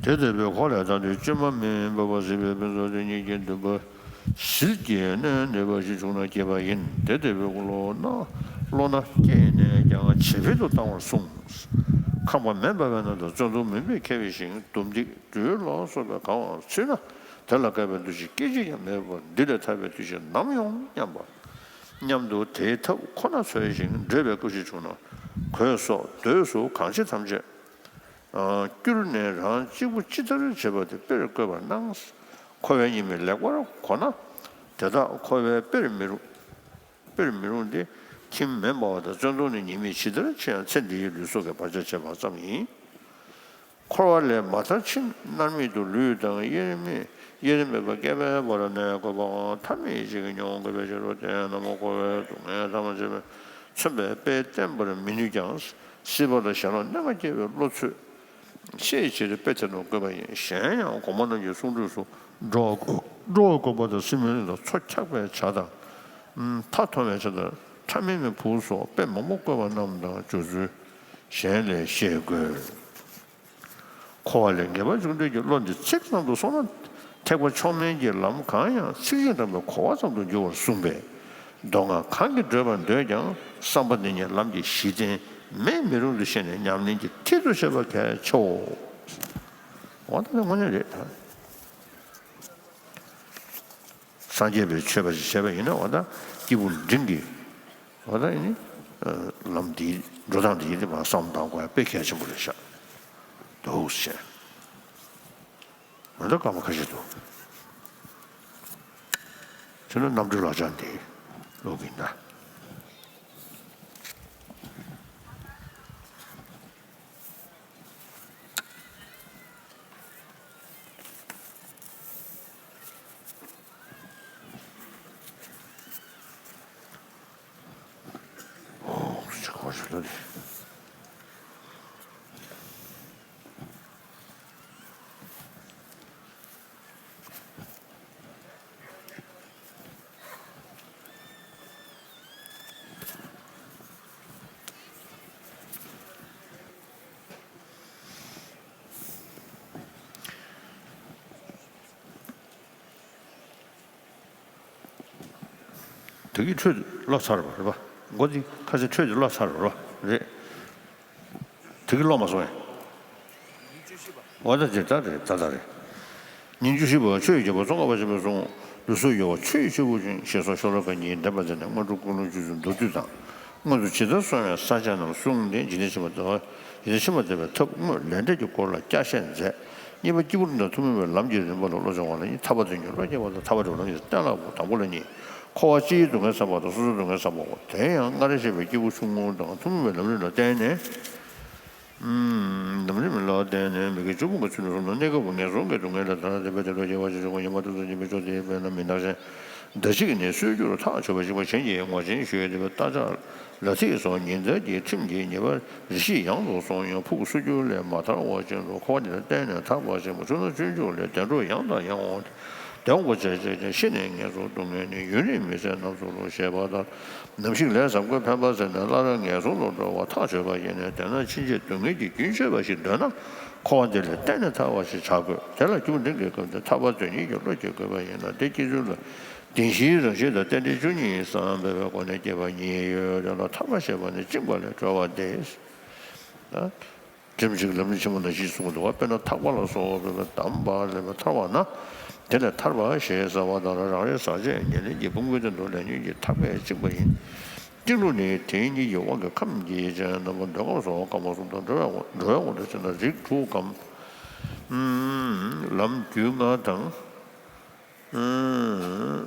དེ་ལྟ་བུའི་འཁོར་ལས་ཐར་དུས་སྐྱེས་མ་མིན་པ་བ་སྲིད་པའི་ཕུན་ཚོགས་དེ་ཉིད་ཀྱི་འདུན་པ་ཟིལ་གྱིས་གནོན་ནུས་པ་ཞིག་བྱུང་ན་སྐྱེས་པ་ཡིན། དེ་ལྟ་བུའི་བློ་སྣ་བློ་སྣ་སྐྱེས་ནས་ཀྱང་ཇེ་འཕེལ་དུ་བཏང་བར་གསུངས། ཁང་པ་མེ་འབར་བའི་ནང་དུ་བཙོན་དོང་མུན་པས་ཁྱབ་པའི་ཞིང་དུམ་སྒྲིག་སྦྲུལ་ལ་སོགས་པས་གང་བར་ཚུད་ན། དེ་ལ་བཀལ་བའི་འདུ་ཤེས་སྐད་ཅིག་ཀྱང་མེད་པར་འདི་ལས་ཐར་པའི་འདུ་ཤེས་ནམ་ཡོང་སྙམ་པ། སྙམ་དུ་དེའི་ཐབས་ཁོ་ན་འཚོལ་ཞིང་འདོད་པའི་སྐུ་ཞིག་བྱུང་ན། གོས་སོགས་འདོད་སུ་གང་མཆིས་ཐམས་ཅད་བསྐྱུར་ནས་རང་གཅིག་པུ་ཅི་ལྟར་བྱེད་པ་དེ་དཔེར་བཀོད་པར་སྣང་། འཁོར་བའི་ཉེས་དམིགས་ལེགས་པར་གོ་ན། དེ་དག་འཁོར་བའི་དཔེར་མི་རུང་། དཔེར་མི་རུང་སྟེ། ཁྱིམ་མེ་འབར་བ་དང་བཙོན་དོང་ནི་ཉེས་དམིགས་ཇི་ལྟར་ཆེ་ཡང་ཚེ་འདིའི་ལུས་སྲོག་གི་བར་ཆད་བྱེད་པ་ཙམ་ཡིན། འཁོར་བ་ལས་མ་ཐར་ཕྱིན་མནར་མེད་དུ་ལུས་དང་དབྱེར་མེད་དབྱེར་མེད་པ་བསྐལ་པའི་བར་ནས་འཁོར་བའང་ཐ་མལ་ཡིད་བྱེད་ཀྱིས་མྱོང་དགོས་པའི་ཕྱིར་རོ། དེས་ན་འཁོར་བའི་སྡུག་བསྔལ་ཐ་མ་ཆད་པས་མཚོན་པའི་དཔེས་བསྟན་པར་མི་ནུས་ཀྱང་། སྲིད་པ་ལ་ཞེན་ལོག་གནོད་པ་སྐྱེ་བའི་བློ་ཚོད་ཤེས་ཕྱིར་དཔེ་དེ་ནོར་བཀོད་པ་ཡིན། གཞན་ཡང་གོང་མ་རྣམས་ཀྱི་གསུང་སྒྲོས་སུ། འགྲོ་འགྲོ་བའི་དགོན་པ་དང་སྲིད་མི་རིགས་ལ་མཚོ་འཁྱག་པའི་བྱ་དང་། མཐའ་མཐོང་བའི་བྱ་དང་ཕྲ་མེན་མའི་བུ་སོགས་དཔེ་མང་པོ་བཀོད་པ་རྣམས་དང་སྦྱོར་ཚུལ་གཞན་ལས་ཤེས་དགོས། འཁོར་བ་ལས་ངེས་པར་འབྱུང་འདོད་ཀྱི་བློ་འདི་ཚིག་ཙམ་དུ་སོང་ན། དེ་ ཐེག་པ་མཆོག་དམན་གྱི་ལམ་གང་ཡང་ཚིག་བཞིན་དྲངས་པའི་གོ་བ་ཙམ་དུ་འགྱུར་བར་གསུངས་པས། མདོ་སྔགས་གང་གིས་བགྲོད་པར་འདོད་ཀྱང་བསམ་པ་འདི་ཉིད་ལམ་གྱི་གཞི་རྟེན་མེད་མི་རུང་དུ་ཤེས་ནས་ཉམས་ལེན་གྱི་མཐིལ་དུ་ཆོད་པ་གལ་ཆེའོ། འོ་ད་དངོས་གནས་རེད་ད། སངས་རྒྱས་པའི་ཆོས་པ་ཞིག་བྱས་པ་ཡིན་ན་འོ་ད་སྐྱེས་བུ་འབྲིང་གི་འོ་ད་ཡིན་ནི་ལམ་འདིའི་འགྲོ་སྟངས་འདི་ཡིན་ཏེ་མ་བསམ་བཏང་དགོས་ཡ་དཔེ་གལ་ཆེན་པོ་རེད་ཤག་འདུག་ཟེར། ང་ཚོ་སྐར་མ་ཁ་ཤས་འདུག་ཕྱི་ལོ་གནམ་གྲུ་ལག་ཆ་འདི་ཀློག་གིན་གདའ། ཨོ་ཅི་གོ་ཞིག་ལ་དེ། དེ་གི་འཕྲོས་ཀློག་ཚར་བ་རེད་པ། མགོ་འདི་ཁ་ཤས་འཕྲོས་ཀྱི་ཀློག་ཚར་བ་རེད་པ། རེད། དེ་གི་ཀློག་མ་སོང་ངས། འོ་ད་དེ་ད་རེད་ད་ད་རེད། ཉིན་བཅུ་བཞི་པ་ཆོས་ཀྱི་རྒྱལ་པོ་ཙོང་ཁ་པ་ཆེན་པོས་གསུངས། ལུས་སྲོག་གཡོ་བ་ཆོས་ཀྱི་སྐྱེས་བུ་ཅན། ཞེས་སོགས་ཤོ་ལོ་ཀ་གཉིས་བདེན་པ་མཛད་ནས་སྔོན་འགྲོ་ཀུན་སློང་བཅུ་གསུམ་མདོར་བསྡུས་དང་། སྔོན་དུ་ཇི་ལྟར་གསུངས་པའི་ས་བཅད་རྣམས་གསུངས་ཏེ་འཇིག་རྟེན་ཕྱི་མ་དང་འཇིག་རྟེན་ཕྱི་མ་འདས་པའི་ཐབས་དངོས་ལས་འབྲས་ཀྱི་སྐོར་ལ་བསྐྱར་བཤད་མཛད། གཉིས་པ་སྐྱེས་བུ་དང་ཐུན་མོང་བའི་ལམ་གྱི་རིམ་པ་ལ་བློ་སྦྱོང་བ་ལ་གཉིས། ཐར་པ་དོན་གྱི་བློ་སྐྱེ་བ་དང་ཐར་པ་སྒྲུབ་ལམ་གྱི་གཏན་ལ་དབབ། དང་པོ་ལ་གཉིས། འཁོར་བ་སྤྱིའི་སྡུག་བསྔལ་བསམ་པ་དང་སོ་སོའི་སྡུག་བསྔལ་བསམ་པའོ། དེ་ཡང་སྔར་བཤད་པའི་སྐྱེས་བུ་ཆུང་ངུ་དང་ཐུན་མོང་བའི་ལམ་རིམ་ལ་བརྟེན་ནས། ལམ་རིམ་ལ་བརྟེན་ནས་མི་དགེ་བཅུ་སྤོང་གི་ཚུལ་ནི་གསུངས་ནས། གནས་སྐབས་ཀྱི་ངན་སོང་གི་སྡུག་བསྔལ་ལས་ཐར་བདེན་པའི་དོན་ལ་སྐྱེ་བ་ཞེས་བྱ་བ་ཉམས་པ་སྟོབས་ཆེན་ཉིད་མེད་ཕྱོགས་དེའི་དཔེར་ན་མི་ནག་ཅན་འདར་ཕྱིན་ནི་གསོད་རྒྱུར་ཐག་ཆོད་པ་ཞིག་པ་གཞན་གྱིས་ངོ་ཆེན་ཞུས་ཏེ་བརྟག་དཔྱད་ལ་ཚིག་སོགས་ཉིན་མཚན་གྱི་ཁྲིམས་ཀྱིས་ཉེས་པ་རེ་ཞིག་ཡང་དུ་སོང་ཡང་ཕུགས་གསོད་རྒྱུ་ལས་མ་ཐར་བ་ཅན་དུ་འཁོར་བ་འདི་ལ་བརྟེན་ནས་ཐར་པ་ཞིག་པ་ཆུ་སྣ་སྤྱོད་འཇུག་ལས་བདེ་འགྲོ་ཡང་དང་ཡང་དབང་དེ་འོང་བ་བྱས་བྱས་ཀྱང་ཤི་ནས་ངན་སོང་སྡུག་བསྔལ་ནི་ཡུན་རིང་མི་བཟད་རྣམས་སུ་ལུས་ཞེས་པ་ལྟར། ནམ་ཞིག་ལས་བསམ་ཁོས་ཕན་པ་ཟད་ནས་སླར་ངན་སོང་དུ་འགྲོ་བ་ཐག་ཆོད་པ་ཡིན་ནའི། དེས་ན་ཕྱིན་ཆད་སྡུག་བསྔལ་གྱི་རྒྱུན་ཆད་པ་ཞིག་འདོད་ན་འཁོར་བ་འདི་ལས་གཏན་ནས་ཐར་བ་ཞིག་བྱ་དགོས། དེ་ལ་སྐྱེས་བུ་འབྲིང་གི་སྐབས་འདིར་ཐར་པ་དོན་གཉེར་གྱི་བློ་སྐྱེ་དགོས་པ་ཡིན་ལ། དེ་སྐྱེ་ཚུལ་ལ་བདེན་བཞིའི་རང་བཞིན་དང་རྟེན་འབྲེལ་བཅུ་གཉིས་སམ་འབད་པའི་སྒོ་ནས་སྐྱེས་པ་གཉིས་ཡོད། དེ་ལ་ཐར་པ་ཞེས་པ་ནི་བཅིངས་པ་ལས་གྲོལ་བ་སྟེ། ད། རིམ་གྱིས་ལམ་རིམ་ཆེན་མོ་ནང་བཞིན་གསུངས་འདུག་པ། དཔེར་ན་ཐག་པ་ལ་སོགས་པའི་གདམས་པ་ལས་ཐར་བ་ན། དེ་ལས་ཐར་པ་ཞེས་ཟེར་བ་དང་། རང་རེའི་ཟག་བཅས་ཉེར་ལེན་གྱི་ཕུང་པོའི་སྟེང་དུ་ལས་ཉོན་གྱི་ཐག་པས་བཅིངས་པ་ཡིན། བཅིངས་ལུགས་ནི་དེ་ཉིད་ཀྱི་དབང་གིས་ཁམས་ཀྱི་སྤྱན་རྣམ་པར་འདོད་ཁམས་སོགས་ཀ་མ་གསུམ་དང་། འགྲོ་བའི་དབང་འགྲོ་བའི་དབང་དུ་བྱས་ན་རིགས་དྲུག་གམ། ལམ་རྒྱུད་ལྔ་དང་།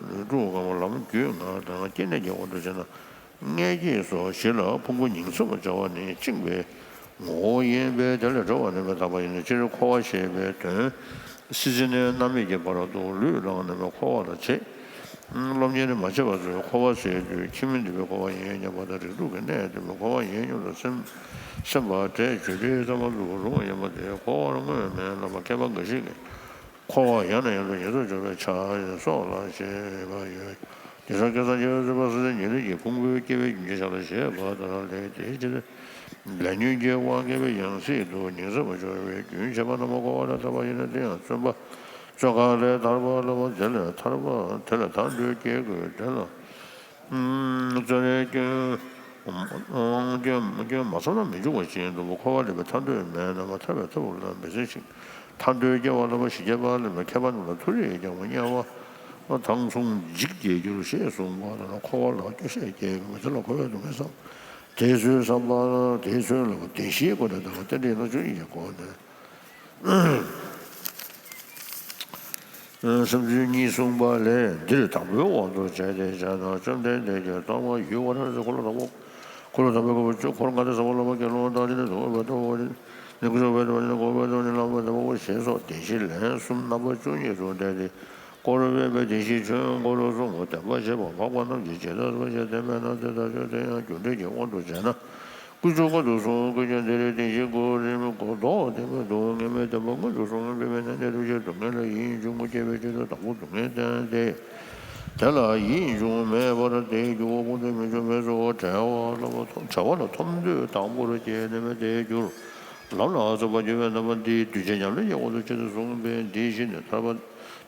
རིགས་དྲུག་གམ་ལམ་རྒྱུད་ལྔ་དང་། སྐྱེ་གནས་ཀྱི་དབང་དུ་བྱས་ན་མངལ་སྐྱེས་སོགས་བཞི་ལ་ཕུང་པོ་ཉིང་མཚམས་སྦྱར་བ་ནི་བཅིངས་པའི་ངོ་བོ་ཡིན་པས། དེ་ལས་གྲོལ་བ་ནི་མི་རྟག་པ་ཡིན་ནོ། སྤྱིར་འཁོར་བ་ཞེས་པའི་དོན་སྲིད་རྩེ་ནས་རྣམ་སྨིན་གྱི་བར་དུ་ལུས་བླངས་ནས་འཁོར་བ་ལ་བྱེད། སློབ་གཉེར་མ་བྱས་པ་ཚོས་འཁོར་བ་ཟེར་དུས་ཁྱིམ་མི་འདུས་པའི་འཁོར་བ་ཡིན་སྙམ་པ་དང་། རིགས་དྲུག་གི་གནས་འདུས་པའི་འཁོར་བ་ཡིན་སྙམ་དུ་སེམས་སེམས་པ་དེ་བརྗོད་བྲལ་ཙམ་པ་ལུགས་རུང་ཡིན་པ་དེ། འཁོར་བར་སྔོན་མེད་ལ་མཁས་པ་འགའ་ཞིག་གིས། འཁོར་བ་ཡང་ནས་ཡང་དུ་ཉེར་བསྡོགས་འགྲོ་བའི་ཆ་ཡི་སོགས་ལ་བཤད་པ་ཡོད། དེང་སང་ཁ་སང་སྐྱེ་བོའི་སེམས་པ་སྲིད་རྩེ་ཉེར་ལེན་གྱི་ཕུང་པོའི་སྐྱེ་བའི་རྒྱུན་ཆད་བྱ་ལ་བཞེད་པ་ལྟར་ལས་དེའི་ཕྱིར། ལས་ཉོན་གྱི་དབང་སྐྱེ་བའི་ཡང་སྲིད་དུ་ཉིང་མཚམས་སྦྱོར་བའི་རྒྱུན་ཆད་པ་རྣམས་འཁོར་བ་ལས་ཐར་པ་ཡིན་ན། དེ་ཡང་བཙོན་པ་བཙོན་ཁང་ལས་ཐར་པ་ལ་བ། དེ་ལས་ཐར་པ་དེ་ལས་ཐར་འདོད་སྐྱེ་དགོས། དེ་ལ། བཙོན་རའི་སྐྱོན་སྐྱོན་སྐྱོན་མ་ཚང་ན་མི་འབྱུང་བ་བཞིན་དུ། འཁོར་བ་ལས་ཐར་འདོད་མེད་ན་མ་ཐར་པའི་ཐབས་ལ་མི་འཛེམ་ཞིང་། ཐར་འདོད་སྐྱེ་བ་ལ་བ་ཞི་རྒྱས་པ་ལ་བ་མཁས་པ་རྣམས་ལ་མཐོ་རིས་ཀྱང་བ་དམྱལ་བ་དང་མཚུངས་འཇིག་བརྒྱད་འགྱུར་ཞེས་གསུངས་པ་ལ། འཁོར་བ་ལ་སྐྱོ་ཤས་སྐྱེ་དགོས་པ་དེ་ལ་འཁོར་བའི་སྡུག་བསྔལ་བསམ། དེ་ཚུལ་བསམ་པ་དེ་ཚུལ་ལ་བ་བདེན་བཞིའི་སྒོ་ནས་དང་བ་རྟེན་འབྲེལ་སྣ་བཅུ་གཉིས་ཀྱི་སྒོ་ནས། སེམས་ཚུལ་གཉིས་གསུངས་པ་ལས། འདིར་དང་པོའི་དབང་དུ་བྱས་ཏེ་བྱས་ན། བཅོམ་ལྡན་འདས་ཀྱིས་རྟག་པར་ཡུལ་ཝཱ་ར་ཎ་སིའི་འཁོར་ལོ་དང་པོ། འཁོར་ལོ་དང་པོའི་འཁོར་ལྔ་སྟེ་ས་བོན་ལྔ་པ་དགེ་སློང་དང་། དེ་ནས་དང་པོའི་ཐོབ་པ་ནི་སྐུ་གསུང་ཐུགས་ཀྱི་ཐོབ་པ་ནི་གོ་འཕང་ཐོབ་པ་ནི་ལམ་པ་དང་པོ་ཞེས་སོགས་བདེན་བཞིའི་ལན་གསུམ་རྣམ་པ་བཅུ་གཉིས་སུ་བསྟན་ཏེ། སྐོར་བའི་བདེན་བཞིའི་ཆོས་འཁོར་གསུམ་བསྟན་པར་བྱེད་པ་འཕགས་པ་རྣམས་ཀྱི་བྱེ་བྲག་ཏུ་བཤད་དེ་མེད་ན་དེ་ལྟར་ཆོས་དེ་ཡང་རྒྱུ་འབྲས་ཀྱི་དབང་དུ་བྱས་ན། ཀུན་འབྱུང་ཀུན་ཏུ་སོང་ཀུན་ཀྱང་འདིར་བདེན་བཞིའི་གོ་རིམ་གོ་ལྡོག་བདེན་མེད་དུ་ངེས་མེད་བདེན་པ་མངོན་དུ་སོང་བའི་མི་གནས་ནས་ཐུགས་རྗེའི་སྡུག་བསྔལ་ལ་ཡིད་གཞུང་སྐྱེ་བའི་ཆེད་དུ་དང་པོ་སྡུག་བསྔལ་བསྟན་ཏེ། དེ་ལ་ཡིད་གཞུང་མེད་པར་དེའི་རྒྱུ་བ་སྤོང་ཐོབ་མི་འབྱུང་བས་སོ། བྲལ་བ་ལ་བ་ཐོབ་བྲལ་བ་ལ་ཐོབ་འདོད་དང་པོར་སྐྱེས་ནས་མེད་དེ་འགྱུར། ལམ་ལ་སོགས་པ་འགྱུར་བའི་རྣམ་པ་འདིས་གདུལ་བྱ་ཉམས་ལེན་གྱི་དབང་དུ་བྱས་ཏེ་གསུངས་པས། འདིའི་གཞི་ནི་ཐར་པ།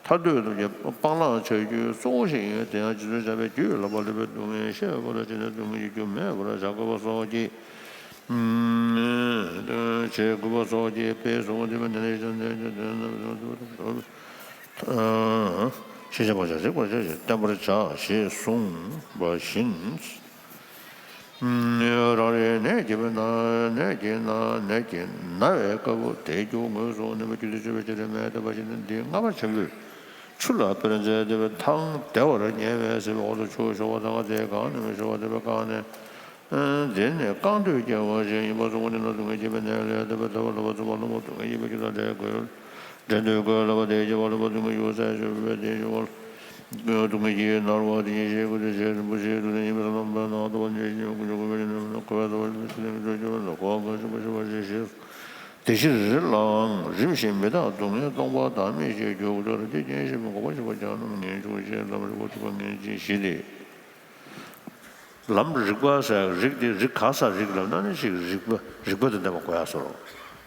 ཐར་འདོད་ཐམས་ཅད་སྤང་བླང་བྱ་རྒྱུའི་གཙོ་བོ་ཞིག་ཡིན། དེ་ཡང་རྗེས་སུ་ཆགས་པའི་རྒྱུད་ལ་བ་ལུས་པའི་སྡུག་བསྔལ་ཤེས་པ་ལ་བྱས་ནས་སྡུག་བསྔལ་གྱི་རྒྱུ་མེད་པར་བྱ་དགོས་པ་སོགས་ཀྱི་བྱེད་དགོས་པ་སོགས་ཀྱི་དཔེ་གསུངས་པ་འདི་མ་ནི་ལས་ཀྱང་ཤེས་བྱ་བར་བྱ་ཞིག་པར་བྱ་ཞེས་བསྟན་པར་བྱ་ཞེས་གསུངས་པ་བཞིན། རང་རེའི་ནད་ཀྱིས་ན་ནད་ཀྱིས་ན་ནད་ཀྱིས་ན་བའི་སྐབས་དེའི་རྒྱུ་དངོས་སུ་ནད་པ་རྒྱུ་དེ་བཅོས་པའི་ཕྱིར་མེད་བསྟན་པ་བཞིན་འདི་ལྔ་པ་ཆེན་པོས་ཆུ་ལ་དཔེར་མཛད་དེ་ཐང་བདེ་བར་ཉལ་བའི་སྲིད་པའི་འོག་ཏུ་ཆུ་ཤོར་བ་དང་དེའི་སྒང་ནས་མི་ཤོར་བ་དེ་བས་བཀག་ནས། འདི་ནི་རྐང་དུས་སྐྱེ་བ་ཞིག་ཡིན་པ་གསུངས་པ་འདི་ན་སྡུག་བསྔལ་སྐྱེ་བའི་གནས་ལས་འདས་པའི་ཐར་པ་ལ་བརྩོན་པ་ལ་མོ་སྡུག་བསྔལ་ཡིན་པའི་རྒྱུ་དང་འབྲས་བུ་འབྲས་དུས་འགོད་ལ་བ་དེའི་སྐྱེ་བ་ལ་བ་སྡུག་བསྔལ་ཡོད་ཚད་ཆོད་པའི་དེའི་སྐྱེ་བ་ལ་སྡུག་བསྔལ་གྱིས་མནར་བ་དེ་ཉིད་ཤེས་དགོས་ཏེ་ཞེས་རིན་པོ་ཆེའི་ཐུགས་ལ་ཡིན་པའི་བསམ་པ་ན་ཐོབ་པ་ཉིད་ཀྱང་ཀུན་འབྱུང་དགོས་པའི་ཉིན་མོ་འཁོར་བའི་ས་བོན་ལ་ཆེད་དུ་འགྱུར་བ་ལ་གོ་བ་གང་ཞིག་པ་ཞིག་པ་ཞིག་ཞེས་དེ་ཕྱིར་ལའང་རིམ་བཞིན་མི་རྟག་སྡུག་བསྔལ་སྟོང་པ་དང་མི་ཤེས་རྒྱུ་དགུ་ཐོག་ལ་དེ་རྐྱེན་ཞེས་པའི་འགོག་པ་ཞེས་པ་ཀྱང་རྣམ་ངེས་འབྱུང་ཞེས་ལམ་རིམ་པ་གྲུབ་པ་ངེས་ཅན་བཞི་སྟེ། ལམ་རིག་པ་ཟེར་རིག་དེ་རིག་ག་ས་རིག་ལབ་ན་ནི་ཞིག་རིག་པ་རིག་པ་དེ་འདེབས་པ་དགོས་ཡ་སོ།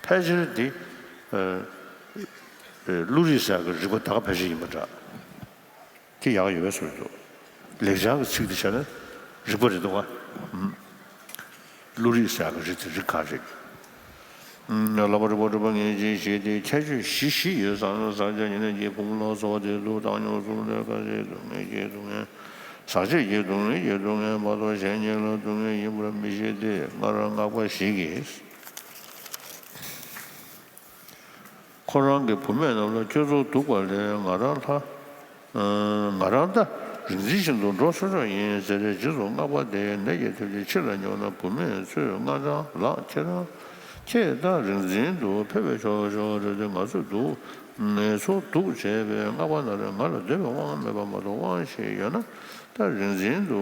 ཕལ་ཆེར་དེ་ཨ་ཨ་བློ་རིག་ཟེར་གི་རིག་པ་ད་ག་ཕལ་ཆེར་ཡིན་པ་འདྲ། དེ་ཡག་ཡོད་པའི་བཟོ་འདུག་ལེགས་སྦྱར་གྱི་ཚིག་དེ་བྱས་ན་རིག་པ་རེད་འདུག་བ། བློ་རིག་ཟེར་གི་རིག་དེ་རིག་ག་རིག་ལམ་རིམ་པ་གྲུབ་པ་ངེས་ཅན་བཞི་སྟེ་ཁྱད་ཆོས་བཞི་བཞི་ཡོད་ཙང་ན་ཟག་བཅས་ཉེར་ལེན་གྱི་ཕུང་པོ་ལ་སོགས་པ་དེ་ཚོ་བཏང་སྙོམས་གསུམ་ལས་ཁ་ཟས་སྡུག་བསྔལ་གྱི་སྡུག་བསྔལ། ཟག་བཅས་ཀྱི་སྡུག་བསྔལ་གྱི་སྡུག་བསྔལ་མ་གཏོགས་གཞན་ཉིད་ལ་སྡུག་བསྔལ་ཡིན་པར་མི་ཤེས་ཏེ་སྔར་སྔགས་པ་ཞིག་གིས། ཁོ་རང་གི་བུད་མེད་རྣམས་ལ་ཁྱོད་ཚོ་སྡུག་པ་ལས་ང་རང་ལྷ། ང་རང་ད་རིག་འཛིན་ཞིག་ཏུ་འགྲོ་ཆོག་ཆོག་ཡིན་ཟེར་རེ་རྗེས་སུ་སྔགས་པ་དེས་ནད་ཀྱི་ཐབས་ཀྱིས་ཕྱི་ལ་སྙོགས་ན་བུད་མེད་ཚོས་སྔགས་འཆང་ལགས། ཁྱེད་རང་ཁྱེད་ད་རིག་འཛིན་དུ་ཕེབས་པས་ཆོག་ཆོག་རེད་དེ་ང་ཚོ་སྡུག་ངལ་ཚོ་སྡུག་བྱས་པའི་སྔགས་པ་ན་རེ་ང་ལ་འདོད་པའི་དབང་མེད་པ་མ་གཏོགས་དབང་ཞིག་ཡོད་ན་ད་རིག་འཛིན་དུ་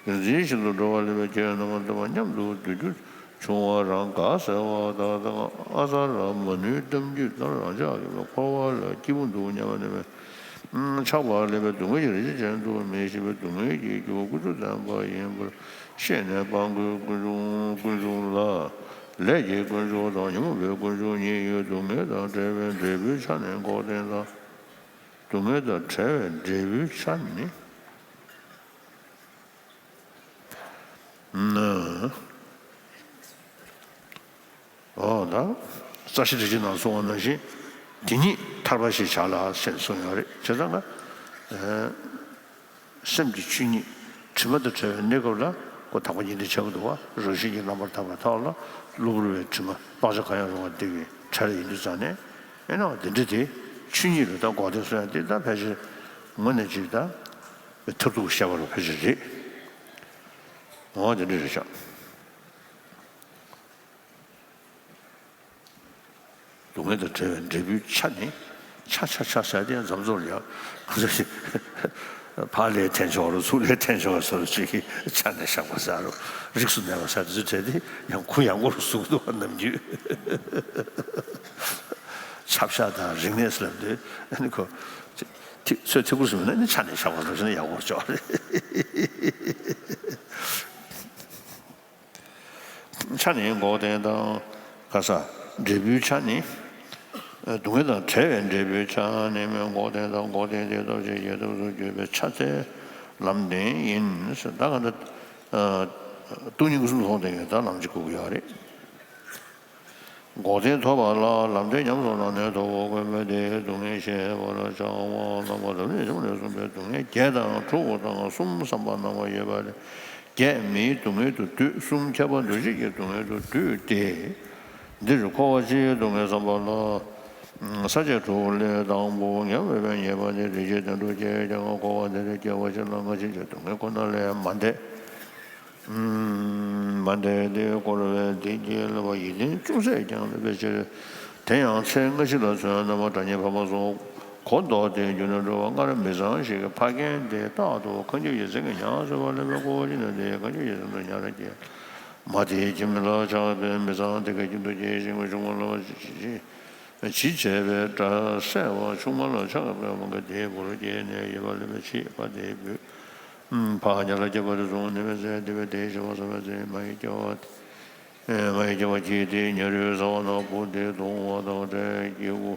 རིག་འཛིན་ཞིག་ཏུ་འགྲོ་བ་ལས་པའི་ཁྱེད་རྣམ་པ་འདོད་པ་མཉམ་དུ་སྡུག་རྒྱུ། བྱུང་བ་རང་དགའ་ཟེར་བ་དག་དང་ཨ་ཙར་མ་ནུའི་གཏམ་རྒྱུད་ལྟར་རང་ཅག་གི་འཁོར་བ་ལ་སྐྱིད་པོ་འདུག་སྙམ་པ་ནི་མེད། ཆགས་པ་ལས་པའི་སྡུག་བསྔལ་གྱི་རིགས་ཅན་དུ་མི་ཤེས་པའི་སྡུག་བསྔལ་གྱི་རྒྱུ་ཀུན་རྫོབ་བདེན་པ་ཡིན་པར་ཤེས་ནས་སྤང་བཀོད་ཀུན་འབྱུང་ཀུན་འབྱུང་ལ་ལས་ཀྱི་དཀོན་མཆོག་དང་ཉོན་མོངས་པའི་དཀོན་མཆོག་གཉིས་ཡོད། སྡུག་བསྔལ་དང་བྲལ་བའི་འབྲས་བུའི་ཆ་ནས་འགོག་བདེན་དང་། སྡུག་བསྔལ་དང་བྲལ་བའི་འབྲས་བུའི་ཆ་ནི། འོ་ད། རྩ་ཤེ་རིག་བྱེད་ནང་གསུངས་པ་ནང་བཞིན། དེ་ཉིད་ཐར་པ་ཞེས་བྱ་ལ་ཞེས་གསུངས་ཡོད་རེད། བྱས་ཙང་ང་། སེམས་ཀྱི་ཆོས་ཉིད་དྲི་མ་དང་བྲལ་བའི་གནས་སྐབས་ལ་ཁོ་དག་པ་ཉིད་དུ་བྱེད་དགོས་འདུག་བ། རང་བཞིན་གྱིས་རྣམ་པར་དག་པའི་ཐོག་ལ་གློ་བུར་བའི་དྲི་མ་སྤང་བྱ་གང་ཡང་རུང་བ་འདི་གི་བྲལ་ཡིན་དུས་ཙང་ནས་ཨེ་ན་དེ་འདྲ་དེ་ཆོས་ཉིད་ལ་ད་འགོག་བདེན་གསུང་ཡ་དེ་ད་ཕལ་ཆེར་ངོས་ནས་ཅིག་ད་མཐར་ཐུག་བཤད་པ་ལ་ཕལ་ཆེར་རེད། འོ་དེ་འདྲ་རེད་ཤག་སྡུག་བསྔལ་དང་བྲལ་བའི་འབྲས་བུའི་ཆ་ནི། ཆ་ཆ་ཆ་ཟེར་དེ་ཡང་འཛོམས་འཛོམས་ཡང་ཕར་ལས་འཐེན་ཆོག་རུ་ཚུར་ལས་འཐེན་ཆོག་བཟོ་འདྲ་ཅིག་གི་ཆ་ནས་བཞག་པ་ཟེར་རུ་རིགས་སུ་གནས་པ་ཟེར་དེ་ཚོ་བྲལ་ཏེ་ཡང་ཁུ་ཡང་སྒོ་རུ་ཟུག་འདུག་པ་ནམ་རྒྱུན། ཆ་བཞག་དང་རིག་གནས་ཟེར་ལབ་དུས་ཨ་ནི་ཁོ་ཚོས་ཐིག་གུར་སུ་མིན་ན་ནི་ཆ་ནས་བཞག་པ་ཟེར་ན་ཡག་པོ་ཅོག་རེད། ཆ་ནས་འགོག་བདེན་དང་། ག་ས། འབྲས་བུའི་ཆ་ནི། སྡུག་བསྔལ་དང་བྲལ་བའི་འབྲས་བུའི་ཆ་ནི་མེད་འགོག་བདེན་དང་། འགོག་བདེན་དེ་སྟོབས་ཆེན་རྒྱས་ཐབས་སུ་གྱུར་པའི་ཆ་ཚད་ལམ་བདེན་ཡིན། ད་ག་འདྲ། སྟོང་ཉིད་སྐུ་གསུམ་མཐོང་བསྡད་མཁན་ད་ལམ་གཅིག་དགོས་ཀྱི་ཡོད་རེད། འགོག་བདེན་ཐོབ་པ་ལ་ལམ་བདེན་ཉམས་སུ་བླངས་ནས་ཐོབ་པ་དགོས་པས་དེའི་སྡུག་བསྔལ་ཤེས་པར་བྱའོ། རྣམ་པ་ལམ་རིམ་བཞི་པ་ནས་གསུངས་པའི་སྡུག་བསྔལ་བརྒྱད་དང་དྲུག་དང་གསུམ་བསམ་པ་སྣང་བ་ཡོད་པ་ལས། བརྒྱད་མིའི་སྡུག་བསྔལ་དུ་འདུས། གསུམ་ཁྱབ་པ་འདུ་བྱེད་ཀྱི་སྡུག་བསྔལ་དུ་འདུས་ཏེ། འདིར་འཁོར་བ་སྤྱིའི་སྡུག་བསྔལ་བསམ་པ་ལ། ས་བཅད་དྲུག་ལས་དང་པོ་ཉམས་པའི་ཉེས་པ་ནི་རིགས་ཀྱི་བདེན་གྲུབ་ཀྱིས་ཀྱང་འཁོར་བ་འདིར་སྐྱེ་བ་ཕྱི་ལ་སྔ་ཕྱི་གི་སྡུག་བསྔལ་ཁོ་ན་ལས་མ་འདས། མ་འདས་ཏེ་འཁོར་བའི་བདེ་སྐྱིད་ལ་བ་ཡིད་བརྟན་ཅུང་ཟད་ཀྱང་མེད་པའི་ཕྱིར། དེ་ཡང་ཚེ་སྔ་ཕྱི་ལ་མཚོན་རྣམ་པ་དགྲ་གཉེན་ཕ་མ་སོགས་གོ་ལྡོག་སྟེ་འགྱུར་ན་འགྲོ་བ་སྔར་མི་ཚང་ཞིག་གི་ཕ་རྒན་དེ་རྟག་ཏུ་ཁ་མཆུ་ཡི་ཟེར་གྱི་ཉག་ཟེར་བ་ལས་མི་གོ་བ་ཅི་ན་དེ་ཁ་མཆུ་ཡི་ཟེར་དུ་ཉག་ར་སྐྱེ། མ་དེའི་ཁྱིམ་ལ་ཆགས་པའི་མི་ཚང་དེ་ག་ཁྱིམ་དུ་སྐྱེས་ཤིང་ཆུང་མ་ལ་བ་ཇི་བྱས་པའི་དགྲ་བསད་པ་ཆུང་མ་ལ་ཆགས་པའི་མ་ག་དེའི་བུར་སྐྱེས་ནས་ཡོད་པ་ལས་མི་ཕྱིས་པ་དེའི་བུས། ཕ་ཉ་ལ་སྐྱེས་པ་དེ་བཟུང་ནི་མི་ཟད་དེ་བས་དེའི་བྱ་བ་བསམ་པའི་ཚེ་མ་ཡི་སྐྱེ་བ། མ་ཡི་སྐྱེ་བ་སྐྱེས་ཏེ་ཉ་རོའི་ཟ་བ་ན་བུ་དེ་གདུང་བ་དང་བྲལ་སྐྱེ་བོ།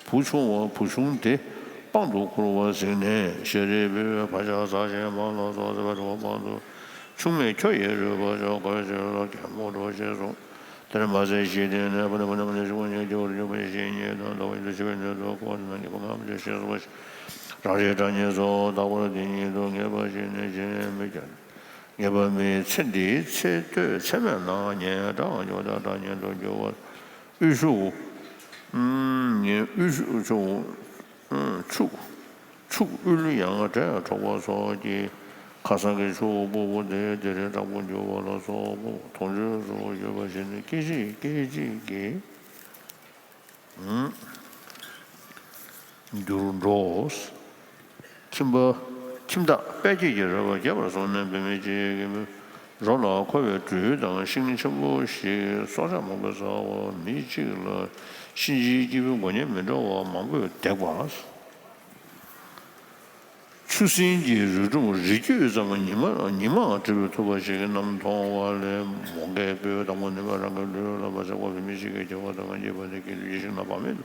བུ་ཆུང་བ་བུ་ཆུང་དེ་ དཔང་དུ་ཁུར་བ་གཟིགས་ནས་ཤཱ་རིའི་བུས་ཕར་ཕྱག་འཚལ་ཞིང་འཕགས་ལ་སོགས་ཟེར་བ་དྲུག་པ་དཔང་དུ་ཆུང་མས་ཁྱོ་ཡི་རུས་པ་ཆོག་གོ་ཞེས་ལ་གད་མོ་བྲོ་ཞེས་གསུངས། དེར་མ་ཟད་ཞི་བདེ་ནས་ཕ་ནི་བུ་ནི་མ་ནི་ཤི་བ་ཉིད་སྐྱེ་བར་འགྱུར་བ་ཞེས་ཉིད་དང་ལྡོག་པའི་འཆི་བའི་ནད་དུ་འཁོར་བ་དང་ངེས་པ་ལྔ་པོ་ཆེ་ཞེས་གསུངས་པ་ཞིག་རང་རིག་གྲགས་སྙན་སོགས་རྟག་པར་དེ་ཉིད་དུ་ངེས་པ་ཞིག་ནས་ཇི་སྙེད་མི་ཁྱབ། ངེས་པ་མེད་ཚེ་འདིའི་ཚེ་སྟོད་ཚེ་སྨད་ན་སྙན་གྲགས་འགྱུར་དང་གྲགས་སྙན་དུ་འགྱུར་བ། དབུལ་ཕྱུག་དབུལ་ཕྱུག་ཕྱུག་ཕྱུག་ཕྱུག་དབུལ་ཡང་འབྲས་འཕྲོག་པ་སོགས་ཀྱིས་ཁ་སང་གི་ཕྱུག་པོ་པོ་དེ་དེ་རིང་དྲག་པོ་འགྱུར་བ་ལ་སོགས་པ་མཐོང་ཆོས་སུ་ཡོད་པ་ཞིག་ནི་སྐད་ཅིག་སྐད་ཅིག་གིས། འགྱུར་འགྲོ། ཁྱིམ་པ། ཁྱིམ་བདག་དཔལ་སྐྱེས་ཀྱི་རོལ་པ་རྒྱས་པར་གསུངས་ནས་བུད་མེད་ཅིག་གི་རོ་ལ་མཁོ་བའི་སྦྲུལ་དང་ཤིང་ཆེན་པོ་ཞིག་སྲོག་ཆགས་མང་པོས་ཟ་བ། མི་གཅིག་ལ་གཤིན་རྗེའི་སྐྱེས་བུ་མགོ་བརྙན་མི་འདྲ་བ་མང་པོས་བརྡེགས་པ། ཆུ་སྲིན་གྱི་རུས་སྒྲོམ་རི་རྒྱུད་ཙམ་ཉི་མ་ཉི་མ་བྲི་བའི་ཐུབ་པ་ཞིག་གིས་རྣམས་མཐོང་བ་ལས་མོ་མགལ་པོས་དང་པོ་ནུས་པ་རང་གི་ལུས་ལ་མ་ཆགས་པར་བུད་མེད་ཞིག་གི་སྐྱེ་བ་དང་། གཉིས་པ་ནི་སྐྱེས་བུ་ཡིད་བཞིན་ནམ་མཁའི་མེ་ཏོག་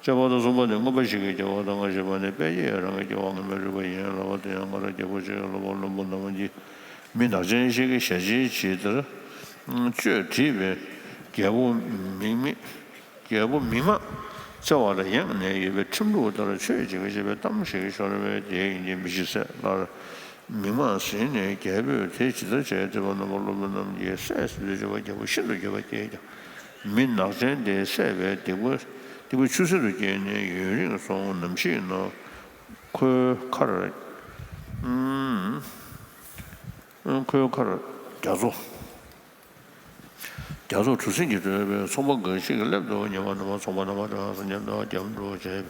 ཅེས་པ་དང་། གསུམ་པ་ནི་རྔོན་པ་ཞིག་གི་སྐྱེ་བ་དང་། བཞི་པ་ནི་དཔལ་གྱི་རང་གི་སྐྱེ་བ་ངེས་མེད་རུས་པ་ཡིན་ལབ་པ་དེ་ཡང་སྔར་རྒྱལ་པོ་ཞིག་གི་སློབ་དཔོན་བློན་པོ་རྣམས་ཀྱིས་མི་ནག་ཅན་ཞིག་གི་ཞལ་ཆེམས་ཇི་ལྟར་གཅོད་བྲིས་པའི་རྒྱལ་པོ་མིག་མི། རྒྱལ་པོ་མིག་མ་བརྩེ་བ་ལ་ཡེངས་ནས་ཡོད་པའི་ཁྲིམས་ལུགས་ལྟར་ཆོས་བྱེད་ཀྱི་ཞེས་པའི་གཏམ་ཞིག་ཤོར་བས་དེ་ཡིན་གྱི་མི་ཤེས་ཟེར་སླར་མིག་མ་ཟིན་ནས་རྒྱལ་པོས་དེ་ཇི་ལྟར་བྱས་དྲིས་པ་ན། རྣམ་པ་སློབ་དཔོན་རྣམས་ཀྱིས་བསད་ཟེར་དུ་བརྗོད་པ་རྒྱལ་པོ་ཤིན་ཏུ་འགྱོད་པ་སྐྱེས་ཀྱང་མི་ནག་ཅན་དེ་བསད་པས་སྡིག་པ་སྡིག་པ་ཆུ་སེར་དུ་སྐྱེས་ནས་ཡུན་རིང་སོང་། ནམ་ཞིག་ན་ཁོའི་ཁར་ཁོའི་ཁར་རྒྱ་མཚོ། རྒྱ་མཚོ་གྲུ་གཟིངས་ཀྱིས་བསྒྲོད་པའི་ཚོང་པ་འགའ་ཞིག་གིས་སླེབས་འདུག་ཉི་མ་ནུབ་པ་ཚོང་པ་རྣམ་པ་གྲངས་སུ་མཉམ་དུ་རྒྱབ་འགྲོ་བྱས་པའི་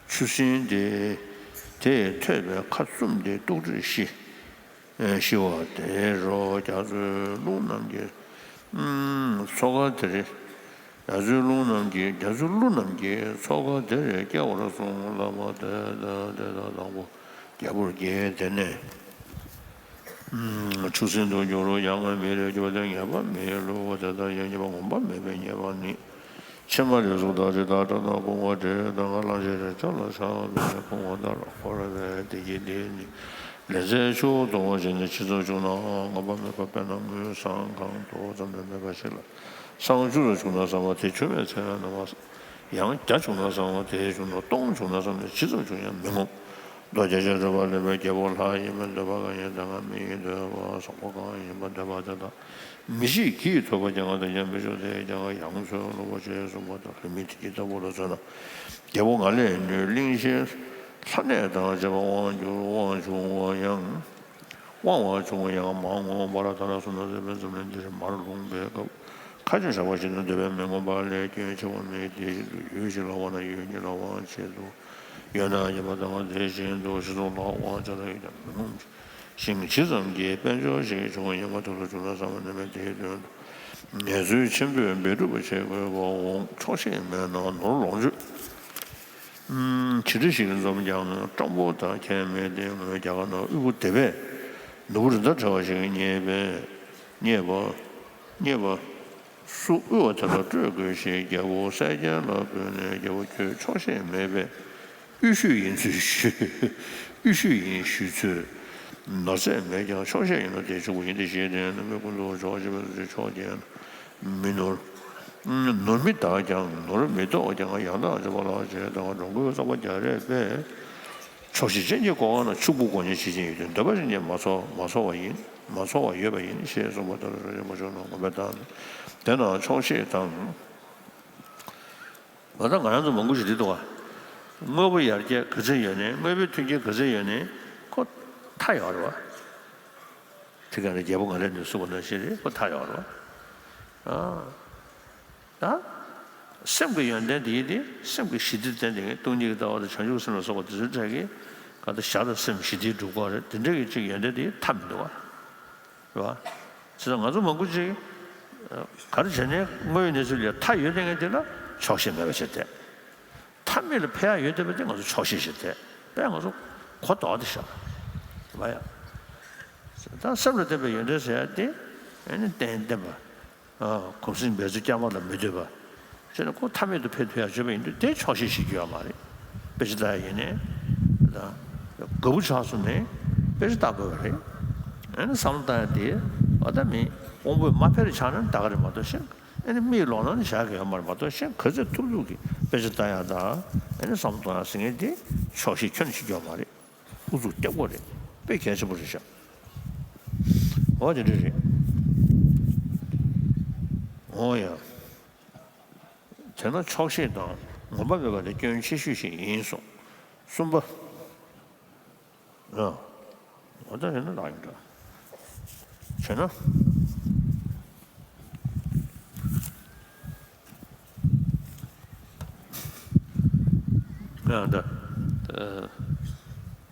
ཆུ་སྲིན་དེ་དེས་ཐོད་པའི་ཁ་བཙུམས་ཏེ་སྡུག་དྲིར་ཤི་ཤི་བ་དེ་རུ་རྒྱ་མཚོའི་རླུང་རྣམས་ཀྱིས་མཚོ་ཁ་དེར། རྒྱ་མཚོའི་རླུང་རྣམས་ཀྱིས་རྒྱ་མཚོའི་རླུང་རྣམས་ཀྱིས་མཚོ་ཁ་དེར་སྐྱེ་བར་གསུངས་ལབ་པ་དེ་དེ་དེ་དང་དང་པོ་རྒྱལ་པོར་སྐྱེས། དེ་ནས། ཆུ་སྲིན་དུ་གྱུར་ཡང་མི་རེ་གྱུར་ཏེ་ངེས་པ་མེད་ལུགས་དེ་ལྟར་ཡང་ཉེས་པ་ངོམས་པ་མེད་པའི་ཉེས་པ་ནི། ཕྱེ་མ་ལེབ་གཟུགས་དང་རི་དྭགས་སྐྲ་དང་ཁུང་བ་དྲི་དང་གླང་ཆེན་རེ་ཆ་ལ་ཆགས་པའི་ཁུང་བ་ལྟར་འཁོར་བའི་བདེ་སྐྱིད་འདི་ནི་ལན་ཚྭའི་ཆུ་བོ་གཏོང་བ་བྱས་ནས་ཇི་ཙམ་བྱུང་ནའང་ངོམས་པ་མེད་པ། དཔེར་ན་དངུལ་སྲང་གང་དོ་ཙམ་ལས་མེད་པ་ཞིག་ལ་སྲང་བཅུ་རེ་བྱུང་ན་བསམ་པ་དེ་བྱུང་བའི་ཚེ་ན་ན་མ། ཡང་བརྒྱ་བྱུང་ན་བསམ་པ་དེ་བྱུང་ན་སྟོང་བྱུང་ན་བསམ་པ་ཇི་ཙམ་བྱུང་ཡང་མི་ངོམས། མདོ་རྒྱ་ཆེར་འགྲོ་བ་ལེན་པའི་རྒྱལ་པོ་ལྷ་ཡིན་པར་འདོད་པ་གང་ཡིན་དེ་ང་མི་ཡིན་འདོད་པ་བཟང་པོ་གང་ཡིན་པར་འདོད་པ་དེ་དག་མི་ཤེས་ཀྱིས་ཐོས་པ་ཀྱང་དེ་ཀྱང་མི་ཆོག་དེ་ཀྱང་ཡང་ཚོལ་སློབ་པོ་ཆེ་གསུངས་པ་དང་ལྷ་མིན་དེ་ཉིད་ལྟ་བུ་ལ་མཚོན་ན། རྒྱལ་པོ་ང་ལས་ནུས་གླིང་བཞིའི་ལྷ་གནས་དང་བཅས་པ་དབང་བསྒྱུར་དབང་བྱུང་བ་ཡང་། དབང་བ་བྱུང་བ་ཡང་མ་ངོམས་པར་ད་ལྟ་སོ་ན་ཟེར་བའི་འཛམ་གླིང་འདིར་མར་ལྷུང་བའི་སྐབས་ཁ་ཆེམས་བཞག་པ་ཞིག་ཏུ་འདོད་པས་མི་ངོམས་པ་ལས་སྐྱོན་ཆེ་བ་མེད། དེ་བཞིན་དུ་ཡུལ་ཞིག་ལ་དབང་ན་ཡུལ་ཉིད་ལ་དབང་ཆེད་དུ་ཡོད་ན་ཉེས་པ་དང་དེ་བཞིན་དུ་ཞིང་ཚོགས་ལ་དབང་ཆ་ལ་ཡོད་ཀྱང་མི་ངོམས་ཤིང་ཇི་ཙམ་གྱི་དཔལ་འབྱོར་ཞིག་བྱུང་བ་ཡིན་པ་དེ་ལ་བྱུང་ན་བསམ་པ་ནི་མེད། དེའི་དོན་དུ་ངལ་རྩོལ་ཆེན་པོས་འབད་སྒྲུབ་པ་བྱེད་དགོས་པ་འོང་། ཆོག་ཤེས་མེད་ན་ནོར་ལོངས་སྤྱོད། ཇི་འདྲ་ཞིག་འཛོམས་ཀྱང་སྤྲང་པོ་དག་ཁྱད་མེད་དེ། སྔོན་རྒྱ་གར་ན་དབུལ་པོ་སྡེ་པས་ནོར་བུ་རི་འདབས་བྲལ་བ་ཞིག་རྙེད་པས་རྙེད་པ་རྙེད་པ། སུ་དབུལ་བ་དེ་ལ་སྤྲོད་དགོས་ཞེས་རྒྱལ་པོ་གསལ་རྒྱལ་ལ་འབོད་ནས། རྒྱལ་པོ་ཁྱོད་ཆོག་ཤེས་མེད་པས་དབུལ་ཤོས་ཡིན་ཚུལ་ཞུས། དབུལ་ཤོས་ཡིན་ཞུས་ཚུལ། ནོར་རྫས་མེད་ཀྱང་ཆོག་ཤེས་ཡིན་ན་དེ་ཕྱུག་པོ་ཡིན་ཏེ། ཞེས་དྲན་ནས་མི་ཀུན་ཏུ་ཆོག་ཤེས་པའི་ཚུལ་ཆོག་ཅེ་ན། མི་ནོར། ནོར་མི་དག་ཀྱང་ནོར་མི་ལྡོག་ཀྱང་ཡང་དག་བྱེད་པ་ལགས་ཞེས་དང་འགྲོ་མགོན་གཙང་པ་རྒྱ་རས་པས། ཆོག་ཤེས་ཅན་གྱི་གོ་འཕང་ལ་ཕྱུག་པོ་མགོ་བརྙན་བྱེད་ཀྱིན་ཡོད་དུས་འདོད་པ་ཅན་གྱིས་མ་ཚོར་མ་ཚོར་བ་ཡིན། མ་ཚོར་བ་ཡོད་པ་ཡིན་ཞེས་གསུངས་པ་ལྟར་རོ་ཞེས་མ་བྱུང་ན་ངོམས་པས་དང་། དེས་ན་ཆོག་ཤེས་དང་། ང་ད་ང་རང་ཚོ་མང་པོ་ཞིག་འདི་འདུག་བ། དངོས་པོ་ཡར་རྒྱས་ག་ཚོད་ཡོད་ནའི་དངོས་པོའི་མཐུན་རྐྱེན་ག་ཚོད་ཡོད་ནའི་ཁོ་མཐའ་ཡོད་རེད་བ། དེ་ག་ནས་རྒྱལ་པོ་ང་ལས་ནུས་གསུངས་པ་ནང་བཞིན་རེད། ཁོ་མཐའ་ཡོད་རེད་བ། ཨ། ད། སེམས་ཀྱི་ཡོན་ཏན་དེ་ཡིན་ཏེ་སེམས་ཀྱི་ཞི་བདེ་ལྡན་དེ་སྟོང་ཉིད་ཀྱི་ལྟ་བ་དང་བྱང་ཆུབ་སེམས་ལ་སོགས་པ་དེ་ཚོའི་གྲས་ཀྱིས་ག་ད་བཞག་ད་སེམས་ཞི་བདེ་སྒྲུབ་དགོས་རེད། དེ་འདྲ་གི་ཅིག་ཡོན་ཏན་དེ་མཐའ་མི་འདུག་བ། རེད་བ། བྱས་ཙང་ང་ཚོ་མང་པོ་ཅིག་ག་རེ་བྱས་ནས་དངོས་ཡོད་གནས་ཚུལ་ལ་མཐའ་ཡོད་བསྡད་མཁན་དེ་ལ་ཆོག་ཤེས་མེད་པ་བྱས་ཏེ། མཐའ་མེད་ལ་ཕན་ཡག་ཡོད་བསྡད་པ་དེ་ང་ཚོ་ཆོག་ཤེས་བྱས་ཏེ། དཔེ་ང་ཚོ་གོ་ལྡོག་སྟེ་བཞག་རེད་བ་ཡ། ད་སེམས་ལ་ལྡན་པའི་ཡོན་ཏན་ཟེར་ཡག་དེ་ཨ་ནི་གཏན་ལྡན་པ། གུང་གསེང་འབད་རྩོལ་རྐྱང་པ་ལ་མི་ལྟོས་པ། བྱས་ན་ཁོ་མཐའ་མེད་དུ་འཕེལ་ཐུབ་ཡག་བྱེད་པ་ཡིན་དུས་དེ་ཆོག་ཤེས་ཤིག་རྒྱུ་ཡོད་མ་རེད། དཔེ་ཆ་ལྟ་ཡག་ཡིན་ནའི། དང་། དགའ་པོ་ཆགས་སོང་ནས་དཔེ་ཆ་ལྟ་དགོས་པ་རེད། ཨ་ནི་བསམ་བློ་བཏང་ཡ་དེ་ཨ་ད་མི་དབང་པོས་མ་ཕེབས་ཆགས་ན་ད་ག་རེད་མ་གཏོགས་ཤིང་། ཨ་ནི་མིག་ལོག་ན་ནི་བཞག་གི་ཡོད་མ་རེད་མ་གཏོགས་ཤིང་། ག་ཚོད་ཐུབ་ཐུབ་ཀྱི་དཔེ་ཆ་ལྟ་ཡ་དང་ཨ་ནི་བསམ་བློ་གཏོང་ཡ་ཟེར་མཁན་དེ་ཆོག་ཤེས་ཁྱོན་ནས་བྱེད་རྒྱུ་ཡོད་མ་རེད། ཨུ་ཚུགས་རྒྱབ་དགོས་རེད། དཔེ་གལ་ཆེན་པོ་རེད་ཤག་འོ་དེ་འདྲ་རེད། འོ་ཡ། དེས་ན་ཆོག་ཤེས་དང་ངོམས་པ་མེད་པ་དེ་སྐྱོན་ཆེ་ཤོས་ཤིག་ཡིན་གསུངས། གསུམ་པ། ཨ། འོ་ད་དེ་ན་ལགས་ཡིན་འདྲ། བྱས་ན། ཨ་ད། ཨ།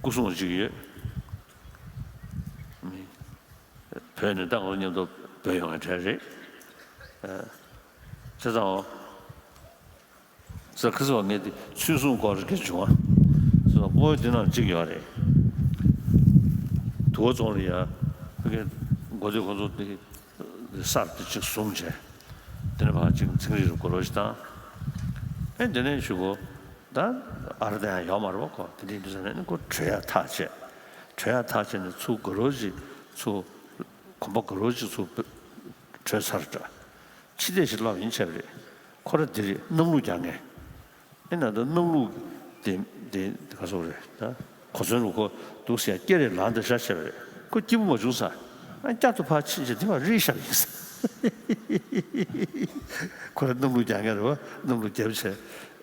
སྐུ་སྲུང་ཅིག་ཡོད། བོད་ནས་ད་ང་མཉམ་དུ་བོད་ཡོང་བའི་གྲས་རེད། ཨ། བྱས་ཙང་། ས་ཁ་སང་ངས་དེ་ཚུལ་གསུམ་སྐོར་སྐད་བྱུང་བ། ས་སྤོ་བོ་དེ་ནང་གཅིག་ཡོད་རེད། དུ་བ་རྫོང་ལ་ཡ། ཕ་གི་མགོ་སྟོད་ཁོ་ཚོ་དེ་སར་དེ་གཅིག་བཟུང་བྱས། དེ་ནས་ཕར་གཅིག་ཚན་རིག་རུ་དགའ་རོགས་ཤིག་བཏང་། ཨེ་དེ་ནས་ཞུ་གོ། ད་ཨ་ར་ད་ཡང་ཡོད་མ་རེད་པ་ཁོ། དེ་འདྲའི་འདུག་ཟེར་ནས་ཁོ་བྲོས་ཡ་ཐག་བཅད། བྲོས་ཡ་ཐག་བཅད་ནས་ཚུར་དགའ་རོགས་ཤིག་ཚུར། གོམ་པ་དགའ་རོགས་ཤིག་ཚུར་བྲོས་ཚར་འདྲ། ཕྱི་བལྟས་ཤིག་སློབ་ཡིན་བྱས་པ་རེད། ཁོ་ར་འདི་རེད། གནམ་ལོ་རྒྱག་མཁན། ཨེ་ན་ད་གནམ་ལོ་དེ་དེ་ག་སོག་རེད་ད། གོ་མཚོན་རུ་ཁོ་འདུག་ཟེར་ཡ་སྐེ་རེ་ལངས་ཏེ་བཞག་བྱས་པ་རེད། ཁོ་སྐྱིད་པོ་མ་བྱུང་ས། ཨ་བསྐྱར་དུ་ཕར་ཕྱིན་བྱས་དེ་མ་རིལ་བཞག་ཡིན་ས། ཁོ་ར་གནམ་ལོ་རྒྱག་མཁན་རེད་བ། གནམ་ལོ་རྒྱབ་བྱས།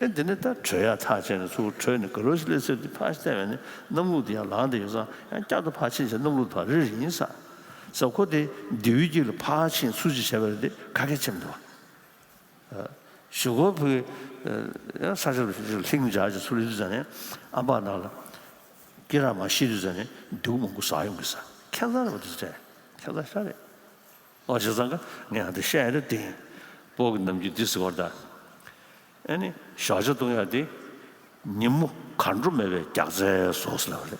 ཨེ་འདི་ནས་ད་བྲོས་ཡ་ཐག་བཅད་ནས་ཚུར་བྲོས་ནས་དགའ་རོགས་ཤིག་སླེབས་ཚེ་དེ་ཕར་བལྟས་པས་ནི་གནམ་ལོ་དེ་ཡང་ལངས་ཏེ་ཡོད་ཙང་ཡང་བསྐྱར་དུ་ཕར་ཕྱིན་བྱས་གནམ་ལོ་དེ་ཕར་རིལ་རིལ་ཡིན་ས། ས་ཁོ་དེ་མདེའུའི་དཀྱིལ་ལ་ཕར་ཕྱིན་ཚུར་ཕྱིན་བྱས་པ་རེད་དེ་ག་གེ་ཆེ་མི་འདུག་བ། ཞུ་སྒོ་ཕུལ། ཡང་ས་ཆ་ལྷིང་འཇགས་ཀྱི་ཚུར་ཡོད་དུས་ཙང་ནས་ཨམ་པ་ནང་ལ་སྐེ་རགས་མར་བཤིག་དུས་ཙང་ནས་མདེའུ་མང་པོ་ཟག་ཡོང་གི་ས། ཁྱད་མཚར་རེད་པ། དེ་ཚོ་ཁྱད་མཚར་ཤ་རེད། ཨོ་བྱས་ཙང་ཀ་ངས་ཨ་འདི་བཤད་ཡ་དེ་དེ་ཡིན། སྤོ་གི་ནམ་རྒྱུན་འདི་ཟེར་བར་ད། ཨ་ནི་ཞོགས་ཇ་བཏུང་ཡ་དེ་ཉིན་མོ་གར་འགྲོ་མེད་པའི་རྒྱགས་ཚལ་བཟོ་ཟེར་ལབ་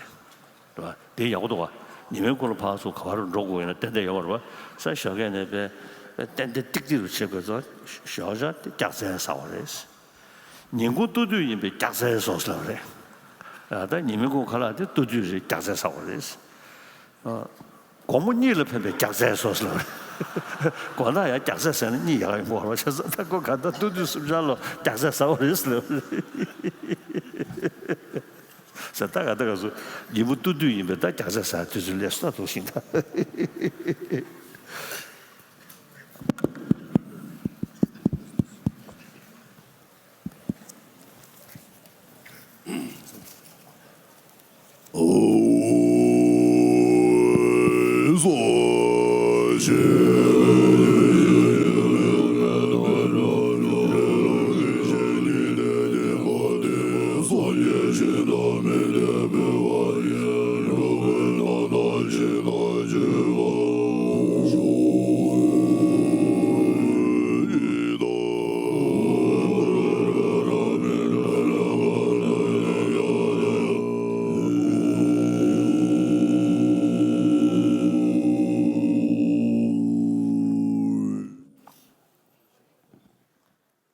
པ་རེད། རེད་བ། དེ་ཡག་པོ་འདུག་བ། ཉི་མའི་ཁུང་ལ་ཕར་ཚུར་ག་པར་འགྲོ་དགོས་ཡིན་ན་ཏན་ཏན་ཡོད་མ་རེད་བ། ས་ཞོགས་ཀས་ནས་པས་པས་ཏན་ཏན་ཏིག་ཏིག་རུ་བྱེད་དགོས་ཚོ། ཞོགས་ཇ་དེ་རྒྱགས་ཚལ་ཟ་བ་རེད། ཉིན་གུང་སྟོད་དུས་ཡིན་པའི་རྒྱགས་ཚལ་བཟོ་ཟེར་ལབ་པ་རེད། ཨ་ད་ཉི་མའི་ཁུང་ཁ་ལག་དེ་སྟོད་དུས་རེད། རྒྱགས་ཚལ་ཟ་བ་རེད། ཨ། དགོང་མོ་གཉིད་ལ་ཕན་པའི་རྒྱགས་ཚལ་བཟོ་ཟེར་ལབ་པ་རེད། དགོང་དག་ཡང་རྒྱགས་ཚལ་ཟས་ན་གཉིད་ཡག་ཡོང་གི་རེད་བ། བྱས་ཙང་ད་ཁོ་ག་ད་སྟོད་དུས་གསུམ་ཆར་ལ་རྒྱགས་ཚལ་ཟ་བ་རེད་ཟེར་ལབ་པ་རེད། ཟེར་ད་ག་ད་ག་སུ་ཉིན་མོ་སྟོད་དུས་ཡིན་པས་ད་རྒྱགས་ཚལ་ཟ་དུས་ཚོད་ལས་སུ་ད་འདུག་ཤིང་ད།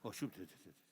ཨོ་ཤུབ་དེ་དེ་དེ།